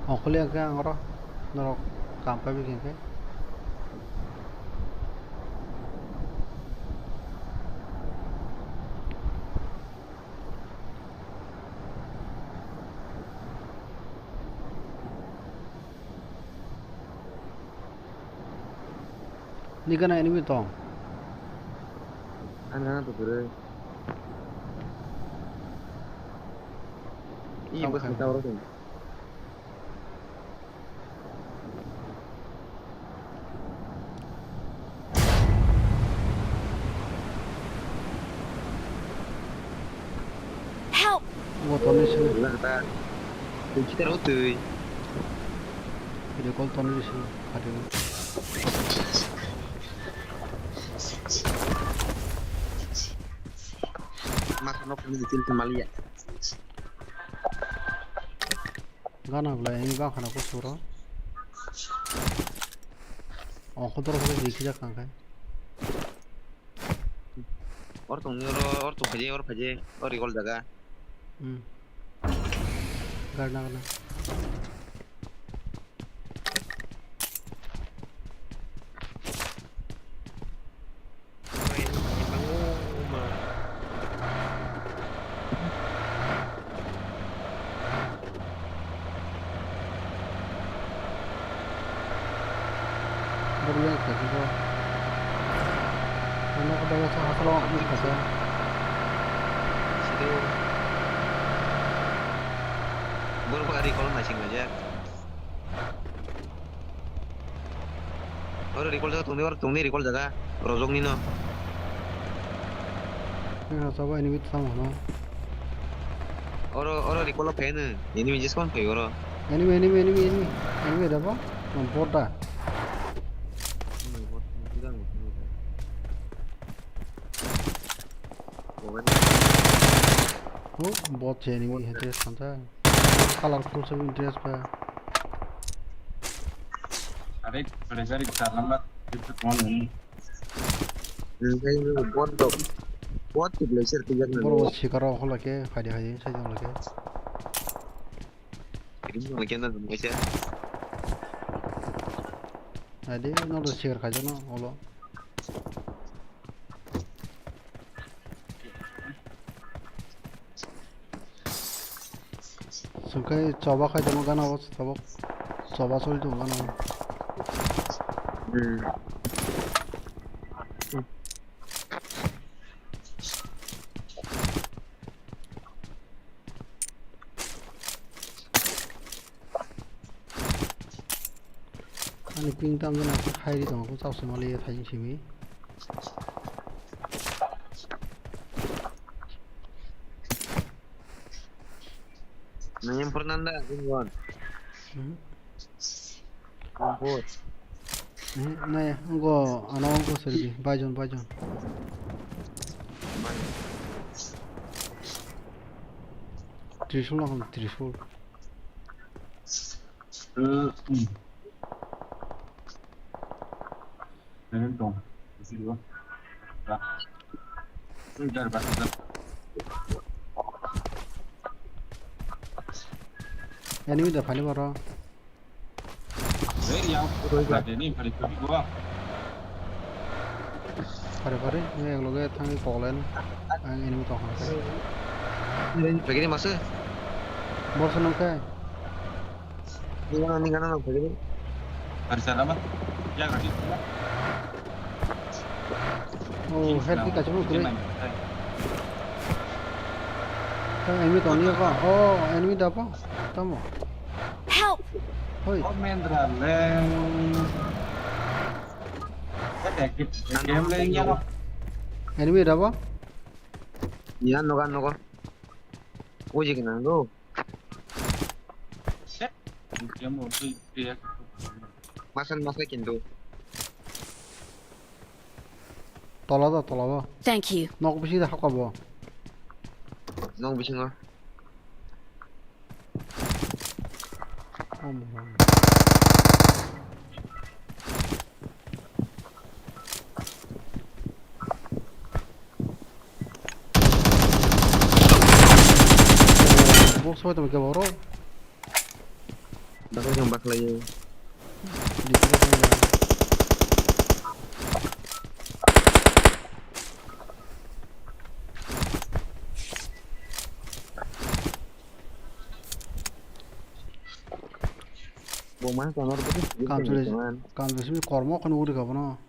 Ongkholya khe ang oro norok kam kaibi khe. Ni gana enemy tong. Ani gana to kwrwi. Ih, bwswk tawro tong. Tonwi sini. Wala kata. Twi kita rw twi. Video call tonwi sini. Hadi. Masa nok ni tin tin maliya. Gana bwlai ini bang khana kusuro. Oh, khodoro khodoro dikhi jak kang khai. Or tong ni oro, or tong khaje, or khaje, or igol jaga. Hmm. Garna garna. Boriya khe bo. Ano ko daga sa hasalo ang khaja. Sido. Bor ba recall naising aja. Oro recall jaga tongni, oro tongni recall jaga. Rojok ni no. Ni rojok enemy tamo no. Oro, oro recall o phaino. Enemy jis kon phaio oro. Enemy, enemy, enemy, enemy. Enemy dabo. No, bot da. Hmm, bot, bot, bot. Oh, bot se enemy headrest thansa. Colorful se dress ba. Are, are, are, char number. Itu kemana ini? Bot dok. Bot tu blazer tu jangan. Boro sikaro holo ke, hadi hadi, saya jangan ke. Ini mana kena tu, macam? Adi, no tu sikar kaja no, holo. Sungkai choba khai tongma gana o choba, choba sori tongma gana o. Hmm. Ani ping tam jana hai ri tongo, chao se mali thaijing simi. Nang yang pernah nda, Ringon? Hmm? Ampun. Hmm, nai, anggo, ano anggo serbi, baijon, baijon. Trishul na hon, Trishul. Hmm. Ini dong. Isi dua. Dah. Ini dari belakang, dah. Enemy da phali boro. Eh, yang ada ini, phali, phali gua. Phari phari, nini ekloge thangwi koklen. Ang enemy tong kha. Ini begini masuk. Bor sonong khe. Nini gana, nini gana nang begini. Hari sana mah. Ya, hari sana. Oh, head kick acha mo kre. Tang enemy tong ni ko. Oh, enemy da po. Tamo. Help! Hoi. Oh, Mendra le. Game le ya. Enemy da po. Iya, nogo, nogo. Uji kenang do. Masan masa kintu. Tola do, tola do. Thank you. Nok bisi da hakabo. Nok bisingo. Box soi tong khe borok. Bakla khe bakla ye. Bo ma kono ro. Kamchwlwi, kamchwlwi simi kormo kheno uri kha bono.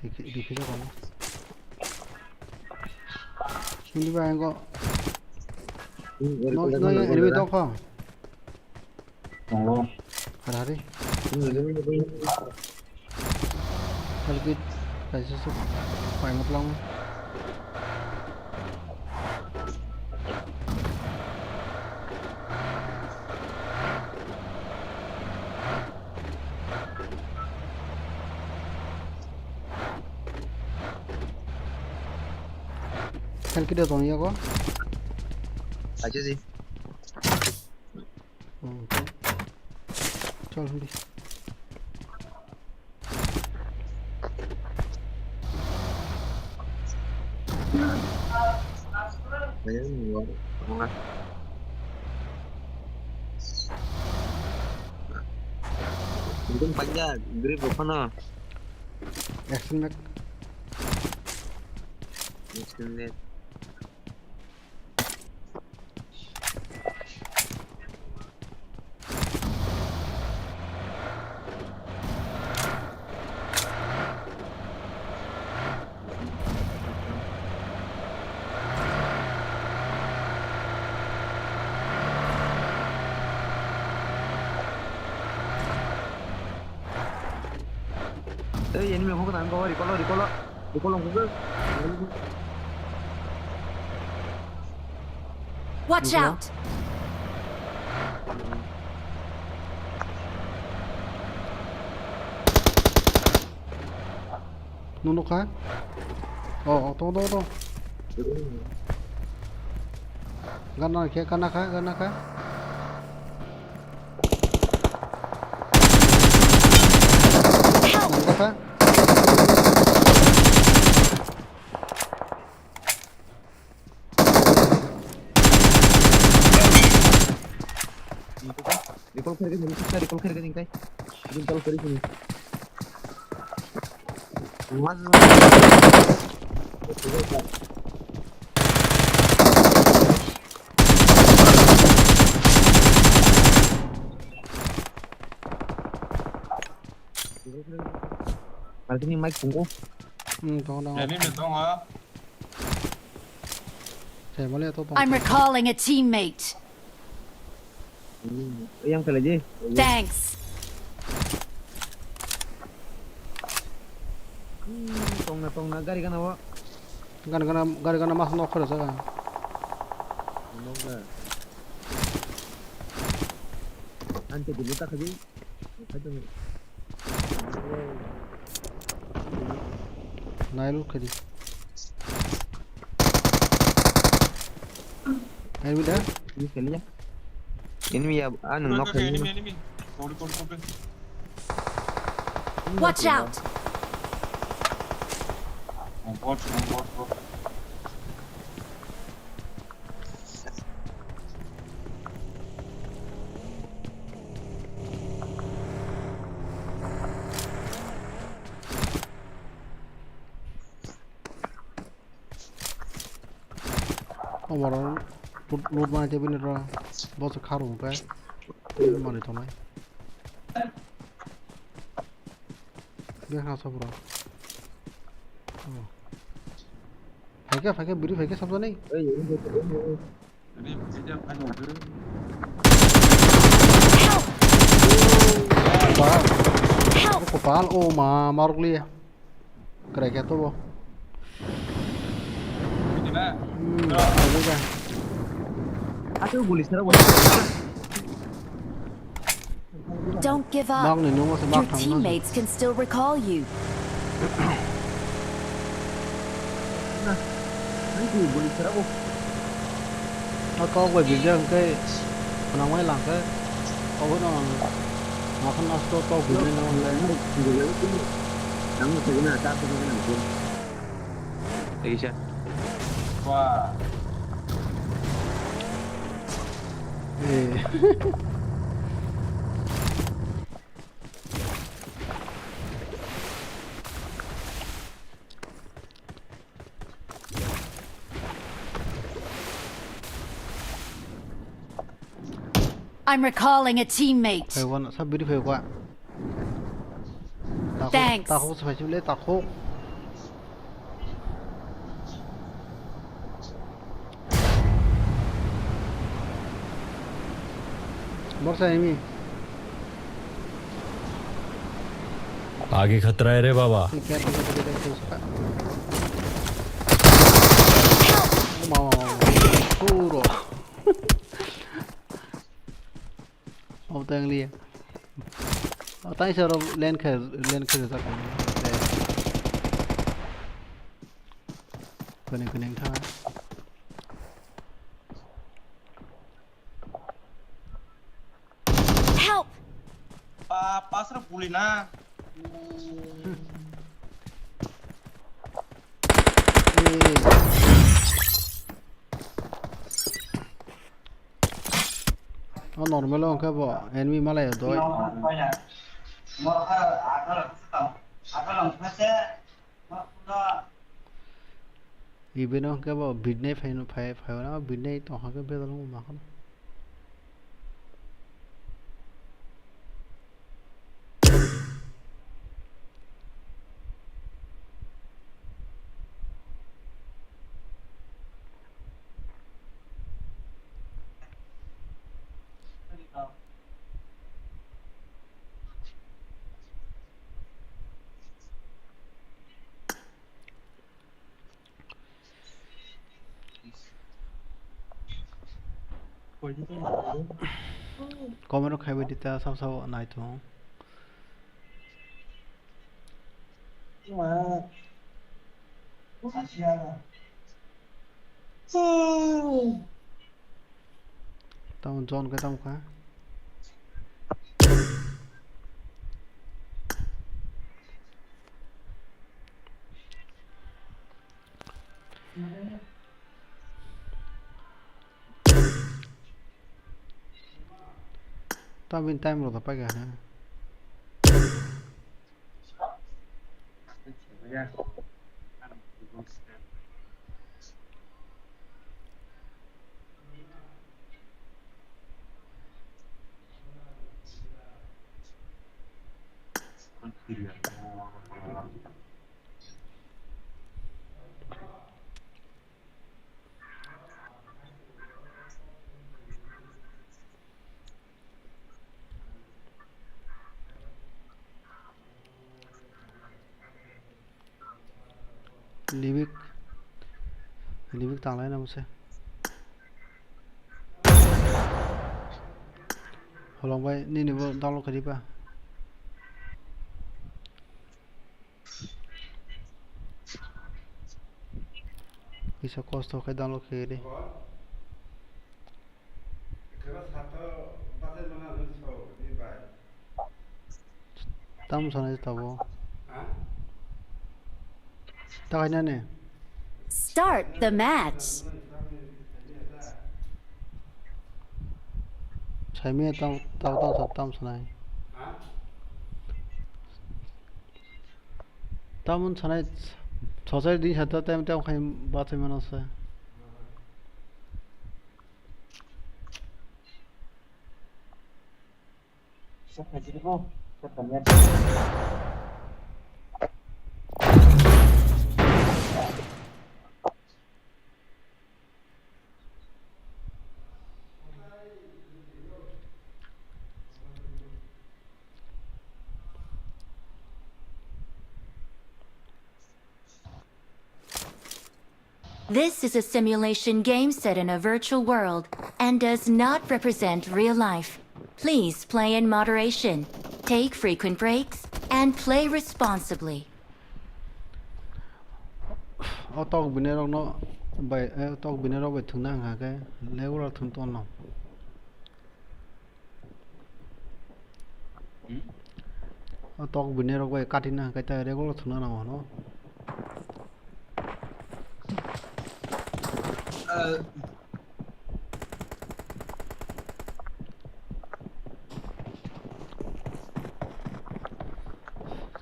Dikhi, dikhi jago. Sindi ba engo. Hmm, no, no, enemy tong kho. Tongo. Hari hari. Hmm, enemy tong. Helgit kaisa se pai matlang. Kan kida tong yago. Acha di. Oh, okay. Chal, hindi. Ayan, wala. Wala. Untung panjang, grip rokona. Action mek. Action mek. Ei, enemy hok tang ko, recall, recall, recall hok. Watch out! Nunu kha? Oh, oh, to, to, to. Gana khe, gana kha, gana kha. Help! Nunu kha? Recall khairikhe, recall khairikhe, recall khairikhe. Artini mic pungko. Hmm, tongo, tongo. Enemy tongo. Saya balik atau apa? I'm recalling a teammate. Hmm, yang kali je. Thanks. Hmm, tongna, tongna, gari kana wa? Gana, gana, gari kana mas nok khoro jaga. Nok na. Ante dulu tak aja. Nail kadi. Nail bida? Ini kali ya. Ini ya, anu, knock ini. Enemy, enemy. Sorry, sorry, sorry. Watch out! Oh, watch, oh, watch, watch. Omoro loot, loot manai tebini ro. Boso kharung khe. Manui tongnai. Bia kha sabra. Oh. Phaikhe, phaikhe, biri phaikhe sabjani. Ei, ei, ei, ei, ei. Help! Kopal. Help! Kopal, oh ma, maruk liya. Krai kya to bo. Hmm, krai kya. Aku guli sara wala. Don't give up. Bang ni nungo se bang. Your thang teammates can still recall you. Nah, aku guli sara bo. Ako bai bijak hwnkhe, khwnangmani langkhe, obono ang makhon nosto tok bijak nang. Nang sabi na ta ko na ko. Teisa. Wah. Eh. I'm recalling a teammate. Phai wan sa biri phai kwa. Takhuk, thanks. Takhuk se phai sibile takhuk. Borsa imi. आगे खतरा है रे बाबा। Ini kayak gitu, gitu, gitu, suka. Mau, mau, mau, mau. Puro. Mau tang liya. Oh, tang sih orang lain ke, lain ke jatuh. Kuning, kuning tha. Help! Pa, pasra puli na. O normal o hwnkhe bo enemy malai o doi. Ibeno hwnkhe bo birnai phai phai phai phai birnai tongkha khe bedal wngma kheno. Comment rok khaibai di ta, sabo sabo nai tongo. Tamo John khe tamo kha. Tamo bini time rok da paikha hwnwi. Libik, libik tanglai na mose. Holong bai nini bo download khe di ba. Kisa kosto khe download khe di. Tam sanai tabo. Ta khaina ne? Start the match. Saimia tam, tam, tam, tam, tam sanai. Tamon sanai, sosai din sa ta, tam, tam khai bathai mano se. This is a simulation game set in a virtual world and does not represent real life. Please play in moderation, take frequent breaks, and play responsibly. O tok bini rokno bai, eh, tok bini rok bai thwngna hwnkha khe level o thwng tongno. O tok bini rok bai cutting na hwnkhe ta regular thwngna nango no.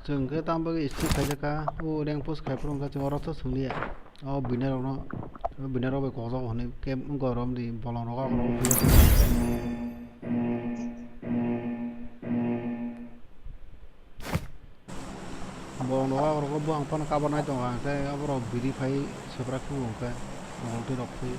Chwng khe tamo bagwi skip khaijak kha, o rank push khai phuru wngkha chwng oro tho swng liya. O buina rokno, o buina rok bai kokjak hwnwi khe wngkha oro, bolong rok. Bolong rok aborok bo ang phano kabar nai tongo, ang khe aborok biri phai swprak phuru hwnkhe mokol twi rok phai.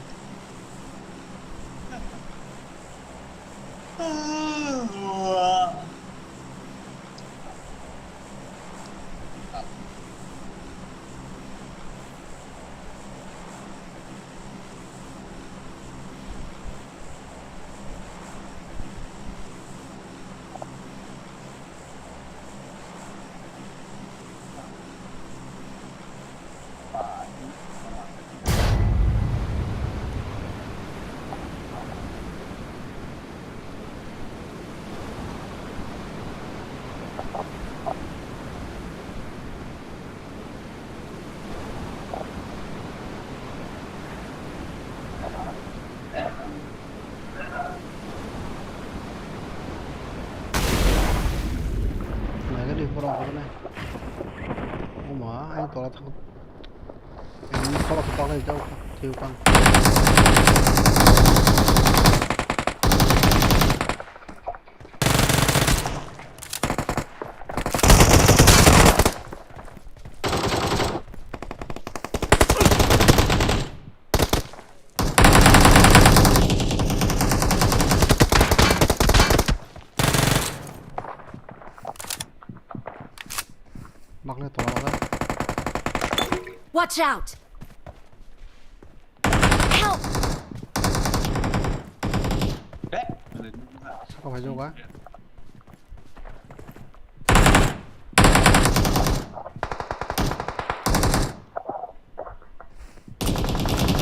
Borok hwnwi. Oma, ayang tola thang. Ayang tola thang, tola thang, thang, thang. Bakle tola ba. Watch out! Help! Saka phai jok ba.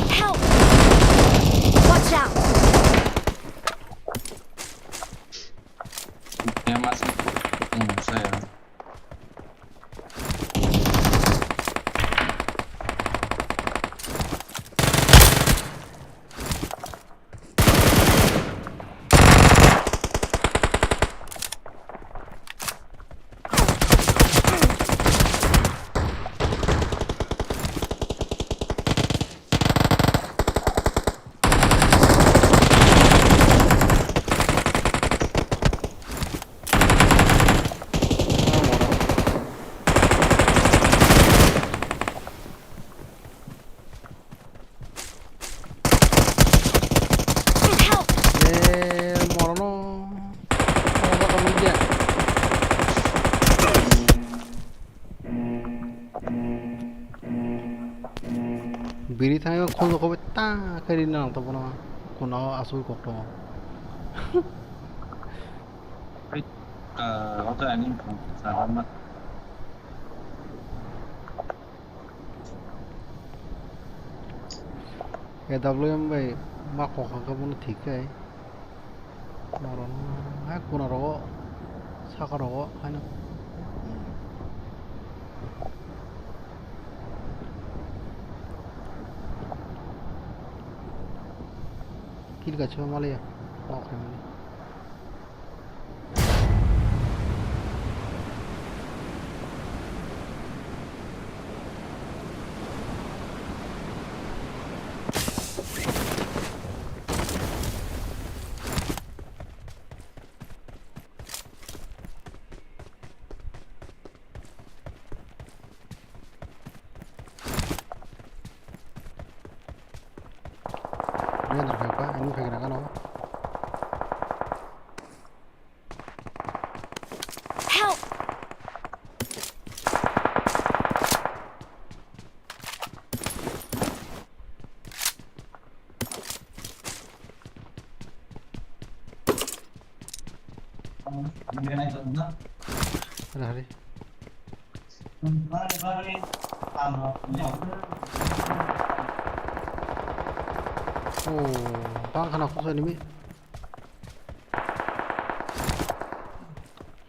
Help! Watch out! Help! Eh, morono. Morono kamu dia. Biri thangwi khonjo khobai ta khe ri nang tabukno. Kuna o asugwi kok tongo. Hai, ah, oto ani salam. A W M bai ma kok hwnkhe bono thik khe. Norok hai kuna rogo, saka rogo haino. Kill kaisa maliya, knock khaimani. Render phai pa, ani phai gra gano. Help! Hari, hari. Oh, bang khana khusa nimi.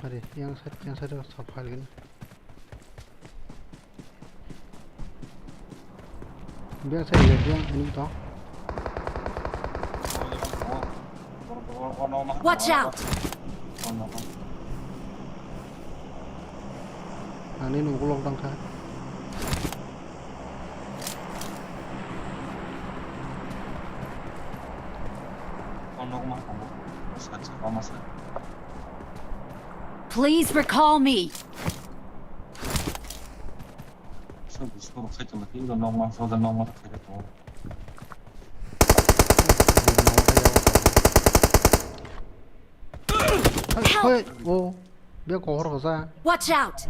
Hari, yang side, yang side sap hal gini. Biang sa iya, biang ini to. Watch out! Ani nunggu lockdown kha. Please recall me. Sabo sabo khai tongma, tei bo nokma, soda nokma khai tongma. Help! Hoi, oh, be kohor hosa. Watch out!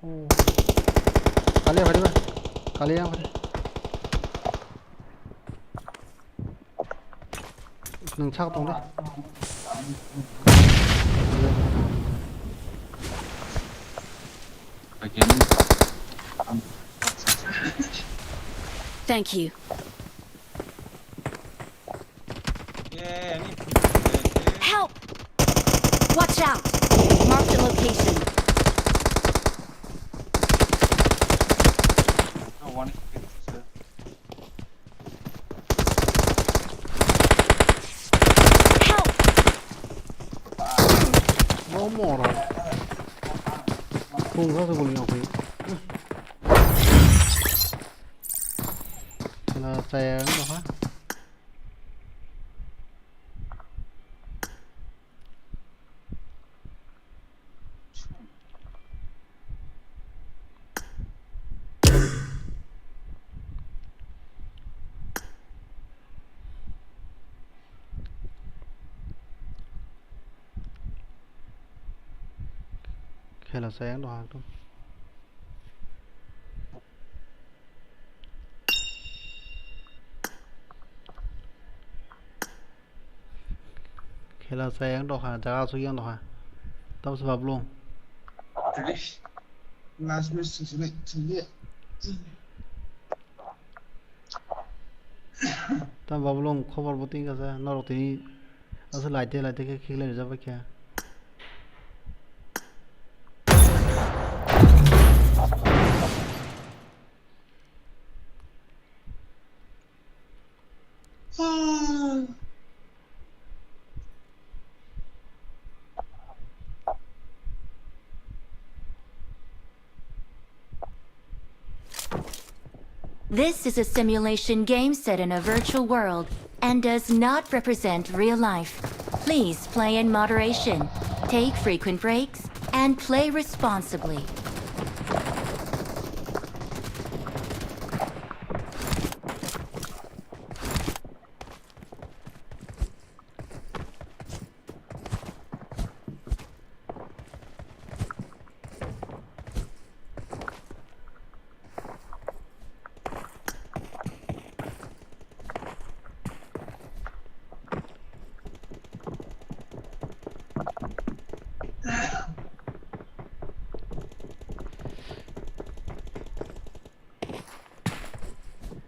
Oh. Kaliya phari ba? Kaliya phari. Nwng sak tong de. Thank you. Help! Watch out! Mark the location. Help! No more. Pung sa guli nokni. Kena saya nokha. Khela saya nokha. Khela chayang dokha, jaga asuk yang dokha. Tamo se Bablung. Last match sini sini. Tamo Bablung khobor bo tingka sa, norok tini asa laite laite khe khiklai rijak bai khe. This is a simulation game set in a virtual world and does not represent real life. Please play in moderation, take frequent breaks, and play responsibly.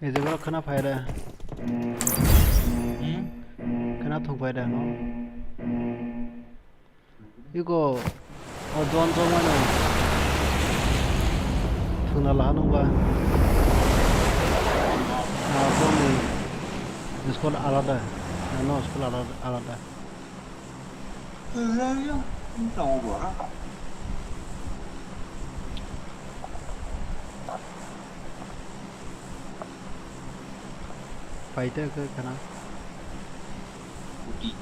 Ejeboro khwna phaida. Hmm? Khwna thung phaida no. Iko o John John mano. Thuna laha nungba. Na John ni school alada. Na no school alada, alada. Paita ke kana? Uti.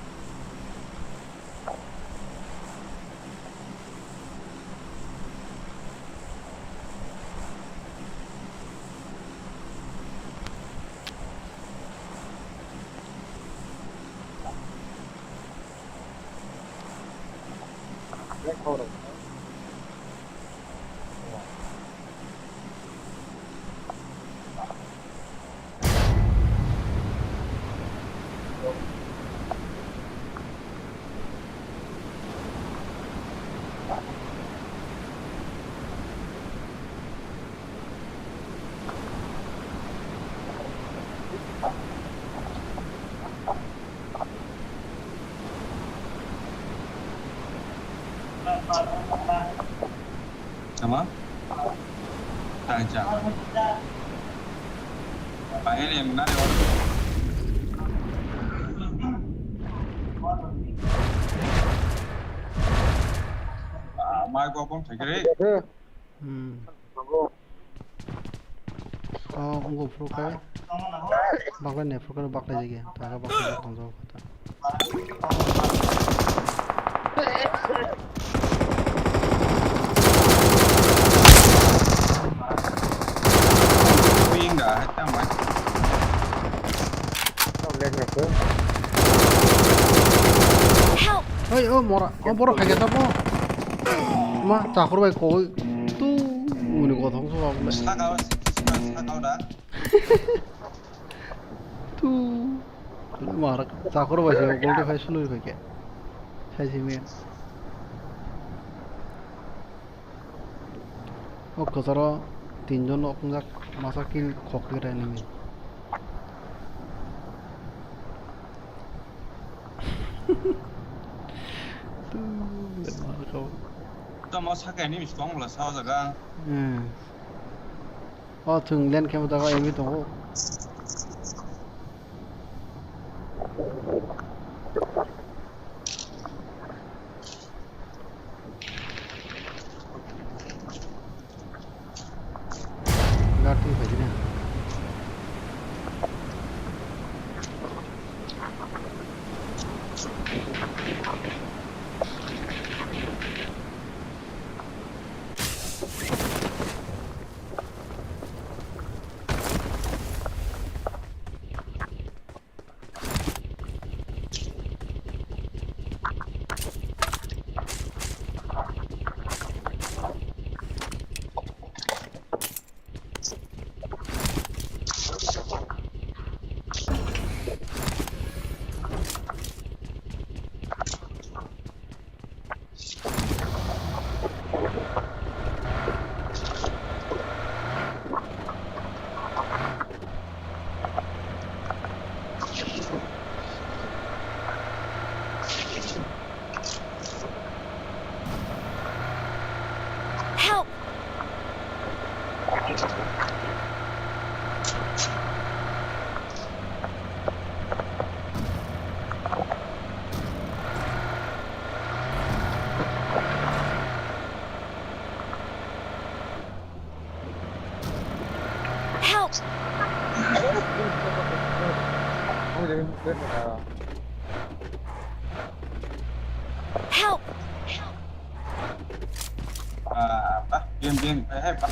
Tama? Tang cha. Pahel yang nari orang. Ah, mai ko pon thakre. Hmm. Oh, wngkha phuru khe. Baklai nai phuru khe baklai jagwi. Taka baklai jak tong jago khe ta. Uying da, hai tang mai. Help! Oi, o mora, o borok hai khe ta bo. Ma, chakhor bai koi. Tu, uni kothong so ba bole. Sakao, sakao da. Tu, mar, chakhor bai se gold phai sului phai khe. Sai simi. O kwcharo tinjon nok wngjak, masa kill khok khe rai nini. Tu, le mar kau. Tamo saka ni miskong bla sa jaga. Hmm. O chwng len khe bo jaga emi tongo. Help! Ah, bah, bien, bien. Eh, eh, bah.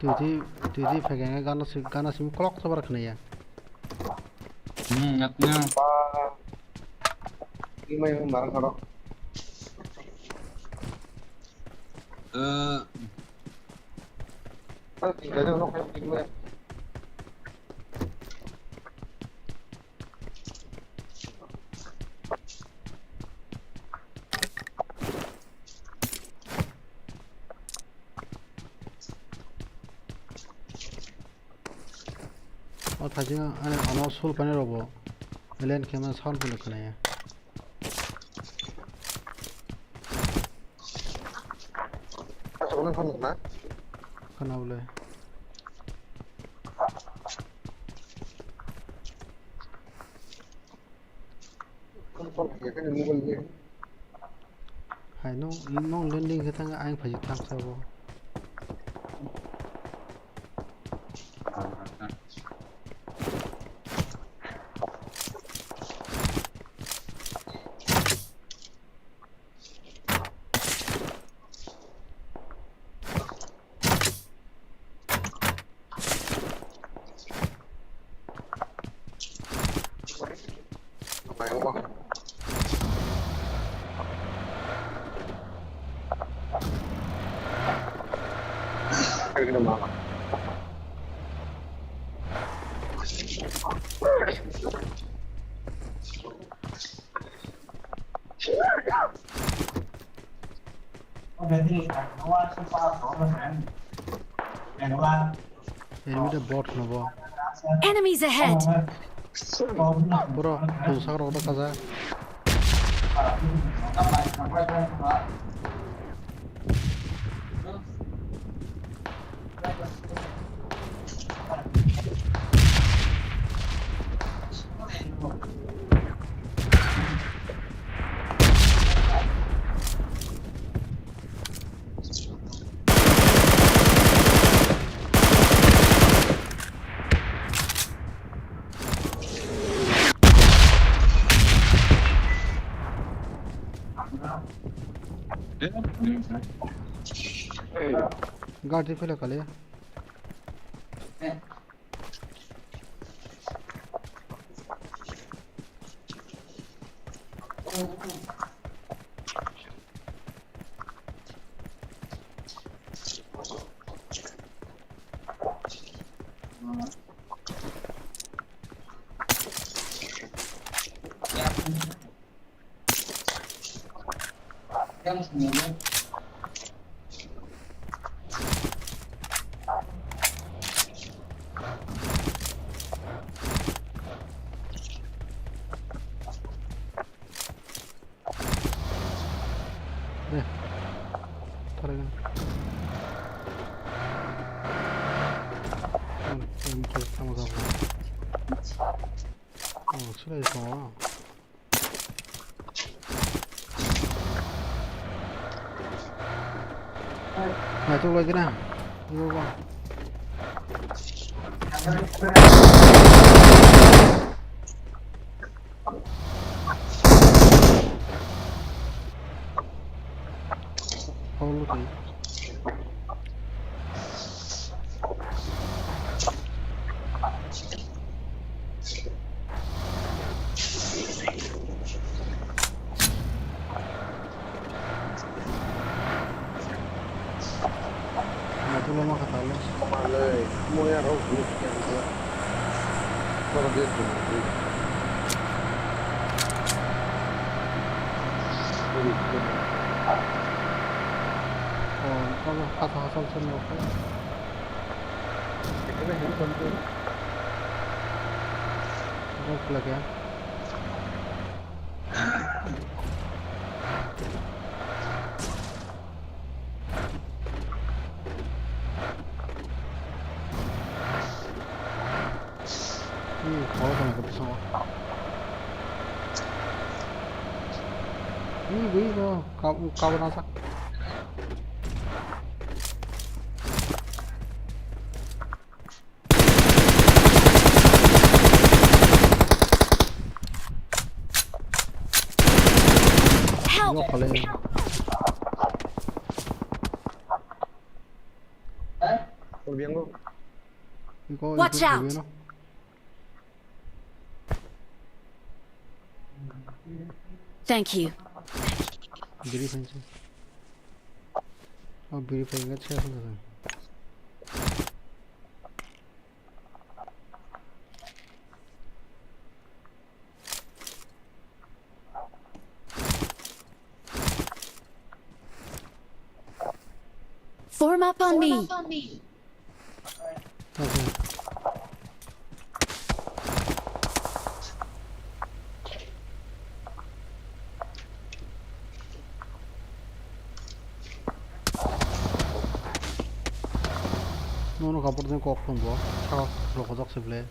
Twi twi, twi twi phai khe gana si, gana simi kolok sabar khna ya. Hmm, ngatnya. Imai marang karo. Eh. Ah, tinggal dia, no, kayak gini. O thajing ani ano sul pani rogo. Elen khe man sound bo khna ya. Asok nang kham na? Khna bole. Hai, no, no landing khe thang, ayang phai thang sabo. Enemy de bot no bo. Enemies ahead! Bro, tu sak rok do kaza. Guard di phela kali. Eh, thara gana. Ang, ang, ang, ang, ang, ang. Oh, sila ito, ah. Naitok lai gana. Ibo ba. Holo twi. Naitugma kha talo. Malai, moya rok group yang gua. Kau dia tu. Oh, kau kata asal sen rok. Kita ni kan tu. Rok lagi ya. Ih, kau tengah ke pisau. Ui, ui, ui, kab-, kabana sa. Help! Yok, kale. Iko, Watch iko, out! Iko. Thank you. Biri fence. Oh, biri fence nggak sih, aku nggak tahu. Form up on me. Okay. Nono kapor den kok tong bo. Sa rokojak se ble.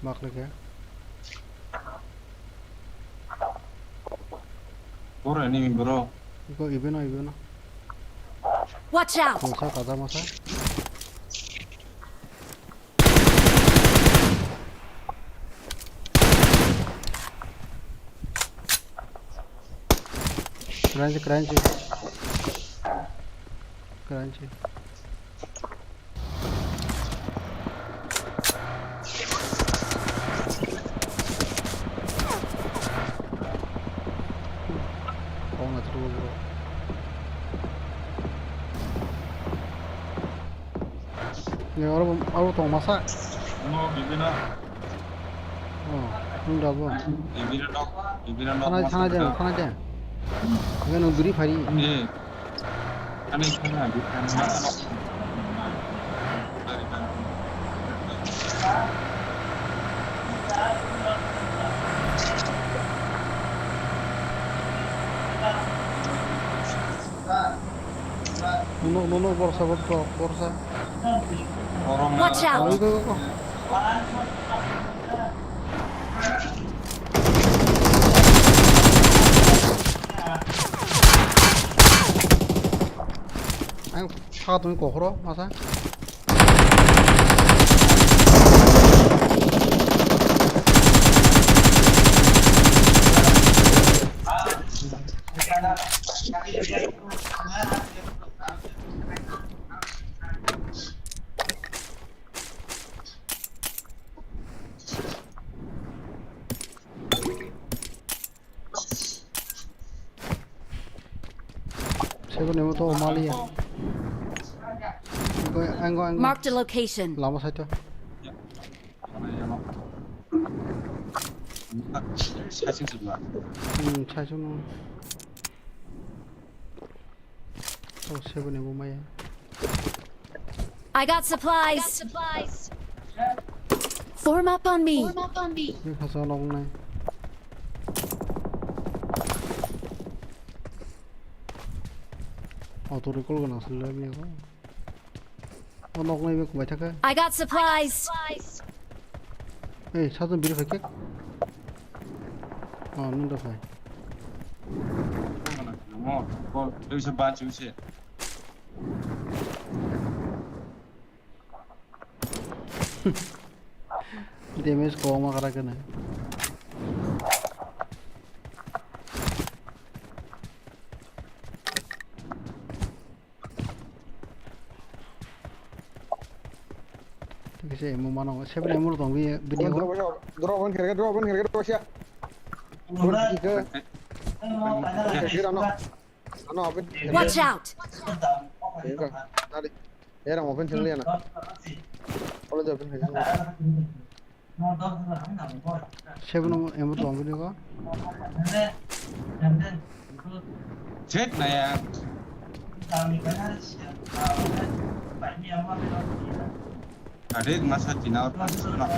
Makle ke. Boro enemy bro. Iko ibe no, ibe no. Watch out! Masa kada masa. Kranji, kranji. Kranji. Kok na throw bro. Ni oro, oro tong masa. No, bibina. Oh, nung da bo. Bibina nok, bibina nok. Thana, masa thana jang, thana jang. Nung biri phari. Ni. Ani khana, ani khana. Nono, nono, borsa, borsa, borsa. Watch out! Oi, go, go, go. Ang saka tongwi kokhoro masa. Sebo nemo to maliya. Angko, angko, angko. Marked a location. Lama side to. Hmm, side to no. Oh, sebo nemo maya. I got supplies. Form up on me. Ni khasa nok nai. Auto recall gana sila ni ko. O nok nai be kubai thaka. I got supplies. Ei, sajon biri phai khe. Oh, nung da phai. Mo, ko, eu se ba chu se. Damage ko ma kara kana. Kisa emo mano, seven emo tong bi, bini ko. Drop on kherke, drop on kherke, drop on kherke. Watch out! Era open thang liya na. College open thang liya. Seven emo tong bini ko. Chet na ya. Ade masa tina or masa tina.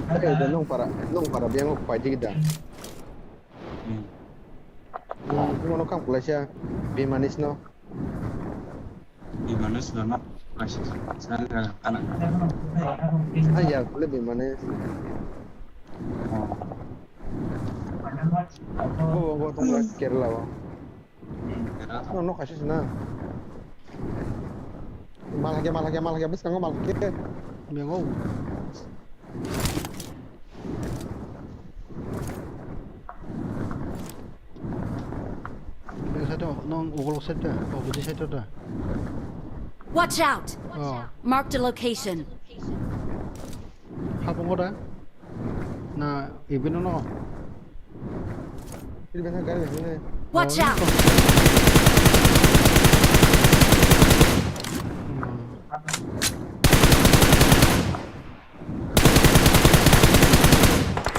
Ade nung para, nung para biang ko pai digi da. Hmm. Nung, nung kam kulai sia, bi manis no. Bimane swnama. Masih sana kana. Ayar kule bimane. Oh, oh, tong Kerala o. No, no, kaisa sina. Malhake, malhake, malhake, bwskango malhake. Mengo. Bini side o, nong ugol side da, o bini side da. Watch out! Oh. Marked a location. Hapungo da? Na, ibino no? Watch out!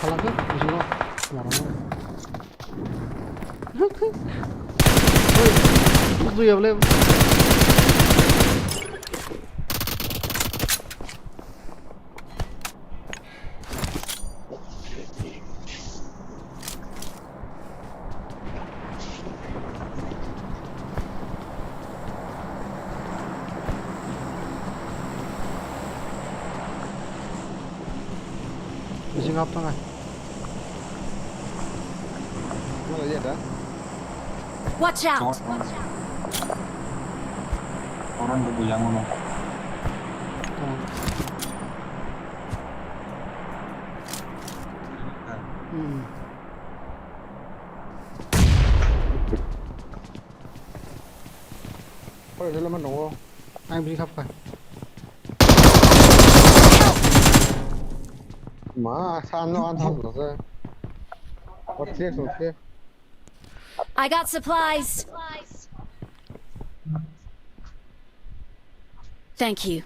Halangkhe, bisingo. Oi, tubui ya, bole. Bising hap tangai. Watch out! Orang tu yang mana? Hmm. Oi, dala man nongo. Ang bini khap kha. Ma, sa no an thang lo se. What clear, so clear. I got supplies. Thank you.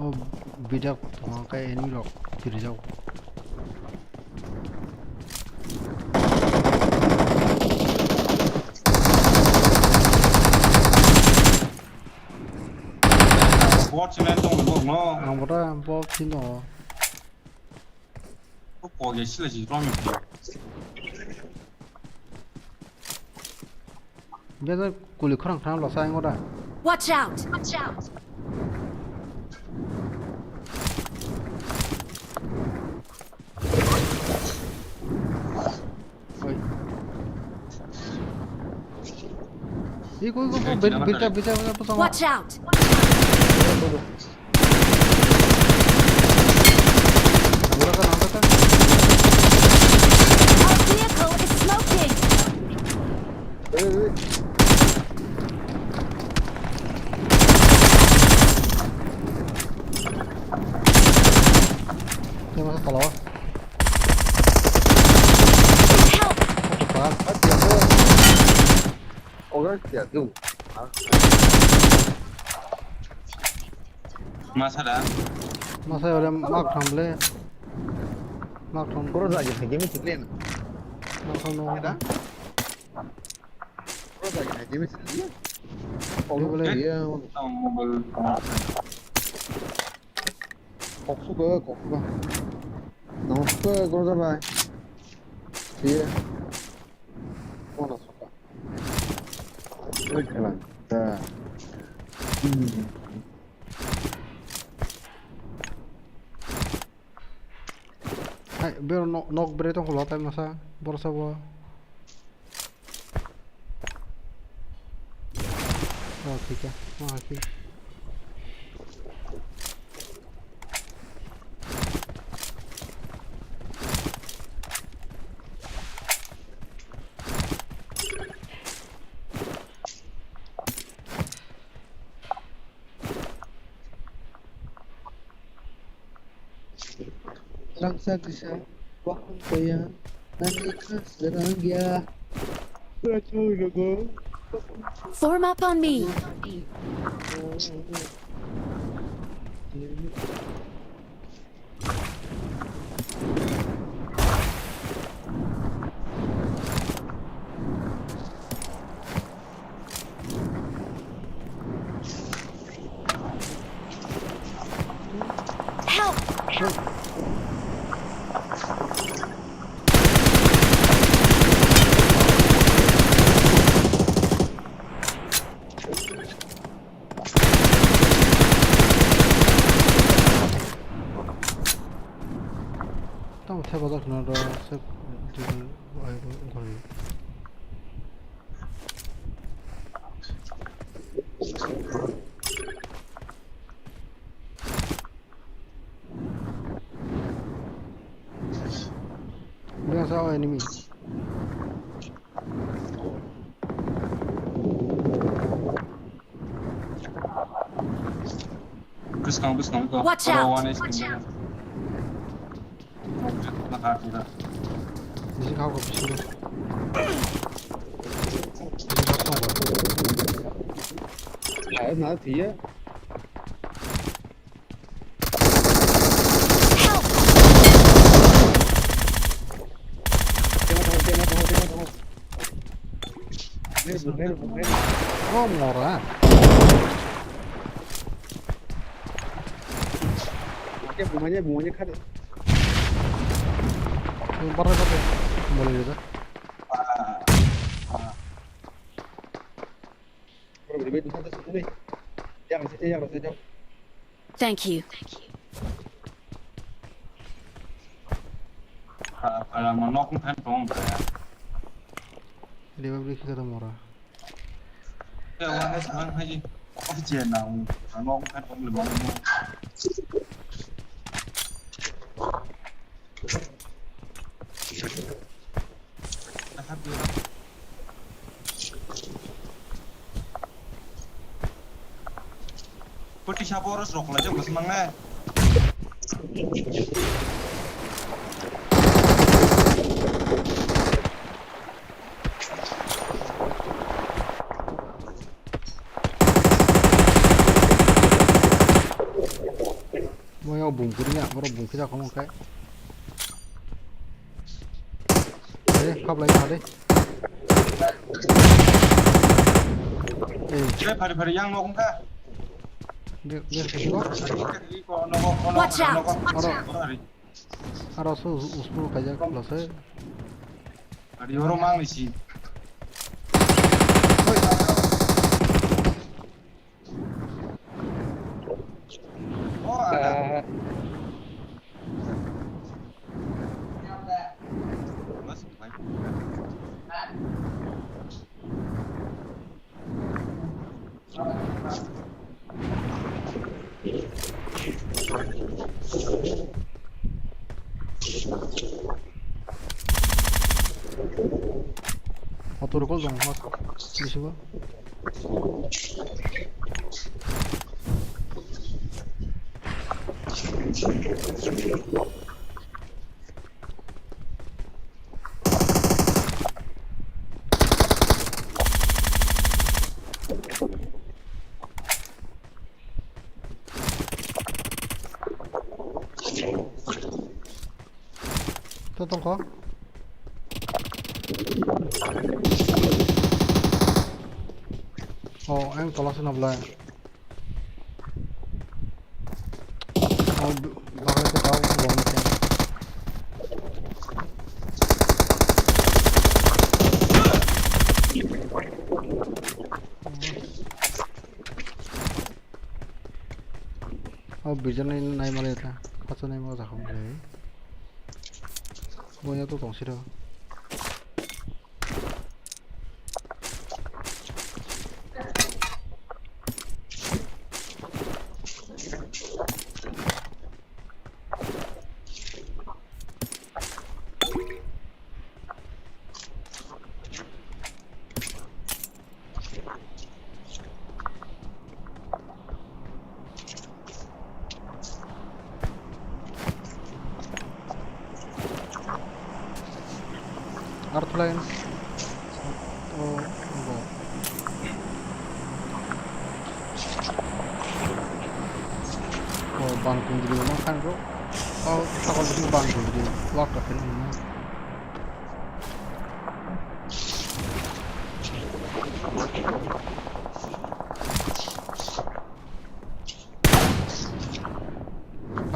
O bidak tongo khe enemy rok kirijak. Bot sini tong bot no. Ang bota bot sini tongo. Ko pol ya sila ji rom. Beda kuli khorang khorang lo sa ingo da. Watch out! Watch out! Oi. Iko, iko, iko, beta, beta, beta, beta. Watch out! Our vehicle is smoking! Help! What the fuck? Ogar kya tu? Masa da? Masa ya, udah mak tham le. Mak tham. Kuro lagi lagi mesti clean. Mak tham no. Ada? Kuro lagi lagi mesti clean. Ogar boleh. Iya. Koksuka, koksuka. Namaste, Groza bhai. Iya. Mana suka? Oi, khala. Da. Hmm. Hai, bero nok, nok bere tong khulo tai masa, borsa bo. Oh, thik hai. Oh, thik. Langsa kisa, wakung kaya, nani khas derang ya. Form up on me. Tamo thepajak khna rw se wngkha. Bwsa o enemy. Bwskang, bwskang, bwskang. Watch out! Watch out! Bisi kha ko bisi. Bisi kha ko. Ai, na, tiya. Oh, mora. Bumanya, bumanya khade. Barra, barra. Boleh juga. Thank you. Para, para, mo nok kan tong para. Dia beri kita mora. Ya, wah, hai, hai, hai. Oh, je na, nok kan tong le mo. Koti sabo oro srok khlaijak bwswk mangnai. Moyang bung kuri ya, borok bung kisa khamo khe. Eh, khablai kha de. Eh. Khe phari phari yang nok wngkha. De, de, de. Watch out! Oro, oro, oro, oro. Aro so, us-, usku kaijak lase. Ari oro mang isi. Hoi. Motor ko jong mas bisingo. To tongkho. Oh, ang tola se nablai. Oh, b-, bakal ke tau, bom ke. Oh, bijan nai, nai mali ta. Kacha nai ma jakham le. Boya to tong siro. Earthline. Oh, bo. Oh, bang kundri ma khan ro. Oh, sakol bang kundri. Wak ka khen.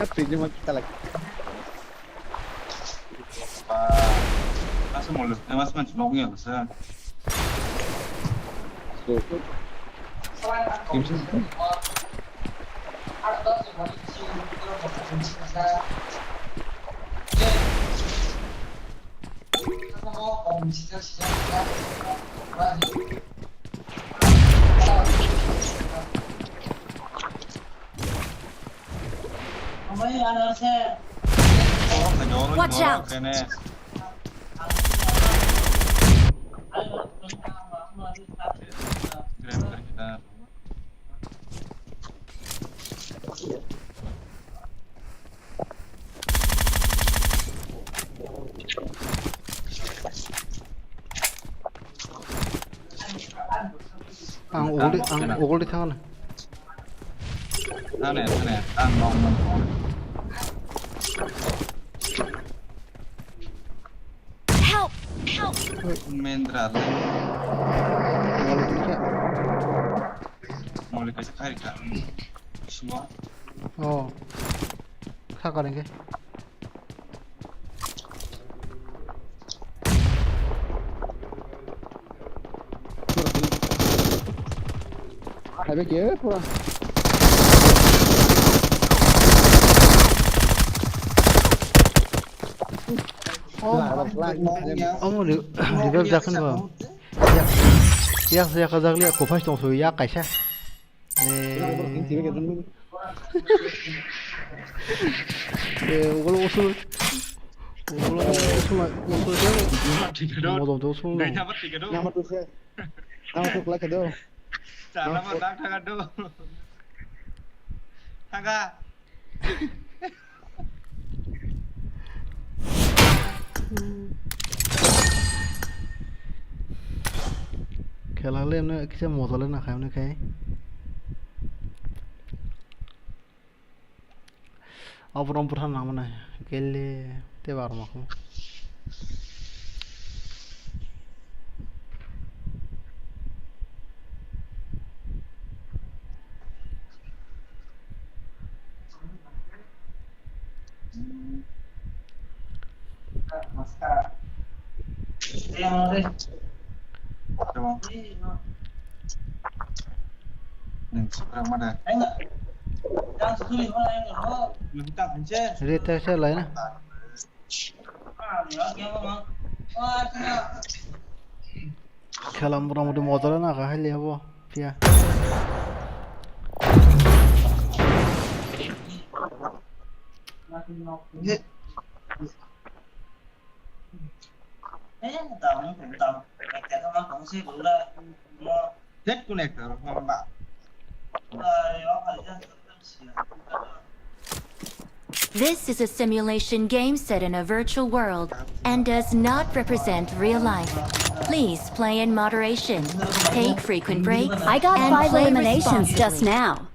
Hati je mat talak. Masa mau lu, eh, mas man cuma punya masa. Watch out! Ang uguli, ang uguli thangna. Thane, thane, ang nong nong. Help! Help! Mendra le. Moli kaisa khai kha. Simo. Oh. Kha kar hingke. Hai be ke pura. Oh. Omo re-, revive jakhani ba. Ya, ya, ya, kajak liya, kophai tong so, ya, kaisa. Eh. Eh, ugolo usul. Ugolo usul, usul, usul. Modom to usul. Nama tu se. Nama tu kelak do. Nama tu. Thangka. Khela le emne kisa moto le na khaimne khai. Aborom bwtha nangmani gele te bar makho. Rita se lai na. Khela mora mori motor na ka hali abo pia. Tet kun ekta rok ma ba. This is a simulation game set in a virtual world and does not represent real life. Please play in moderation, take frequent breaks, I got and five play eliminations just responsibly. Now.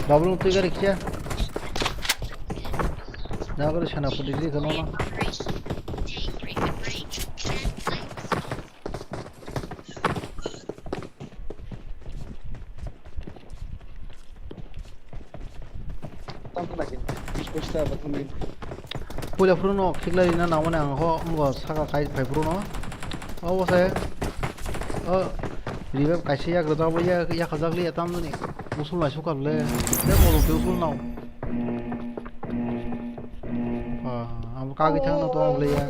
Double twi gari kya? Double sana pudi di kono na. Puila phuru no khiklai rina nangmani ang ho wngkha saka kai phai phuru no. O bwsai o revive kaisa yak rwjak bo yak, yak rwjak liya tamjani. Usul nai sukar le. Tei molo tei usul nao. Ah, amo kagwi thangno tong le ya.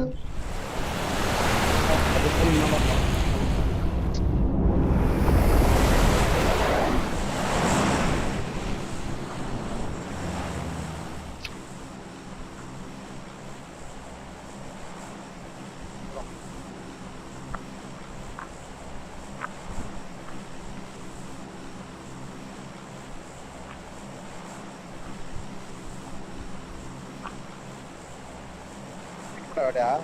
Ora,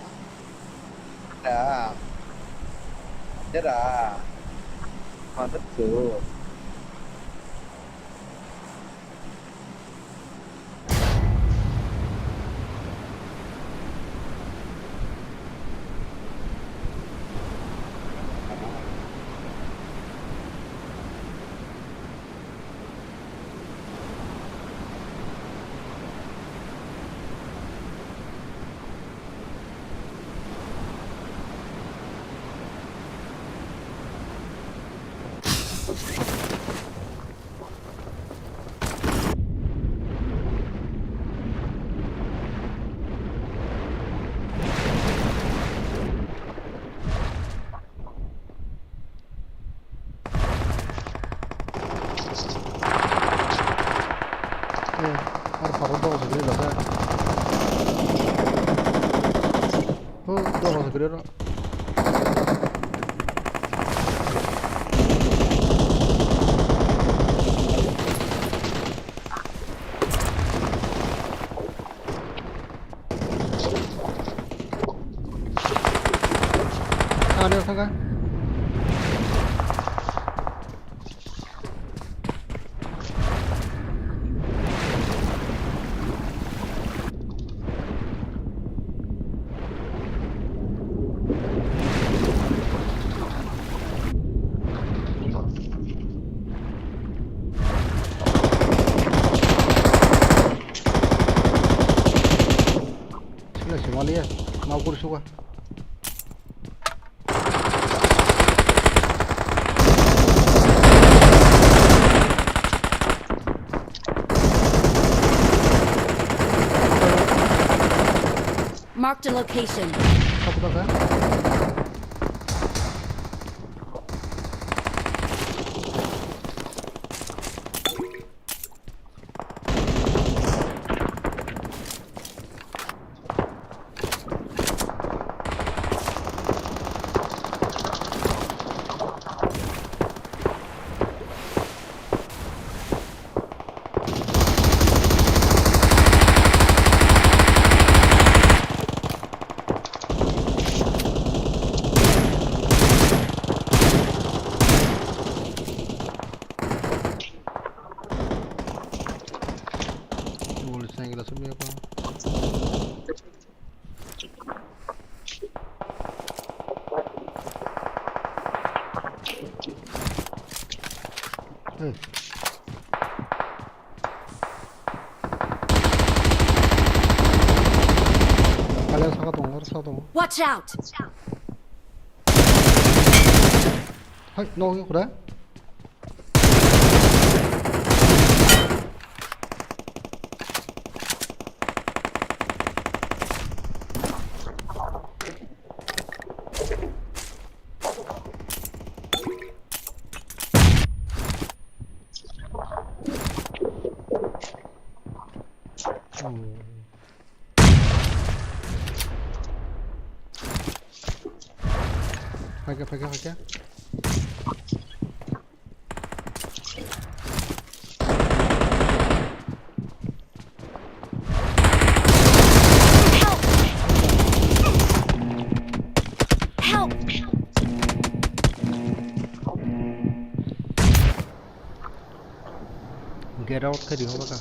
ora, ora, mantap tuh. Eh, ar phago dogo se gre lasa. Oh, dogo se gre ro. Ano thangkha. Sila si maliya, mau kursuka. Marked a location. Wall sengla sumya pa. Hey. Kalian saka tongo, saka tongo. Watch out! Hai, no, ini kuda. Faika, faika, faika. Help! Help! Get out khe di hoba ka.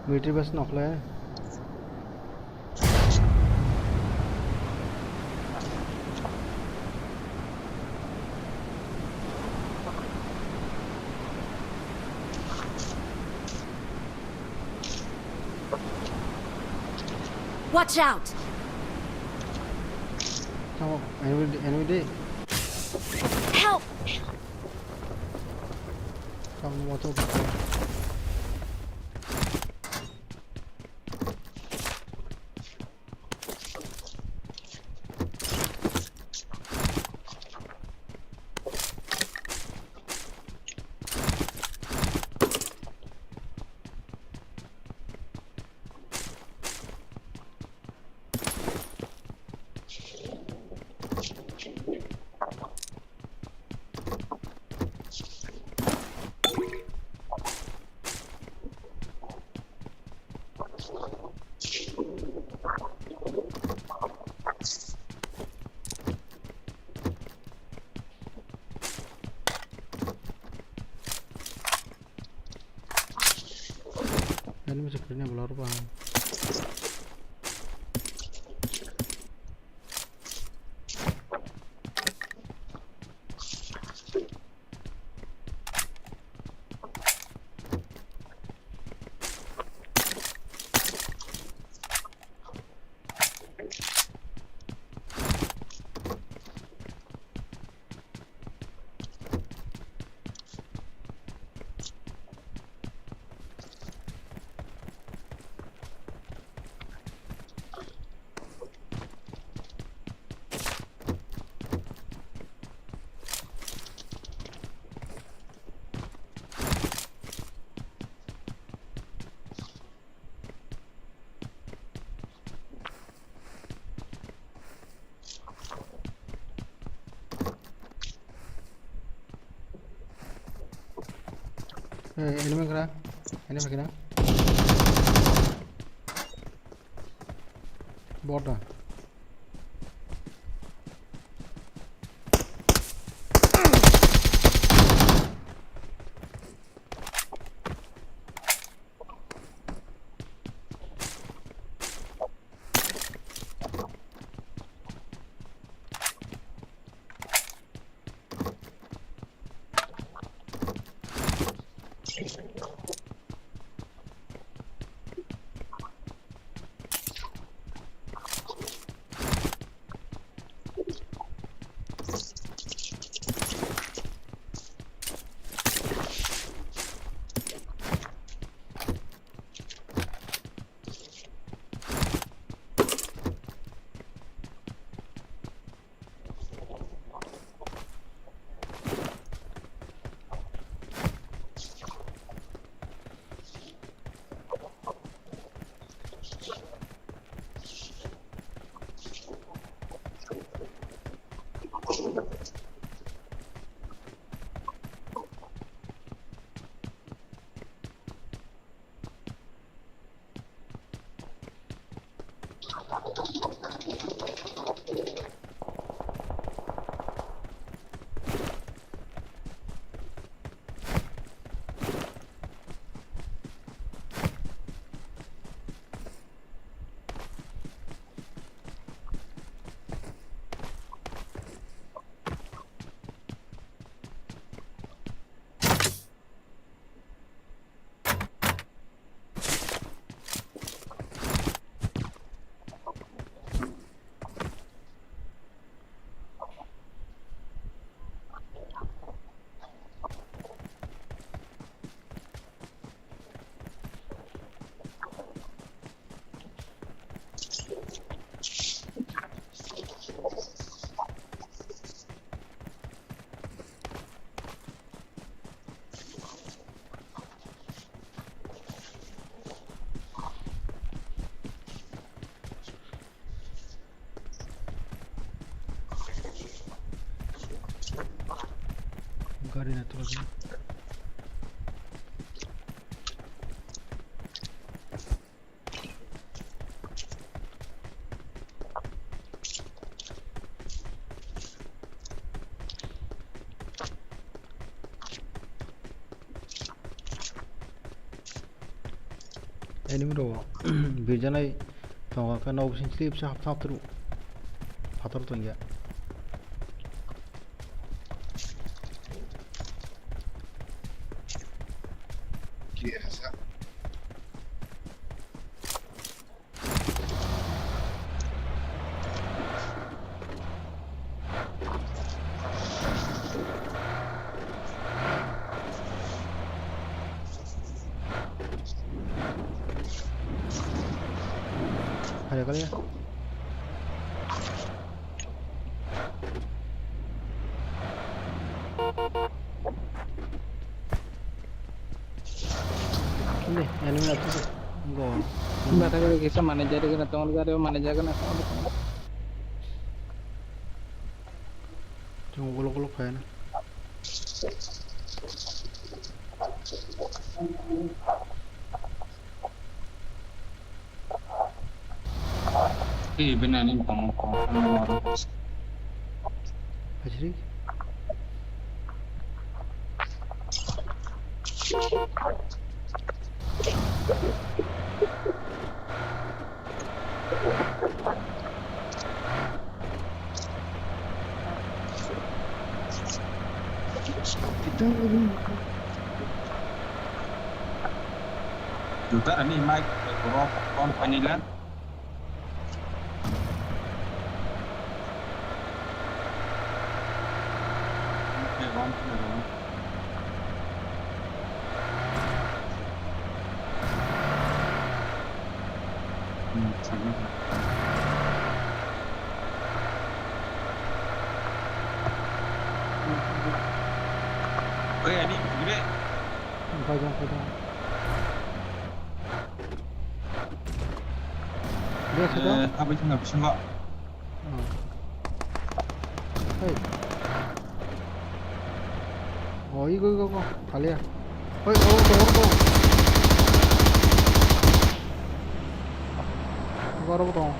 Military base nokle. Watch out! Tamo, enemy de, enemy de. Help! Tamo motor. Enemy se khaina bolaro ba. Eh, enemy kena, enemy kena. Bot na. Gari na tuwa. Enemy rok birjanai tongo khe nok bising slip se hapsa haptru phatar tongya. Kare kare. Ini, enemy aja sih. Go. Bata kare kisa mana jadi kena tongon kare mana jaga na. Cuma golok-golok kaya na. Hey, bini ani bangma kok. Hajri? Juta ani mic borok on painila. Oi, ani, gire. Bajang, bajang. Dia sudah. Eh, apa itu nggak bisa, Mbak? Oh. Hei. Oh, igo, igo, igo. Kaliya. Hei, oh, tong, tong. Igo, igo, tong.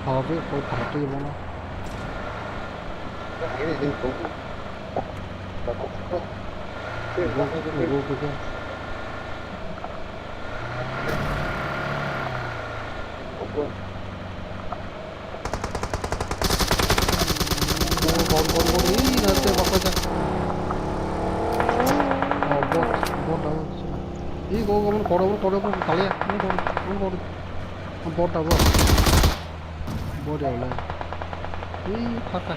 Khalatwi, kol khalatwi bono. Go, go, go, go. Go, go, go, go. Ih, nanti bakal jak. Oh, bot, bot, bot. Ih, go, go, go, go, go, go, kaliya. Ini go, go, go. Bot abo. Bot ya wala. Ih, thaka.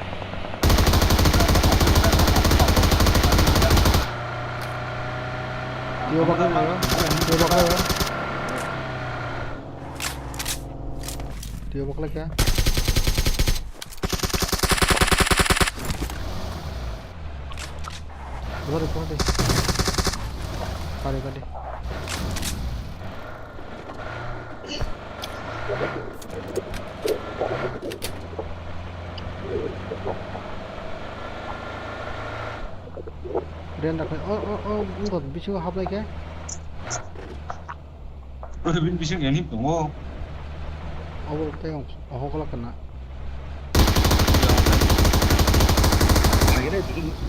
Tio bakla ya. Tio bakla ya. Tio bakla kya? Udah deh, udah deh. Kali, kali. Riyan da khai. Oh, oh, oh, wngkha bisingo hablai khe. Bini bisingo ani tongo. Abo tei wng, oho kolak kana.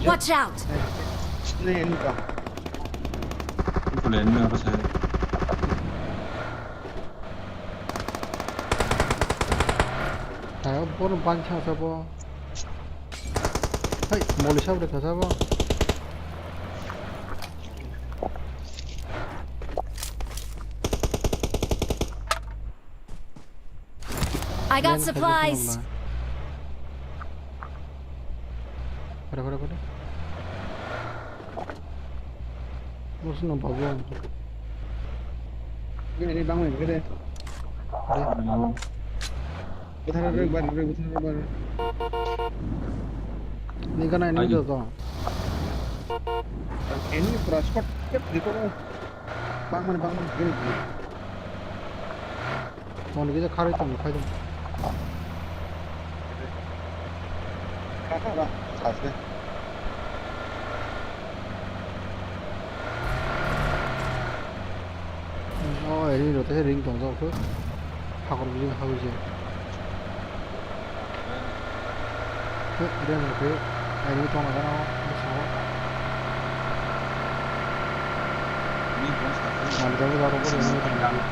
Watch out! Ini, ini, Pak. Ini boleh, ini apa saya? Tayo, bono bansa sabo. Hai, moli sabo de kasabo. I got supplies. Kore, kore, kore. Bosno babu. Ini bang ini kore. Buthar rok bar, buthar rok bar. Ni gana ini do to. Ini pura spot kep dikho. Bang mana bang mana gini. Mon gida kharwi tong phai tong. Kha kha ba, saste. Oh, ring rw tei ring tong jak khe. Hakor bijing ha bijing. Heh, ring rw tei ring tong jak khe. Manjak jak khe ring tong jak khe.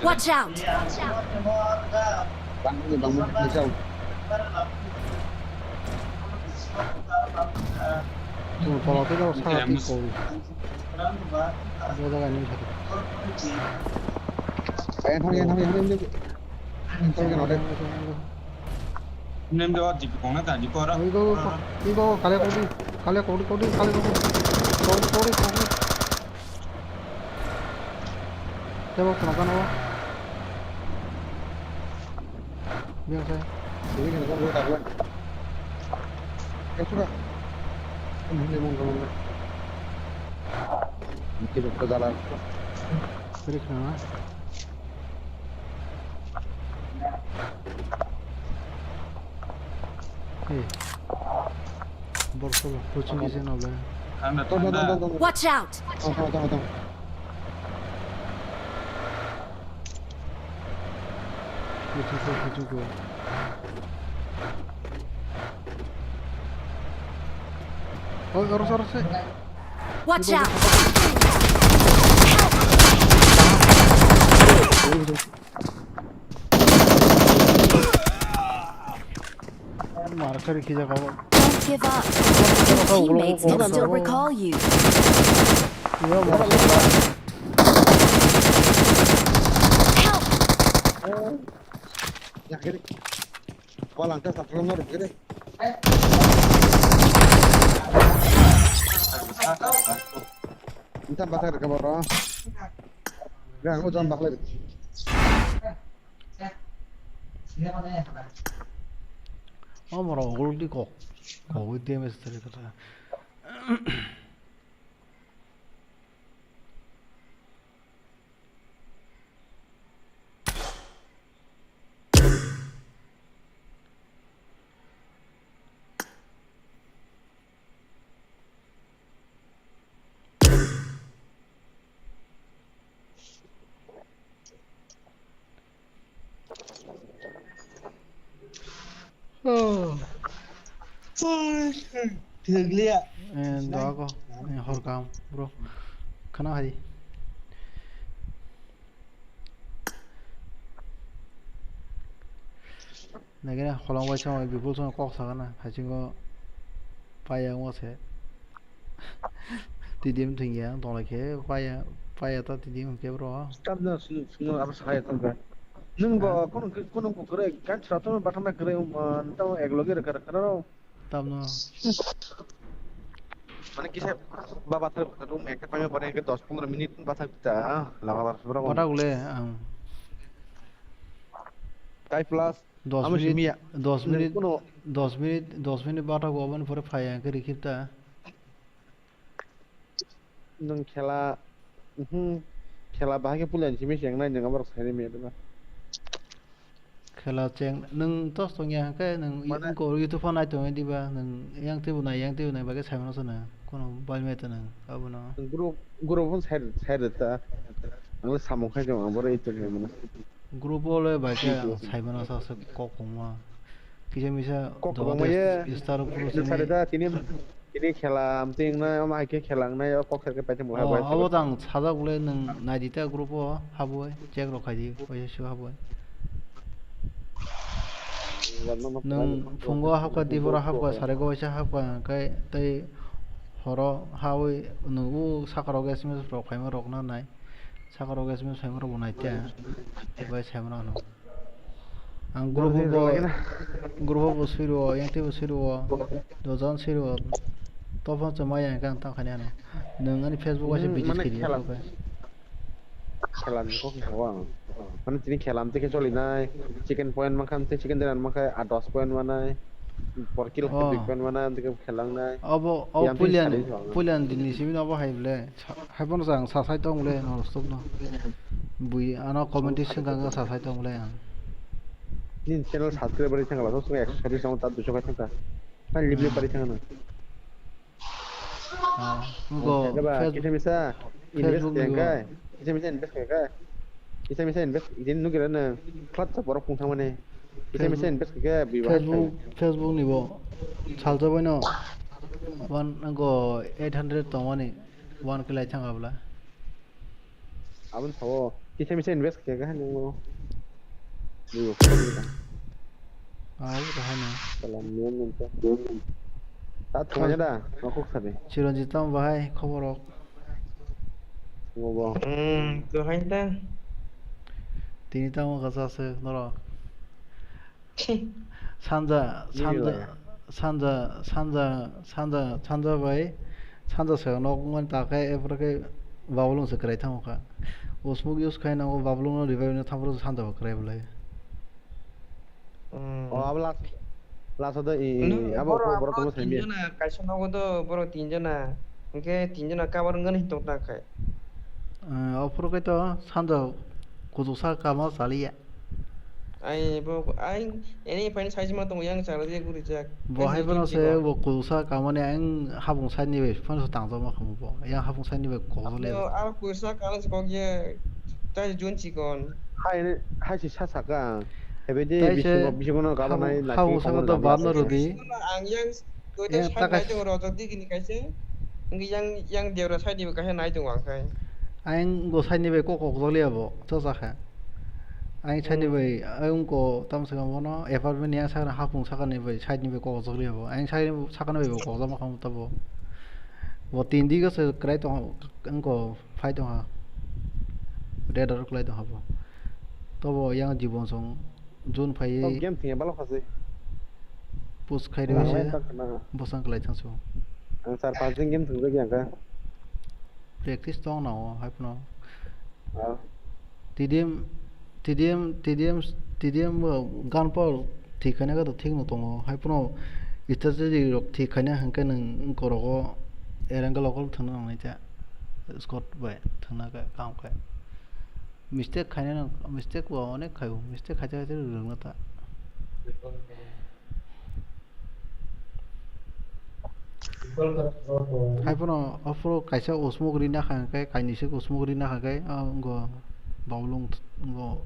Watch out! Chwng tola tei jagao saka twi koi. Bo jaga enemy thangkhe. Enemy, enemy, enemy, enemy. Enemy, enemy. Name do jipi kong na ta jipi ora. Igo, igo, kale kodi, kale kodi, kodi, kale kodi. Kodi, kodi, kodi. Tebo khna kano. Biang sai. Sini kan gua gua tak gua. Kamu sudah. Ini mau ngomong. Mungkin ke jalan. Beri khna. Hey. Borok to kuchung kisa no le. Thanda, thanda. Watch out! Tong, tong, tong, tong. Kuchung ko, kuchung ko. Oh, oros, oros, eh. Watch out! Mar kari khijak abo. Don't give up. Your teammates can still recall you. Help! Walang ta saplo no rugire. Inta bathar ka boro. Ga ngo jam bakle. O moro ulti kok. Kok ulti mes tari kata. Thwkliya. Eh, doago. Eh, hor kaham, bro. Khana hai. Nagina holong bai chong, bipul chong kok sakana, haisingo paya wngma se. T D M thwngya, wng tonglaikhe, paya, paya ta T D M hwnkhe bro. Tamno sunu, sunu abo saya tongkha. Nwng bo kono, kono kwrwi, gan chwrato bathang na kwrwi, um, tamo ek loge rwkha rwkha rw. Tamno. Mane kisa baba ther room ekta paima pore dos pondro minute bathang ta, lama bar bro. Bata gule, ang. Tai plus. Dos minute, dos minute, dos minute, dos minute bata go aboni pore phai ang khe rikhip ta. Nwng khela, mhm, khela bahai khe puila ni simi chengnai nwng aborok saini miyat ba. Khela cheng nwng tos tongya hwnkhe nwng mane wngkor YouTube o nai tongwi diba nwng yang teibo nai yang teibo nai bagwi saimano se nwng kono bai mete nwng abono. Group, group phone side, side ta. Ang samung khai tong ang boro itu mano. Group o le bai khe ang saimano sa se kok kwbangma. Kisa misa kok kwbangma ye. Star group sini. Sare da tini, tini khela amtwi wngnai, omo hai khe khela wngnai, o kok serkhe paithago. Oh, abo tang sajak le nwng nai di ta group o habwi check rok khai di, paisa su habwi. Nwng phungo hapkha, diboro hapkha, sare go waisa hapkha, hwnkhe tei horo hawi nwng o saka rok S M S rok phaima rok na nai. Saka rok S M S phaima rok bo nai ta. Bai saimano ano. Ang group o bo, group o bo sui rwo, yang tei bo sui rwo, dojon sui rwo. Topha chwmai yang khe ang tang khani ano. Nwng ani Facebook waisa video mane kheli khela, khe. Khela ni kok ni habo ang. Mane tini khela amtwi khe choli nai, chicken point mankha amtwi chicken dinner mankha a dos point manai. Por kill Oh. Khe dui pen mana, dikhe khelangnai. Abo, o Yang puilan, phi sari thang. Puilan dini simi no abo hai ble. Sa-, hai bono sa ang sa sai tong ble, no stop no. Bui ano comment Hmm. Sing kang sa sai tong ble ang. Nini channel subscriber thang la, so ekso sari thang, ta duiso kai thang ta. Kan lip lip Hmm. Pari thang na. Ah, Oh, nungo khe ba, Facebook, kisa misa invest Facebook khe ni bo. Khe, kisa misa invest khe khe. Kisa misa invest, din nugira na, klat sa borok phung thang mane. Kisa misa Facebook, invest khe khe, biwa Facebook, Facebook ni bo. Salsa bai no, one, nungo eight hundred tong mani, one khe lai thang abla. Aboni sao kisa misa invest khe khe nungo. Nungo khe khe. Ah, abo to hai no. Salam, niyan nungo. Ta thumanya da, ma khuk sabi. Chiranjit tamo bahai, khobor rok? Nungo bo. Hmm, to hai ta. Tini tamo kasa se norok. Sanja, Nini sanja, lai. Sanja, sanja, sanja, sanja bai, sanja se nok wngmani ta khe, epore khe Babulung se kwrai tamo kha. Usmuk use khai nango, Babulung no revive no thampro sanja bo kwrai bolai. Hmm. O, abo last, last o do i, i, Nung abo borok, ko borok borok tongma simi. Tin jona, kaisa nogo do borok tin jona. Hwnkhe tin jona cover wngani hinwi tong ta khai. Eh, ophuru khe to sanja kuchuksa kama chaliya. Ai bo, ai, eni phaini saijima tongo yang chara je guri jak. Bo hai bono se bo kuchuksa kamani ang habung side ni bai phano se tangjak ma khamu bo. Yang habung side ni bai kokjak le. Aro kuchuksa kala se kok ye, tai jun chikon. Hai, hai se sa saka. Ebe de tai se bisingo, bisingo no gabana habung, nai habung saka to bab no rodi. Ang yang Koita yang side takai nai tongo rojak digini kaisa. Wngkhe yang, yang debra side ni bo kaisa nai tongo ang khai. Ayang go side ni bai kok kok joliya bo, chosa kha. Ayang side ni hmm bai, ayang ko tam saka bono apartment ni yang saka hapung saka ni bai side ni bai kok joliya bo. Ayang side ni saka ni bai bo kok jama khamu tabo. Bo tin di go se kwrai tong, ang ko phai tong ha. Red or kwlai tong ha bo. Tobo yang jibon song June phaiwi. Tok game thwngya balok khasi. Post khai rwi se. Nangmani tak khna. Bosong kwlai thangsu. Ang char panch din game thwngjak ya kha. Practice tong na o hai phano. Ah. T D M, T D M, T D M, T D M bo gan por thik khaina khe to thik no tongo. Hai phano strategy rok thik khaina hwnkhe nwng korogo erang lokol thwngna nangnai ta. Squad bai thwngna khe kaham khe. Mistake khaina nang, mistake bo onek khaio, mistake khaite khaite rwrwngna ta. Hai phano ophuru kaisa usmuk rina kha khe, kainwi se usmuk rina kha khe, ah, wngkha Bablung, wngkha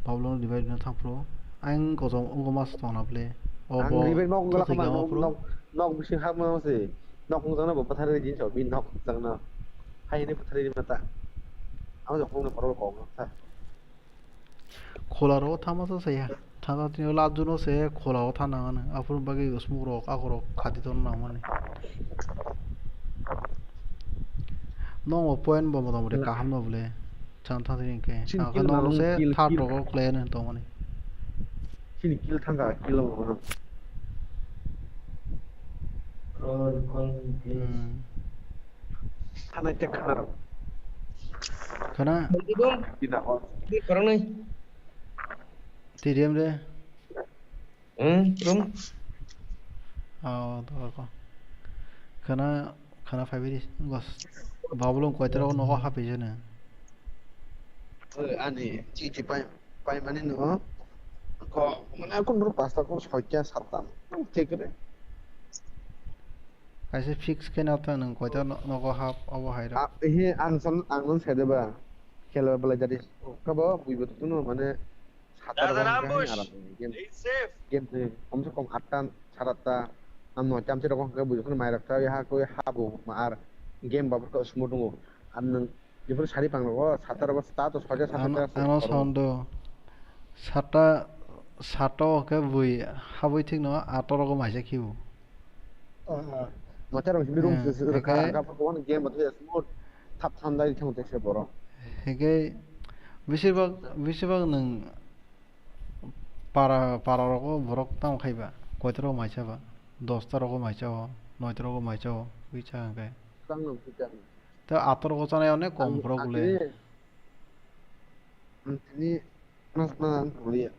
Bablung revive rina thang phuru. Ang kosom wngkha mas tongna bwle. O ang bo revive nok wngkha thosik khama, lama nok, phuru nok, nok bising hapma se. Nok wngjakno bo bwtharwi di so, bini nok wngjakno. Hai hwnwi bwtharwi rima ta. Ang jokhon wngkha borok rok kok kha. Khola rogo thangma sa saya. Thangsa tini o last june o se khola o thang nang ano. Aphuru bagwi usmuk rok, akhorok khati ton nang mani. Nongo point bo motamoti kaham no bwle. Chang thang tini khe. Chini kill nang se third rogo khlai ano tong mani. Chini kill thangkha, kill o. Hmm. Khana khe khana rw. Khana. Bini hor. Bini khorang nai. T D M de. Hmm, rum. Oh, to ko. Khana, khana phai bidi. Gos. Bablung koitara o nogo hapi jene. Ani, chi chi pai, pai mani no. Ko, mane kun ru pasta ko soikya satta. Thik re. Kaisa fix khe na ta nwng koita no-, nogo hap obo hai rok. Ah, he, ang san, ang nung sai de ba. Khela belai jadi. Kha bo bui bo tuno mane sat ta rok hwnkhe aram game. Game ni kom se kom atta, sat atta, am noi tam se rok hwnkhe bui jokhon mai rok ta ha koi ha bo ma ar game ba bo smooth tongo. Ar nwng Jephuru sari pang rogo, sat ta rogo, ta to soja sat ta. Ano, ano sound do. Sat ta, sat ta o khe bui habwi thik no, aat ta rogo maisa khibu. Ah, mocha rok simi room eh, se, se, hake ka, ka, ka, ka, game batwi smooth, thap thandai thang tek se borok. Hake, besibak, besibak nwng para, para rogo borok tamo khai ba, koita rogo maisa ba, dos ta rogo maisa o, noi ta rogo maisa o, wi cha hwnkhe. Tang nang khe cha. Tei ator go chanai onek kom borok le. Ang tini mas ma ang tong liya.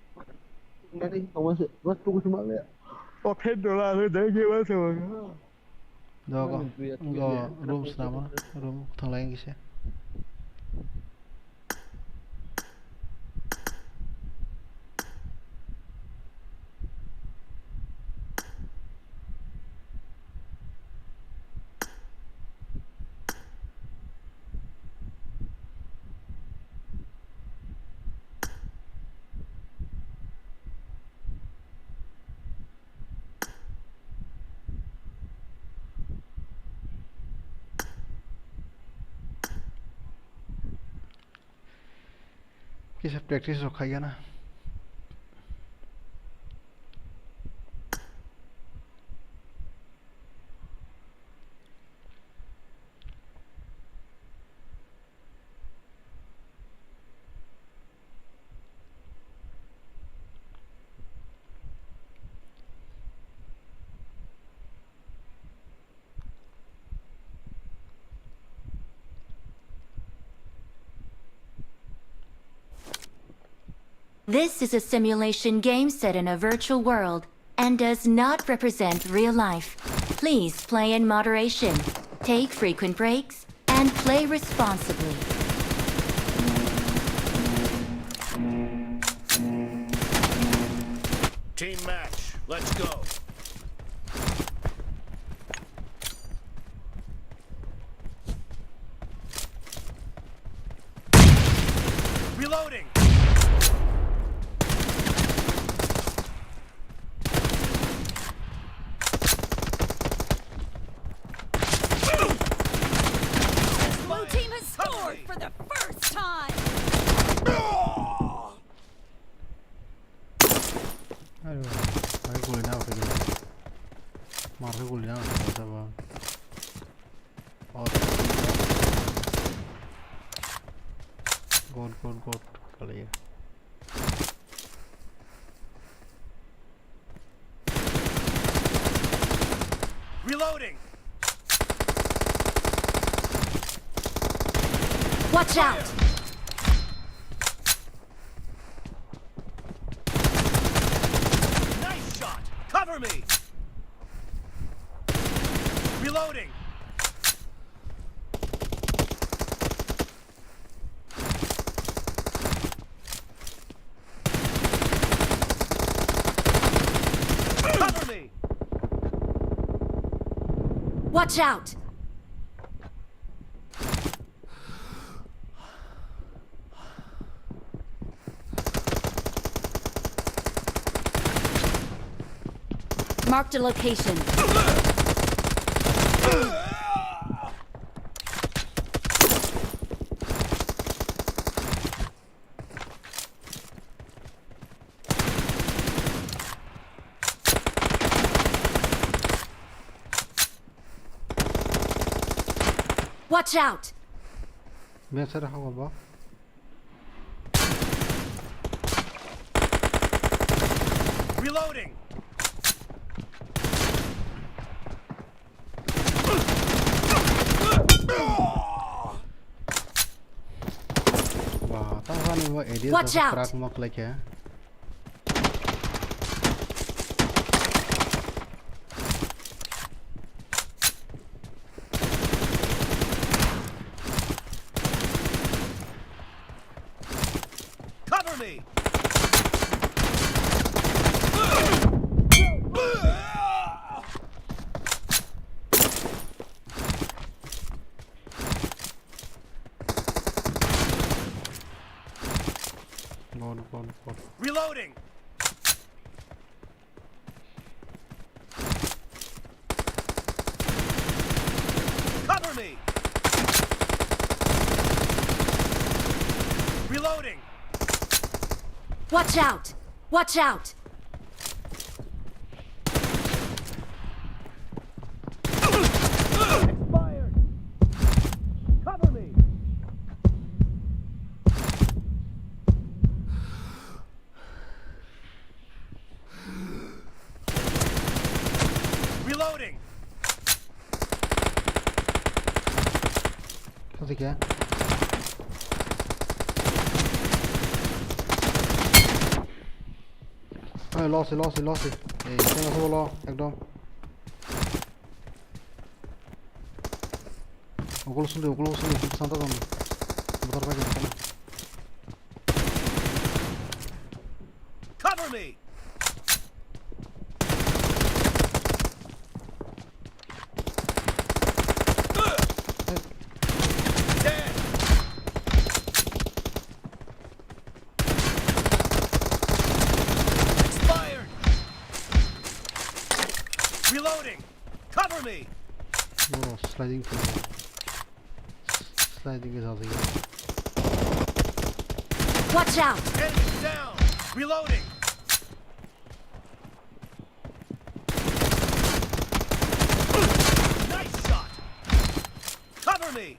Nani tongma se mas tuku se ma le. O phet dola le dai ke ba se. Dogo. Go room snama. Room thanglai kisa. Kisa practice rok khaigana. This is a simulation game set in a virtual world and does not represent real life. Please play in moderation, take frequent breaks, and play responsibly. Team match, let's go. Reloading. Blue team has scored for the first time. Ayo, ayo, guli na ukhidi. Mar khe guli na ukhidi, sabo. Oh. God, God, God. Kali. Reloading. Watch out! Nice shot! Cover me! Reloading! Cover me! Watch out! Marked a location. Watch out! Mesa ra hawa ba. Reloading. Ba, ta hani bo area. Watch out! Crack mok lai khe. Cover me! Gone, gone, gone. Reloading! Cover me! Reloading! Watch out! Watch out! Expired! Cover me! Reloading! Hadi gel. Ay, lost, lost, lost. Ei, tengma se bolo, ekdom. Okolo sundui, okolo sundui, sundui santa tong. Motor pai khe tong. Cover me! Dead! Expired! Reloading! Cover me! Bro, sliding khe. Sliding is also here. Watch out! Enemy down! Reloading! Nice shot! Cover me!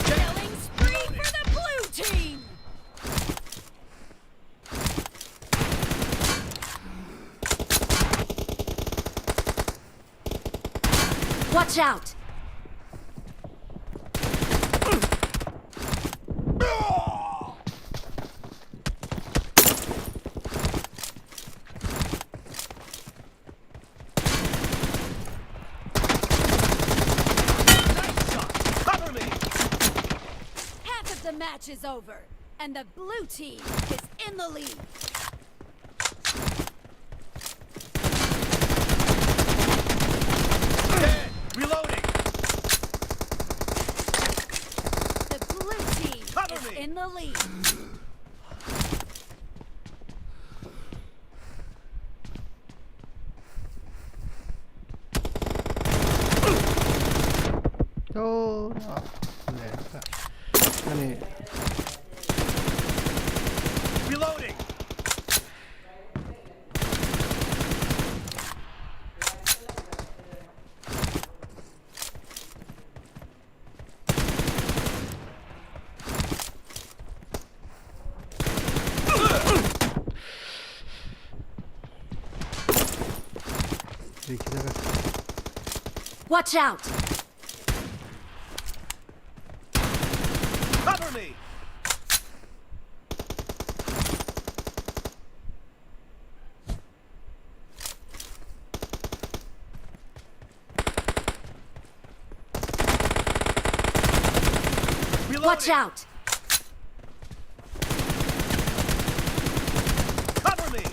Killing spree for the blue team! Watch out! Nice shot! Cover me! Half of the match is over, and the blue team is in the lead. Dead! Reloading! The blue team Cover is me! In the lead. Oh, no. Ani. Reloading. Watch out! Cover me! Watch out! Cover me!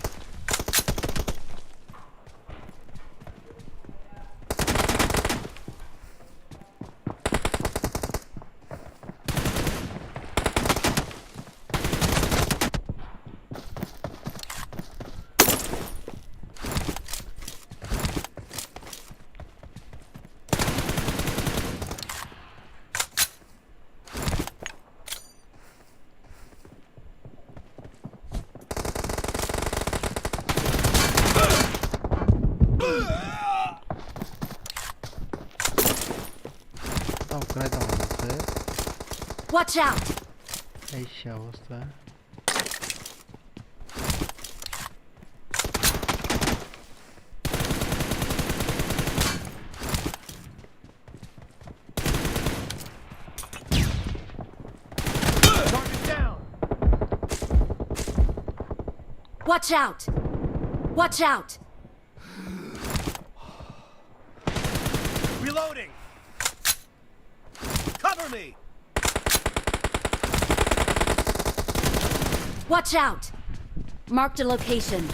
Tamo kwrai tamo khe. Watch out! Aisha, obosta. Target down. Watch out! Watch out! Reloading. Cover me. Watch out! Marked a location.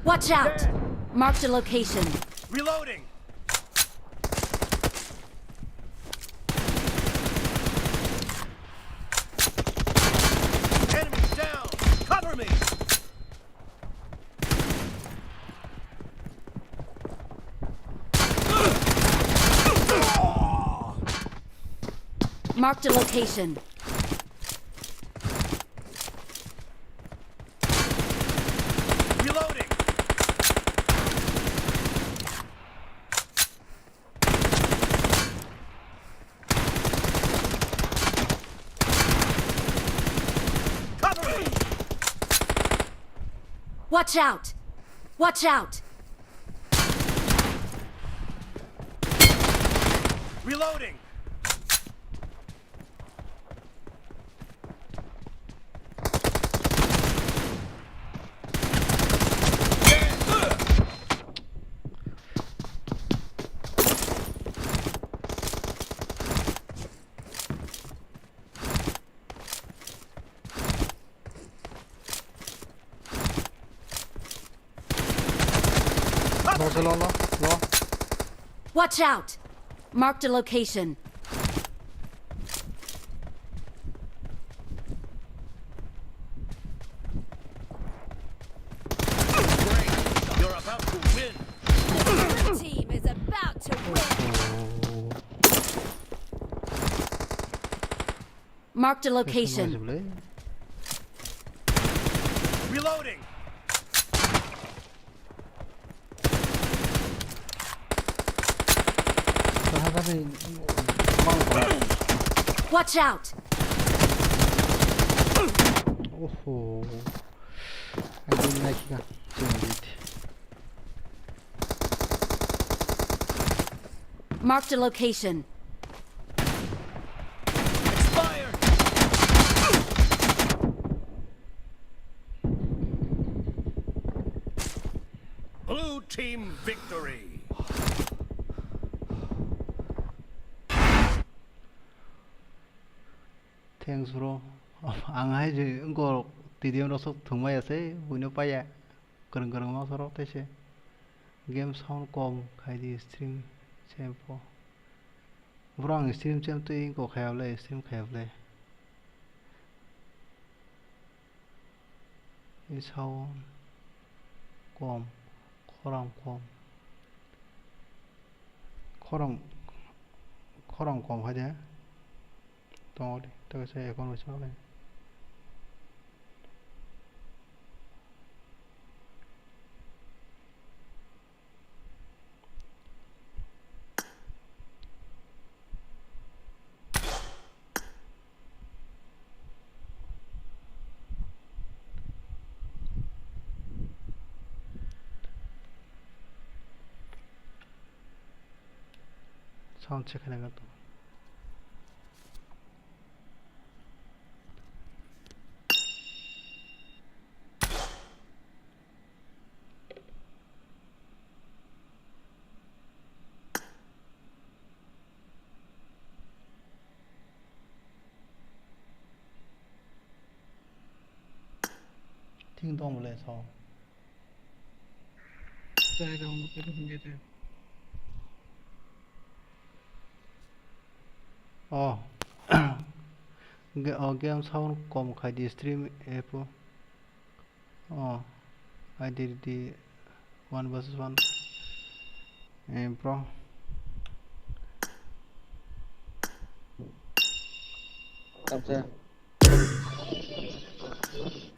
Watch out! Marked a location. Reloading. Enemy down. Cover me. Marked a location. Reloading. Cover me. Watch out! Watch out! Reloading! Lo, lo, lo, lo. Watch out! Marked a location. You're about to win. Blue team is about to win. Marked a location. Reloading. Watch out! Oho. I didn't like that. Marked a location. Expired. Blue team victory. Thanks, bro. Ang hai je wngkor T D M rok sok thwngmaya se, buino paya. Kwrwng kwrwng ma sorok tei se. Game sound kom khai di, stream se bo. Bro, ang stream chem twi wngkor khaya bwle, stream khaya bwle. Sound kom, khorang kom. Khorang, khorang kom hai de. Tongo de, tei kaisa account bo se ma khe. Sound check khaina khe tongo. Thing tong bole so. Chai rong bo kebo hingke te. Oh. Ge-, oh, game sound kom khai di stream app o. Oh, I did the one versus one. Eh, bro. Tamsa.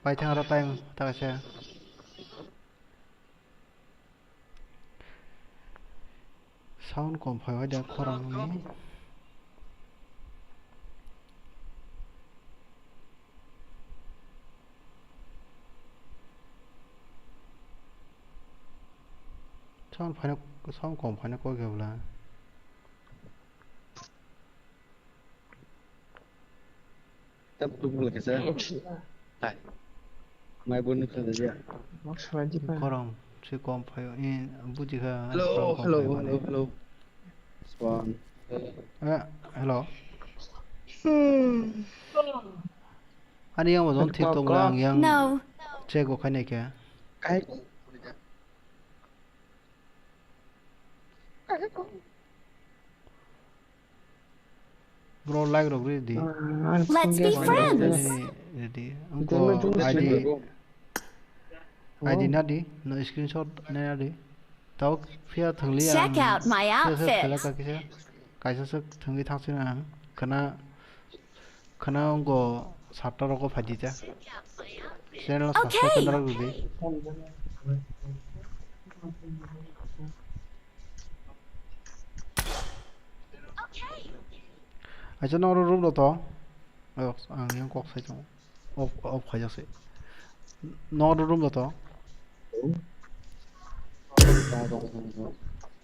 Paithang aro time, takasa. Sound kom phai bai da khorang ni. Sound phaina, sound kom phaina kok ya bwla. Tap tu bula kesa. Hai. Mai bun kesa dia. Khorang se kom phai, eh, buji kha. Hello, hello, hello, hello. Spawn. Eh, hello. Ani yang wazon thik tong lang yang. No. Check o khainai khe. Kai. Bro, like rok ready. Let's be friends. Ready. Angko I D, I D na di, no screenshot na di. Tau phiya thangli. Check out my outfit. Kaisa se thangli thangsi na ang. Khana Khana wngkha sapta rogo phaidi ta. Channel o subscribe khe narwk di. Acha noro room lo to. Ayo, ang yang kok sai tongo. Off, off khaijak se. Noro room lo to.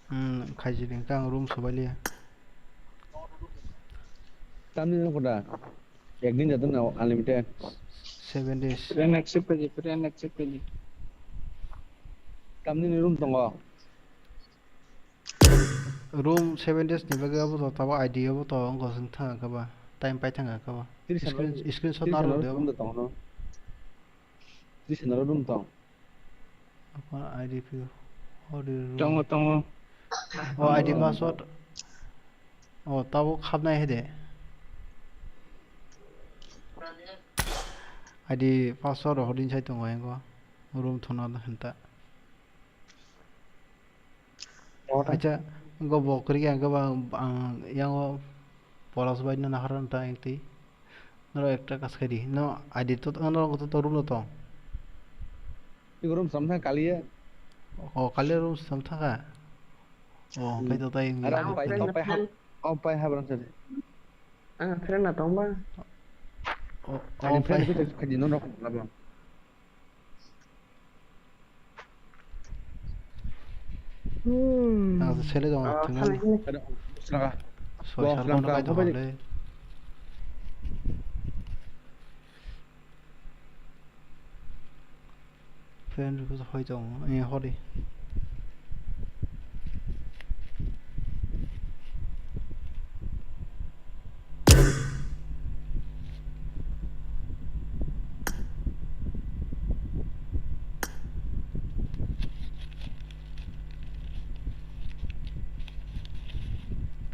Hmm, khaijini kang room sobailiya. Tamni no koda. Ekdin jatun na unlimited. Seven days. Friend accept kaji, friend accept kaji. Tamni ni room tongo. Room seven days ni bagwi abo to tabo I D abo to wngkha sing thang kha ba. Time pai thang kha ba. Tiri sana Screen, room, screenshot tiri na sana room room de. Tongo no. Tiri sana room tong. Apa I D P hodi room. Tongo, tongo. Oh, I D password. Oh, tabo khabnai hai de. I D password hodin sai tongo yango. Room thuna hinta. Acha, go bo kwrwi ang go ba ang yango polas bai na nahar ta engti. Noro ekta kas khaidi. No I D to, noro to room no tong. Iko room samthang kaliya. O kaliya room samthang ka. O kai to tai. Ara ang pai to pai ha. O pai ha brang sari. Ang friend na tong ba. O o pai. Friend ko khadi no no. Hmm. Ang sele dong. Soi sar kono kai tong le. Friend request hoi tong, eh, hori.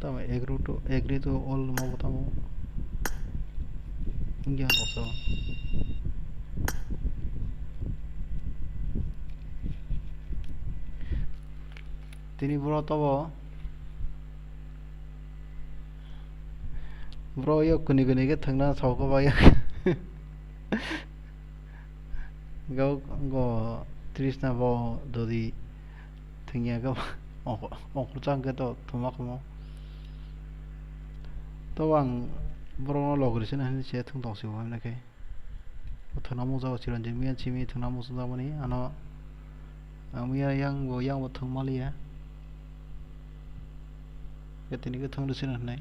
Tamo agree to, agree to all ma bo tamo. Wngya boksa. Tini bro tobo. Bro yo kuni kuni ke thangna sauka ba ya. Go go trisna bo dodi thangya go ongkor chang ke to thuma kamo. To ang bro no logri sina hin se thung tong si bo na ke. Thwngna mungjago Chiranjit miya simi thwngna mungjakmani ano ang miya yang bo yang bo thwng maliya. Tini khe thwng rwsino hwnwi.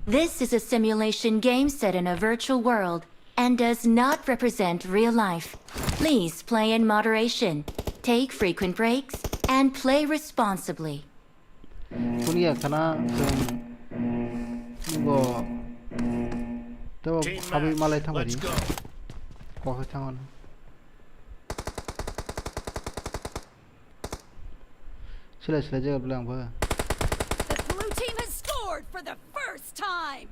This is a simulation game set in a virtual world and does not represent real life. Please play in moderation, take frequent breaks, and play responsibly. Kuni ya khana chwng bo tebo habwi malai thangbai di. Kok se thangmano. Silai silai jaga bwlai ang bo. The blue team has scored for the first time.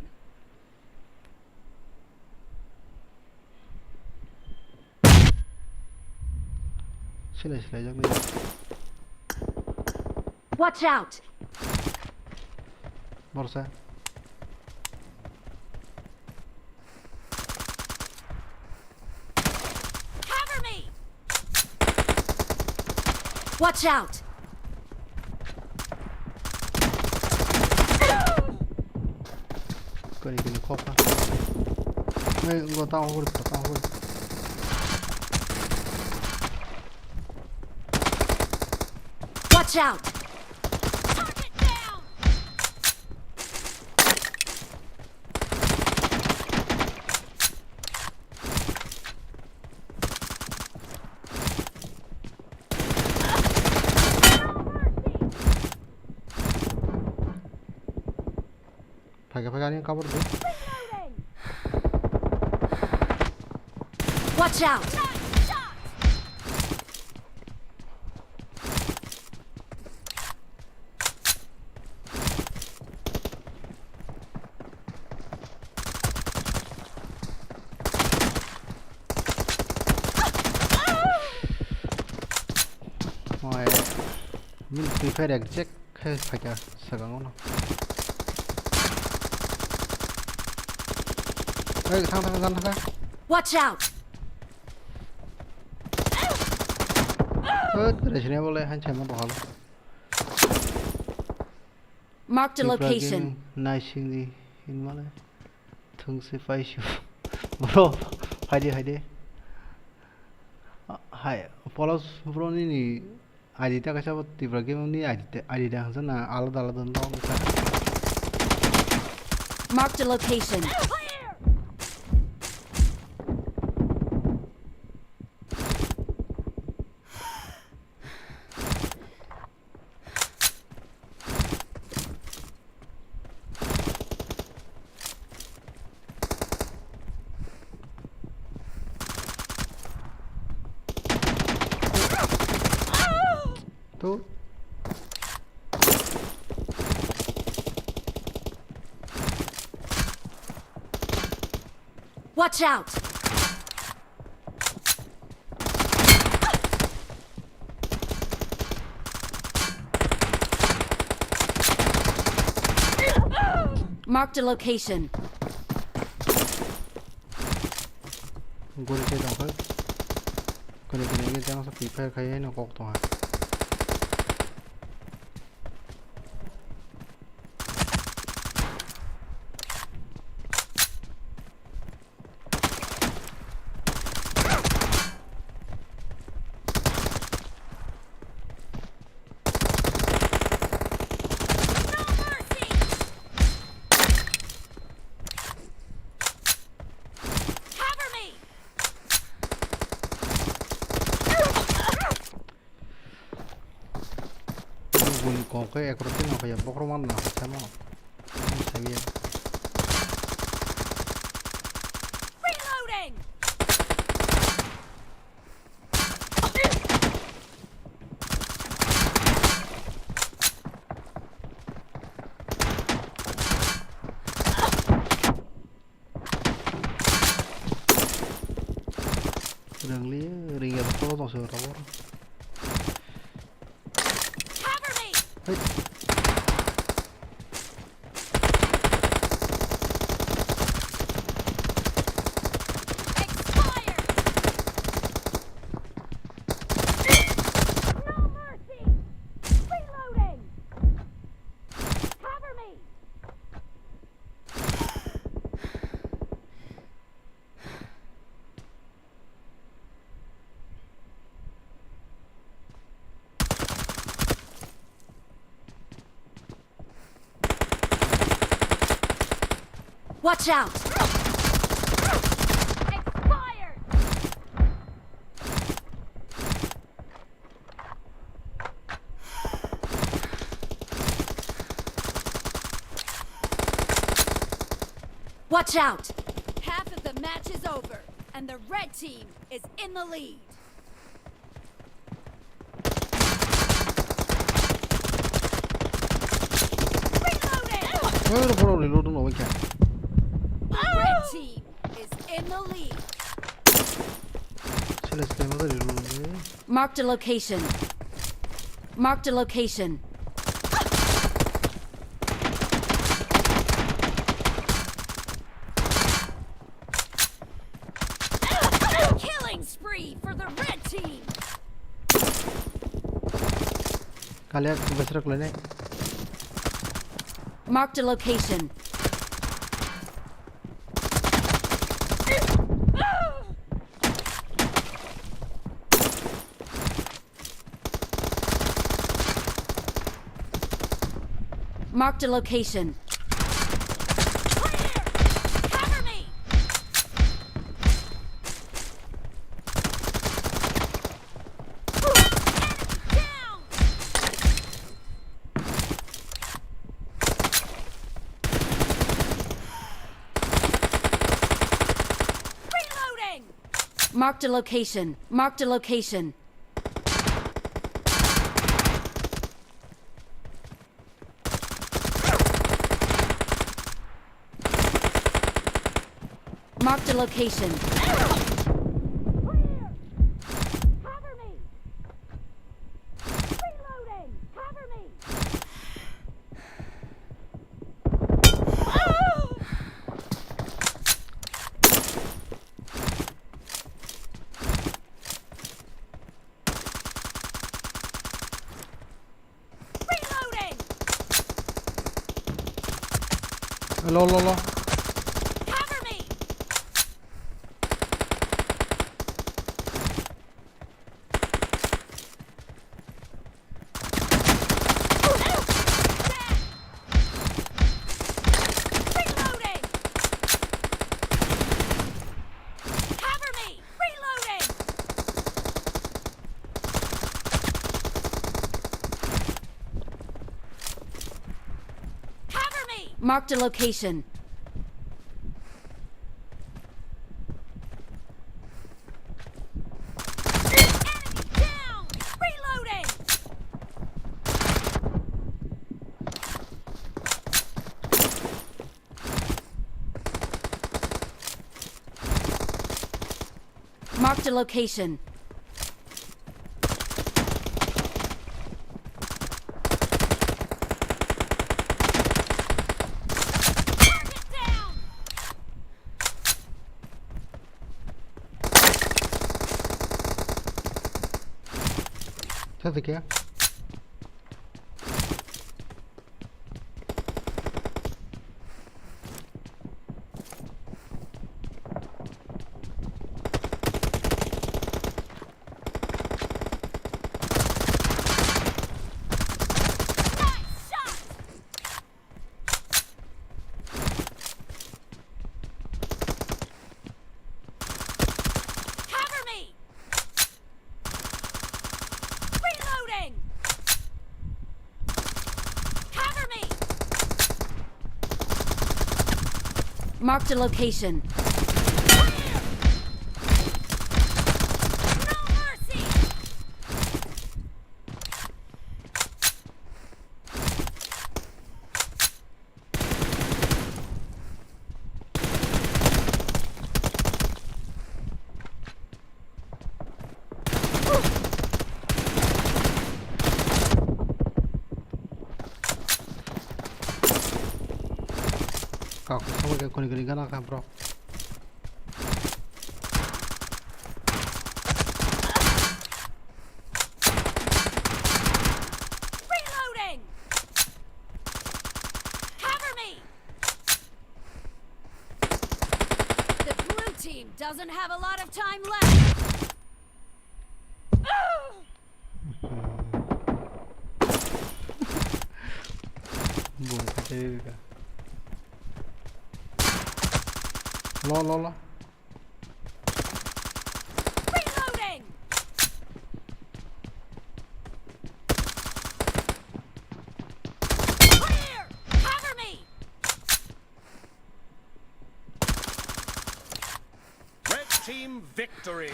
Silai silai jak nai. Watch out! Borsa. Cover me! Watch out! Kani kani khoka. Nai go tang hori, tang hori. Watch out! Target down! Phaikha, phaikha, ani cover di. Watch out! Oi, min Free Fire exact khe phaikha swkango no. Oi, thang, thang, thang, thang. Watch out! Hot, kare sini boleh, han chama bahal. Marked a Tipra location. Gaming, naising di, hinmale. Thungsi paisio. Bro, haide, haide. Hai, Polos bro nini I D ta kaisa bo Tripura Gaming ni I D ta, I D ta hwnsa na alada alada no wngkha. Marked a location. To. Watch out! Marked a location. Guri khe tongkha. Kani kani khe jang sa Free Fire khai no kok tongha. Guli kok khe ekroti nokha ya, bokhorok man nokha samo. Sabiya. Reloading! Rangli, ringya to tong se rabo. Cover me! Hey. Expired! No mercy! Reloading! Cover me! Watch out! Expired! Watch out! Half of the match is over, and the red team is in the lead. Reloading! Hey, bro, reload no, we can. Red team is in the lead. Sila sila mata reload no. Marked a location. Marked a location. Killing spree for the red team. Kaliak besra kulene. Marked a location. Marked a location. Clear! Cover me! Enemy down! Reloading! Marked a location. Marked a location. Marked a location. Clear! Cover me! Reloading! Cover me! Reloading! Lo, lo, lo. Cover me! Marked a location. Enemy down! Reloading! Marked a location. Target down! Thate kya? Cover me! Reloading! Cover me! Marked a location. Fire! No mercy! Kok, kok, kok, kok, kok, kok, kok, kok. Reloading! Cover me! The blue team doesn't have a lot of time left. Bum khatai bika. Lo, lo, lo. Reloading! Clear! Cover me! Red team victory!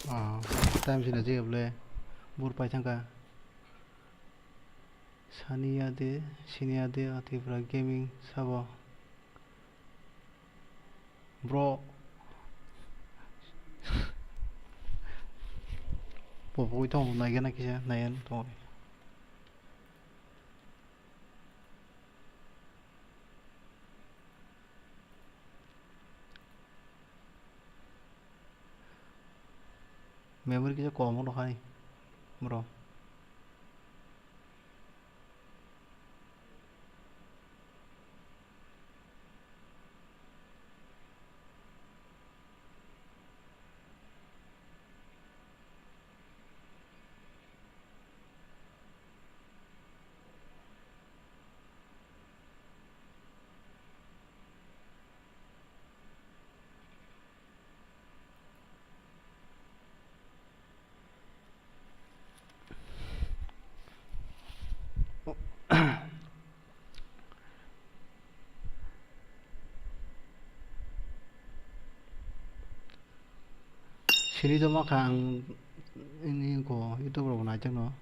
Ah, time sina je ble. Bur pai thangka. Saniya de, siniya de, Tripura Gaming sabo. Bro. Popo ito nai gana kisa, nai an to. Memory kisa kom wngkha ni, bro. Sini to ma kha ang ini ko YouTube rok nai tongno.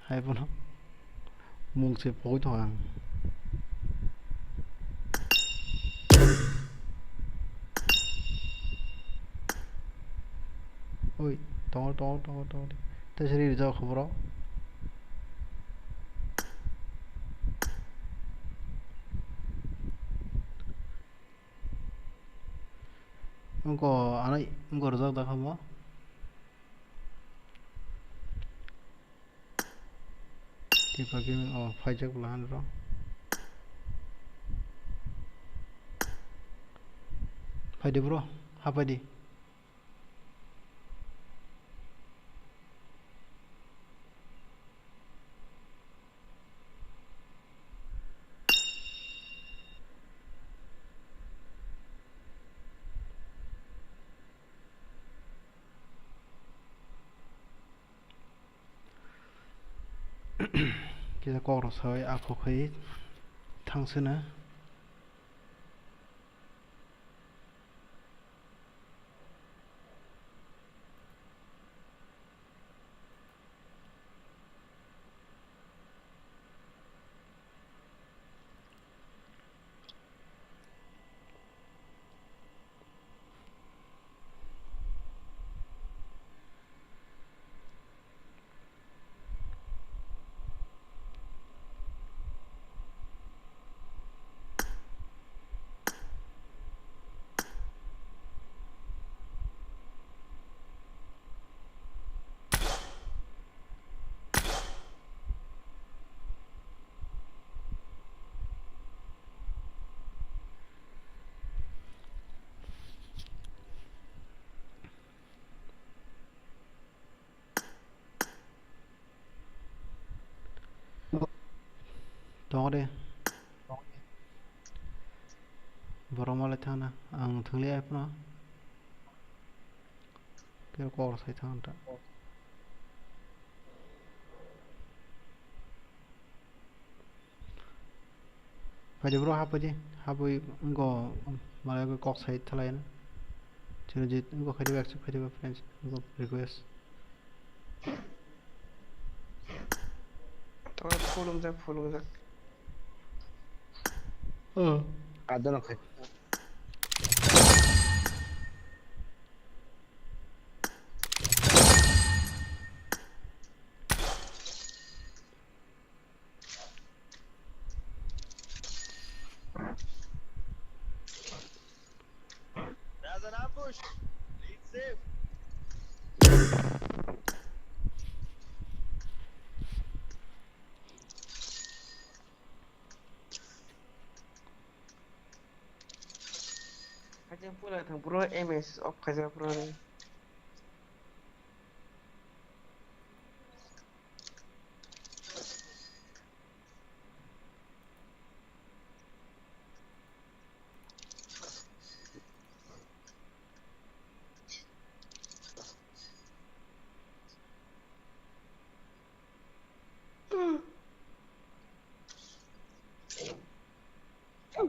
Hai bono mung se pogwi tongo ang. Oi, tongo, tongo, tongo, tongo. Tei sini rijak khoboro. Wngkha ano wngkha rwjak da kha bo. Tipa gaming o phaijak bwla hani bro. Phaidi bro, ha phaidi. Kisa kok rw sawi aphuk khai thangsino. Tongre. Borok malai thangna ang thwngliya phano. Khe kok sai thang ta. Phaidi bro, haphaidi, hapwi wngkha, malai kok sai thalai. Chini jit wngkha, khaidi accept khaidi friends, wngkha request. Tawar full wngjak, full wngjak. Oh. Adon khai. Raza ambush. Lead safe. Khaijak pula thang bro, M S off khaijak bro ni.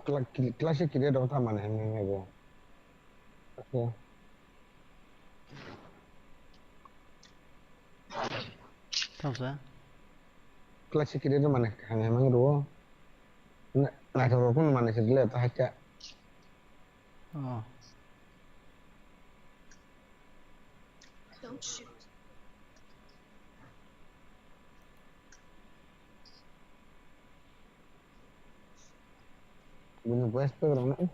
Cla-, cla-, classic kiri dong ta mane hwnwi hwnwi bo. Okay. Tongsa. Classic kiri dong mane hwnwi hwnwi rwo. Na, naithok rok phano mane se dile ta hakya. Oh. Don't shoot. Bini voice pack rok no.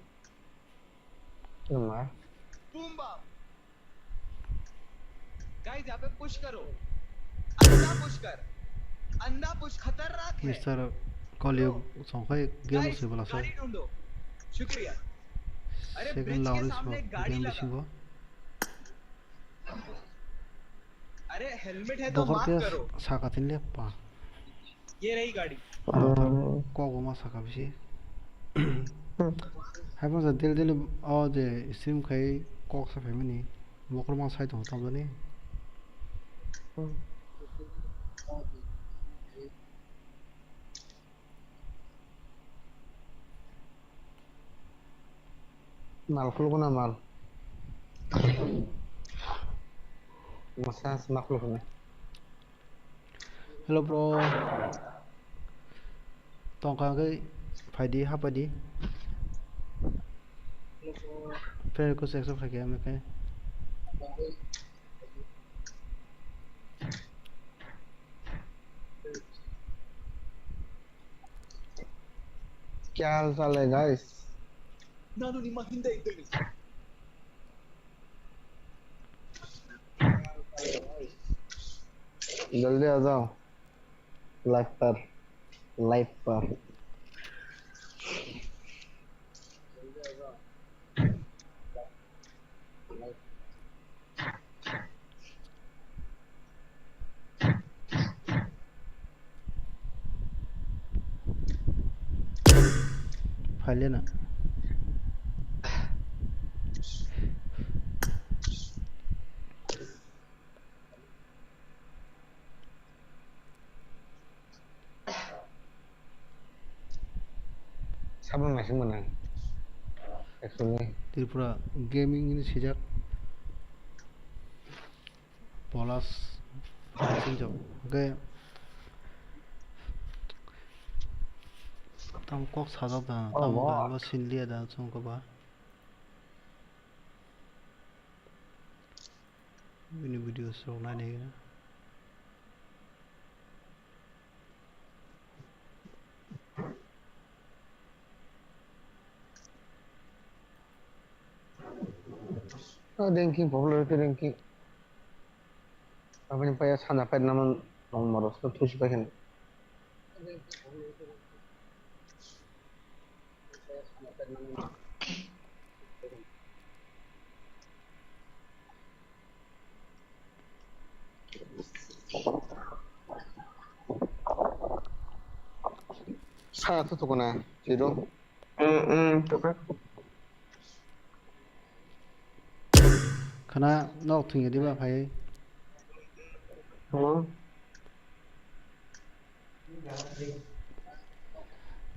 Nama? Boom bap. Guys, यहाँ पे push करो। अंधा push कर। अंधा push खतरनाक है। Mister Kaliyug songkhai game se bwlasa. गाड़ी ढूंढो। शुक्रिया। अरे, second loudest game bisingo. अरे, हेलमेट है तो माफ करो। Saka tin le pa. ये रही गाड़ी। Kok bo ma saka bisi. Hai bo del del o je stream khai kok sa phaimani. Bokhorok ma sai tongo tamjani. Mal khulukna mal. Masa ma khulukna. Hello bro. Tongkha hwnkhe phaidi, haphaidi. Friend request accept khaikhe, amekhe. क्या हाल चाल है गाइस? जल्दी आ जाओ लाइव पर, लाइव पर। Phailena. Abo machine mana. Actually. Tripura Gaming hinwi swijak. Polas swijak. Hwnkhe tamo kok sajak da, oh, tamo wow. Ba sinliya da chwng koba. Bini video rok nainai. Oh, ranking, popularity ranking. Aboni paya sana pet naman nong moros no thusi paikhen. Sa tu tu kona, chido. Hmm, hmm, tu kan. Khana nok thwngya diba phai? Hello?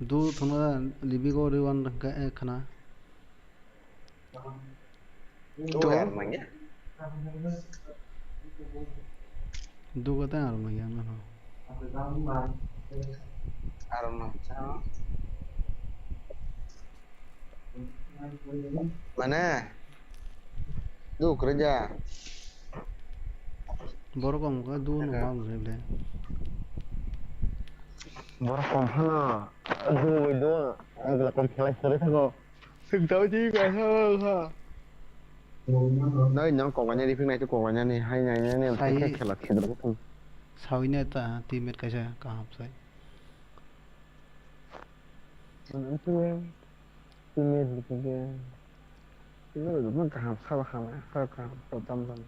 Du thwngna libigo riwan rwngkha, eh, khana. Duga ta aro manya no. Aro manya. Mane? Du kerja. Borok om ka du no ma bujai le. Borok kom hano. Du bai du. Agla kom khelai sore thago. Sengtao ji ka ha ha. Nai nang kok anya ripik nai tu kok anya ni hai nai nai nai. Sai. Khela khedra ko. Sawi ne ta teammate kaisa kaham sai. Teammate ripik. Teammate ripik kaham sabo ham sabo kaham sabo tam tam.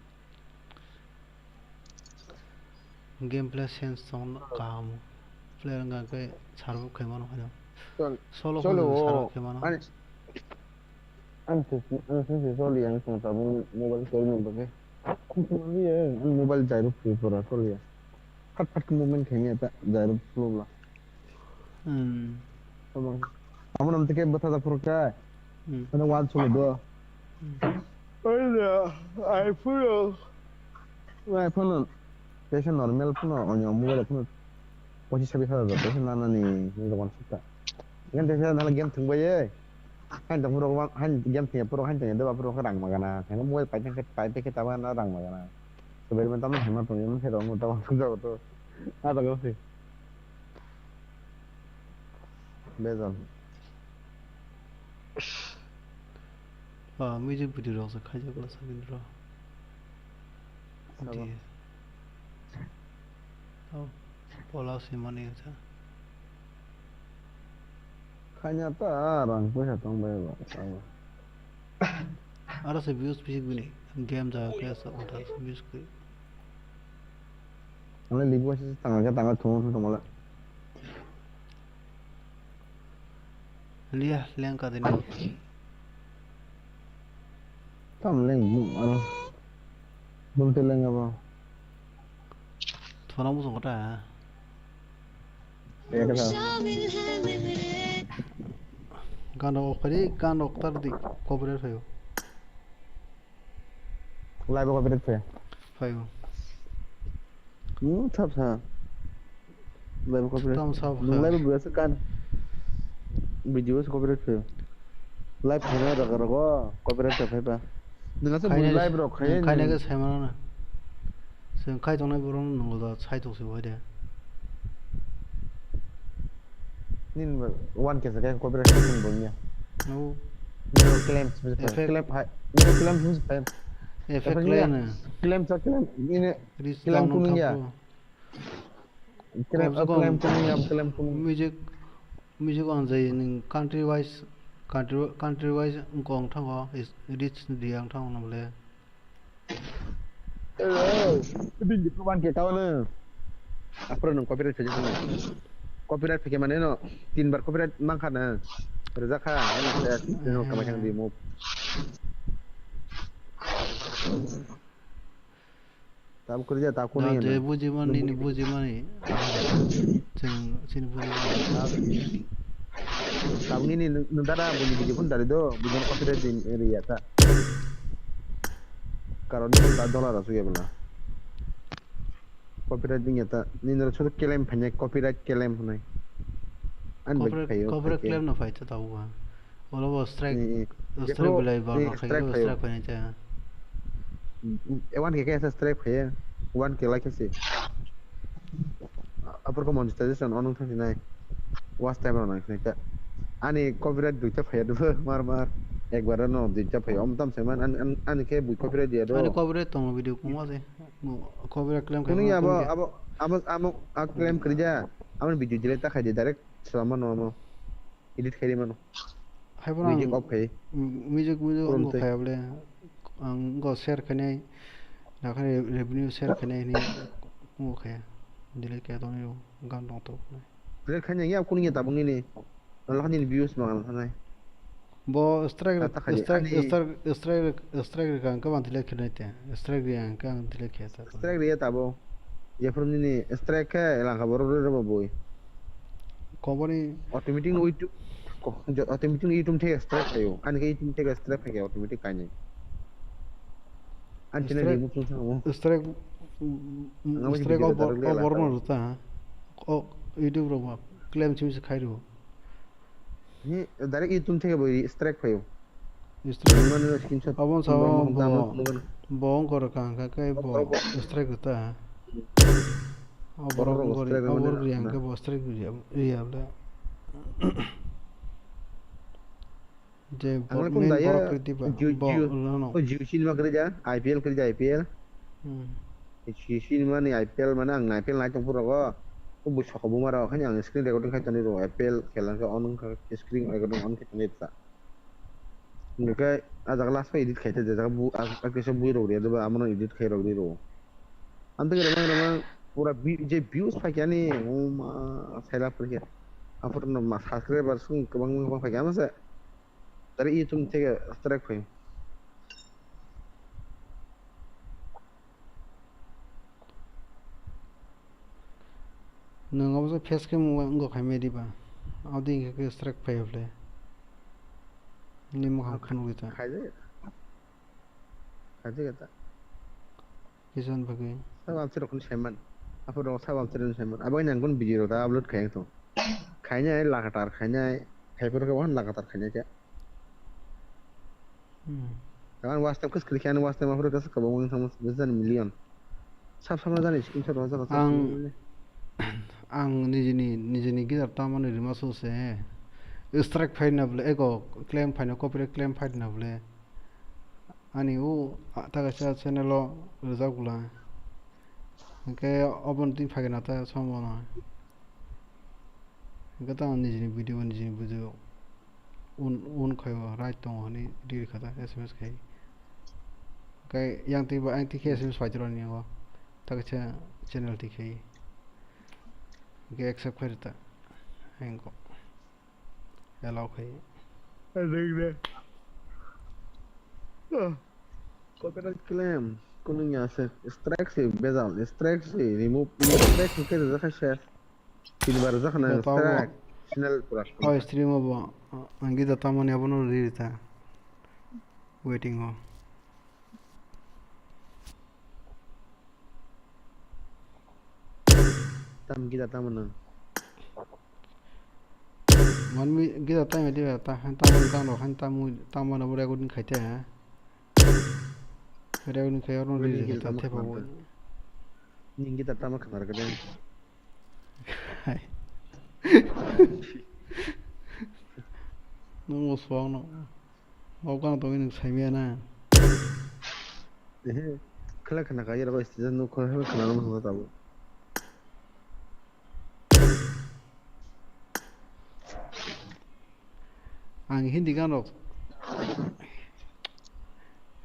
Gameplay sense tong kaham. Player wngkha khe serve khaimano haino. Chol-, solo cholo, khe serve khaimano. Ani, ani sisi, ani sisi choli ang tong tabuk mobile choli nang bagwi. Ani mobile jairok khe pura choli ya. Phat phat khe movement khaimya ta jairok slow la. Hmm. Tamo. Amo nam tike bwtha da phuru khe. Hmm. Ano wan sulu do. Hmm. Oila, iPhone o. iPhone o. Tesa normal phone o, onyo mobile phone o. Pochis sabis hajar do, tesa nana ni, ni dokan sita. Ikan tesa nala game thung bai ye. Hain tong phuru, hain game thung phuru, hain tong deba phuru rang magana. Hain mobile pai tang pai teke tama na rang magana. Sebenarnya tamo hain ma tong, yang saya tong, tamo tong jago to. Ada kau sih. Bezal. Ah, music video rok se khaijak la sabini ro. Sabo. Di. Oh, pola se mani sa. Khaina ta rang puisa tong bai ba, sabo. Aro se views bisi bini game jaga khe sa uta views khe. Ano live wise tanga khe tanga thung thung tongmala. Liya leng ka dini. Tam leng bu ano. Bum te leng abo. Thona musung kota. Gano okari gano oktar di copyright phayo. Live copyright phayo. Phayo. Hmm, sab sa. Live copyright. Tam sab. Live video se kan. Video se copyright phayo. Live phaina raga rago copyright phaiba. Nang asa live rok khai. Khai na ke sai mana na. Seng khai tongnai borok nungla sai tok se bai de. Nin one K se kai copyright strike ni bolnya. No. Mero claim, effect. Claim hai. Mero claim him spam. Effect claim. Claim sa claim. Ine claim kunung ya. Claim, claim kunung ya, claim kunung. Music, music on jai ning country wise, country, country wise ngkong thango, is rich diang thango nable. Bini proman khe tao no. Aphuru nwng copyright phaikhe phano. Copyright phaikhe mane no tin bar copyright mankha na. Rwjakha, ano se, no kamai khe remove. Tab kwrwija, tab kwrwija. Je bujimani, ni bujimani. Chwng chini bujimani. Tabuk nini nwng, nwng dara buini video phone dari do, buini copyright din area ta. Karon ni ta dollar asuk ya bela. Copyright din ya ta, nini ro sudu claim phanya, copyright claim hwnai. An bai Copyright, phaio, copyright phaikhe. Claim no phai ta tabuk ba. Oro bo strike, Eh, eh. Strike Before, belai ba eh, ma phai strike o phaio. Strike phai cha. Mm, mm, eh, one K khe strike phaio. One K like se. Apor ko monetization on thang nai. Watch time rok nang khnai ta. Ani copyright duita phaiya dubo mar mar. Ekbar no duita phaiya. Om tam se man an, an, ani khe bui copyright diya do. Ani copyright tongo video kungma se. Copyright claim Kunu khaima ya abo, kunu ya. Abo, abo, abo, a claim kri ja. Amo video delete ta khai di direct selama no amo. Edit khai di mano. Hai bono Music ang off khai. M-, music, music Puron off twi. Khai able. Ang go share khainai. Nakhani revenue share khainai ni off khai. Delete khe tongni gan tong to. Delete khai ya kunu ya tabung ni. Nalhani views mangal thanai. Bo strike, ta, ta khaji, strike, ani strike, strike, strike rikha hwnkhe ang delete khe nai te. Strike riya hwnkhe ang delete khe ta. Strike riya tabo. Jephuru nini strike khe langkha borok rw rw bo bui. Company automatic no YouTube, ko-, jo-, automatic no YouTube theke strike khayo. Ani khe YouTube theke strike khaikhe automatic kainwi. Ani channel strike, remove tong thangmo. Strike, mm, mm, ang abo strike video obor-, direct le oborno langkha. Rwta. O YouTube rok ba claim chimse khairo. He, direct YouTube theke bo strike phaio. Strike. Nungmani no screenshot. Abon sa bo, bo, bo, bo, bo, bo wngkha rwkha hwnkha khe bo strike rwta. O borok wngkha ri, o borok ri hwnkhe bo strike riya, riya bwle. Je ang le borok main kung daya borok riti ba, Jio, bo Jio, no, no. O Jio cinema kwrwi ja, I P L kwrwi ja, I P L. Hmm. Jio cinema ni I P L mane ang I P L nai tong phuru rogo. O bui soko buma rok haino ang screen recording khai tonwi rwo, I P L khela khe on wngkha screen recording on khai tonwi rwkha. Hwnkhe ah jaga last o edit khai ta, je jaga bu-, ah, ah, kisa bui rok rwya doba, amo no edit khai rok rwi rwo. Amtwk remang remang pura bi-, je views phaikha ni, o ma, saila phurkhe. Aphuru no ma subscribers wng kwbang wng kwbang phaikha, ama se. Tari YouTube theke strike phai. Nwng abo se face khe wngkha khaimai diba? Abo dei hwnkhe strike phai hwle. Nini mwkhang phunugwi ta. Khaijak. Khaijak ta. Kisa hwn bagwi. Sabo amchai rokno saiman. Aphuru sabo amchai rokno saiman. Abo nang kun video rok da upload khai tong. Khainai lagatar khainai. Khaipor khe wan lagatar khainai khe. Hmm. Ang watch time khe screen khe, ang watch time aphuru khe kwbangma wng thangma, bejani million. Sab samna jani screenshot rwjak. Ang, ang nijini, nijini guitar tamani rima sose. Strike phaina bole, ego claim phaina, copyright claim phaina bole. Ani o, a, ta kaisa channel o rwjak bwla. Hwnkhe oboni twi phaikhe na ta somo no. Hwnkhe tamo nijini video, nijini video un, un khaio, right tongo hwnwi ri rwkha ta S M S khai. Hwnkhe yang twi ba, yang twi khe S M S phai tongmani yango. Ta kaisa channel twi khai. Hwnkhe accept khai rwta. Hwnkhe allow khai. Copyright claim, kunu ya se strike se bejal, strike se remove, strike se khe rwjak kha se. Tinbar rwjak khna strike, channel pura. Oi, stream o bo, ang gita tamani abono ri rita. Waiting o. Tam gita tamo nang. Manmi gita tamo diba ta han tamo tamo han tamo tamo na bore gudin khaite ha. Bore gudin khai orno ri gita tamo thepa bo. Ning gita tamo khanar kade. Hai. Nung uswang no. Bokano tongwi nwng saimaya na? Ehe, khela khna kaiya rok stage no khela khna no thangna tabuk. Ang Hindi gan rok.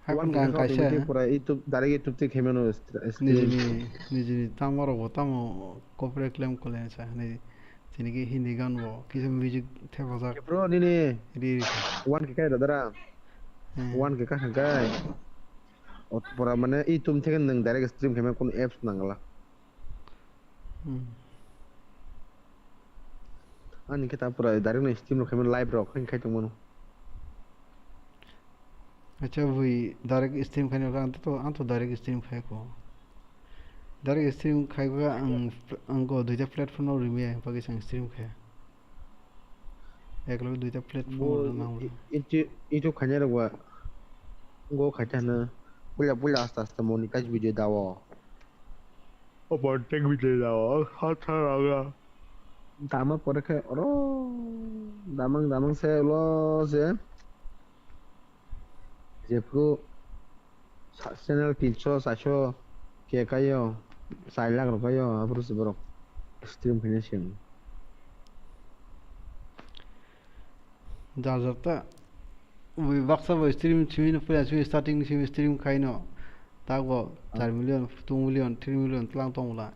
Haikon gan kaisa. Pura YouTube, direct YouTube tei khaimano stream. Nijini, nijini tangma rok bo tamo copyright claim kole sa hinwi. Chini ki Hindi gan bo kisa music thepajak. Bro, nini ri ri kha. One K kai da dara. Hmm. One K ka hangkai. Ot pora mane i tum theke nang direct stream khaima kun apps nangla. Hmm. Ani khe ta pura direct no stream rok khaimano, live rok khai khai tongmano. Acha bui direct stream khaina kha, ang to, ang to direct stream khai ko. Direct stream khai ko ang, ang go duita platform no rimi ang pagi sang stream khai. Ek log duita platform Bo no nang. i-, i-, YouTube, YouTube khaina rok ba go khai ta hwno. Puila puila asta asta monetize video dao. O content video dao. Ha tha raga. Dama pore khe oro damang damang se ulo se. Jephru sa-, channel tinso, chaiso ke kaio, char lakh rok kaio, aphuru se borok stream khaina seng. Jar jar ta. Ui baksa bo stream simi no puila simi starting simi stream khaino. Tago Ah. char million, two million, three million tlang tong la.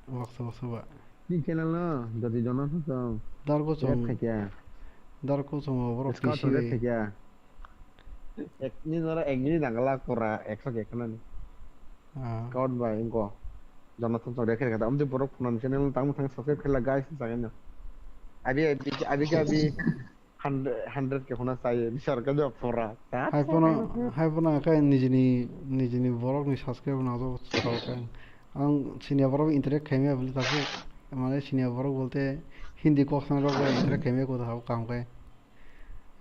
Baksa baksa ba. Ni channel no, jodi jono song. Dar ko Red song. Khaikya. Dar ko song borok Scout pisi. Red khaikya. Ek ni nora ek ni nangala kora ekso ke khana ni. Ah. Scout ba inko. Jonathan Chowdhury khe kata. Amdi borok phone channel tang thang subscribe khela guys, sageno. Abi, abi, abi, abi. Hundred, hundred ke huna sai, bisar ka jawab pura. Hai pono, hai pono khe nijini, nijini borok ni subscribe na jawab pura khe. Ang senior borok interact khaimya bili taku, mane senior borok bolte Hindi kok sana rok bai interact khaimya ko thau kam khe.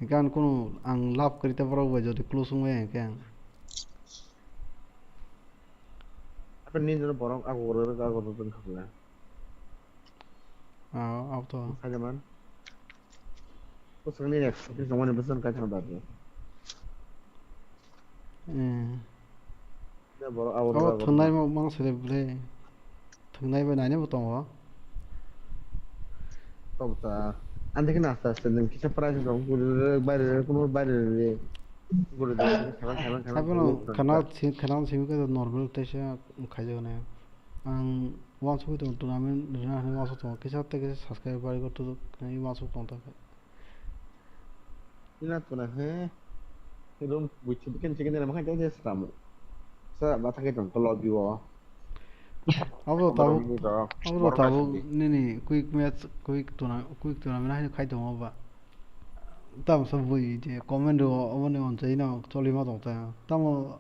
Gan kunu ang love kari ta borok bai jodi close wng bai khe ang. Apa ni noro borok ago rok ago rok khapla. Ah, auto. Khajaman. Bwswkni next, bwswkmani bwswk kaitor bagwi. Eh. Ne borok abo Abo borok thwngnai borok. Mo-, mang sele bwle. Thwngnai bai nainai bo tongo. Tabuk ta. Ang dekhe na aste aste nwng kisa price rok guri rwk, bai rwk, kuno bai rwk. Guri rwk, salang, salang, salang, Haibano salang, salang. Khana si-, khana simi khe normal tei se khaijaknai. Ang uansugui tongo tournament rwna hinwi uansuk tongo. Kisa tei kisa subscribe bai gor tutuk hinwi uansuk tong thangkha. Ina tuna he. Room buichi bikin chicken dena makan tei sramu. Sa ba thangkhe tong to lobby o. Abo Borok tabuk, ni rok, abo borok tabuk naisingdi. Nini quick match, quick tourna-, quick tournament haino khai tongo ba. Tamo sa bui je comment o obo ni onchai no choli ma tong ta. Tamo,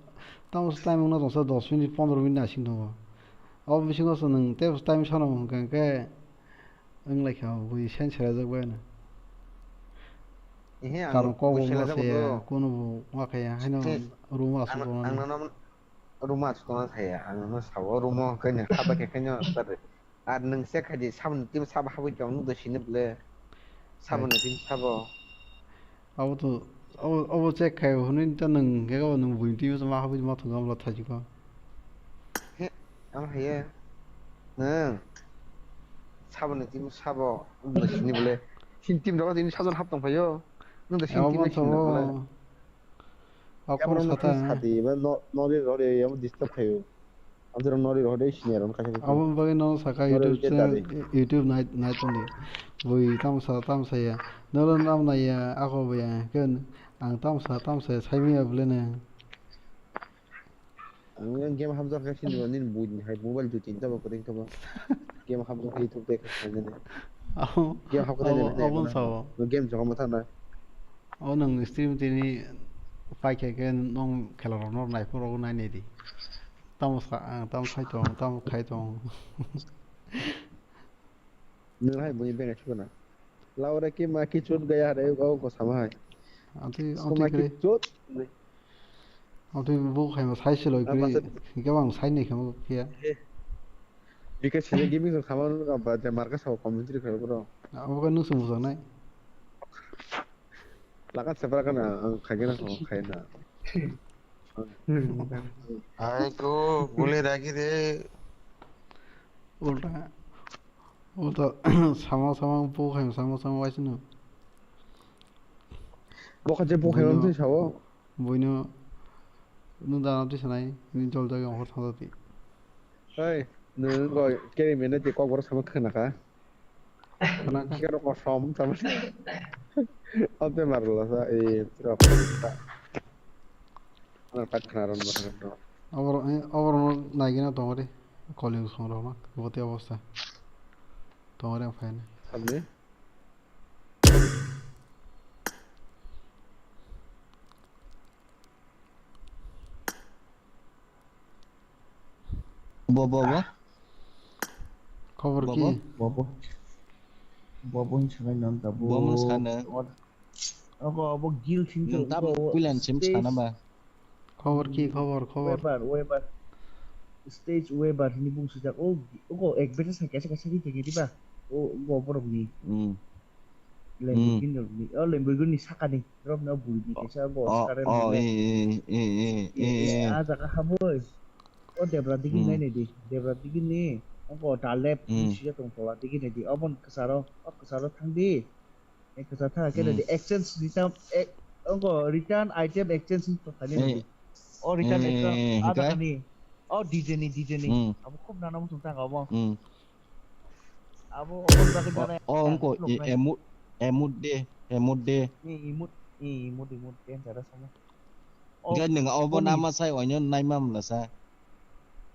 tamo sa time no tong sa dos minute pondro minute naising tongo. Abo bisingo se nwng tei time sono hwnkha khe wng lai kha bui sen serajak bai no. Ehe, ang Karon kok bui bo ma serajak saya, bo. Kuno bo ma khaya, haino He, room o aswk ang, tongmani. Ang nono room o aswk tongna saya, ang nono sao, room o hwnkhe nwng haba khe khaino, ar nwng se khaidi saboni team sabo habwi tong, nwng to sini bwle. Saboni team sabo. Abo to, abo, abo check khai hwnwi ta nwng hwnkhe abo nwng buini team sama habwi ma thwngkha amla thaijikha. He, amo haiya. Nwng. Saboni team sabo, nwng sini bwle. Sini team rogo tini sajon hap tong phaio. Nwng to sini Abo team ma sini thwngo. Bwle. Abo Yaborok no sata. Sati, ba no, nori rori, amo disturb khaio. Amtwrwng nori rw de senior on kaisa. Abo bagwi no saka Nori YouTube rw channel, dadi. YouTube nai, nai tongdi. Bui tamo sa, tamo saya. Noro nam naiya, ako baya. Ken ang tamo sa, tamo saya, saimaya bwleno. Ang yang game hamjak khe sini nini bui ni hai mobile tu tinta ba kering kaba. Game hamjak khe YouTube de khe nini. Abo, Game hap khe abo, nini abo nini. Sao. Game jogama thana. Abo nang stream tini pai khe khe nong khela rok no nai phuru nai nai di. Tamo sa, ang tamo khai tong, tamo khai tong. Nwng hai bui beng ai sukuna. Laura ki ma ki chut gaya re o ko sama hai. Amtwi, Sukuma amtwi ki kre. Chut. Amtwi bo khai ma sai se loi Ah, kre. Masa Hingke bang sai ni khamo phiya. He. Bika sini gimi ko sama nung ka ba de marka sa commentary khai bro. Abo ka nung sung sang nai. Lakat separa kana ang khai kana ko khai na. Ai ko, gule ragi de. Ulta. Ulta sama sama po khai sama sama waisino. Bo khaje bo khai Buino. Twi sawo. Buino. Nung dana twi sanai, ni jol jagao hor thang jati. Hey, nung ko keri mene ti kok bor sama khana ka. Khana ka. Kero ko som sama. Ante marla sa, eh, tira ko ta. Ana tak khana ron ron ron. Abor, eh, abor no naigina tongori. Koli usong rona, boti obosta. Tongori ang phaini. Sabni? Bo, bo, bo. Khobor Bo, ki? bo. Bo, bo. Bo, bo hin sanai non ta bo. Bo mun sana. Ogo, obo guild hin Nung to, tabuk ogo puilan sim stage, sana ba. Khobor ki, khobor, khobor? Weber, Weber. Stage Weber hini bung sujak. O, ogo ek bete sa kaisa kaisa ri tengiri ba. O, ogo borok ni. Hmm. Lamborghini rokni, o Lamborghini sakani, rokno buini kaisa bo Oh, Oscar oh, rokno. Eh, eh, eh, eh, eh, eh, eh, eh. Ah, jaga haboi. O Debra digi Hmm. nai nai di, Debra digi ni, ongko dalep Hmm. sija tong tola digi nai di, obon kwcharo, o kwcharo thang di. Eh, kwchar thang khe Hmm. di, exchange return, eh, ongko return item exchange ni tong thani Eh. nai di. O return Eh, item, eh, ah, hikai? Jaga ni, o D J ni, D J ni, Hmm. abo khub nana muchung thang abo. Hmm. Abo, obo bagwi O, nana o, wngkha wngkha, e, khuluknai. Emu-, emut de, emut de. E, emut, e, emut, emut, dangerous omo. O, Hingke nwng obo boni nama sai oino naima mlasa.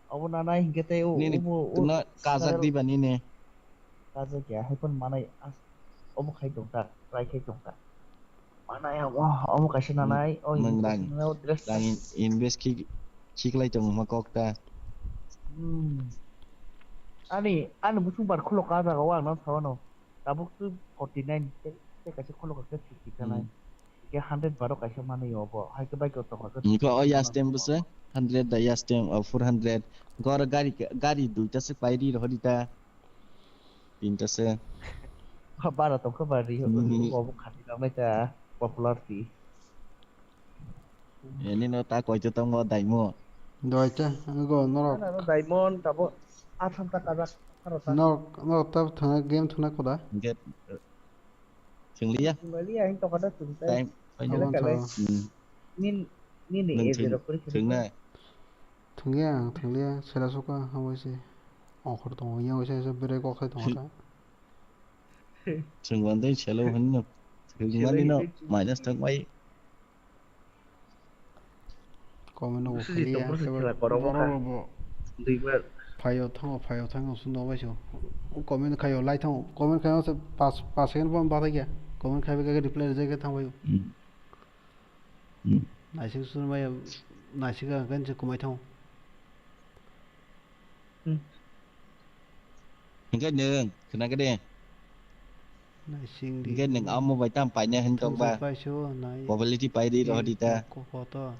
Obo nanai hingke tei o, Nini obo, o, twino kajak viral diba nini? Kajak ya, hai phano manai, as-, obo khai tongkha, try khai tongkha. Manai omo, omo kaisa Hmm. nanai, o Nwng kaisa rang, nanai, o dress rang ta. In-, invest khi, khiklai tongma kok ta. Hmm. Ani, ani busung bar khulok ka jaga o ang nang sao no. Tabuk tu forty nine te, te kaisa khulok ka fifty ka nai. Hmm. Ke hundred baro kaisa manwi obo. Hai ke bike o tongkha ke Niko o fifty yastem manwi bwse, obo. Hundred da yastem, o four hundred. Gor gari, gari duita se pairi rohori ta. Tinta se. Bara tongkha ba ri Hmm. Obo khati nang nai ta popular ti. E, nino ta koito tongo daimo. Doita, go norok. Ano diamond tabo atham ta kajak, pharo ta. Norok, norok ta thana game thuna koda. Get, thungliya. Thungliya, hin tokada thung tai. Time, Kale, Abang kale. Thawa. Hmm. Nin, nini Nung age thung, rok kuri kuri. Thungna. Thungya, ang thungya, sela suka, hawa se. Ongkhor tongo, yang se, se bere kok sai tongo ta. Chwng bandai selo hwnno. Chwng Selo mani no hwnwi chwng minus thang bai. Comment no Busu khali di ya, topor se khe khela korok borok wngkha. Rok bo Duibar. Phaio thango, phaio thango, sundo bai so. Comment khaio, lai thango. Comment khaio se pas, pas second bo bathai khe. Comment khaibai khe reply reject khe thang bai. Hmm. Hmm. Naisik sunu bai, naisik ang kan se kumai thango. Hmm. Hingke nwng, khwnakhe de. Naising di. Hingke nwng amo bai tam paina hin tong ba? Thangsa paisio, nai. Probability pai di rohor di ta. Ko, ko to.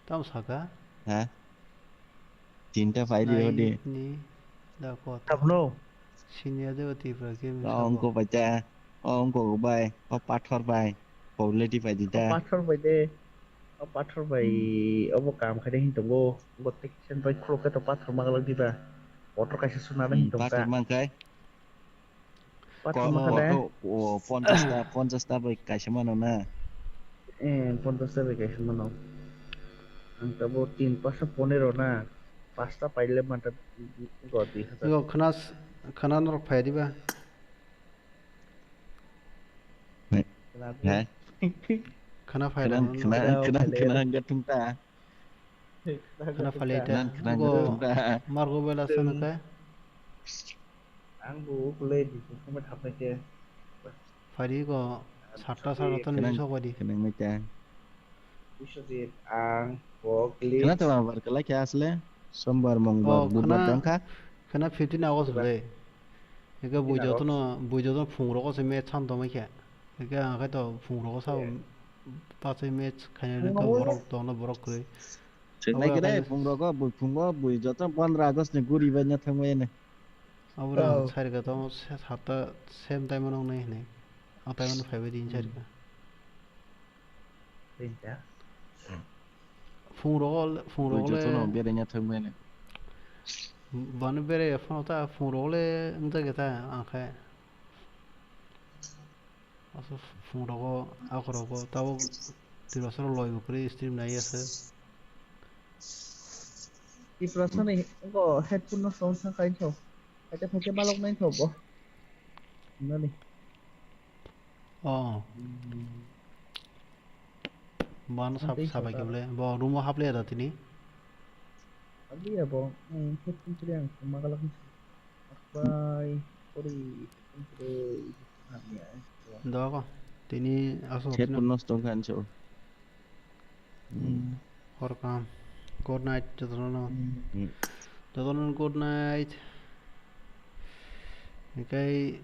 Tam saka? Ha? Tinta pai di rohor di. Nai ni, da ko to. Tabno? Senior de Tipra game sabo. Ongko bai ta. O ongko bai. O pathor bai. Probability pai di ta. O pathor bai de. O pathor bai Hmm. Obo kam khai de hin tongo. Bo tekken bai khuluk khe to pathor magalak diba. Motor kaisa suna Hmm, hin tongkha. Pathor man khai. Pathor Ko-, man khai de. Oto, o, ponchash ta, ponchash ta bai kaisa mano na. Eh, ponchash ta bai kaisa mano. Ang tabo tin pasta ponero na. Pasta paile manta go dui hajar. Yo, khana s-, khana norok phai diba? He? Khana phai Khana, rok khana, no. Khana, khana, khana hingke thung ta. Khana phai lai ta. Khana, khana Go hingke thung ta. Margo bela sana kai. Ang bo ukulele di, sumai thapnai khe. Phari go satta sara to Khana, nini sok bai di. Khana hingke ta. Biswajit, ang, bo, Cliff. Khana to abar kalai khe asle. Sombar, Mongbar, Oh, Budbar khana, tong kha. Khana fifteen August Budbar. Le. Eke bui fifteen August. Jotono, bui jotono phung rogo se match chan tongmai khe. Eke ang khe to phung rogo sabo Yeah. Pache match khaina Phung eke rogo? Borok tongno borok kwrwi. Thwk nai Abo khe dai akhai phung rogo, bui phungo, bui joto pondro August ni guri bai na thangmai ne. Abo rang Oh. Sai rega tamo se satta same time no nai hinai. A time no phaibai din sai Hmm. Rega. Tinta. Phung rogo le, phung Bui rogo le. Jotono beraina thangmani. Bani berai phano ta phung rogo le wngjaga ta ang khe. Asa phung rogo, ako rogo, tabuk Tiprasa rok loi bo kwrwi stream nai asa. Tiprasa ni go headphone no song sa kai tho. Phaikhe phaikhe balok nai tho bo. Nani. Oh. Hmm. Bano sab Tei sabai sota. Kebole. Bo room o hapliya da tini. Hapliya bo. Hmm, headphone sri ang magalak ni. Bai, pori, pori, hamya. Dogo, tini aswk Chat tini. Pun nosto wngkha anso. Hmm. Hor kaham. Good night, jotono. Hmm. Jotono good night. Hinkhe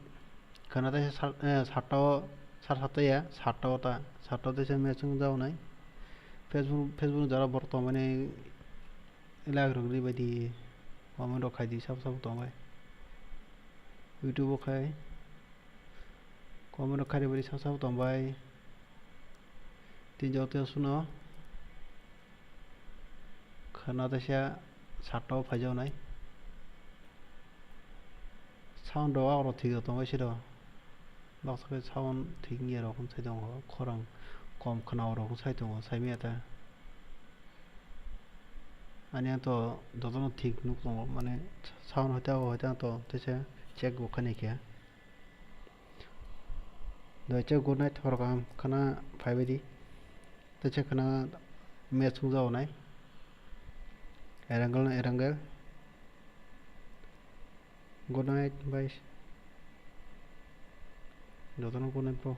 khana tei sar-, eh, sarta o, sar satta ya, sarta o ta, sarta o teisa match wng jago nai. Facebook, Facebook ni jora borok tongmani like rok ri bai di, comment rok khai di, sabo sabo tong bai. YouTube o khai. Comment rok khairibari sabo sabo tongbai. Tini joto suno khana teisa sarta o phaijaknai. Sound rok aro thik rok tongbai siro. Baksa khe sound thik wngya rok sai tongo. Khorang kom khna rok sai tongo, sai maya ta. Ani ang to jotono thik nuk tongo, mane sound hoite abo hoite ang to teisa check bo khainai khe. Doicha good night, hor kaham khana phaibai di. Teisa khana match wng jago nai. Erangel na Erangel. Good night, bye. Jotono good night, bro.